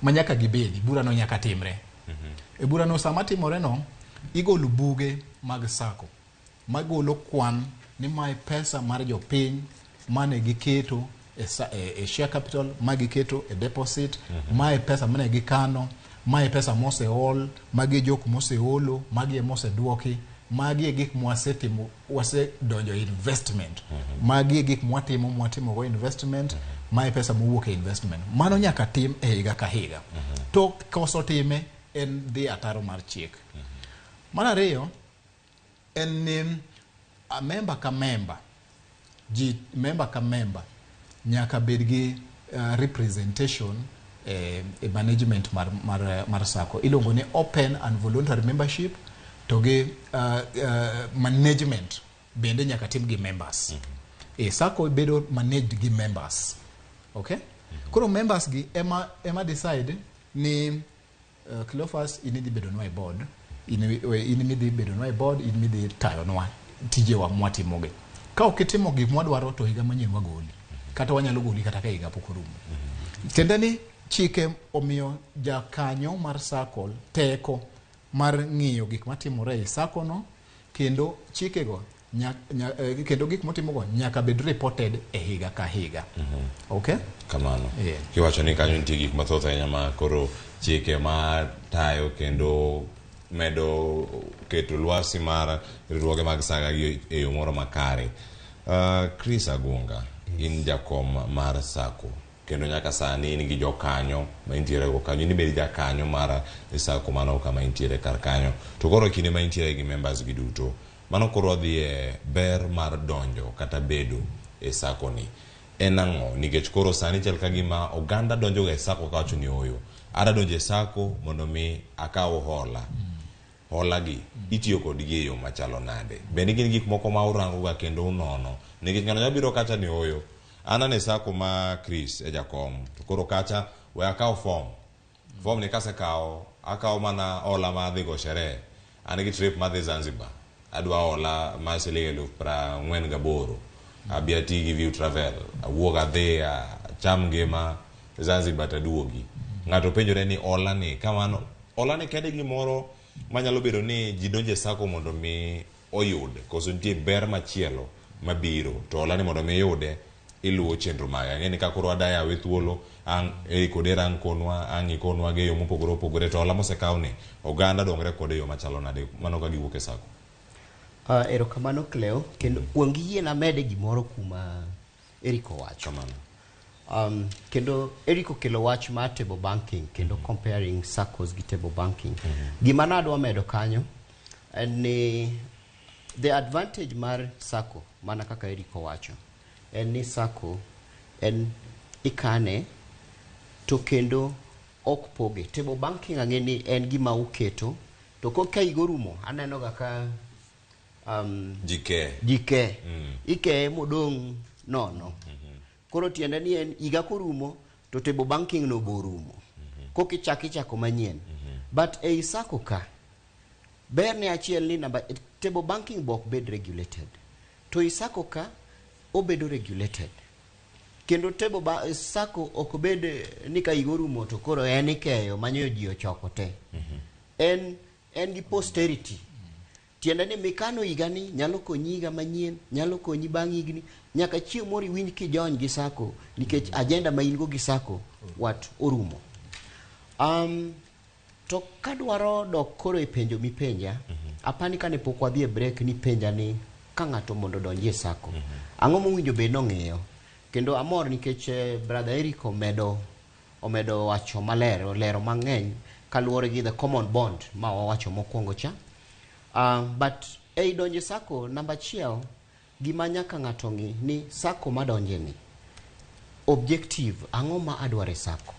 Ma nyaka gibedi, burano nyaka timre. E burano sama timore no, igolo buge mag SACCO magolo kwan ni mae pesa mar jopiny mane giketo e share capital, ma giketo e deposit, mae pesa mane gikano, mae pesa moseol, magi jok moseolo, magi moseduoki, magi e gik mwasetimo, wasedonjo investment. Magi e gik mwatimo go investment, mae pesa mowuok e investment. Mano nyaka tim e higa ka higa. To koso time en dhi ataro mar chik. Mar ariyo en ni member ka member, ji member ka member nyaka bed gi representation e management mar SACCO. Iluongo ni open and voluntary membership to gi management bende nyaka tim gi members. SACCO bedo managed gi members. Okay? Koro members gi ema decide ni Cleophas in idhi bedonwa e board, in midhi bedonwa e board, in midhi tayonwa tijewa mwatimogi. Ka ok itimo gik mwadwaro to higa manyien wagoli. Kata wanyalo goli kata ka higa pok orumo. Tiende ni chike omiyo jakanyo mar SACCO teko mar ng'iyo gik matimore e SACCO no, kendo chikego kendo gik motimogo nyaka bed reported e higa ka higa. Okay? Kamano. Kiwacho ni kanyo nitie gik mathoth ahinya ma koro chike ma tayo kendo medo keto lwasi mar riwruoge mag saga gi e yo moro makare. Chris Agunga, in jakom mar SACCO kendo nyaka sani in gi jokanyo ma intiere go kanyo, in ibed jakanyo mar SACCO mano kama intiere kar kanyo. To koro kinde ma intiere gi members gi duto, mano koro wadhi e ber mar donjo kata bedo e SACCO ni. En ang'o? Nikech koro sani chal ka gima oganda donjo ga e SACCO kawacho ni oyo. Ada donjo e SACCO mondo mi akaw hola. Hola gi itiyo kodgi e yo machalo nade? Bende gin gik moko ma urango ga kendo unono? Nikech ng'ato nyalo biro kacha ni oyo. An ane SACCO ma Chris e jakom. To koro kacha we akaw form. Form ni kasekawo, akawo mana hola ma adhi go sherehe. An gi trip madhi Zanzibar. Adwa hola mar siling 48,000. Abi ati gi View Travel, awuog adhi acham ngima Zanzibar taduogi. Ng'ato penjore ni hola ni kamano, hola ni kende gimoro manyalo bedo ni ji donje sako mondo mi oyud, koso nitie ber machielo mabiro to hola ni mondo mi iyude iluwo chenro mage. Ang'e ni ka koro ada yawe thuolo ang' Eric Odera ang' konwa ang' ikonwa gi e yo mopogore opogore to hola mosekaw ni oganda dongre kode e yo machalo nade mano ka giwuok e sako. Erokamano Cleo, kendo kuong iyie amede gimoro kuma Eric owacho. Kendo Eric okelo wach mar table banking kendo comparing SACCOs gi table banking. Gima nadwa medo kanyo en ni the advantage mar SACCO mana kaka Eric owacho en ni SACCO en ikane to kendo ok poge. Table banking ang'e ni en gima uketo to ka higa orumo aneno ga ka Jike. Jike. Ikeye modong' nono. Koro tiende ni en higa korumo to table banking no borumo. Koka ichako manyien. But ei SACCO ka ber ne achiel ni namba table banking bok bed regulated. To ei SACCO ka obedo regulated. Kendo table SACCO ok bed ni ka higa orumo to koro en ikeyo manyo ji ochoko te. En gi posterity. Tiende ni mikano higani nyalo konyi higa manyien, nyalo konyi bang' higni, nyaka chieng' moro iwinj kijony gi SACCO nikech agenda ma in go gi SACCO wat orumo. To kadwaro dok koro e penjo mipenja, apani kane pok wadhi e break nipenja ni ka ng'ato mondo odonji e SACCO, ang'o mowinjo bed nong'iyo? Kendo amor nikech brother Eric omedo wacho maler, olero mang'eny kaluwore gi the common bond ma wawacho mokwongo cha. But ei donjo e SACCO, namba achiel, gima nyaka ng'ato ng'i ni SACCO madonje ni, objective, ang'o ma adwaro e SACCO?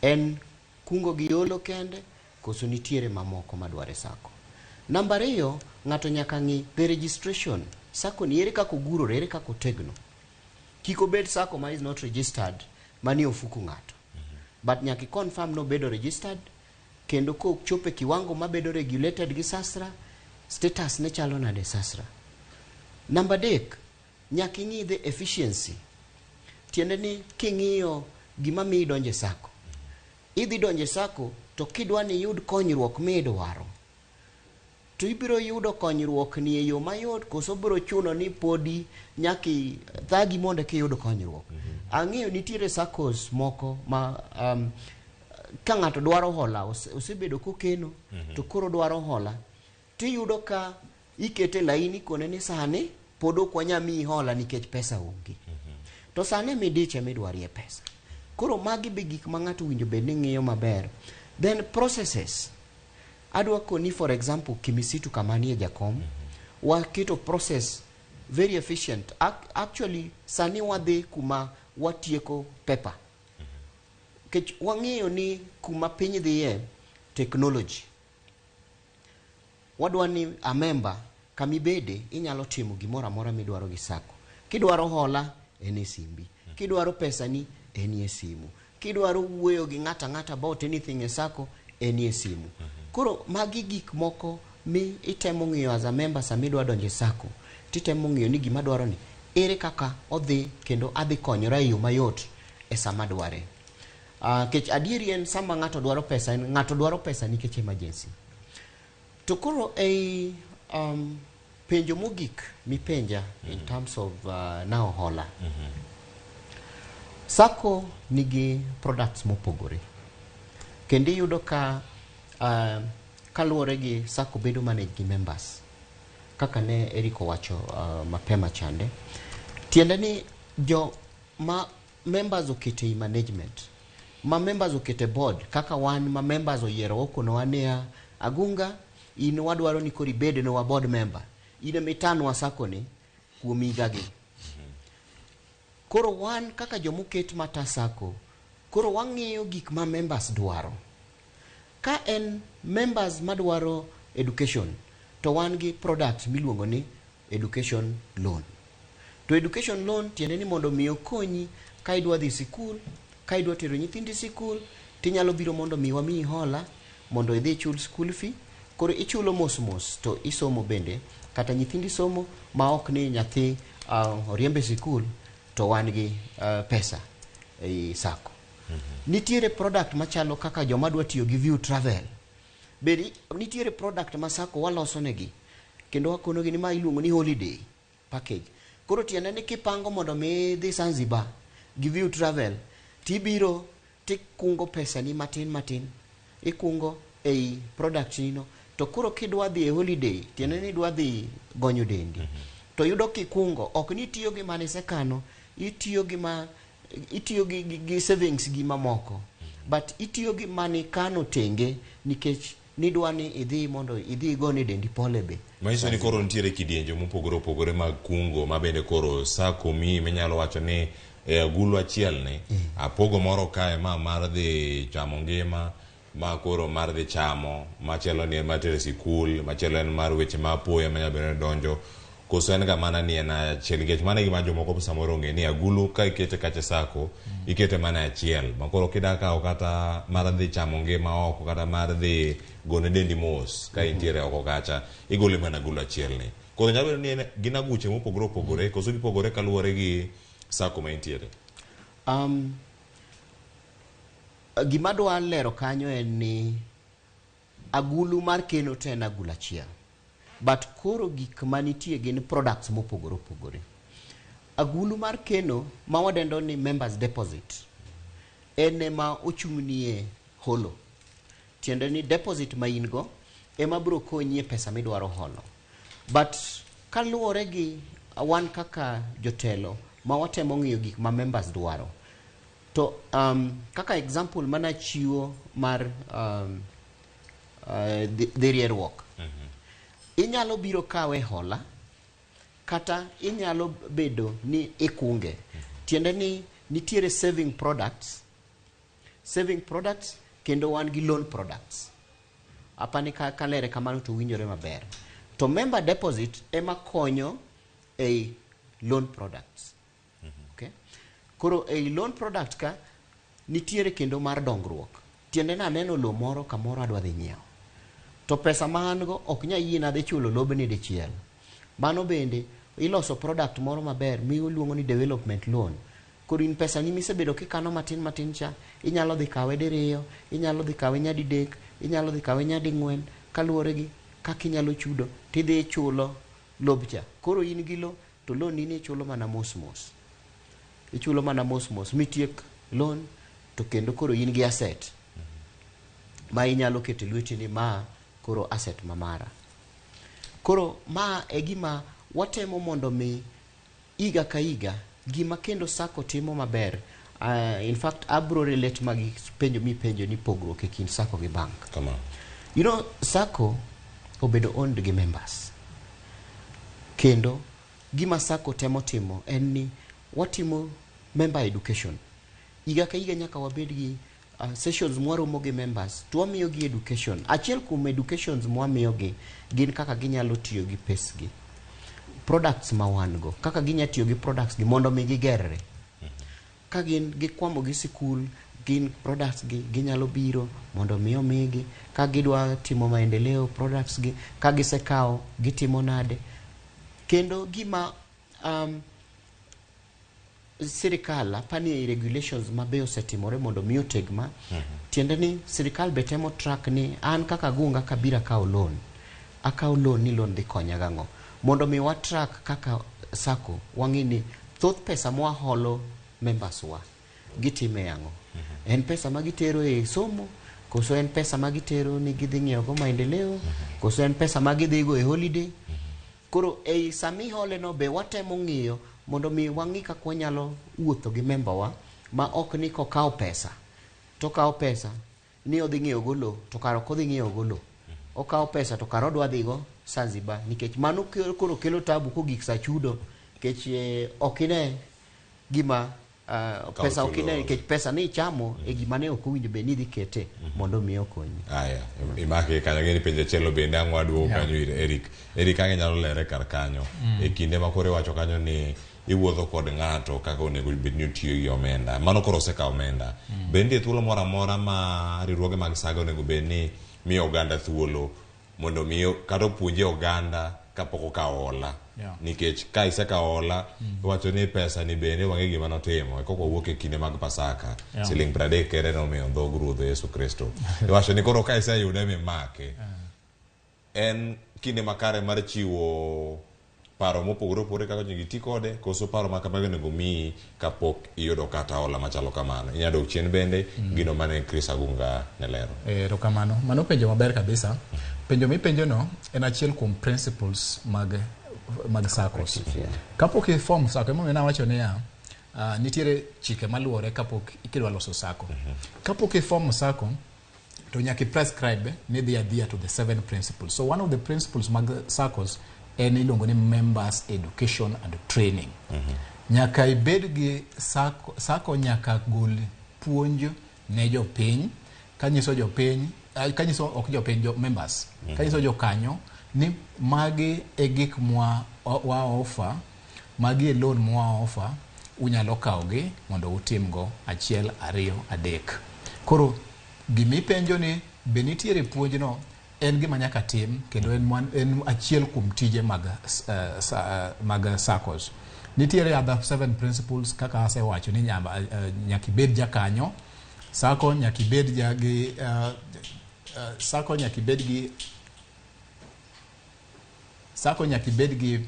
En kungo gi holo kende, koso nitiere mamoko madwaro e SACCO? Namba ariyo, ng'ato nyaka ng'i the registration. SACCO ni ere kaka ogurore, ere kaka otegno. Kik obed SACCO ma is not registered, manie ofuku ng'ato. But nyaka i confirm nobedo registered, kendo kochopo e kiwango mabedo regulated gi SASRA, status ne chalo nade SASRA. Namba adek, nyaka ing'i the efficiency. Tiende ni king'iyo gima miyi donjo e SACCO. Idhi donjo e SACCO to kidwa ni iyud konyruok midwaro, to ibiro yudo konyruok ni e yo mayot koso biro chuno ni podi nyaka thagi mondo kiyud konyruok. Ang'eyo nitiere SACCOs moko ma ka ng'ato dwaro hola, osebedo kokeno, to koro dwaro hola, tiyudo ka ikete laini kone ni sani pod ok wanyal miyi hola nikech pesa onge. To sani midiche midwarie pesa. Koro magi be gik ma ng'ato owinjo bed ni ng'iyo maber. Then processes. Adwa koni for example Kimisitu kama nie jakom, waketo process very efficient. Actually sani wadhi kuma watieko paper. Kech wang'eyo ni kuma piny dhiye technology. Wadwa ni a member kamibede inyalo timo gimoro amora midwaro gi SACCO. Kidwaro hola en e simbi. Kidwaro pesani en e simu. Kidwaro wuoyo gi ng'ato ang'ata about anything e SACCO en e simu. Koro magi gik moko mi itemo ng'iyo as a member sama idwa donjo e SACCO. Titemo ng'iyo ni gima dwaro ni ere kaka odhi kendo adhi konyora e yo mayot e sama dware. Kech adieri en sama ng'ato dwaro pesa, en ng'ato dwaro pesa nikech emergency. To koro ei penjo mogik mipenja in terms of now hola. SACCO nigi products mopogore. Kendo iyudo ka kaluwore gi SACCO bedo managed gi members. Kaka ne Eric owacho mapema chande. Tiende ni jo ma members okete i management, ma members okete board, kaka wan ma members oyiero okonowa niya, Agunga, in wadwaro ni koro ibed nwa board member. In ema itanwa SACCO ni kuom higagi. Koro wan kaka jomoket mata SACCO, koro wang'iyo gik ma members dwaro. Ka en members madwaro education, to wan gi product miluongo ni education loan. To education loan tiende ni mondo mi okonyi ka idwa dhi sikul, ka idwa tero nyithindi sikul, tinyalo biro mondo mi wamiyi hola mondo idhi ichul school fee. Koro ichulo mos mos to isomo bende, kata nyithindi somo ma ok ni nyathi oriembe sikul to wan gi pesa ei sacco. Nitiere product machalo kaka joma dwa tiyo gi View Travel. Bed nitiere product ma sacco waloso negi kendo wakonogi ni ma iluongo ni holiday package. Koro tiende ni kipango mondo mi idhi Zanzibar gi View Travel, tibiro tikungo pesa ni matin matin, ikungo ei product nino, to koro kidwa dhi e holiday, tiende ni idwa dhi gonyo dendi, to yudo kikungo, ok ni itiyo gi mane isekano, itiyo gi ma itiyo gi savings gi mamoko, but itiyo gi mane ikano tenge nikech nidwa ni idhi mondo idhi igone dendi pole be. Manyiso ni koro nitiere kidienje mopogore opogore mag kungo ma bende koro sacco miyi minyalo wacho ni e agulu achiel ni apogo moro kae ma mar dhi chamo ngima, ma koro mar dhi chamo, machielo ni en mar tero e sikul, machielo en mar weche ma apoya manyalo bedo ni donjo, koso en ga mana ni en achiel, nikech mano e gima jomoko samoro ong'e ni agulu ka ikete kacha sacco ikete mana achiel ma koro kida kawo kata mar dhi chamo ngima oko kata mar dhi gone dendi mos ka intiere oko kacha igole mana agulu achiel ni. Koro nyalo bedo ni en gin aguche mopogore opogore koso gipogore kaluwore gi sacco ma intiere. Gima dwa lero kanyo en ni agulu mar keno to en agulu achiel, but koro gik manitie gin products mopogore opogore. Agulu mar keno ma wadendo ni members deposit en ema ochung'nie holo, tiende ni deposit ma in go ema biro konyi e pesa midwaro holo. But kaluwore gi wan kaka jotelo ma watemo ng'iyo gik ma members dwaro, to kaka example mana chiwo mar dhi rieruok, inyalo biro kawe hola kata inyalo bedo ni ikunge. Tiende ni nitiere saving products kendo wan gi loan products. Apani ka kalere kamano to winjore maber. To member deposit ema konyo ei loan products. Okay? Koro ei loan product ka nitiere kendo mar dongruok. Tiende ni aneno lo moro kamoro adwa dhi nyiewo, to pesa ma an go ok nyal yiena dhi chulo lobni dichiel. Mano bende iloso product moro maber miluongo ni development loan. Koro in pesa ni misebedo kikano matin matin cha, inyalo dhi kawe diriyo, inyalo dhi kawe nyadidek, inyalo dhi kawe nyading'wen, kaluwore gi kaka inyalo chudo, tidhi ichulo lobcha. Koro in gi lo, to loan ni ichulo mana mos mos. Ichulo mana mos mos mitiek loan, to kendo koro in gi asset ma inyalo keto e lweti ni ma koro asset ma mara. Koro ma e gima watemo mondo mi higa ka higa gima kendo sacco timo maber. In fact abro relate magi penjo mipenjo ni pogruok e kind sacco gi bank. Kama. You know, sacco obedo owned gi members. Kendo gima sacco temo timo en ni watimo member education. Higa ka higa nyaka wabed gi sessions mwaromo gi members to wamiyo gi education. Achiel kuom educations mwamiyo gi gin kaka ginyalo tiyo gi pesgi, products ma wan go, kaka ginyalo tiyo gi products gi mondo mi gigerre. Ka gin gikwamo gi sikul, gin products gi ginyalo biro mondo mi omigi. Ka gidwa timo maendeleo, products gi ka gisekawo gitimo nade. Kendo gima sirikal apani regulations mabe osetimore mondo mi oteg ma, tiende ni sirikal be temo track ni an kaka Gunga kabira akawo loan, akawo loan ni loan dhi konya gang'o, mondo mi wa track kaka sacco wang'i ni thoth pesa mwaholo members wa gitime ang'o. En pesa ma gitero e somo, koso en pesa ma gitero ni gidhi ng'iewo go maendeleo, koso en pesa ma gidhi go e holiday. Koro ei sami hole no be watemo ng'iyo mondo mi wang'i kaka wanyalo wuotho gi member wa ma ok ni kokawo pesa to okawo pesa ni odhi ng'iewo go lo, to kar ok odhi ng'iewo go lo, okawo pesa to kar odwa dhi go Zanzibar, nikech mano koro kelo tabu kogik sa chudo, nikech ok ine gima pesa ok ine, nikech pesa ni ichamo e gima ne ok owinjo bed ni idhi kete mondo mi okonyi. Aya, imake kanyo ng'eni penjo achiel bende ang' waduogo kanyo ir Eric. Eric ang' inyalo lere kar kanyo. E kinde ma koro iwacho kanyo ni iwuotho kod ng'ato kaka onego bed ni otiyo gi omenda. Mano koro osekawo omenda. Be nitie thuolo moro amora ma riwruoge mag saga onego bed ni miyo oganda thuolo mondo mi kata opuonje oganda kapok okawo hola. Nikech ka isekawo hola, iwacho ni pesa ni bende wang'e gima notimo. E koko wuok e kinde mag Pasaka. Siling 30 kende nomiyo dhog Ruoth Yesu Kristo. Iwacho ni koro ka iseyude mimake. En kinde makare mar chiwo paro mopogore opogore kaka onego iti kode, koso paro ma kamago onego miyi kapok iyudo kata hola machalo kamano. Inyalo dok chien bende gino mane Chris Agunga ne lero. Erokamano. Mano penjo maber kabisa. Penjo mipenjo no en achiel kuom principles mag SACCOs. Kapok i form SACCO, emomiyo nawacho niya, nitiere chike maluwore kapok kidwa loso SACCO. Kapok i form SACCO, to nyaka i prescribe ni dhi adhiya to the seven principles. So one of the principles mag SACCOs en iluongo ni members education and training. Nyaka ibed gi SACCO, SACCO nyaka gol puonj ne jopiny kanyiso jopiny kanyiso ok jopiny jo members kanyiso jokanyo ni magi e gik mwa wa offer magi e loan mwa offer unyalo kawogi mondo utimgo achiel ariyo adek koro gimipenjo ni be nitiere puonjno en gima nyaka tim kendo en achiel kuom tije mag mag SACCOs. Nitiere other seven principles kaka asewacho ni nyaka ibed jakanyo SACCO nyaka ibed ja gi SACCO nyaka ibed gi SACCO nyaka ibed gi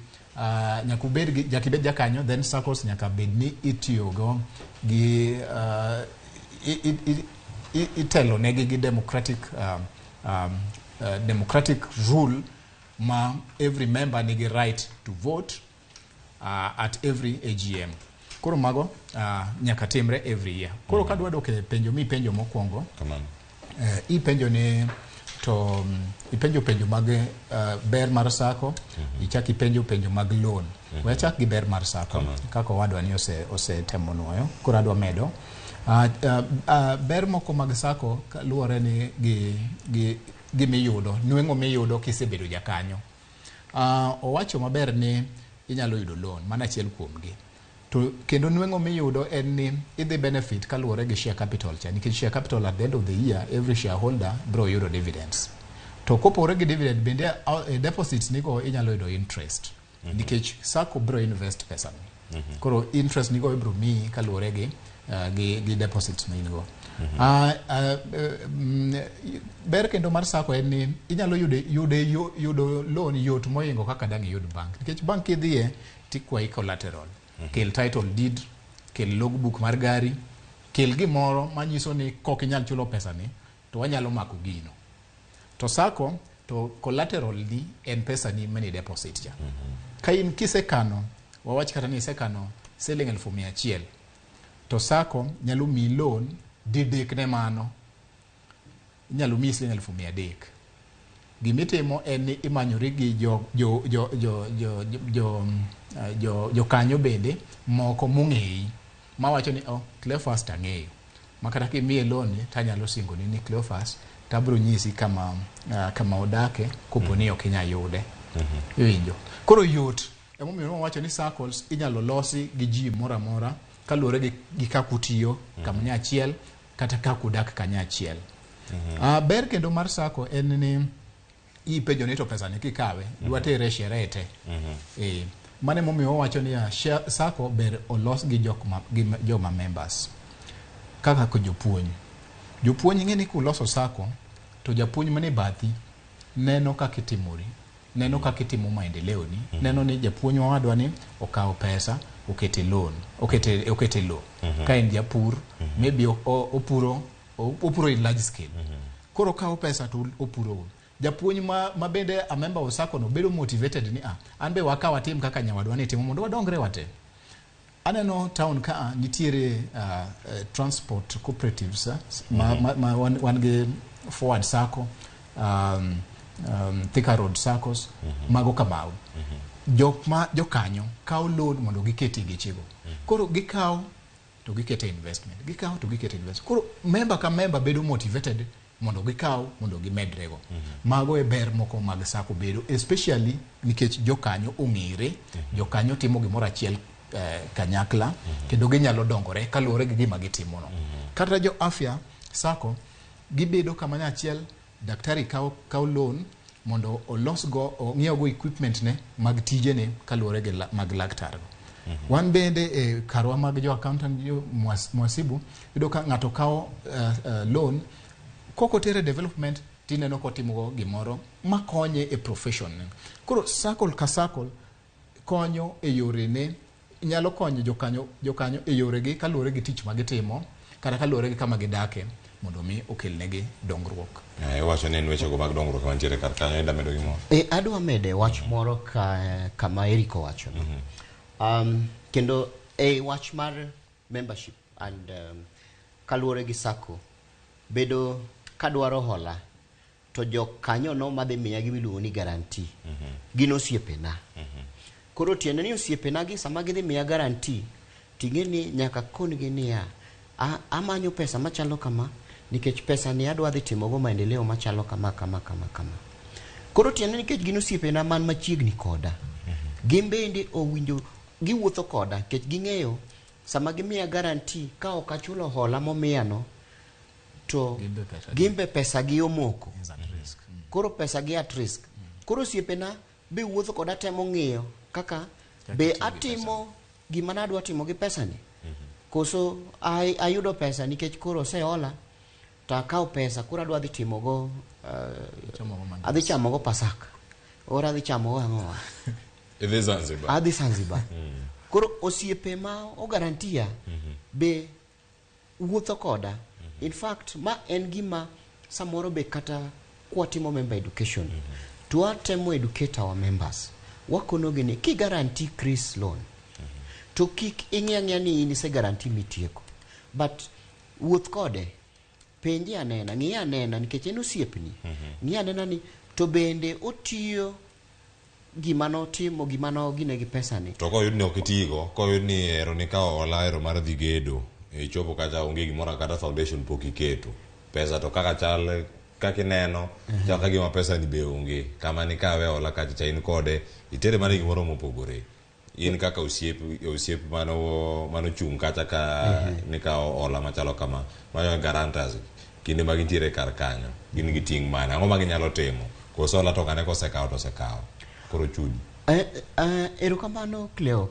nyaka ubed gi nyaka ibed jakanyo then SACCOs nyaka bed ni itiyogo gi itelo negi gi democratic democratic rule ma every member nigi right to vote at every AGM. Koro mago nyaka timre every year. Koro kadwa dok e penjo mipenjo mokwongo, ipenjo ni to ipenjo penjo mag ber mar SACCO, ichak ipenjo penjo mag loan. We achak gi ber mar SACCO kaka owadwa ni osetemo nuoyo, koro adwa medo. Ber moko mag SACCO luwore ni gi gimiyudo, nweng'o miyudo kisebedo jakanyo. Owacho maber ni inyalo yudo loan, mano achiel kuomgi. To kendo nweng'o miyudo en ni idhi benefit kaluwore gi share capital cha, nikech share capital at the end of the year every shareholder bro yudo dividends. To kopogore gi dividend bende deposits nigo inyalo yudo interest. Nikech SACCO bro invest pesa ni. Koro interest nigo ibro miyi kaluwore gi deposits ma in go. Ber kendo mar SACCO en ni inyalo yudo loan yot mohingo kaka dang' iyud bank. Nikech bank kidhiye tikwayi collateral. Kel title deed, kel logbook mar gari, kel gimoro manyiso ni kok inyal chulo pesa ni to wanyalo mako gino. To SACCO to collateral ni en pesa ni mani deposit cha. Ka in kisekano, wawach kata ni isekano siling 100,000, to SACCO nyalo miyi loan didek ne mano. Inyalo miyi siling 300,000. Gimitimo en ni imanyori gi jokanyo bende moko mong'eyi mawacho ni oh, Cleophas tang'eyo. Ma kata kimiye loan ni tanyalo singoni ni Cleophas tabro nyisi kama odake kopo ni ok inyal yude. Iwinjo. Koro yot. Emomiyo wawacho ni SACCOs inyalo losi gi ji moro amora kaluwore gi kaka utiyo kanyachiel kata kaka udak kanyachiel. Ber kendo mar SACCO en ni ipenjo ni to pesa ni kikawe dwa tere e sherehe te. Mano emomiyo wawacho niya SACCO ber olos gi joma members kaka ko jopuonj. Jopuonj ing'e ni kuloso SACCO to japuonj mane bathi neno kaka itimori, neno kaka itimo maendeleo ni, neno ni japuonj owadwa ni okawo pesa okete loan, okete loan. Ka en japur, maybe opuro in large scale. Koro okawo pesa to opuro. Japuonj ma bende a member of SACCO no bedo motivated ni an be wakaw atim kaka nyawadwa ni timo mondo wadongre wate. Aneno town ka nitiere transport cooperatives ma wan gi Forward SACCO, Thika Road SACCOs, mago kamau. Jok ma jokanyo kawo loan mondo giket e gechego. Koro gikawo to gikete investment, gikawo to gikete investment. Koro member ka member bedo motivated mondo gikaw mondo gimedrego. Mago e ber moko mag SACCO bedo, especially nikech jokanyo ong'ere, jokanyo timo gimoro achiel kanyakla, kendo ginyalo dongore kaluwore gi gima gitimono. Kata jo afya SACCO gibedo kamanya achiel, daktari kawo loan Mondo olosgo, ong'iewgo equipment ne mag tijene kaluwore gi mag laktar go. Wan bende e karwa mag jo accountant, jo mwasibu, iyudo ka ng'ato kawo loan kokotere development, tineno kotimogo gimoro makonye e profession ne. Koro sacco ka sacco konyo e yorene, nyalo konyo jokanyo e yoregi kaluwore gi tich magitimo kata kaluwore gi kama gidake, mondo mi okelnegi dongruok. Iwacho ni en wechego mag dongruok mantiere kar kanyo, ida medo gimoro? Adwa mede wach moro ka, kama Eric owachono. Kendo e wach mar membership and kaluwore gi sacco bedo kadwaro hola to jokanyono madhi miya gima iluongo ni guarantee gin osiepena. Koro tiende ni osiepena gi sama gidhi miya guarantee, ting'e ni nyaka kon-gi niya, amanyo pesa machalo kama nikech pesa ni adwa dhi timogo maendeleo machalo kama kama kama kama. Koro tiende nikech gin osiepena man machiegni koda, gin bende owinjo giwuotho koda nikech ging'eyo sama gimiya guarantee, ka ok achulo hola momiyano to gin be pesa gi omoko, koro pesa gi at risk. Koro osiepena be wuotho koda, temo ng'iyo kaka be atimo gima nadwa timo gi pesa ni, koso ayudo pesa nikech koro osehola to akawo pesa, koro adwa dhi timogo adhi chamogo pasaka or adhi chamogo ang'owa. Idhi Zanzibar. Adhi Zanzibar. Koro osiepe ma ogarantia be wuotho koda. In fact, ma en gima samoro be kata kwatimo member education to watemo educate our members, wakonogi ni ki guarantee Chris loan to kik ing'i ang'iya ni in ise guarantee mitieko, but wuoth kode, penje anena, ng'i anena nikech en osiepni, ng'i anena ni to bende otiyo gima notimo, gima nogine gi pesa ni. To koyud ni ok itigo, koyud ni ero nikawo hola ero mar dhi gedo, ichopo kacha onge gimoro, kata foundation pok iketo, pesa to kaka chal kaka ineno chal ka gima pesa ni be onge kama nikawe hola kacha cha, in kode itere mana e gimoro mopogore. In kaka osiep mano manochung' kacha ka nikawo hola machalo kama, mano guarantors kinde ma gintiere kar kanyo gin gi ting' mane, ang'o ma ginyalo timo? Koso hola to kane kosekawo to osekawo, koro chudi? Erokamano Cleo,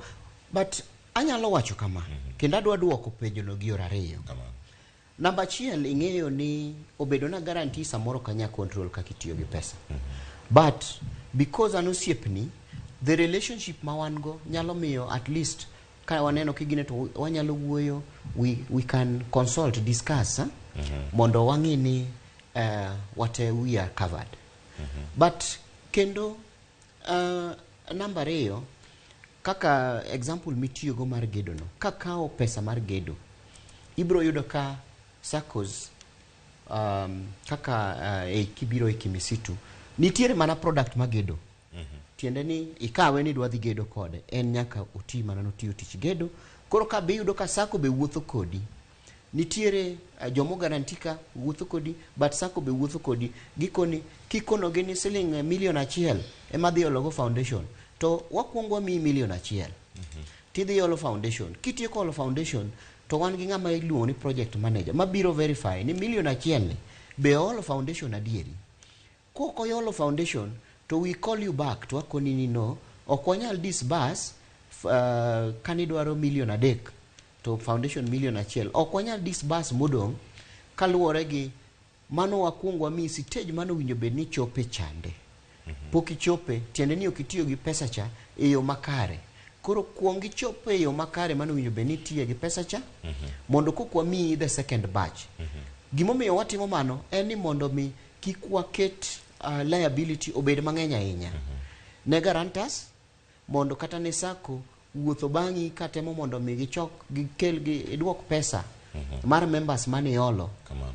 but anyalo wacho kama kendo adwa duoko penjono gi yor ariyo. Namba achiel, ing'eyo ni obedo na guarantee samoro ok anyal control kaka itiyo gi pesa, but because an osiepni, the relationship ma wan go nyalo miyo at least ka waneno kigine to wanyalo wuoyo, we can consult, discuss, eh? Mondo wang'i ni wate we are covered. But kendo namba ariyo, kaka example mitiyogo mar gedo no, kakawo pesa mar gedo, ibiro yudo ka saccos kaka e kibiro e Kimisitu nitiere mana product magedo. Tiende ni ikawe ni idwa dhi gedo kode, en nyaka oti mana notiyo tich gedo. Koro ka be iyudo ka sacco be wuotho kodi, nitiere jomo guarantee ka wuotho kodi, but sacco be wuotho kodi. Gikoni kikonogi ni siling 1 million ema dhi ologo foundation, to wakwongo wamiyi 1 million tidhi olo foundation. Kitieko olo foundation to wan gi ng'ama iluongo ni project manager mabiro verify ni 1 million ni be oolo foundation adieri. Kok oyolo foundation to we call you back to wakoni ni no, ok wanyal disburse. Kanidwaro 3 million to foundation 1 million, ok wanyal disburse modong' kaluwore gi mano. Wakwongo wamiyi stage mano owinjo bed ni chope chande, pok ichope. Tiende ni ok itiyo gi pesa cha e yo makare. Koro kuong ichop e yo makare mano owinjo bed ni itiye gi pesa cha mondo kok wamiyi the second batch. Gimomiyo watimo mano en ni mondo mi kik waket liability obed mang'eny ahinya ne guarantors, mondo kata ne sacco wuotho bang'i katemo mondo mi gichok gikel gi idwok pesa mar members mane iolo.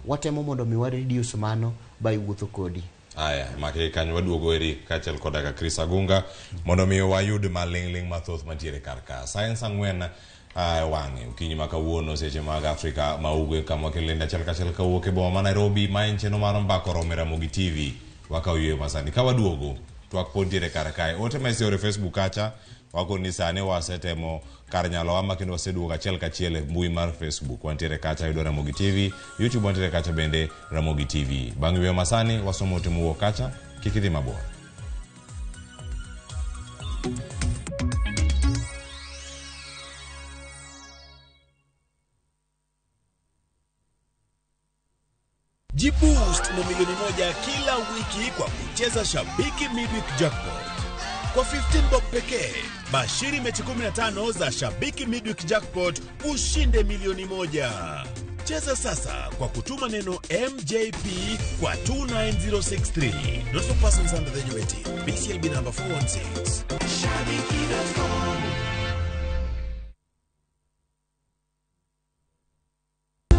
Watemo mondo mi wa reduce mano by wuotho kodi. Aya, make kanyo waduogo eri kaachiel koda ka Chris Agunga mondo mi wayud maling'ling' mathoth mantiere kar ka. Science 4 wang'e okinyi ma kawuono seche mag Afrika ma ugwe, kama wakelo achiel kachiel kawuok e boma ma Nairobi. Ma en chenro mar Mbaka Oromo e Ramogi TV. Wakawo yweyo masani ka waduogo, twak pod ntiere kar kae. Ote ma iseoro e Facebook kacha wakoni ni sani wasetemo kar nyalowa ma kendo waseduogo achiel kachiel e mbui mar Facebook. Wantiere kacha, yudo Ramogi TV. YouTube wantiere kacha bende, Ramogi TV. Bang' yweyo masani wasomo ote mowuok kacha. Kik idhi mabor. Jiboost na milioni 1 kila wiki kwa kucheza Shabiki Midweek Jackpot. Kwa 15 bob pekee, bashiri mechi 15 za Shabiki Midweek Jackpot ushinde milioni 1. Cheza sasa kwa kutuma neno MJP kwa 29063. Not for persons under the age of 18. BCLB number 416. Shabiki.com.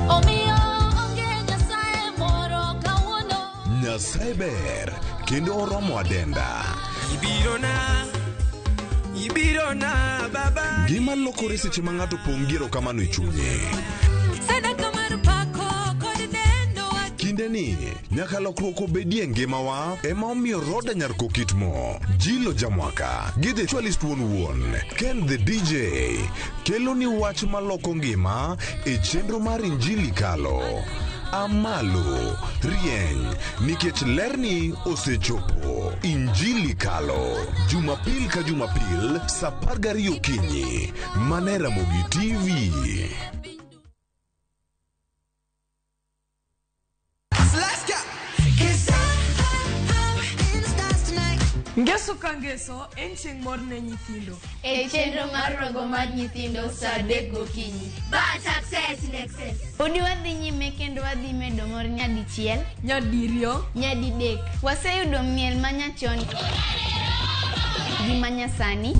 Omiyo onge Nyasaye moro kawuono. Nyasaye ber kendo oromo adenda. Ibirona, ibirona baba. Ngima lokore seche ma ng'ato pong' gi erokamano e chunye. Sadaka mar pako kod neno. Kinde ni nyaka lokruok obedie e ngimawa ema omiyo Roda Nyar Kokitmo, Jilo Jamwaka gi The Actualist wuon wuon, Ken the DJ kelo ni wach maloko ngima e chenro mar Injili Kalo. Amalo, rieny, nikech lerni osechopo. Injili Kalo, Jumapil ka Jumapil, sa 12 okinyi, mana e Ramogi TV. Let's go. Cause I'm in the stars tonight. Ngeso ka ngeso en chieng' mor ne nyithindo. E chenro mar rogo mar nyithindo sa 3 gokinyi. But success in excess. Podi wadhi nyime kendo wadhi medo mor nyadichiel, nyadiriyo, nyadidek. Waseyudo miel manyachon gi manyasani,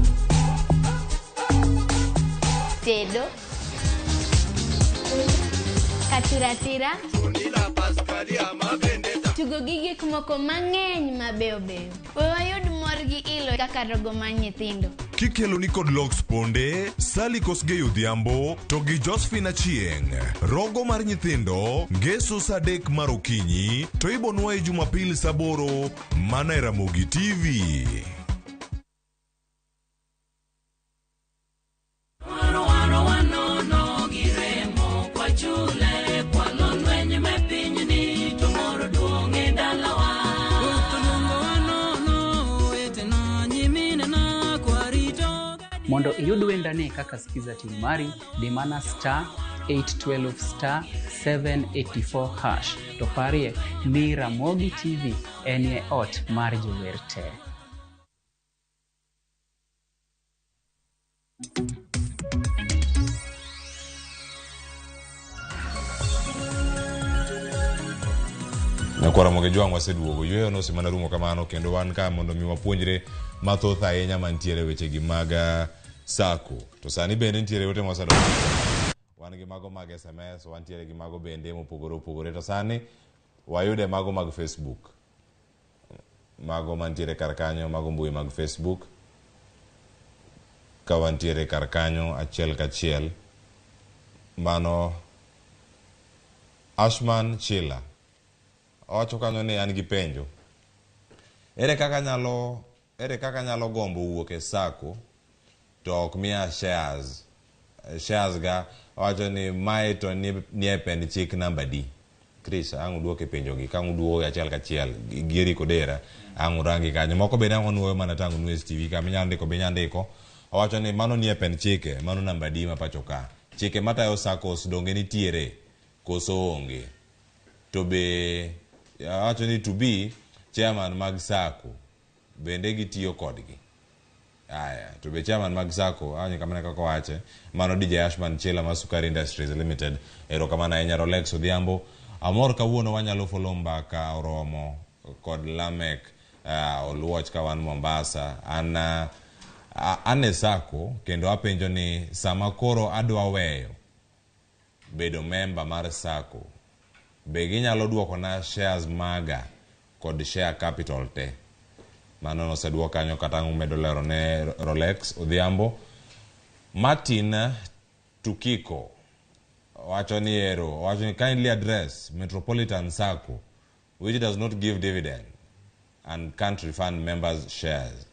tedo, katiratira, tugo gi gik moko mang'eny mabeyo beyo. We wayud mor gi ilo kaka rogo mar nyithindo. Kikelo ni kod Lox Ponde, Sally Kosgei Odhiambo to gi Josephine Achieng'. Rogo mar nyithindo, ngeso sa 3 mar okinyi, to ibonwaye Jumapil sa 8, mana e Ramogi TV. Waro waro wanono giremo kwa chule kwalo lweny me pinyni to moro duong' e dalawa. Ruoth oluongo wanono owetena nyiminena kwarito. Mondo iyud wendani kaka Skiza team mari, di mana star 812 star 784 hash. To parie ni Ramogi TV enie ot mar jower te. Nyakwar Ramogi Jwang' waseduogo. Yweyo nosemana rumo kamano kendo wan ka mondo mi wapuonjre mathoth ahinya mantiere wechegi mag sako. To sani bende nitiere ote mawasedonjo. Wan gi mago mag SMS, wantiere gi mago bende mopogore opogore. To sani wayude mago mag Facebook. Mago mantiere kar kanyo, mago mbui mag Facebook. Ka wantiere kar kanyo achiel kachiel. Mano Ashman Chila. Owacho kanyo ni an gi penjo. Ere kaka anyalo gombo wuok e sako to ok miya shares? Shares ga owacho ni mae to nie pend chik namba D. Chris, ang' uduoke penjogi, ka ang' uduogo achiel kachiel gi Eric Odera, ang' urangi kanyo. Moko bende ang' wanuoyo mana tang' nu STV ka minyalo ndiko be inyalo ndiko. Owacho ni mano nie pend chike, mano namba D ma pacho ka. Chike matayo SACCOs donge nitiere koso onge? To be owacho ni to be chairman mag SACCO bende gitiyo kodgi. Aya, to be chairman mag SACCO, awinjo kamano kaka owache, mano DJ Ashman Chela mar Sukari Industries Limited. Erokamano ahinya Rolex Odhiambo. Amor kawuono wanyalo follow mbaka oromo kod Lamek Oluoch ka wan Mombasa. An an e SACCO kendo apenjo ni sama koro adwa weyo bedo member mar SACCO, be ginyalo duokona shares maga kod share capital te? Mano noseduok kanyo kata ang' umedo lero ne Rolex Odhiambo. Martin Tukiko owacho ni ero, owacho ni kindly address Metropolitan SACCO which does not give dividend and can't refund members shares.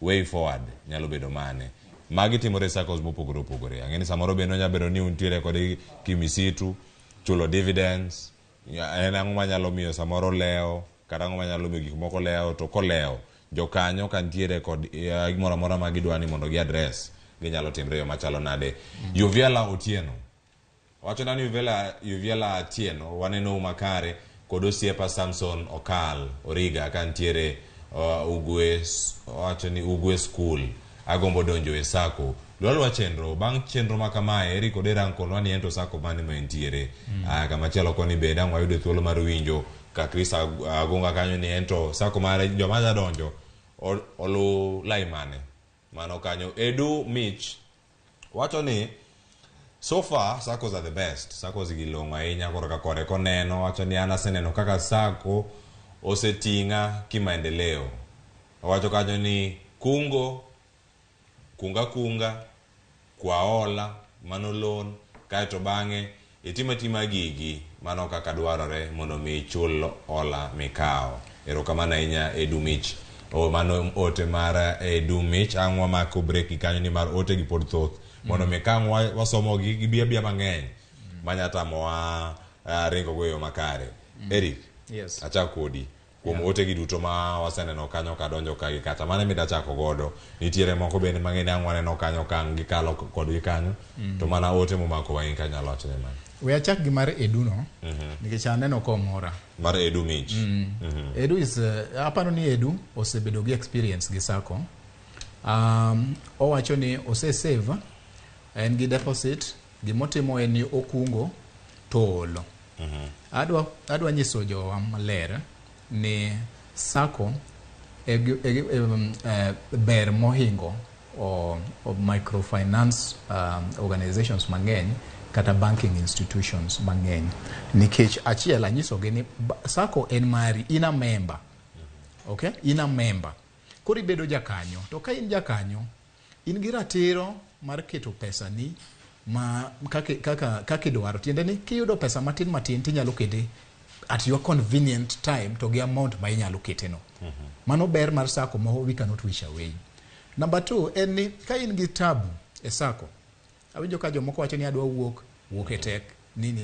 Way forward nyalo bedo mane? Magi timore e SACCOs mopogore opogore. Ang'e ni samoro bende onyalo bedo ni untiere kod kimisitu, chulo dividends, en ang'o manyalo miyo samoro lewo Kata ang'o manyalo miyo gik moko lewo to kolewo jokanyo ka nitiere kod gimoro amora ma gidwa ni mondo gi address ginyalo timre e yo machalo nade. Yuviela Otieno wacho nani Yuviela Atieno waneno makare kod osiepa Samson Okal Origa ka nitiere Ugwe wacho ni Ugwe School agombo donjo e sako lwalwa chenro bang' chenro ma kamae Eric Odera nkonwa ni ento sako mane ma entiere. Kama chielo koni be dang' wayudo thuolo mar winjo ka Chris Agunga kanyo ni ento sako mare joma dwa donjo olu lai mane mano kanyo. Edu Mich wacho ni so far SACCOs are the best. SACCOs gi long'o ahinya korka kore koneno wacho ni an aseneno kaka SACCO oseting'a kimaendeleo. Owacho kanyo ni kungo kunga kunga kwa hola mano loan kaeto bang'e itimo atima gigi mano kaka dwarore mondo mi ichul hola mikawo. Erokamano ahinya Edu Mich. Mano ote mar Edu Mich. Ang' wamako break kanyo ni mar ote gi pod thoth mondo mi ka ang' wasomo gi gibi abiya mang'eny manya tamowa ringo go e yo makare. Eric, Yes. achak kodi kuom ote gi duto ma waseneno kanyo kadonjo ka gi kacha mane midachako godo nitiere moko bende mang'eny ang' waneno kanyo ka ang' gikalo kodgi kanyo to mana ote momako wang'i ka nyalo wacho ni mane. We achak gi mar Edu no nikech aneno komora. Mar Edu Mich. Edu is aparo ni Edu osebedo gi experience gi SACCO. Owacho ni ose save en gi deposit gimotimo en ni okungo to olo. Adwa nyiso jowa maler ni SACCO ber mohingo o microfinance organizations mang'eny kata banking institutions mang'eny nikech achiel anyisogi ni SACCO en mari, in a member. Okay? In a member. Koro ibedo jakanyo. To ka in jakanyo, in gi ratiro mar keto pesa ni ma kaka idwaro. Tiende ni kiyudo pesa matin matin tinyalo kete at your convenient time to gi amount ma inyalo kete no. Mano ber mar SACCO ma we cannot wish away. Number 2 en ni ka in gi tabu e SACCO, awinjo ka jomoko wacho ni adwa wuok, wuok e tek, ni.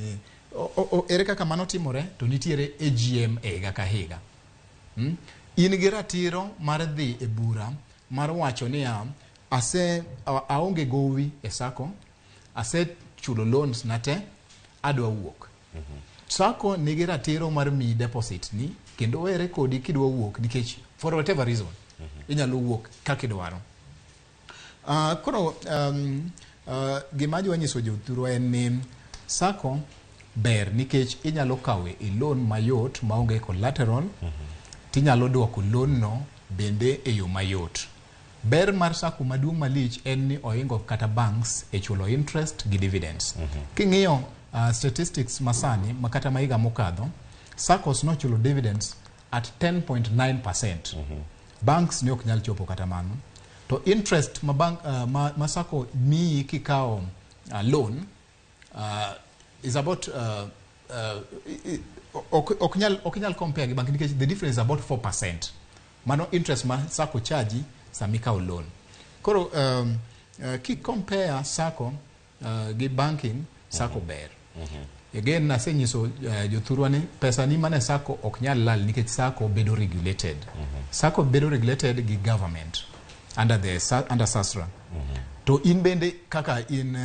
Ere kaka mano timore to nitiere AGM e higa ka higa. In gi ratiro mar dhi e bura mar wacho niya aonge gowi e SACCO, asechulo loans na te, adwa wuok. SACCO nigi ratiro mar miyi deposit ni kendo were kodi kidwa wuok nikech for whatever reason inyalo wuok kaka idwaro. Koro gima adwa nyiso jothurwa en ni SACCO ber nikech inyalo kawe e loan mayot maonge collateral, tinyalo duoko loan no bende e yo mayot. Ber mar SACCO maduong' malich en ni ohingo kata banks e chulo interest gi dividends. King'iyo statistics masani ma kata ma higa mokadho, SACCOs nochulo dividends at 10.9%. Banks ne ok nyal chopo kata mano. To interest ma bank ma SACCO miyi kikawo loan is about ok nyal compare gi bank nikech the difference is about 4%. Mano interest ma SACCO charge sama ikawo loan. Koro ki compare SACCO gi banking, SACCO ber. Again asenyiso jothurwa ni pesa ni mane SACCO ok nyal lal nikech SACCO bedo regulated. SACCO bedo regulated gi government under the under SASRA. To in bende kaka in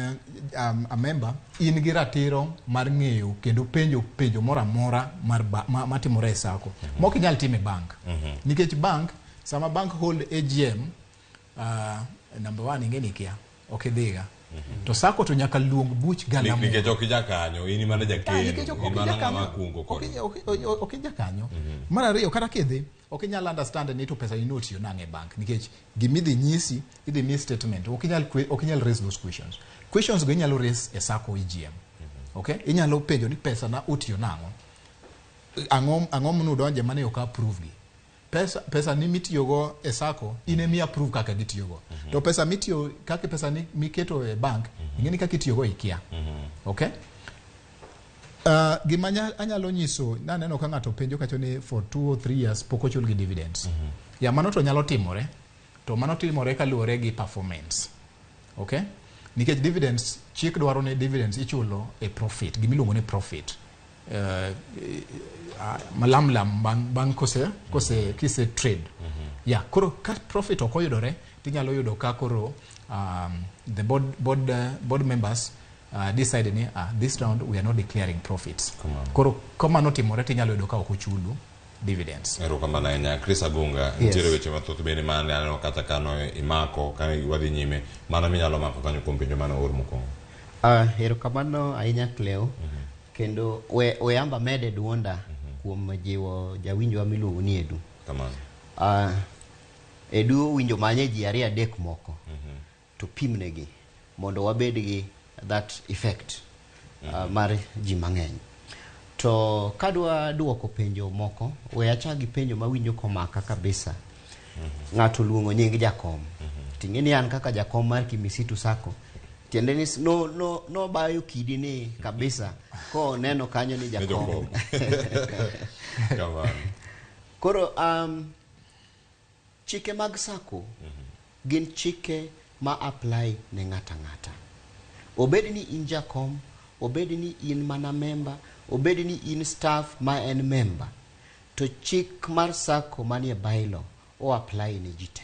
a member, in gi ratiro mar ng'eyo kendo penjo moro amora mar matimore e SACCO. Mok inyal timo e bank. Nikech bank, sama bank hold AGM, number 1 ing'e ni kia, ok idhiga. To SACCO to nyaka luong buch galamoro. Nikech ok ijakanyo, in mana jakeno, in mana ng'ama kungo kod. Ok ijakanyo. Mar ariyo, kata kidhi, ok inyal understand ni to pesa ni notiyo nang'e e bank nikech gimidhi nyisi, idhi miyi statement, ok inyal raise those questions. Questions go inyalo raise e SACCO EGM. Okay? Inyalo penjo ni pesa na otiyo nang'o. Ang'o munudonje mane ok approve gi. Pesa ni mitiyogo e SACCO in emi approve kaka gitiyogo. To pesa mitiyo kaka pesa ni miketo e bank, ing'e ni kaka itiyogo ikia. Okay? Gima anyalo nyiso, naneno ka ng'ato penjo kacho ni for 2 or 3 years pok ochul gi dividends. Ya mano to nyalo timore, to mano timore kaluwore gi performance. Okay? Nikech dividends, chik dwaro ni dividends ichulo e profit, gimiluongo ni profit. malamlam bang' kose kise trade. Yeah, koro ka profit ok oyudore, tinyalo yudo ka koro the board members decide ni this round we are not declaring profits. Koro kamano timore, tinyalo yudo ka ok ochulu dividends. Erokamano ahinya, Chris Agunga. Yes. Nitiere weche mathoth bende mane aneno kata kano imako ka wadhi nyime mano minyalo mako kanyo kuom penjo mane oor mokwongo. Erokamano ahinya, Cleo. Kendo we amba mede duonda kuom jiwo jawinjowa miluongo ni Edu. Kamano. Edu owinjo manye ji ariyo adek moko to pimnegi mondo wabed gi that effect mar ji mang'eny. To kadwa duoko penjo moko, we achak gi penjo mawinjo komaka kabisa. Ng'ato oluongo nying jakom. Ting'e ni an kaka jakom mar Kimisitu Sacco, tiende ni no nobayo kidi ni kabisa koneno kanyo ni jakom. Kamano. Koro chike mag sacco gin chike ma apply ne ng'ata ng'ata. Obed ni in jakom, obed ni in mana member, obed ni in staff ma en member, to chik mar sacco manie bylaw o apply ne ji te.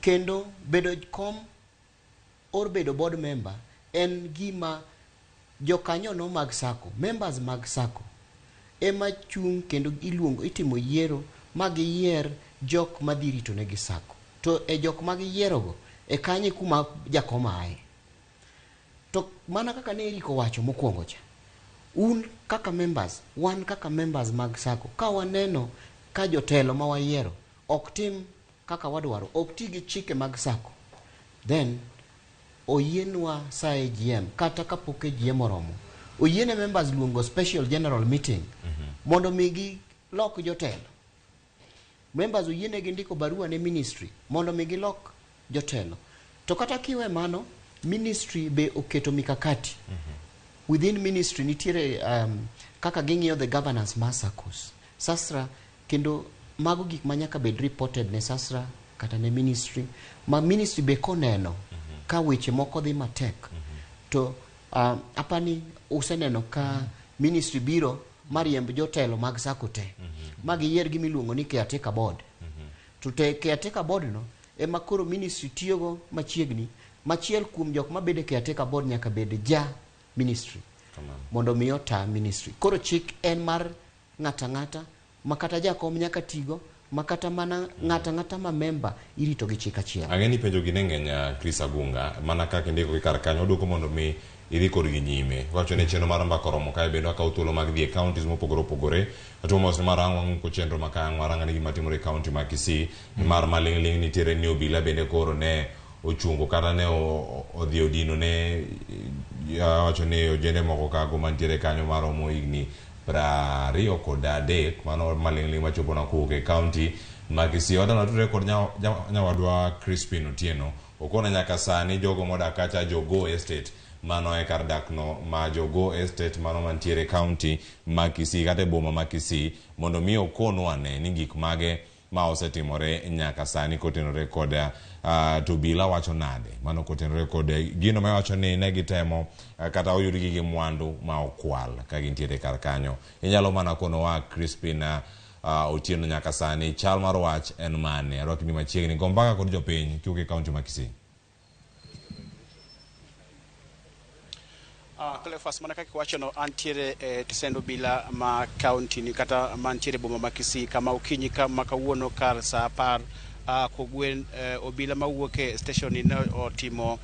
Kendo bedo kom or bedo board member en gima jokanyono mag sacco, members mag sacco ema chung' kendo iluongo, itimo yiero ma giyier jok madhi rito negi sacco. To e jok ma giyierogo, e kanyo e kuma jakom aye. To mana kaka ne Eric owacho mokwongo cha, un kaka members, wan kaka members mag sacco, ka waneno ka jotelo ma wayiero ok tim kaka wadwaro, ok ti gi chike mag sacco, then oyienwa sa AGM, kata kapok AGM oromo, oyiene members luongo special general meeting mondo mi gilok jotelo. Members oyienegi ndiko barua ne ministry mondo mi gilok jotelo. To kata kiwe mano, ministry be oketo mikakati. Within ministry nitiere kaka ging'iyo the governance mar SACCOs. SASRA, kendo mago gik ma nyaka bed reported ne SASRA kata ne ministry, ma ministry be koneno ka weche moko dhi matek, to apani useneno ka ministry biro mariemb jotelo mag SACCO te ma giyier gimiluongo ni caretaker board. To te caretaker board no ema koro ministry tiyogo machiegni. Machiel kuom jok mabedo e caretaker board nyaka bed ja ministry mondo mi ota ministry. Koro chik en mar ng'ata ng'ata, ma kata jakom nyaka tigo, ma kata mana ng'ata ng'ata ma member irito gi chik achiel. Ang'e ni penjo gi ne ng'eny, Chris Agunga, mana kaka indiko gi kar kanyo, oduoko mondo mi idhi kodgi nyime. Wacho ni chenro mar mbaka oromo kae, bende wakawo thuolo mag dhi e counties mopogore opogore. Atuo mos ni mar ang' wang'uko chenro ma ka ang' warang ane gima timore e county ma Kisii, mar maling'ling' nitiere ni obila bende koro ne ochungo kata ne odhi odino ne wacho ni ojende moko kago mantiere kanyo maromo higni 23. Mano maling'ling' machopo na kowuok e county ma Kisii. Wadwa tudore kod nyawadwa Crispin Otieno. Okona nyaka sani jogo modak kacha Jogo Estate, mano e kar dak no ma Jogo Estate, mano mantiere county ma Kisii kata e boma ma Kisii, mondo mi okonwa ane ni gik mage ma osetimore nyaka sani kotenore kod to obila wacho nade mano kotenore kod gino ma iwacho ni ne gitemo kata oyudgi gi mwandu ma okwal ka gintiere kar kanyo. Inyalo mana konowa, Crispin Otieno, nyaka sani chal mar wach en mane? Arwakni machiegni, go mbaka kod jopiny kiwuok e county ma Kisii. Cleophas, mana kaka iwachono, antiere e tesend obila ma county ni kata mantiere boma ma Kisii, kama okinyi ma kawuono kar saa 10 kogwen, obila mawuok e station ni ne otimo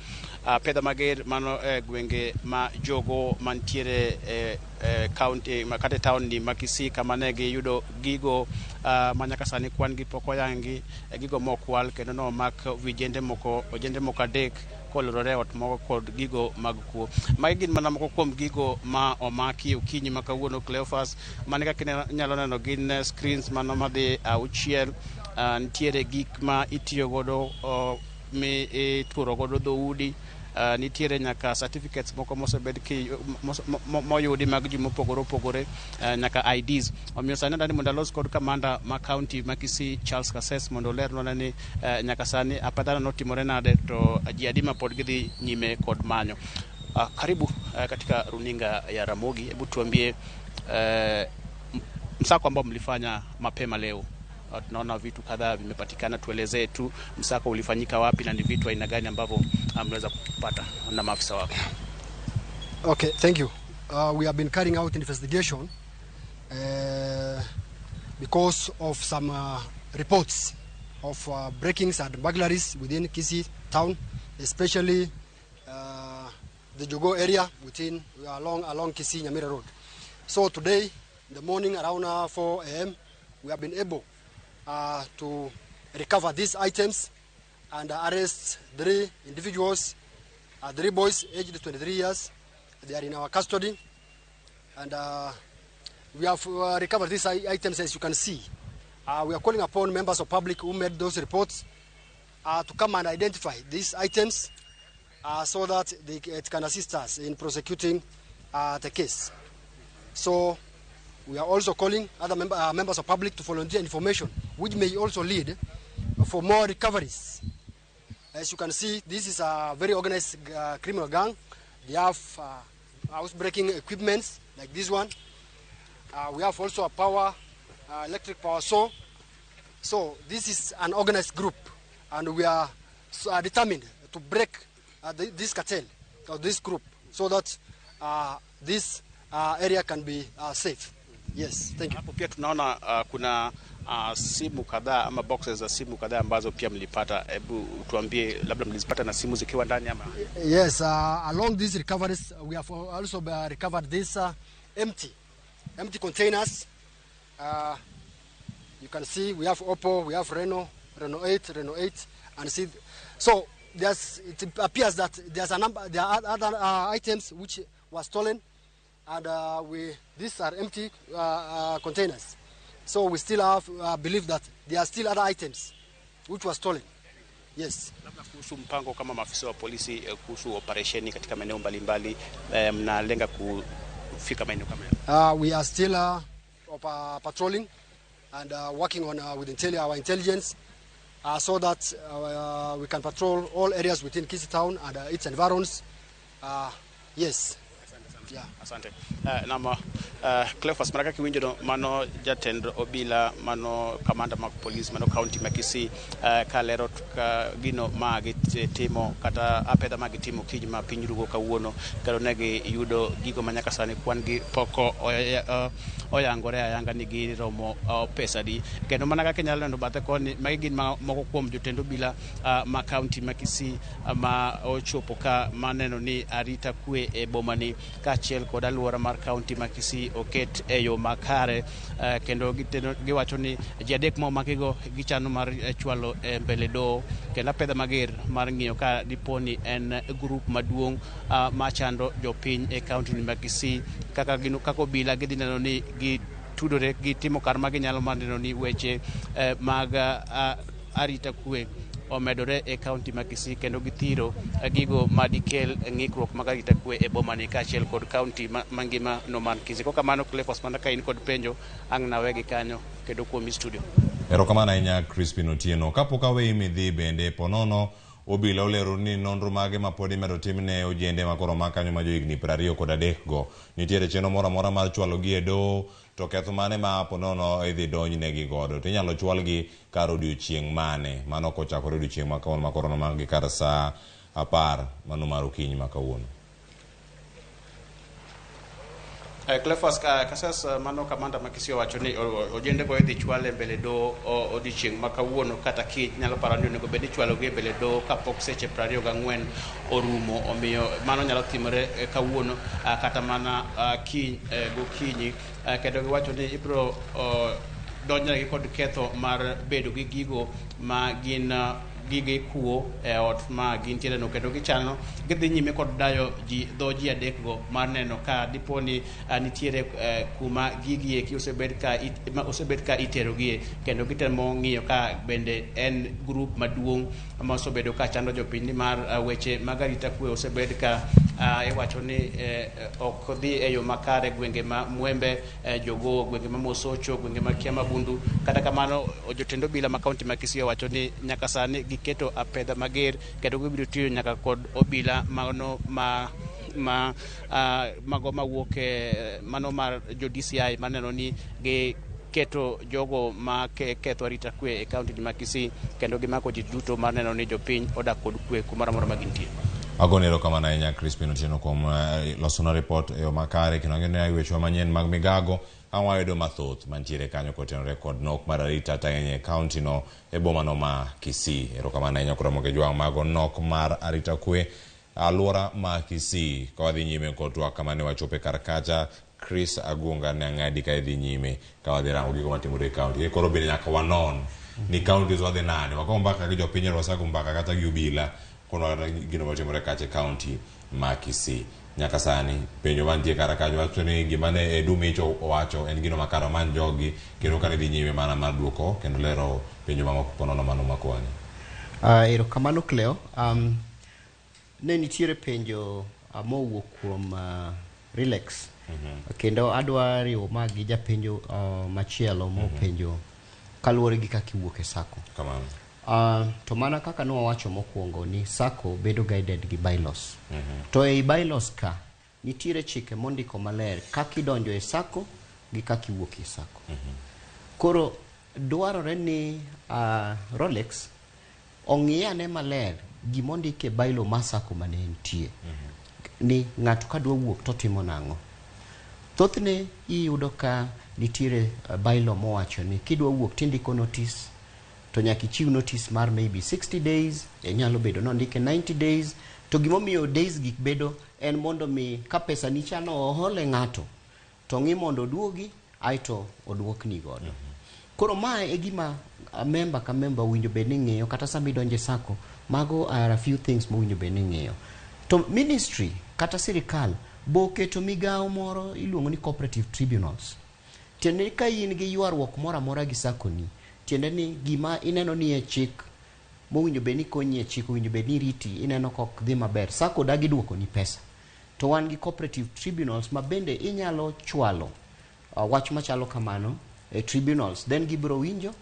pedha mager mano e gwenge ma Jogo mantiere e county kata e town ni ma Kisii, kama ne giyudo gigo ma nyaka sani kwan gi pok oyangi, gigo mokwal, kendo nomak vijende moko, ojende moko adek kolorore e ot moko kod gigo mag kuo. Magi gin mana moko kuom gigo ma omaki okinyi ma kawuono, Cleophas. Mane kaka inyalo neno gin screens mano madhi 6. Nitiere gik ma itiyo godo mi ituro godo dhoudi. Nitiere nyaka certificates moko mosebed ki moyudi mag ji mopogore opogore, nyaka IDs. Omiyo sani adani mondo alos kod kamanda ma county ma Kisii, Charles Kases, mondo olernwa ni nyaka sani apadhano notimore nade, to ji adi ma pod gidhi nyime kod manyo. Karibu. katika runinga ya Ramogi. Hebu tuambie msako ambao mlifanya mapema leo. Tunaona vitu kadhaa vimepatikana, tuelezee tu msako ulifanyika wapi na ni vitu aina gani ambavyo mliweza kupata na maafisa wako. Okay, thank you. We have been carrying out investigation because of some reports of breakings and burglaries within Kisii town, especially the Jogo area within along Kisii Nyamira Road. So today, in the morning around 4 a.m., we have been able to recover these items and arrest three individuals, three boys aged 23 years. They are in our custody, and we have recovered these items, as you can see. We are calling upon members of public who made those reports to come and identify these items so that it can assist us in prosecuting the case. So we are also calling other members of public to volunteer information, which may also lead for more recoveries. As you can see, this is a very organized criminal gang. They have housebreaking equipments like this one. We have also a power, electric power saw. So this is an organized group, and we are determined to break this cartel or this group so that this area can be safe. Yes, thank you. Hapo pia tunaona kuna simu kadhaa ama boxes za simu kadhaa ambazo pia mlipata. Hebu tuambie labda mlizipata na simu zikiwa ndani ama? Yes, along these recoveries we have also recovered these empty containers. You can see we have Oppo, we have Reno, Reno 8, Reno 8, and see. So it appears that there's a number, there are other items which were stolen, and these are empty containers. So we still have believe that there are still other items which were stolen. Yes. Labda kuhusu mpango kama maafisa wa polisi kuhusu operesheni katika maeneo mbalimbali, mnalenga kufika maeneo kama hayo? We are still patrolling and working on with our intelligence so that we can patrol all areas within Kisii town and its environs. Yes. Yeah. Asante. Nama Cleophas mana kaka iwinjo no mano jatend obila mano kamanda mag polis mano county ma Kisii kalero ka gino ma gitimo kata apedha ma gitimo kiny ma piny rugo kawuono kendo ne giyudo gigo ma nyaka sani kwan gi pok oyangore ayanga ni giromo pesa di kendo mana kaka inyalo neno bathe koni magi gin moko kuom jotend obila ma county ma Kisii ma ochopo ka maneno ni arita kwe e bomani kaachiel kod alwora mar county ma Kisii oket e yo makare kendo giwacho ni ji adek ma omakigo gichano mar chwalo e mbele doho kendo apedha mager mar ng'iyo ka dipo ni en grup maduong' machando jopiny e county ni ma Kisii kaka kaka obila gidhi neno ni gitudore gitimo kar ma ginyalo mar neno ni weche mag arita kwe omedore e county ma Kisii kendo githiro gigo madikel ng'ikruok mag arita kwe e boma ni kaachiel kod county mangima no man Kisii. Kokamano Cleophas, mana ka in kod penjo ang' nawegi kanyo kendo kuomi studio. Erokamano ahinya Crispin Otieno. Kapok aweyi midhi bende ponono obila olero ni nonro mage ma pod imedo tim ne ojende ma koro mak kanyo ma johigni 23 go. Nitiere chenro moro amora mar chwalogi e doho to ketho mane ma ponono idhi donjnegi godo to inyalo chwalgi kar odiochieng' mane mano kochakore odiochieng' ma kawuono ma koro nomakgi kar saa 10 mano mar okinyi ma kawuono. Cleophas Kasas mano kamanda ma Kisii owacho ni ojende go idhi chwal e mbele doho odiochieng' ma kawuono kata kiny. Nyalo paro ni onego bed ni ichwalogi e mbele doho kapok seche 24 orumo, omiyo mano nyalo timore kawuono kata mana kiny gokinyi. Kendo giwacho ni ibiro donjnegi kod ketho mar bedo gi gigo ma gin gige kuo e ot ma gintiere no, kendo gichano gidhi nyime kod dayo ji dho ji adek go mar neno ka dipo ni nitiere kuma gigi eki osebed ka iterogie, kendo gitemo ng'iyo ka bende en grup maduong' ma osebedo ka chando jopiny nimar weche mag arita kwe osebed ka iwacho ni ok dhi e yo makare gwenge ma Mwembe, Jogoo, gwenge ma Mosocho, gwenge ma Kiamabundu. Kata kamano jotend obila ma kaunti ma Kisii owacho ni nyaka sani giketo apedha mager kendo gibiro tiyo nyaka kod obila mano ma ma mago mawuok e mano mar jo DCI maneno ni gi keto jogo ma ketho arita kwe e kaunti ma Kisii kendo gimako ji duto mar neno ni jopiny odak kod kwe kumoro amora ma gintie. Agoni erokamano ahinya Crispin Otieno kuom losona report e yo makare kendo ang'eyo ni wechewa manyien mag migago ang' wayudo mathoth mantiere kanyo kotenore kod nok mar arita tang'eny e kaunti no e boma no ma Kisii. Erokamano ahinya kod Ramogi Jwang' mago nok mar arita kwe alwora ma Kisii. Ka wadhi nyime kod twak kama ne wachope kar kacha, Chris Agunga ne ang'adi ka idhi nyime ka wadhi rango gigo matimore e kaunti. Koro bende nyaka wanon ni counties wadhi nade. Wago mbaka gi jopiny, wasago mbaka kata gi obila kono kata gino matimore kacha e kaunti ma Kisii. Nyaka sani penjo mantie kar kanyo wacho ni gima ne Edu Micho owacho en gino makare omany jogi kendo kane dhi nyime mana mar duoko kendo lero penjo mamoko ponono mano makwani. Erokamano Cleo. Ne nitiere penjo mowuok kuom Relax. Kendo adwa riwo ma gi japenjo machielo mopenjo kaluwore gi kaka iwuok e sacco. Kamano. To mana kaka ne wawacho mokwongo ni sacco bedo guided gi bylaws. To ei bylaws ka nitiere chike mondiko maler kaka idonjo e sacco gi kaka iwuok e sacco. Koro dwarore ni Rolex ong'i ane maler gimondik e bylaw mar sacco mane entie. Ni ng'ato kadwa wuok to timo nang'o. Thothne iyudo ka nitiere bylaw mowacho ni kidwa wuok tindiko notice to nyaka ichiw notice mar maybe 60 days, nyalo bedo nondike 90 days, to gimomiyo days gik bedo en mondo mi ka pesa ni chano ohole ng'ato to ng'i mondo oduogi aeto oduokni godo. Koro mae e gima member ka member owinjo bed ni ng'iyo kata sama idonjo e sacco, mago are a few things mowinjo bed ni ng'iyo. To ministry kata sirikal boketo migawo moro iluongo ni cooperative tribunals. Tiende ni ka in gi ywaruok moro amora gi sacco ni, tiende ni gima ineno ni e chik mowinjo bed ni konyi e chik owinjo bed ni riti ineno ka ok dhi maber, sacco dagi duoko ni pesa. To wan gi cooperative tribunals ma bende inyalo chwalo wach machalo kamano e tribunals, then gibiro winjo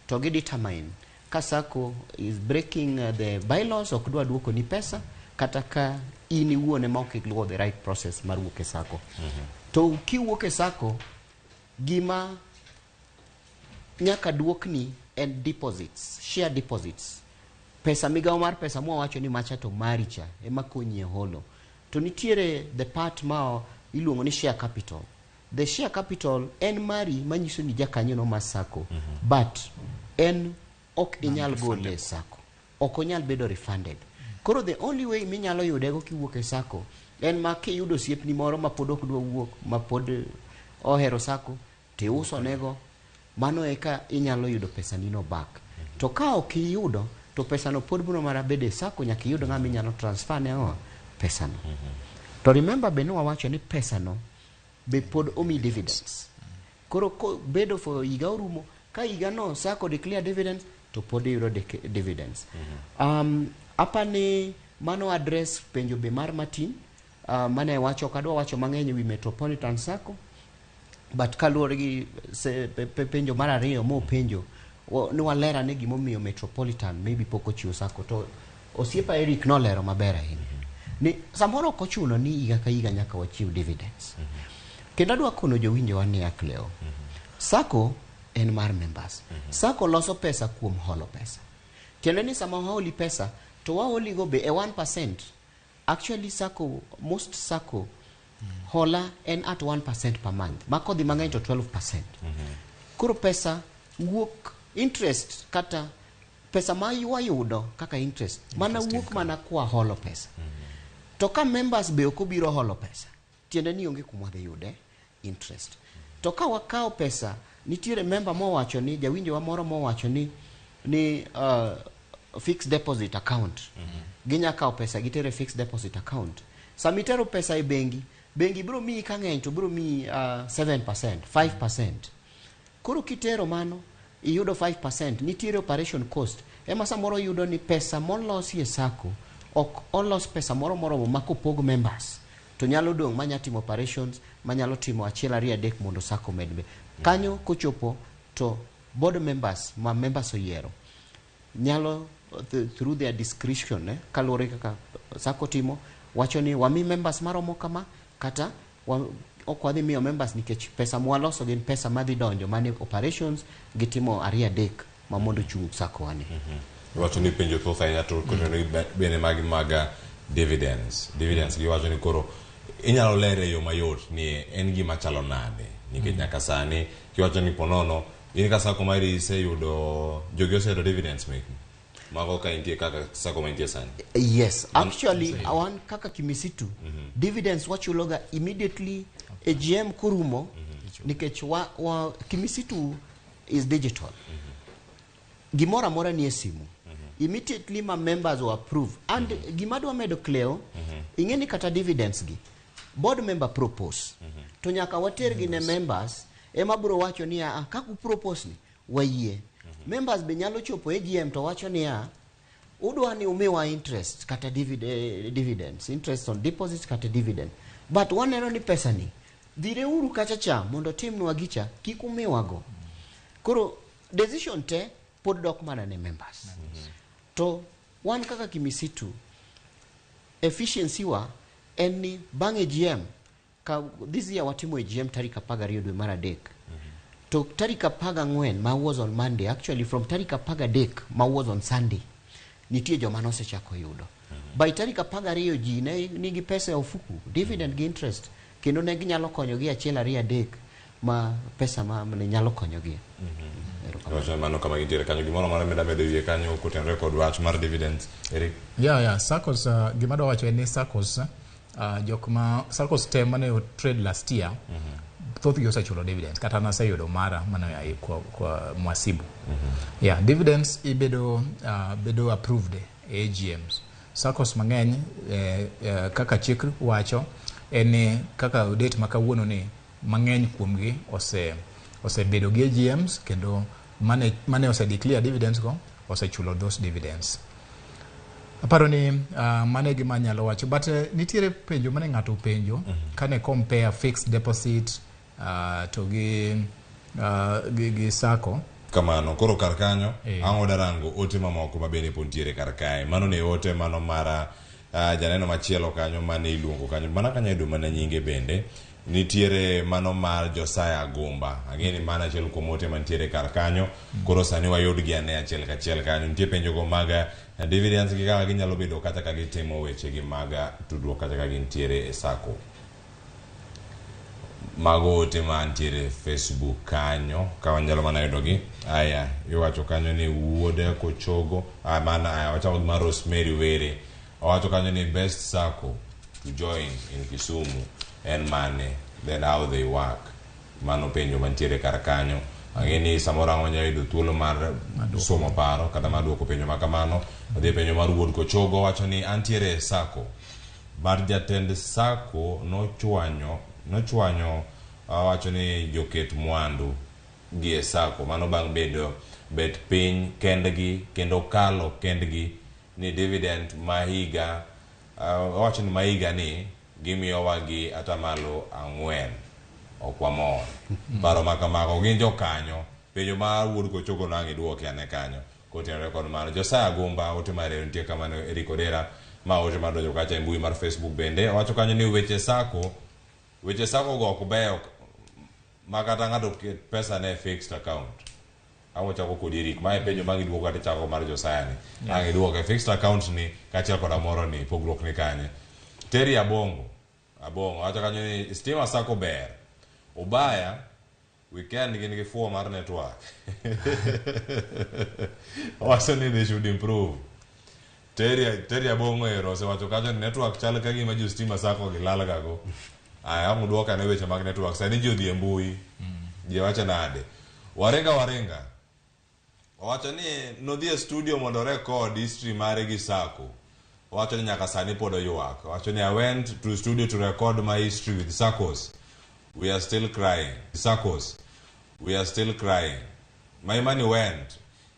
to gi determine ka sacco is breaking the bylaws ok dwa duoko ni pesa kata ka in iwuon ema ok iluwo the right process mar wuok e sacco. To kiwuok e sacco, gima nyaka duokni en deposits, share deposits. Pesa migawo mar pesa mwawacho ni macha to mari cha ema konyi e holo. To nitiere the part ma iluongo ni share capital. The share capital en mari manyiso ni jakanyono mar sacco, but en ok inyal gole e sacco. Ok onyal bedo refunded. Koro the only way minyalo yudego kiwuok e sacco en ma kiyudo osiepni moro ma pod ok dwa wuok, ma pod ohero sacco, tiuso nego, mano eka inyalo yudo pesani no back. To ka ok iyudo, to pesano pod biro mana bedo e sacco nyaka iyud ng'ama inyalo transfer ne ang'o pesano. To remember be ne wawacho ni pesano be pod omi dividends. Koro ko bedo for higa orumo, ka higa no sacco declare dividends, to pod iyudo dividends. Apani mano address penjo be mar Martin, mane wacho ok adwa wacho mang'eny ewi Metropolitan Sacco, but kaluwore gi penjo mar ariyo mopenjo, ni waler ane gimomiyo Metropolitan maybe pok ochiwo sacco, to osiepa Eric nolero maber ahinya. Ni samoro ok ochuno ni higa ka higa nyaka wachiw dividends. Kendo adwa kono jowinjowa niya Cleo, sacco en mar members. Sacco loso pesa kuom holo pesa. Tiende ni sama waholi pesa, to waholigo be e 1%. Actually sacco, most sacco hola en at 1% per month. Ma kodhi mang'eny to 12%. Koro pesa wuok interest kata pesa ma wayudo kaka interest mana wuok mana kwa holo pesa. To ka members be ok obiro holo pesa, tiende ni onge kuma wadhi yude interest. To ka wakawo pesa, nitiere member mowacho ni, jawinjowa moro mowacho ni fixed deposit account. Ginya kawo pesa gitere fixed deposit account. Sama itero pesa e bengi, bengi biro miyi ka ng'eny to biro miyi 7%, 5%. Koro kitero mano, iyudo 5%, nitiere operation cost. Ema samoro iyudo ni pesa molosi e sacco, ok olos pesa moro moromo ma kopog members, to nyalo dong' manya timo operations, manyalo timo achiel ariyo adek mondo sacco med. Kanyo kochopo to board members ma members oyiero nyalo through their discretion, kaluwore kaka sacco timo, Wacho ni wami members maromo kama kata ok wadhi miyo members nikech pesa mwaloso gin pesa madhi donjo mane operations gi timo ariyo adek ma mondo chung sako wani. Iwacho ni penjo thoth ahinya to kotenore gi bene magi mag dividends. Dividends giwacho ni koro inyalo lere e yo mayot ni en gima chalo nade nikech nyaka sani kiwacho ni ponono in ka sako mari iseyudo jogi oseyudo dividends meki mago ka intie kaka sako ma intie sani. Yes, actually wan kaka Kimisitu dividends wachuloga immediately AGM kurumo nikech wa Kimisitu is digital. Gimoro amora nie simu. Immediately ma members will approve and gima dwa medo Cleo, ing'e ni kata dividends gi board member propose to nyaka watergi ne members ema biro wacho niya "Ah, kaka upropose ni wayie. Members be nyalo chopo AGM to wacho niya udwa ni umiwa interest kata dividends, interest on deposits kata dividend, but waneno ni pesa ni dhireuru kacha cha mondo timnwa gicha kik umiwago. Koro decision te pod dok mana ne members. To wan kaka Kimisitu efficiency wa en ni bang' AGM ka this year watimo AGM tarik 12 dwe mar adek to tarik 14 ma was on Monday, actually from tarik 13 ma was on Sunday nitie joma nosechako yudo. By tarik 12 ji ne nigi pesa e ofuku, dividend gi interest, kendo ne ginyalo konyogi achiel ariyo adek ma pesa ma ne nyalo konyogi. Iwacho mano kama gintiere kanyo gimoro amora meda medo e wiye kanyo kotenore kod wach mar dividends Eric. Yeah. SACCOs, gima adwa wacho en ni SACCOs, jok ma SACCOs te mane o trade last year, thothgi osechulo dividends. Kata naseyudo mara mane oa kwa Mwasibu. Yeah, dividends ibedo bedo approved e AGMs. SACCOs mang'eny kaka chik wacho en ni kaka date ma kawuono ni mang'eny kuomgi osebedo gi AGMs kendo mane ose declare dividends go osechulo those dividends. Aparo ni mano e gima anyalo wacho but nitiere penjo mane ng'ato openjo kane compare fixed deposit to gi SACCO. Kamano koro kar kanyo ang' darango ote mamoko ma bende pod nitiere kar kae. Mano ne ote mano mara janeno machielo kanyo mane iluongo kanyo mana kanyo yudo mana nyinge bende nitiere mano mar Josiah Agumba. Ang'e ni mano achiel kuom ote mantiere kar kanyo. Koro sani wayudgi ane achiel kachiel kanyo. Nitie penjo go mag dividends gi kaka ginyalo bedo kata ka gitimo weche gi mag tudruok kata ka gintiere e SACCO. Mago ote mantiere Facebook kanyo ka wanyalo mana yudogi. Aya, iwacho kanyo ni wuod Kochogo, mana aya wachako gi mar Rosemary Were. Owacho kanyo ni best SACCO to join in Kisumu en mane, then how they work. Mano penjo mantiere kar kanyo. Ang'e ni samoro ang' wanyalo yudo thuolo mar somo paro kata mar duoko penjo ma kamano. Odhi e penjo mar wuod Kochogo wacho ni antiere e SACCO mar jatend SACCO nochwanyo wacho ni joket mwandu gi e SACCO mano bang' bedo bet piny kendgi kendo kalo kendgi ni dividend ma higa owacho ni ma higa ni gimiyowa gi atamalo 4 ok wamor. Paro ma kamago gin jokanyo. Penjo mar wuod Kochogo no ang' iduoke ane kanyo kotenore kod mano. Josiah Agumba ote mare nitie kamano. Eric Odera ma ote mar donjo kacha e mbui mar Facebook bende owacho kanyo ni weche SACCO go ok beyo ma kata ng'ato ket pesa ne e fixed account. Ang' wachako kodi Eric, mae penjo ma giduoko kata ichako mar Josiah ni. Ang' iduoke fixed account ni kaachiel koda moro ni pogruok ni kanye. Terry Abongo wacho kanyo ni Stima SACCO ber. Ubaya weekend gin gi fuo mar network. Owacho ni they should improve. Terry Abongo ero osewacho kacho ni network chal ka gima jo Stima SACCO gi lal ga go. Aya, ang' uduok ane weche mag network. Sani ji odhi e mbui. Ji wacho nade? Warenga. Owacho ni nodhi e studio mondo record history mare gi SACCO. Owacho ni nyaka sani pod oywak. Owacho ni I went to studio to record my history with SACCOs. We are still crying. SACCOs. We are still crying. My money went.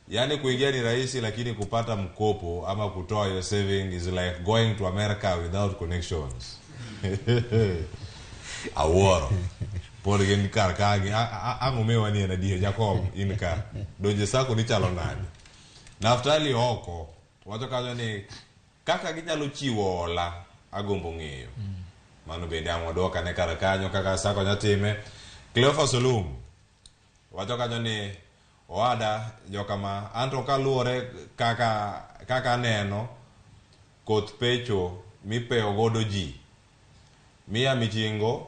Yani kuingia ni rahisi lakini kupata mkopo ama kutoa your saving is like going to America without connections. Awuoro. Pod gin kar kagi. Ang' omiwa ni en adier Jacob in ka. Donje SACCO ni chalo nade? Naftali oko wacho kanyo ni kaka ginyalo chiwo hola. Agombo ng'eyo. Mano bende ang' waduok ane kar kanyo kaka Sacco nya time. Cleophas Olum wacho kanyo ni owada jokama anto kaluwore kaka kaka aneno koth pecho mipeyo godo ji miya michingo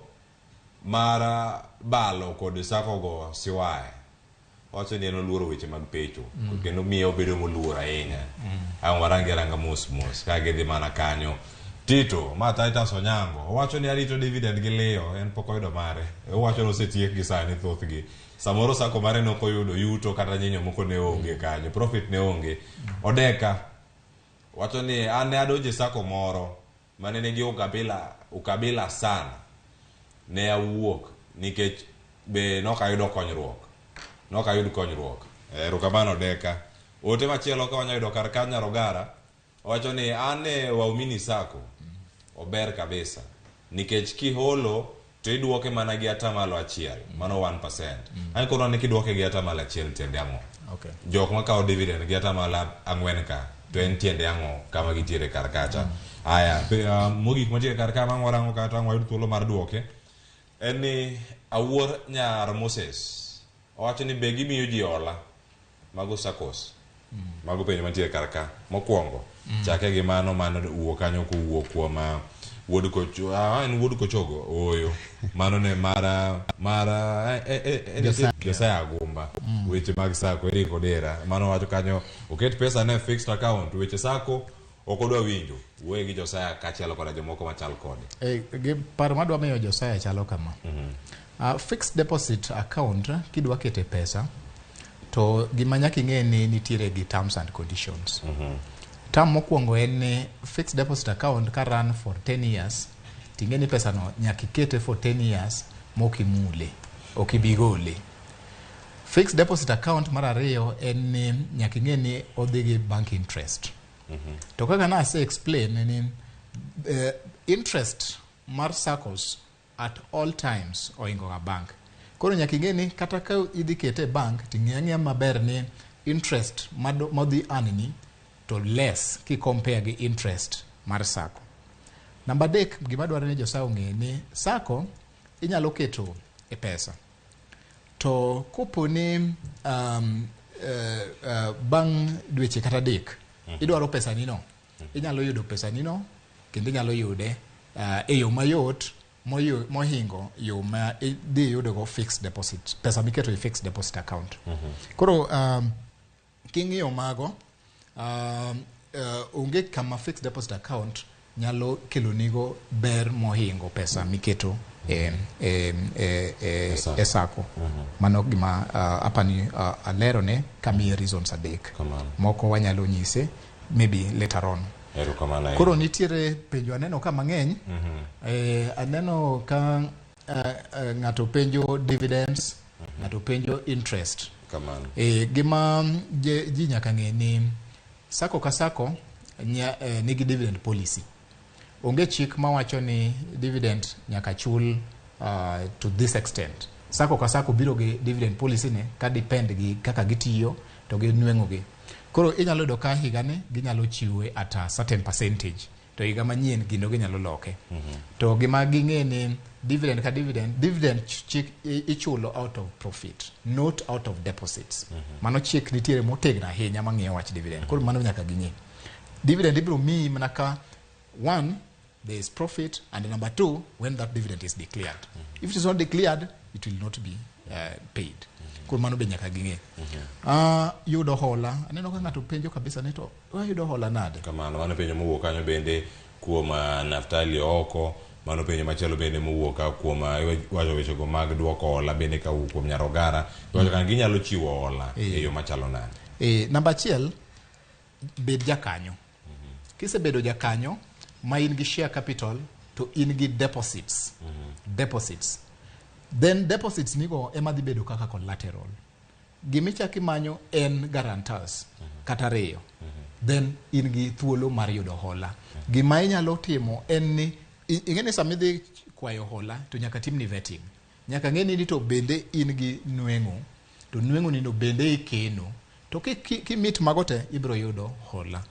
mar balo kod Sacco go siwaye. Wacho ni en oluoro weche mag pecho kendo miye obedo moluor ahinya. Ang' warange aranga mos mos ka gidhi mana kanyo. Tito ma Titus Onyango owacho ni arito dividend gi liyo en pok oyudo mare. Owacho ni osetiek gi sani thothgi. Samoro Sacco mare ne ok oyudo yuto kata nyinyo moko ne onge kanyo. Profit ne onge. Odeka wacho ni an ne adonjo e Sacco moro mane nigi ukabila ukabila sana. Ne awuok nikech be nok ayudo konyruok. Nok ayud konyruok. Erokamano Odeka. Ote machielo ka wanya yudo kar kanyo Nyarogara owacho ni an e Waumini Sacco ober kabisa nikech kiholo to iduoke mana gi atamalo achiel mano 1%. An koro ni kiduoke gi atamalo achiel tiende ang'o? Okay. Jok makawo dividend gi atamalo ang'wen ka to en tiende ang'o kama gitiere kar kacha. Aya, mogik mantiere kar ka ma warango kata ang' wayud thuolo mar duoke en ni Awuor nyar Moses owacho ni be gimiyo ji hola mago SACCOs. Mago penjo mantiere kar ka. Mokwongo, chake gi mano mano wuok kanyo kowuok kuom wuod Kocho, en wuod Kochogo? Ooyo. Mano ne mara mara Josiah. Josiah Agumba. Weche mag Sacco Eric Odera. Mano wacho kanyo oket pesa ne fixed account weche Sacco ok odwa winjo. Wuoye gi Josiah kaachiel koda jomoko machal kode. Gi paro madwa miyo Josiah chalo kama. Fixed deposit account kidwa kete pesa to gima nyaka ing'e ni nitiere gi terms and conditions. Term mokwongo en ni fixed deposit account ka run for 10 years ting'e ni pesa no nyaka ikete for 10 years mok imule, ok ibi gole. Fixed deposit account mar ariyo en ni nyaka ing'e ni odhi gi bank interest. To kaka nase explain ni interest mar SACCOs at all times ohingo ga bank. Koro nyaka ing'e ni kata ka idhi kete e bank ting'e ang'eya maber ni interest modhi earn ni to less ki compare gi interest mar SACCO. Namba adek gima dwarore ni Josiah ong'e ni SACCO inyalo keto e pesa. To kopo ni bang' dweche kata adek idwaro pesa ni no, inyalo yudo pesa ni no kendo inyalo yude e yo mayot mohingo yo ma idhi yudogo fixed deposit, pesa miketo e fixed deposit account. Koro king'iyo mago onge kama fixed deposit account nyalo kelonigo ber mohingo pesa miketo e SACCO. Mano gima apani alerone kamiye reasons adek. Kamano. Moko wanyalo nyise maybe later on. Erokamano ahinya. Koro nitiere penjo aneno ka mang'eny. Aneno ka ng'ato penjo dividends, ng'ato penjo interest. Kamano. Gima ji nyaka ng'e ni SACCO ka SACCO nigi dividend policy. Onge chik mawacho ni dividend nyaka chul to this extent. SACCO ka SACCO biro gi dividend policy ne ka depend gi kaka gitiyo to gi nweng'o gi. Koro inyalo yudo ka higani ginyalo chiwe at a certain percentage to higa manyien gino ginyalo loke. To gima ging'e ni dividend ka dividend, dividend chik ichulo out of profit, not out of deposits. Mano chik nitiere motegno ahinya mang'iyo wach dividend. Koro mano nyaka ging'e. Dividend ibiro miyi mana ka one, there is profit, and number two, when that dividend is declared. If it is not declared, it will not be paid. Koro mano be nyaka ging'e. Yudo hola, aneno ka ng'ato penjo kabisa ni to wayudo hola nade? Kamano, mano penjo mowuok kanyo bende kuom Naftali Oko, mano penjo machielo bende mowuok ka kuom iwacho wechego mag duoko hola bende kawuok kuom Nyarogara. Iwacho ka ginyalo chiwo hola e yo machalo nade? Namba achiel, bed jakanyo. Kisebedo jakanyo ma in gi share capital to in gi deposits. Deposits. Then deposits nigo ema dhi bedo kaka collateral. Gimichak imanyo en guarantors kata ariyo. Then in gi thuolo mar yudo hola. Gima inyalo timo en ni ing'e ni sama idhi kwayo hola to nyaka timni vetting. Nyaka ng'e ni to bende in gi nweng'o to nweng'o ni no bende ikeno. To kimit mago te ibiro yudo hola.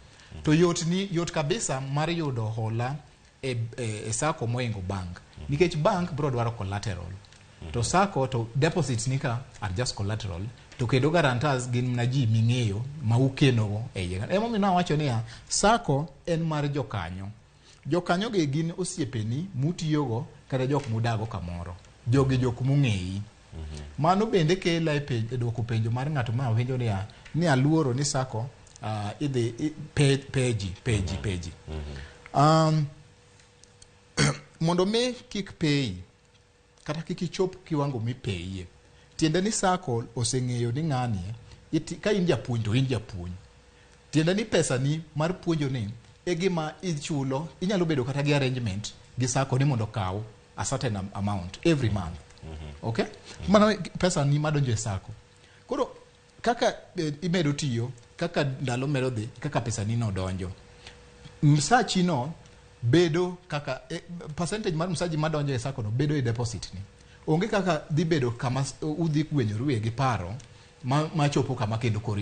To yot ni yot kabisa mar yudo hola e sacco moingo bank nikech bank bro dwaro collateral to sacco to deposits ni ka are just collateral to kendo guarantors gin mana ji ming'eyo ma ukenogo e iye. Emomiyo nawacho niya, sacco en mar jokanyo. Jokanyo gi gin osiepeni mutiyogo kata jok mudago kamoro. Jogi jok mong'eyi. Mano bende kela e dwoko penjo mar ng'ato ma penjo niya, ni aluoro ni sacco idhi peji peji peji. Mondo mi kik peyi kata kik ichop kiwango mipeyie, tiende ni sacco oseng'eyo ni ng'ani ka in japuonj to in japuonj. Tiende ni pesani mar puonjo ni e gima ichulo, inyalo bedo kata gi arrangement gi sacco ni mondo okaw a certain amount every month. Okay? Mano pesa ni madonjo e sacco. Koro kaka imedo tiyo, kaka ndalo medo dhi, kaka pesa ni no donjo. Msachi no bedo kaka percentage mar msachi madonjo e sacco no bedo e deposit ni. Onge kaka dhi bedo kama udhi gwenyorue gi paro ma chopo kama kendo koro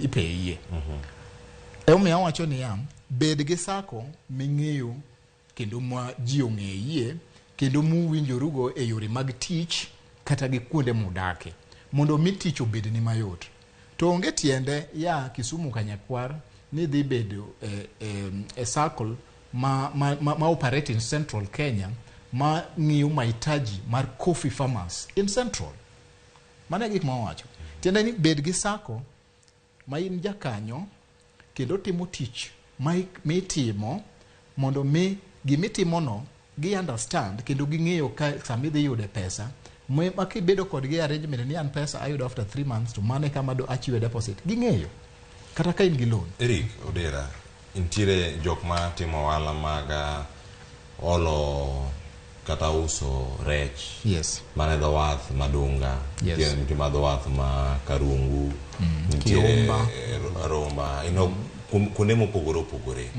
ipeyie. Emomiyo awacho niya, bed gi sacco ming'eyo kendo ma ji ong'eyie kendo muwinjorugo e yore mag tich kata gi kuonde mudake mondo mi tich obedni mayot. To onge tiende ya Kisumu Kanyakwar ni dhi bedo e circle ma operate in Central Kenya ma ng'iyo mahitaji mar coffee farmers in Central. Mano e gik ma wawacho. Tiende ni bed gi sacco ma in jakanyo kendo timo tich mitimo mondo mi gimitimono gi understand kendo ging'eyo ka sama idhi yude pesa ma kibedo kodgi arrangement ni an pesa ayudo after 3 months to mano e kama do achiwe deposit ging'eyo kata ka in gi loan. Eric Odera, nitiere jok ma timo ohala mag olo kata uso rech. Mana e dho wath Madunga. Nitie ma dho wath ma Karungu. Nitiere Kirumba. Romba. Kuonde mopogore opogore.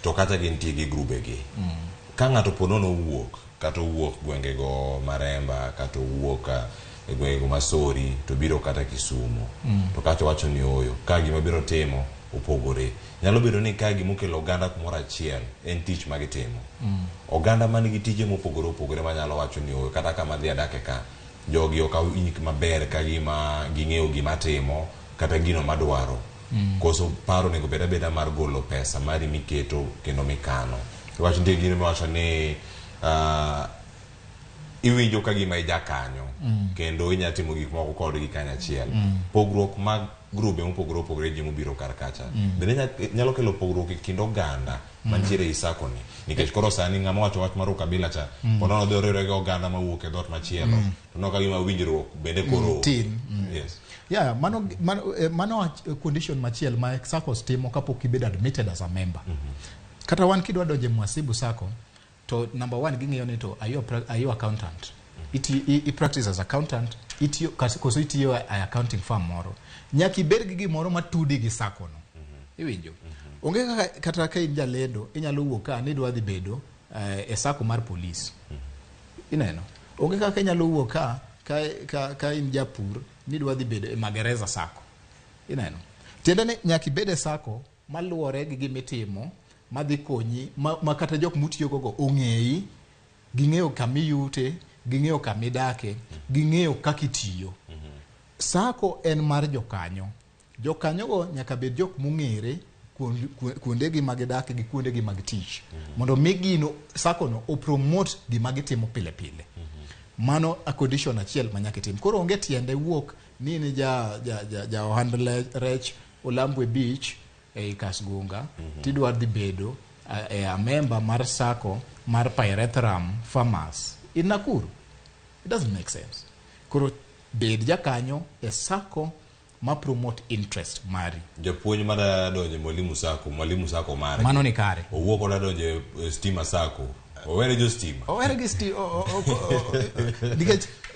To kata gintie gi grube gi. Ka ng'ato po nono owuok, kata owuok gwengego Maremba, kata owuok e gwengego Masori, to biro kata Kisumu. To kacha wacho ni ooyo, ka gima biro timo opogore. Nyalo bedo ni ka gima okelo oganda kumoro achiel en tich ma gitimo. Oganda man gi tije mopogore opogore manyalo wacho ni ooyo, kata kama adhi adake ka, jogi ok awinj maber ka gima ging'eyo gima timo kata gino madwaro. Koso paro onego bed abeda mar golo pesa mari miketo kendo mikano. Wach nitie gino miwacho ni iwinjo ka gima ijakanyo kendo inya timo gik moko kodgi kanyachiel. Pogruok mag grube mopogore opogore ji mobiro kar kacha bende nyalo kelo pogruok e kind oganda mantiere ei sacco ni, nikech koro sani ng'ama wacho wach mar ukabila cha po nono dhi oriwre gi oganda mawuok e dhoot machielo to neno ka gima winjruok bende koro tin. Yes. Yeah, mano condition machielo ma SACCOs timo kapok ibedo admitted as a member. Kata wan kidwa donjo e Mwasibu SACCO, to number one ging'iyo ni to are you accountant? I practice as accountant, itiyo koso itiyo e accounting firm moro. Nyaka ibed gi gimoro matudi gi SACCO no. Iwinjo? Onge kaka kata ka in jalendo inyalo wuok ka ni idwa dhi bedo e SACCO mar police. Ineno? Onge kaka inyalo wuok ka in japur ni idwa dhi bedo e Magereza SACCO. Ineno? Tiende ni nyaka ibed e SACCO maluwore gi gimitimo madhi konyi ma kata jok mutiyogo go ong'eyi, ging'eyo kamiyute, ging'eyo kamidake, ging'eyo kaka itiyo. SACCO en mar jokanyo. Jokanyogo nyaka bed jok mong'ere kuondegi ma gidake gi kuondegi mag tich. Mondo mi gino SACCO no opromote gima gitimo pile pile. Mano a condition achiel ma nyaka itim. Koro onge tiende wuok ni in ja ohand rech Olambwe Beach ei Kasgunga, tidwa dhi bedo a member mar SACCO mar Pyrethrum Farmers in Nakuru. It doesn't make sense. Koro bed jakanyo e SACCO ma promote interest mari. Japuonj madwa donjo e Mwalimu SACCO, Mwalimu SACCO mare. Mano ni kare. Owuok odwa donjo e Stima SACCO. Owere jo stima. Owere gi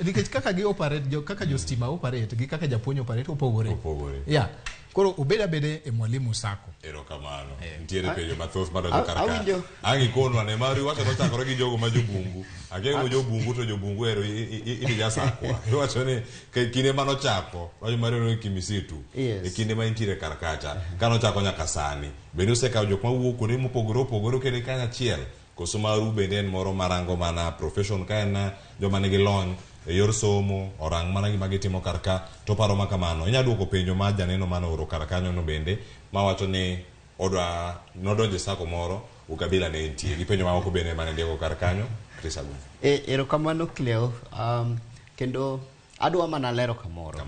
nikech kaka gi operate, kaka jo stima operate gi kaka japuonj operate opogore. Opogore. Yeah. Koro obed abede e Mwalimu Sacco. Erokamano. Nitiere penjo mathoth madonjo kar ka. Awinjo. Ang' ikonwa ne mari iwacho nochakore gi jogo ma jobungu. Akia go jobungu to jobungu ero idija sakwa. Iwacho ni kinde manochako, wacho mari ni Kimisitu. Yes. E kinde ma intiere kar kacha. Kanochako nyaka sani. Bende osekawo jok mawuok kuonde mopogore opogore okele kanyachiel. Koso maru bende en moro marango mana profession ka en joma nigi lony e yor somo orang mana gima gitimo kar ka to paro ma kamano. Inya duoko penjo ma janeno mane ooro kar kanyo no bende mawacho ni odwa nodonjo e sako moro ukabila ne nitie gi penjo mamoko bende mane ndiko kar kanyo. Chris Agunga. Erokamano Cleo. Kendo adwa mana lero kamoro.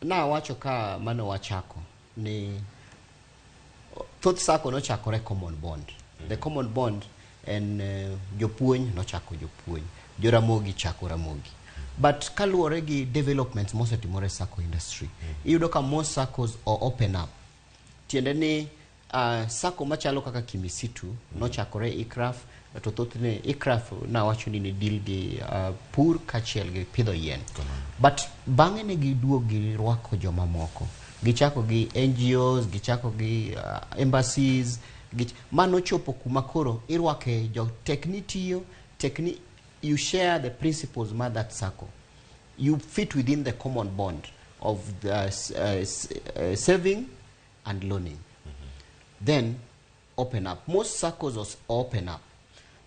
Nawacho ka mane wachako ni thoth sako nochakore common bond. The common bond en jopuonj nochako jopuonj, joramogi chako ramogi. But kaluwore gi developments mosetimore e sacco industry, iyudo ka most saccos o open up. Tiende ni sacco machalo kaka Kimisitu nochakore ICRAF, to thothne ICRAF nawacho ni ne deal gi pur kaachiel gi pidho yien. But bang'e ne giduogo girwako jomamoko. Gichako gi NGOs, gichako gi embassies, mano chopo kuma koro irwake jo tek ni tiyo, tek ni you share the principles mar that sacco. You fit within the common bond of the saving and loaning. Then open up. Most saccos open up.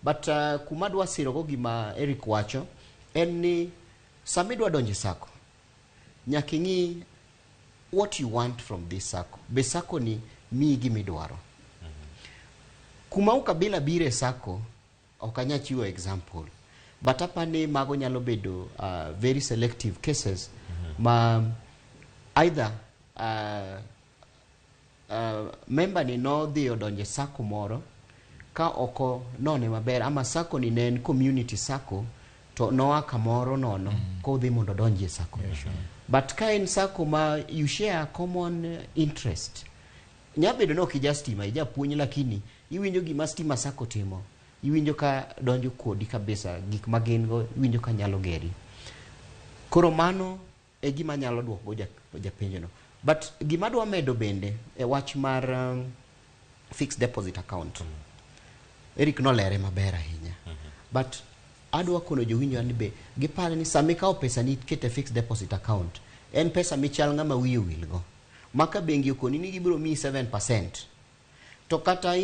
But kuma dwa sirogo gima Eric wacho en ni sama idwa donjo e sacco, nyaka ing'i what you want from this sacco. Be sacco ni miyi gimidwaro. Kuma ukabila bire e sacco, ok anyal chiwo example. But apani mago nyalo bedo very selective cases ma either member ni nodhi odonjo e sacco moro ka oko none maber, ama sacco ni ne en community sacco to noa kamoro nono kodhi mondo odonji e sacco. But ka en sacco ma you share common interest, nya bedo ni ok ija stima, ija puonj, lakini iwinjo gima stima sacco timo, iwinjo ka donjo kodi kabisa, gik ma gin go iwinjo ka nyalo geri. Koro mano e gima nyalo duoko go japenjo no. But gima adwa medo bende e wach mar fixed deposit account. Eric nolere maber ahinya. But adwa kono jowinjo ni be gipar ni sama ikawo pesa ni ikete fixed deposit account, en pesa michal ng'ama wiye owil go. Ma ka bengi okoni ni gibiro miyi 7%, to kata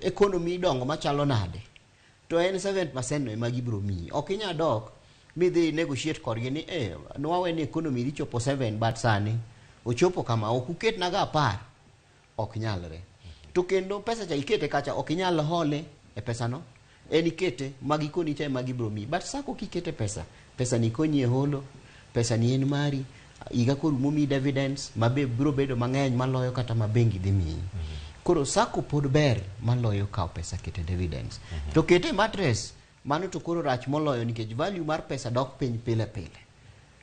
economy dongo machalo nade, to en 7% no ema gibiro miyi. Ok inyal dok midhi negotiate kodgi ni nwawe ni economy dhi chopo 7 but sani ochopo kama ok uketnaga 10, ok nyalre. To kendo pesa cha ikete kacha ok inyal hole e pesa no, en ikete magikoni cha ema gibiro miyi. But sacco kikete pesa, pesa ni konyi e holo, pesa ni en mari, higa korumo miyi dividends ma be biro bedo mang'eny maloyo kata ma bengi dhi miyi. Koro sacco pod ber maloyo kawo pesa kete dividends. To kete mattress, mano to koro rach moloyo nikech value mar pesa dok piny pile pile.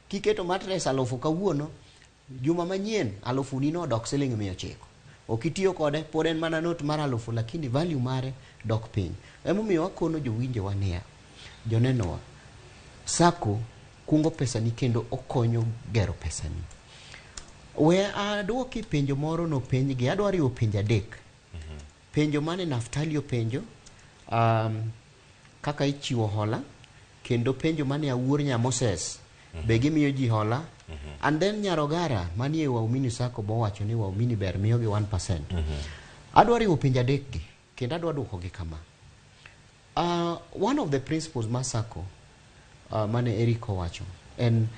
Kiketo mattress 1000 kawuono, juma manyien 1000 ni no dok siling 900. Ok itiyo kode, pod en mana note mar 1000, lakini value mare dok piny. Emomiyo wakono jowinjowa niya, jonenowa, sacco kungo pesani kendo okonyo gero pesani. We aduoki penjo moro nopenjgi, adwa riwo penjo adek. Penjo mane Naftali openjo, kaka ichiwo hola, kendo penjo mane Awuor nya Moses, be gimiyo ji hola, and then Nyarogara manie Waumini Sacco bowacho ni Waumini ber miyogi 1%. Adwa riwo penjo adek gi, kendo adwa duokogi kama. One of the principles mar sacco mane Eric owacho en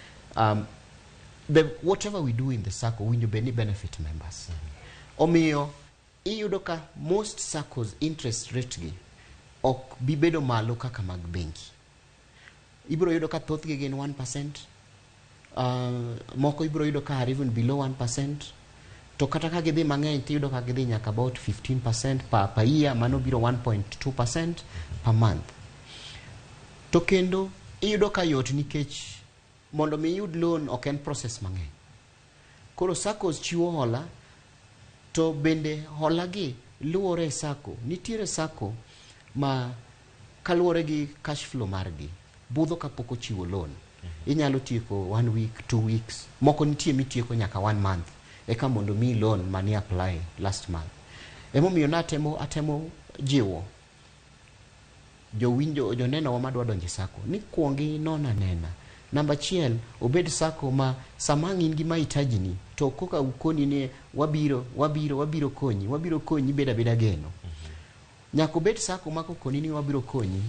whatever we do in the sacco winjo bed ni benefit members. Omiyo iyudo ka most saccos interest rate gi ok bi bedo malo kaka mag bengi. Ibiro yudo ka thothgi gin 1%, moko ibiro yudo ka are even below 1%, to kata ka gidhi mang'eny tiyudo ka gidhi nyaka about 15% per year, mano biro 1.2% per month. To kendo iyudo ka yot nikech mondo mi iyud loan ok en process mang'eny. Koro saccos chiwo hola, to bende hola gi luwore e sacco. Nitiere sacco ma kaluwore gi cash flow margi budho kapok ochiwo loan. Inyalo tieko one week, 2 weeks, moko nitie mitieko nyaka one month eka mondo mi loan mani apply last month. Emomiyo natemo atemo jiwo jowinjo, joneno wa madwa donjo e sacco ni kuongi non anena. Namba achiel, obed sacco ma sama ang' in gi mahitaji ni to koka ukoni ni wabiro wabiro wabiro konyi, wabiro konyi, bed abeda geno. Nyaka obed sacco ma kokoni ni wabiro konyi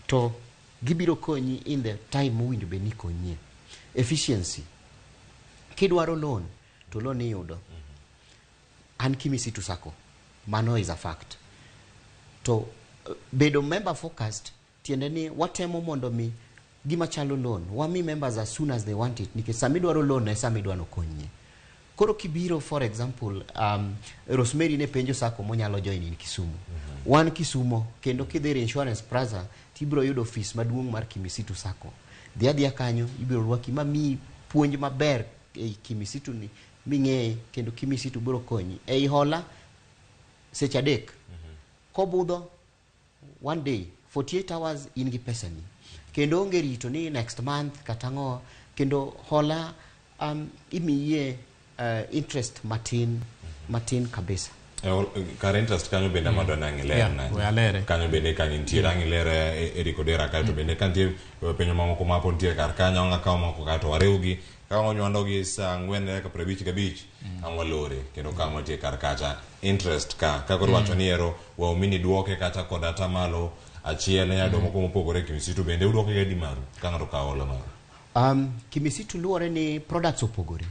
to gibiro konyi in the time mowinjo bed ni konyie. Efficiency: kidwaro loan to loan iyudo. An Kimisitu Sacco, mano is a fact. To bedo member focused tiende ni watemo mondo mi gima chalo loan wami members as soon as they want it, nikech sama idwaro loan e sama idwa nokonyie. Koro kibiro, for example, Rosemary ne penjo sacco monyalo join in Kisumu. Wan Kisumo, kendo kidhi ir Insurance Plaza tibiro yudo ofis maduong' mar Kimisitu Sacco. Dhi adhiya kanyo, ibiro rwaki ma miyi puonj maber ei Kimisitu ni ming'eye, kendo Kimisitu biro konyi ei hola seche 3 kobudho, one day, 48 hours in gi pesani, kendo onge rito ni next month kata ang'o. Kendo hola imiyie interest matin matin kabisa. Kar interest kanyo bende amadwa ni ang' iler na. We alere. Kanyo bende ka nitiere ang' iler Eric Odera kae to bende ka nitie penjo mamoko ma pod nitiere kar kanyo, ang' akaw moko kae to wariwgi ka wanywandogi saa 4:55 ang' walore kendo ka ang' watie kar kacha. Interest ka koro wacho ni ero waumini duoke kata kod 1% inyalo yudo moko mopogore. Kimisitu bende udwoke gadi maru ka ng'ato okawo hola maru? Kimisitu luwore ni products opogore,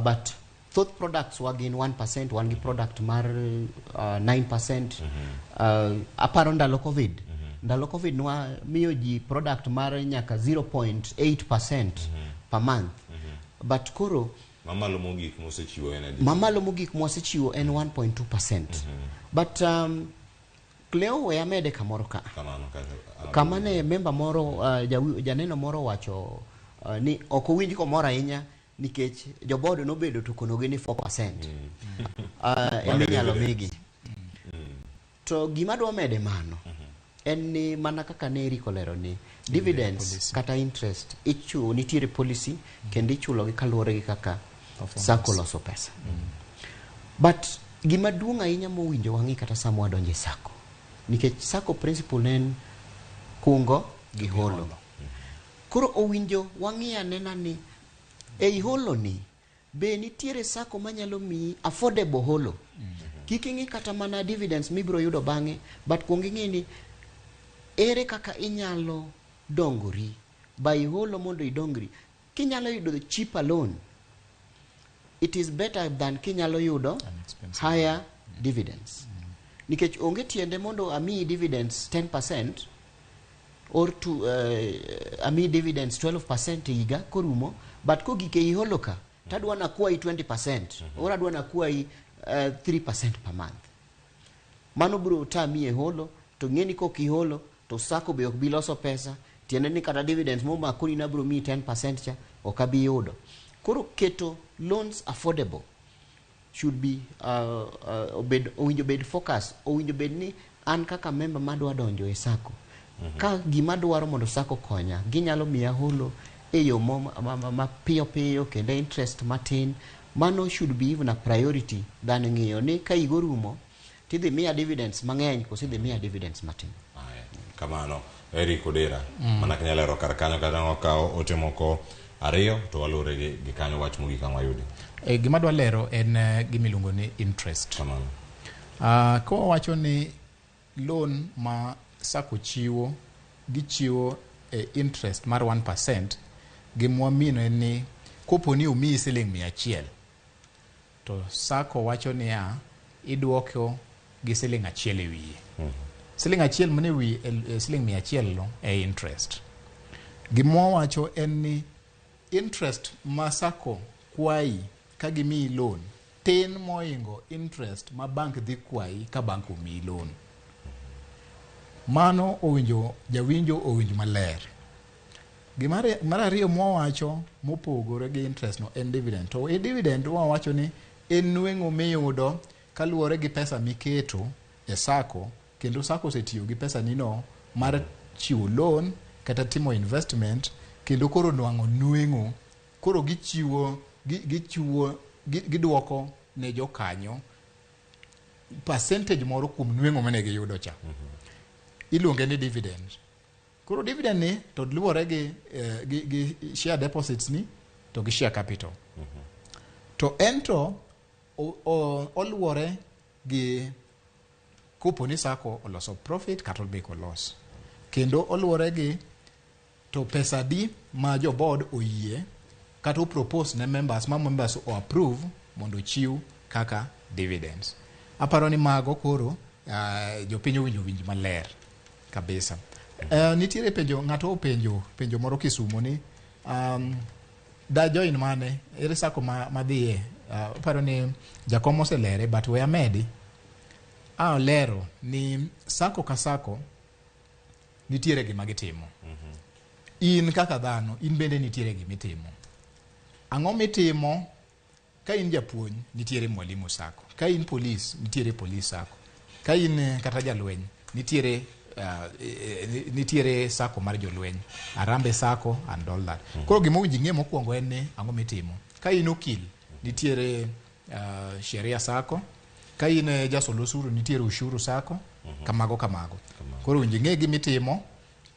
but thoth products wa gin 1%. Wan gi product mar 9%. Aparo ndalo COVID, ndalo COVID nwa miyo ji product mar nyaka 0.8% per month, but koro Mamalo mogik mosechiwo en adi? Mamalo mogik mwasechiwo en 1.2%. But Cleo, we amede kamoro ka. Kamano kacha. Kama ne member moro, janeno moro wacho ni ok owinj komor ahinya nikech joboard nobedo to konogi ni 4% ema inyalo migi. To gima dwa mede mano en ni mana kaka ne Eric olero ni dividends kata interest ichulo, nitiere policy kendo ichulogi kaluwore gi kaka sacco loso pesa. But gima duong' ahinya mowinjo wang'i kata sama wadonjo e sacco, nikech sacco principle en kungo gi holo, koro owinjo wang'i anena ni ei holo ni be nitiere sacco manyalo miyi affordable holo. Kik ing'i kata mana dividends mibiro yudo bang'e, but kuong ing'i ni ere kaka inyalo dongori by holo mondo idongri. Kinyalo yudo cheaper loan, it is better than kinyalo yudo higher dividends, nikech onge tiende mondo amiyi dividends 10% or to amiyi dividends 12% e higa korumo, but kogik ei holo ka tadwa nakwayi 20% or adwa nakwayi 3% per month. Mano biro tami e holo. To ng'e ni kok iholo to sacco be ok bi loso pesa, tiende ni kata dividends momakoni nabiro miyi 10% cha ok abi yudo. Koro keto loans affordable should be obed, owinjo bed focus. Owinjo bed ni an kaka member madwa donjo e sacco ka gima dwaro mondo sacco konya, ginyalo miya holo e yo ma piyo piyo kendo interest matin. Mano should be even a priority than ng'iyo ni ka higa orumo tidhi miya dividends mang'eny koso idhi miya dividends matin. Aya, kamano Eric Odera. Mana kinyalo lero kar kanyo kata wakawo ote moko ariyo to walure gi kanyo wach mogik ang' wayudi. Gima dwa lero en gima iluongo ni interest. Kamano. Ka wawacho ni loan ma sacco chiwo, gichiwo e interest mar 1%, gima wamino en ni kopo ni omiyi siling 100 to sacco wacho niya idwoko gi siling 1 e wiye. Siling 1 mane wi e siling 100 no e interest. Gima wawacho en ni interest ma sacco kwayi ka gimiyi loan tin moingo interest ma bank dhi kwayi ka bank omiyi loan. Mano owinjo jawinjo owinj maler. Gima mar ariyo mwawacho mopogore gi interest no en dividend. To e dividend wawacho ni en nweng'o miyudo kaluwore gi pesa miketo e sacco, kendo sacco osetiyo gi pesa ni no mar chiwo loan kata timo investment. Kendo koro nwang'o nweng'o, koro gichiwo, gichiwo, giduoko ne jokanyo percentage moro kuom nweng'o mane giyudo cha. Iluonge ni dividend. Koro dividend ni to luwore gi share deposits ni to gi share capital. To ento oluwore gi kopo ni sacco oloso profit kata omake loss. Kendo oluwore gi to pesa di ma jo board oyie kata propose ne members ma members o approve mondo ochiw kaka dividends. Aparo ni mago koro jopiny owinjo winj maler kabisa. Nitiere penjo, ng'ato openjo penjo moro Kisumu ni da join mane, ere sacco madhiye. Aparo ni jakom oselere, but we amedi a olero ni sacco ka sacco nitiere gima gitimo. In kaka dhano, in bende nitiere gimitimo. Ang'o mitimo? Ka in japuonj, nitiere mwalimu sacco. Ka in polis, nitiere police sacco. Ka in kata jalweny, nitiere sacco mar jolweny, Harambee Sacco and all that. Koro gima owinjo ing'e mokwongo en ni ang'o mitimo. Ka in okil, nitiere sheria sacco. Ka in jasol osuru, nitiere ushuru sacco. Kamago kamago. Koro owinjo ing'e gimitimo,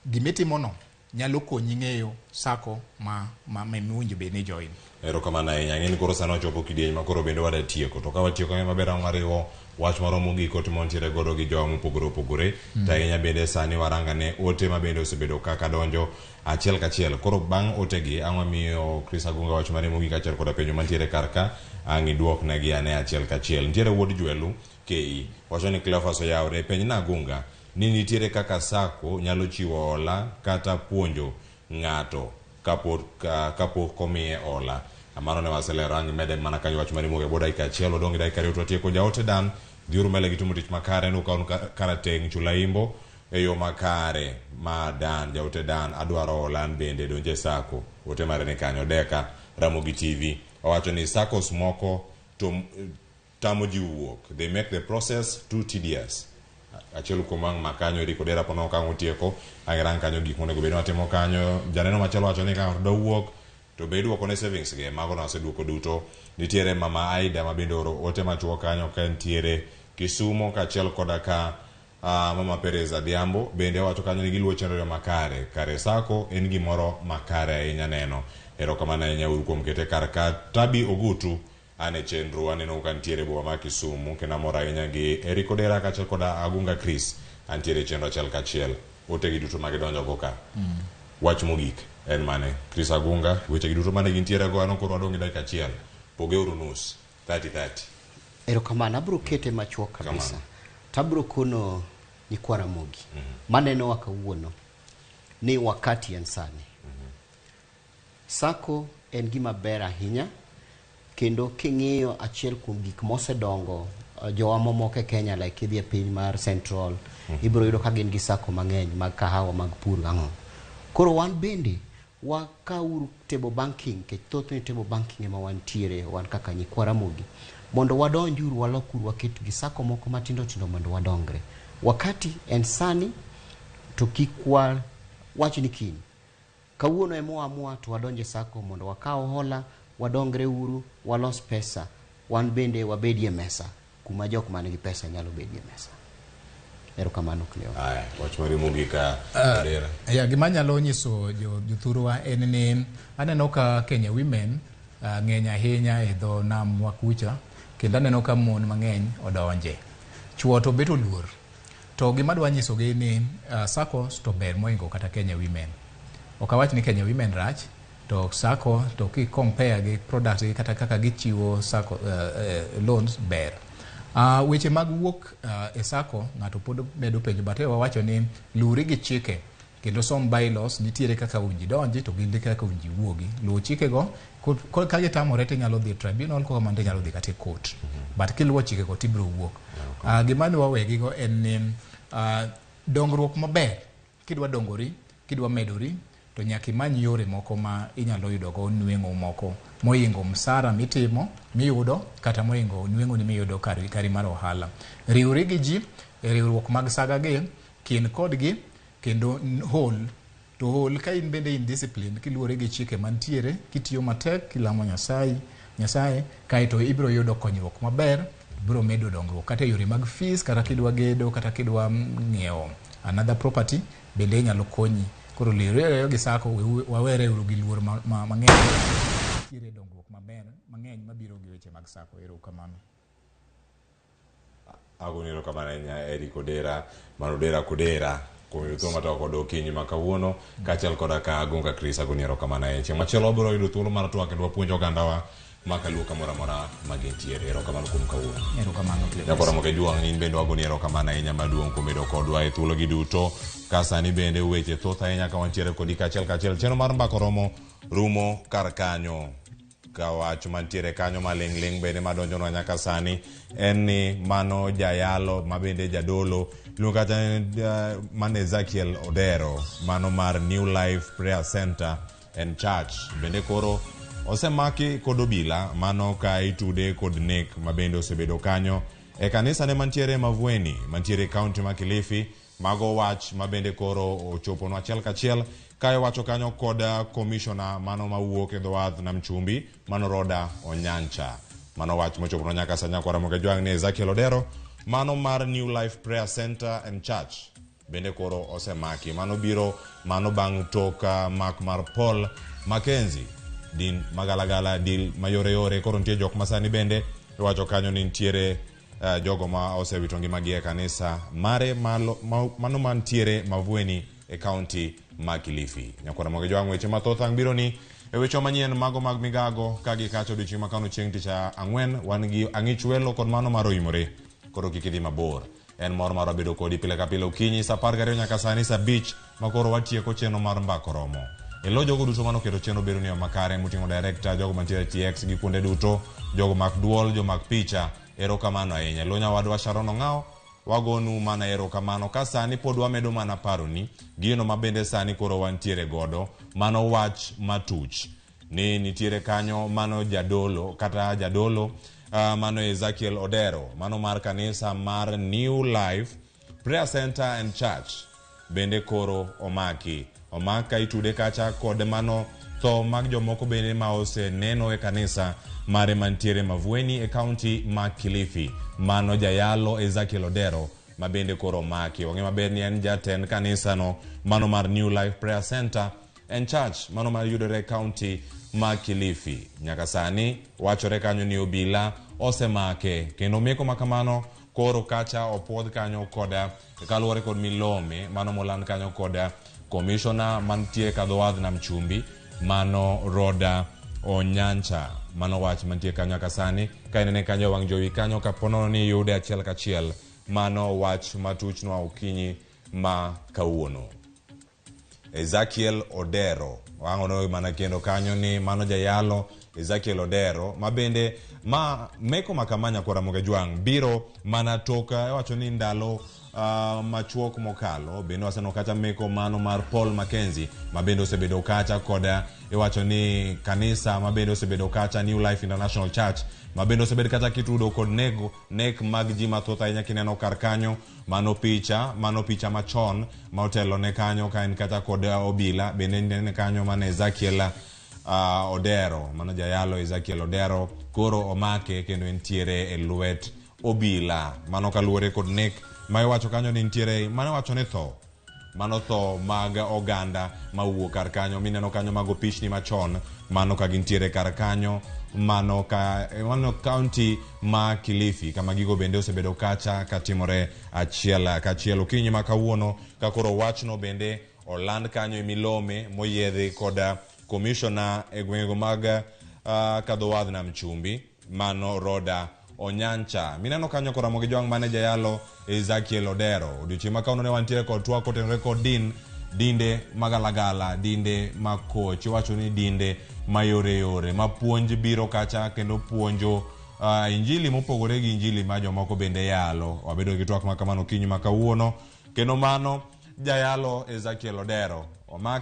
gimitimo no nyalo konyi ng'eyo sacco ma miwinjo bed ni join. Erokamano ahinya. Ang'e ni koro sani wachopo kidieny ma koro bende wada tieko. To ka watieko, ang'e maber ang' wariwo wach moro mogik ote mantiere godo gi jowa mopogore opogore. To ahinya bende sani warangane ote ma bende osebedo kaka donjo achiel kachiel. Koro bang' otegi ang' wamiyo Chris Agunga wach mare mogik achiel koda penjo mantiere kar ka ang' iduoknegi ane achiel kachiel. Nitiere wuod Jwelu KE wacho ni Cleophas oyawre penj na Agunga ni nitiere kaka sacco nyalo chiwo hola kata puonjo ng'ato kapok omiye hola. Mano ne waselero, ang' imede mana kanyo wach mari mogik. Dakika achiel wadong' gi dakika 2 to watieko. Jaote Dan dhiuru mbele gi timo tich makare nukaw karateng' chulaimbo e yo makare ma Dan jaote Dan adwaro hola an bende donje sacco. Ote mare ni kanyo. Deka Ramogi TV owacho ni saccos moko to tamo ji wuok, they make the process too tedious. Achiel kuom ang' makanyo Eric Odera pono ka ang' otieko ang' irang kanyo gik monego bed ni watimo kanyo. Janeno machielo wacho ni ka ng'ato dwa wuok to be iduoko ne savings ge, mago noseduoko duto. Nitiere mama Aida ma bende oro ote machuok kanyo ka nitiere Kisumo kaachiel koda ka mama Perez Adhiambo bende owacho kanyo ni giluwo chenro makare kare sacco en gimoro makare ahinya neno. Erokamano ahinya uru kuom kete kar ka. Tabi Ogutu an e chenro aneno ka nitiere boma ma Kisumu kendo amor ahinya gi Eric Odera kaachiel koda Agunga Chris antiere e chenro achiel kachiel. Otegi duto magidonjo go ka. Wach mogik en mane Chris Agunga, wechegi duto mane gintiere go ano koro wadong' gi dakika achiel, pogeuru nus 30-30. Erokamano, abiro kete machuok kabisa. Tabiro kono nyikwa Ramogi manenowa kawuono ni wakati en sani. Sacco en gima ber ahinya kendo king'iyo achiel kuom gik mosedongo jowa mamoko e Kenya, like idhi e piny mar Central, ibiro yudo ka gin gi sacco mang'eny mag kahawa, mag pur gang'o. Koro wan bende wakauru table banking, nikech thothne table banking ema wantiere wan kaka nyikwa Ramogi, mondo wadonjuru walokuru waket gi sacco moko matindo tindo mondo wadongre. Wakati en sani to kik wach ni kiny. Kawuono ema waamua to wadonje sacco mondo wakaw hola, wadongre uru, walos pesa, wan bende wabedie mesa kuma jok man gi pesa nyalo bedie mesa. Erokamano Cleo. Aya, wach mari mogik Odera. Ya, gima anyalo nyiso jothurwa en ni aneno ka Kenya Women ng'eny ahinya e dho nam wa kucha, kendo aneno ka mon mang'eny odonje. Chuo to bet oluor. To gima adwa nyisogi ni SACCOs to ber mohingo kata Kenya Women. Ok awach ni Kenya Women rach, to SACCO to ki compare gi products gi kata kaka gichiwo SACCO loans ber. Weche mag wuok e SACCO ng'ato pod medo penjo, but wawacho ni luwri gi chike kendo som bylaws, nitiere kaka owinjo idonji to gin kaka owinjo iwuogi. Luwo chikego, ka gitamore tinyalo dhi e tribunal, kokamano tinyalo dhi kata e court. But kiluwo chikego tibiro wuok. Gima ne wawegigo en ni dongruok maber, kidwa dongori, kidwa medori, to nyaka imany yore moko ma inyalo yudogo nweng'o moko mohingo msara mitimo miyudo kata mohingo nweng'oni miyudo kari mar ohala. Riwri gi ji e riwruok mag saga gi, kin kodgi kendo hol to To hol ka in bende in discipline kiluwore gi chike mantiere, kitiyo matek, kilamo Nyasaye, Nyasaye kaeto ibiro yudo konyruok maber, biro medo dongruok kata e yore mag fees, kata kidwa gedo, kata kidwa ng'iewo another property bende inyalo konyi. Koro riwre gi sacco, wawere uru gi luor mang'eny. Nitiere dongruok maber mang'eny mabiro gi weche mag sacco. Erokamano. Agoni erokamano ahinya Eric Odera, mano Odera Kodera kuom yudo thuolo matwak kod okinyi ma kawuono kaachiel koda ka Agunga Chris agoni erokamano ahinya. Chieng' machielo wabiro yudo thuolo mar twak kendo wapuonj ogandawa ma kaluo kamoro amora ma gintiere. Erokamano kuom kawuono. Erokamano Clemence. Nyakora Moke Juang' in bende wagoni erokamano ahinya maduong' kuom bedo kodwa e thuologi duto. Ka sani bende weche thoth ahinya ka wantiere kodi kaachiel kaachiel. Chenro mar mbaka oromo rumo kar kanyo. Ka wach mantiere kanyo maling' ling' bende madonjonwa nyaka sani en ni mano jayalo ma bende jadolo iluongo kata mano Ezekiel Odero mano mar New Life Prayer Center and Church bende koro osemaki kod obila mano ka itude kod nek ma bende osebedo kanyo e kanisa ne mantiere Mavueni mantiere e kaunti ma Kilifi. Mago wach ma bende koro ochoponwa achiel kachiel ka iwacho kanyo kod komishona mano mawuok e dho wath Nam Chumbi mano Roda Onyancha. Mano wach mochoponwa nyaka sani nyakwara Moke Jwang' ni Ezekiel Odero mano mar New Life Prayer Center and Church bende koro osemaki. Mano biro mano bang' tok mak mar Paul Mackenzie din magalagala dil mayoreyore. Koro nitie jok ma sani bende iwacho kanyo ni nitiere jogo ma osewito ngimagi e kanisa mare malo, ma, mano mantiere Mavueni e kaunti ma Kilifi. Nyakwara Moge Jwang' weche mathoth ang' biro ni e weche manyien mago mag migago ka gikacho odiochieng' ma kawuono chieng' tich ang'wen wan gi ang'ich welo kod mano mar oimore. Koro kik idhi mabor. En mor marwa bedo kodi pile ka pile okinyi saa 12 nyaka sani saa 5 ma koro watieko chenro mar mbaka oromo. E lo jogo duto mano keto chenro bedo ni yo makare moting'o director, jogo mantiere TX gi kuonde duto, jogo mak duol, jomak picha, erokamano ahinya. Lo nyawadwa Sharon Ong'awo, wagonu mana erokamano ka sani pod wamedo mana paroni gino ma bende sani koro wantiere godo, mano wach matuch ni nitiere kanyo mano jadolo kata jadolo mano Ezekiel Odero mano mar kanisa mar New Life Prayer Center and Church bende koro omaki. Omak ka itude kacha kod mano tho mag jomoko bende ma oseneno e kanisa mare mantiere Mavueni e kaunti ma Kilifi. Mano jayalo Ezekiel Odero ma bende koro omaki. Wang'e maber ni en jatend kanisa no mano mar New Life Prayer Center and Church mano ma yudore e kaunti ma Kilifi. Nyaka sani wachore kanyo ni obila osemake kendo meko ma kamano koro kacha opuodh kanyo koda kaluwore kod milome mano moland kanyo koda komishona mantie kadho wadh Nam Chumbi mano Roda Onyancha. Mano wach mantie kanyo nyaka sani ka inene kanyo e wang' jowi kanyo kaponono ni iyude achiel kachiel mano wach matuchnwa okinyi ma kawuono. Ezekiel Odero wang'ono mana kendo kanyo ni mano jayalo Ezekiel Odero ma bende ma meko ma kama nyakwara Ramogi Jwang' biro mana tok iwacho ni ndalo machuok mokalo bende waseneno kacha meko mano mar Paul Mackenzie ma bende osebedo kacha koda iwacho ni kanisa ma bende osebedo kacha New Life International Church ma bende osebedo kacha kitudo kod nego nek mag ji mathoth ahinya kineno kar kanyo mano picha machon ma otelo ne kanyo ka en kata kod obila bende nene kanyo mane Ezekiel Odero mano jayalo Ezekiel Odero koro omake kendo entiere e lwet obila mano kaluwore kod nek ma iwacho kanyo ni nitiere mano iwacho ni tho mano tho mag oganda mawuok kar kanyo mineno kanyo mago pichni machon mano ka gintiere kar kanyo mano ka mano kaunti ma Kilifi kama gigo bende osebedo kacha katimore achiel kachiel okinyi ma kawuono ka koro wachno bende oland kanyo e milome moyiedhi koda komishona e gwengego mag kadho wadh Nam Chumbi mano Roda Onyancha. Mineno kanyo kora Ramogi Jwang' mane jayalo Ezekiel Odero. Odiochieng' ma kawuono ne wantiere kod twak kotenore kod din, dinde magalagala, dinde makoch, iwacho ni dinde mayoreyore, ma puonj biro kacha kendo puonjo injili mopogore gi injili ma jomoko bende yalo. Wabedo gi twak ma kamano okinyi ma kawuono kendo mano jayalo Ezekiel Odero. Omak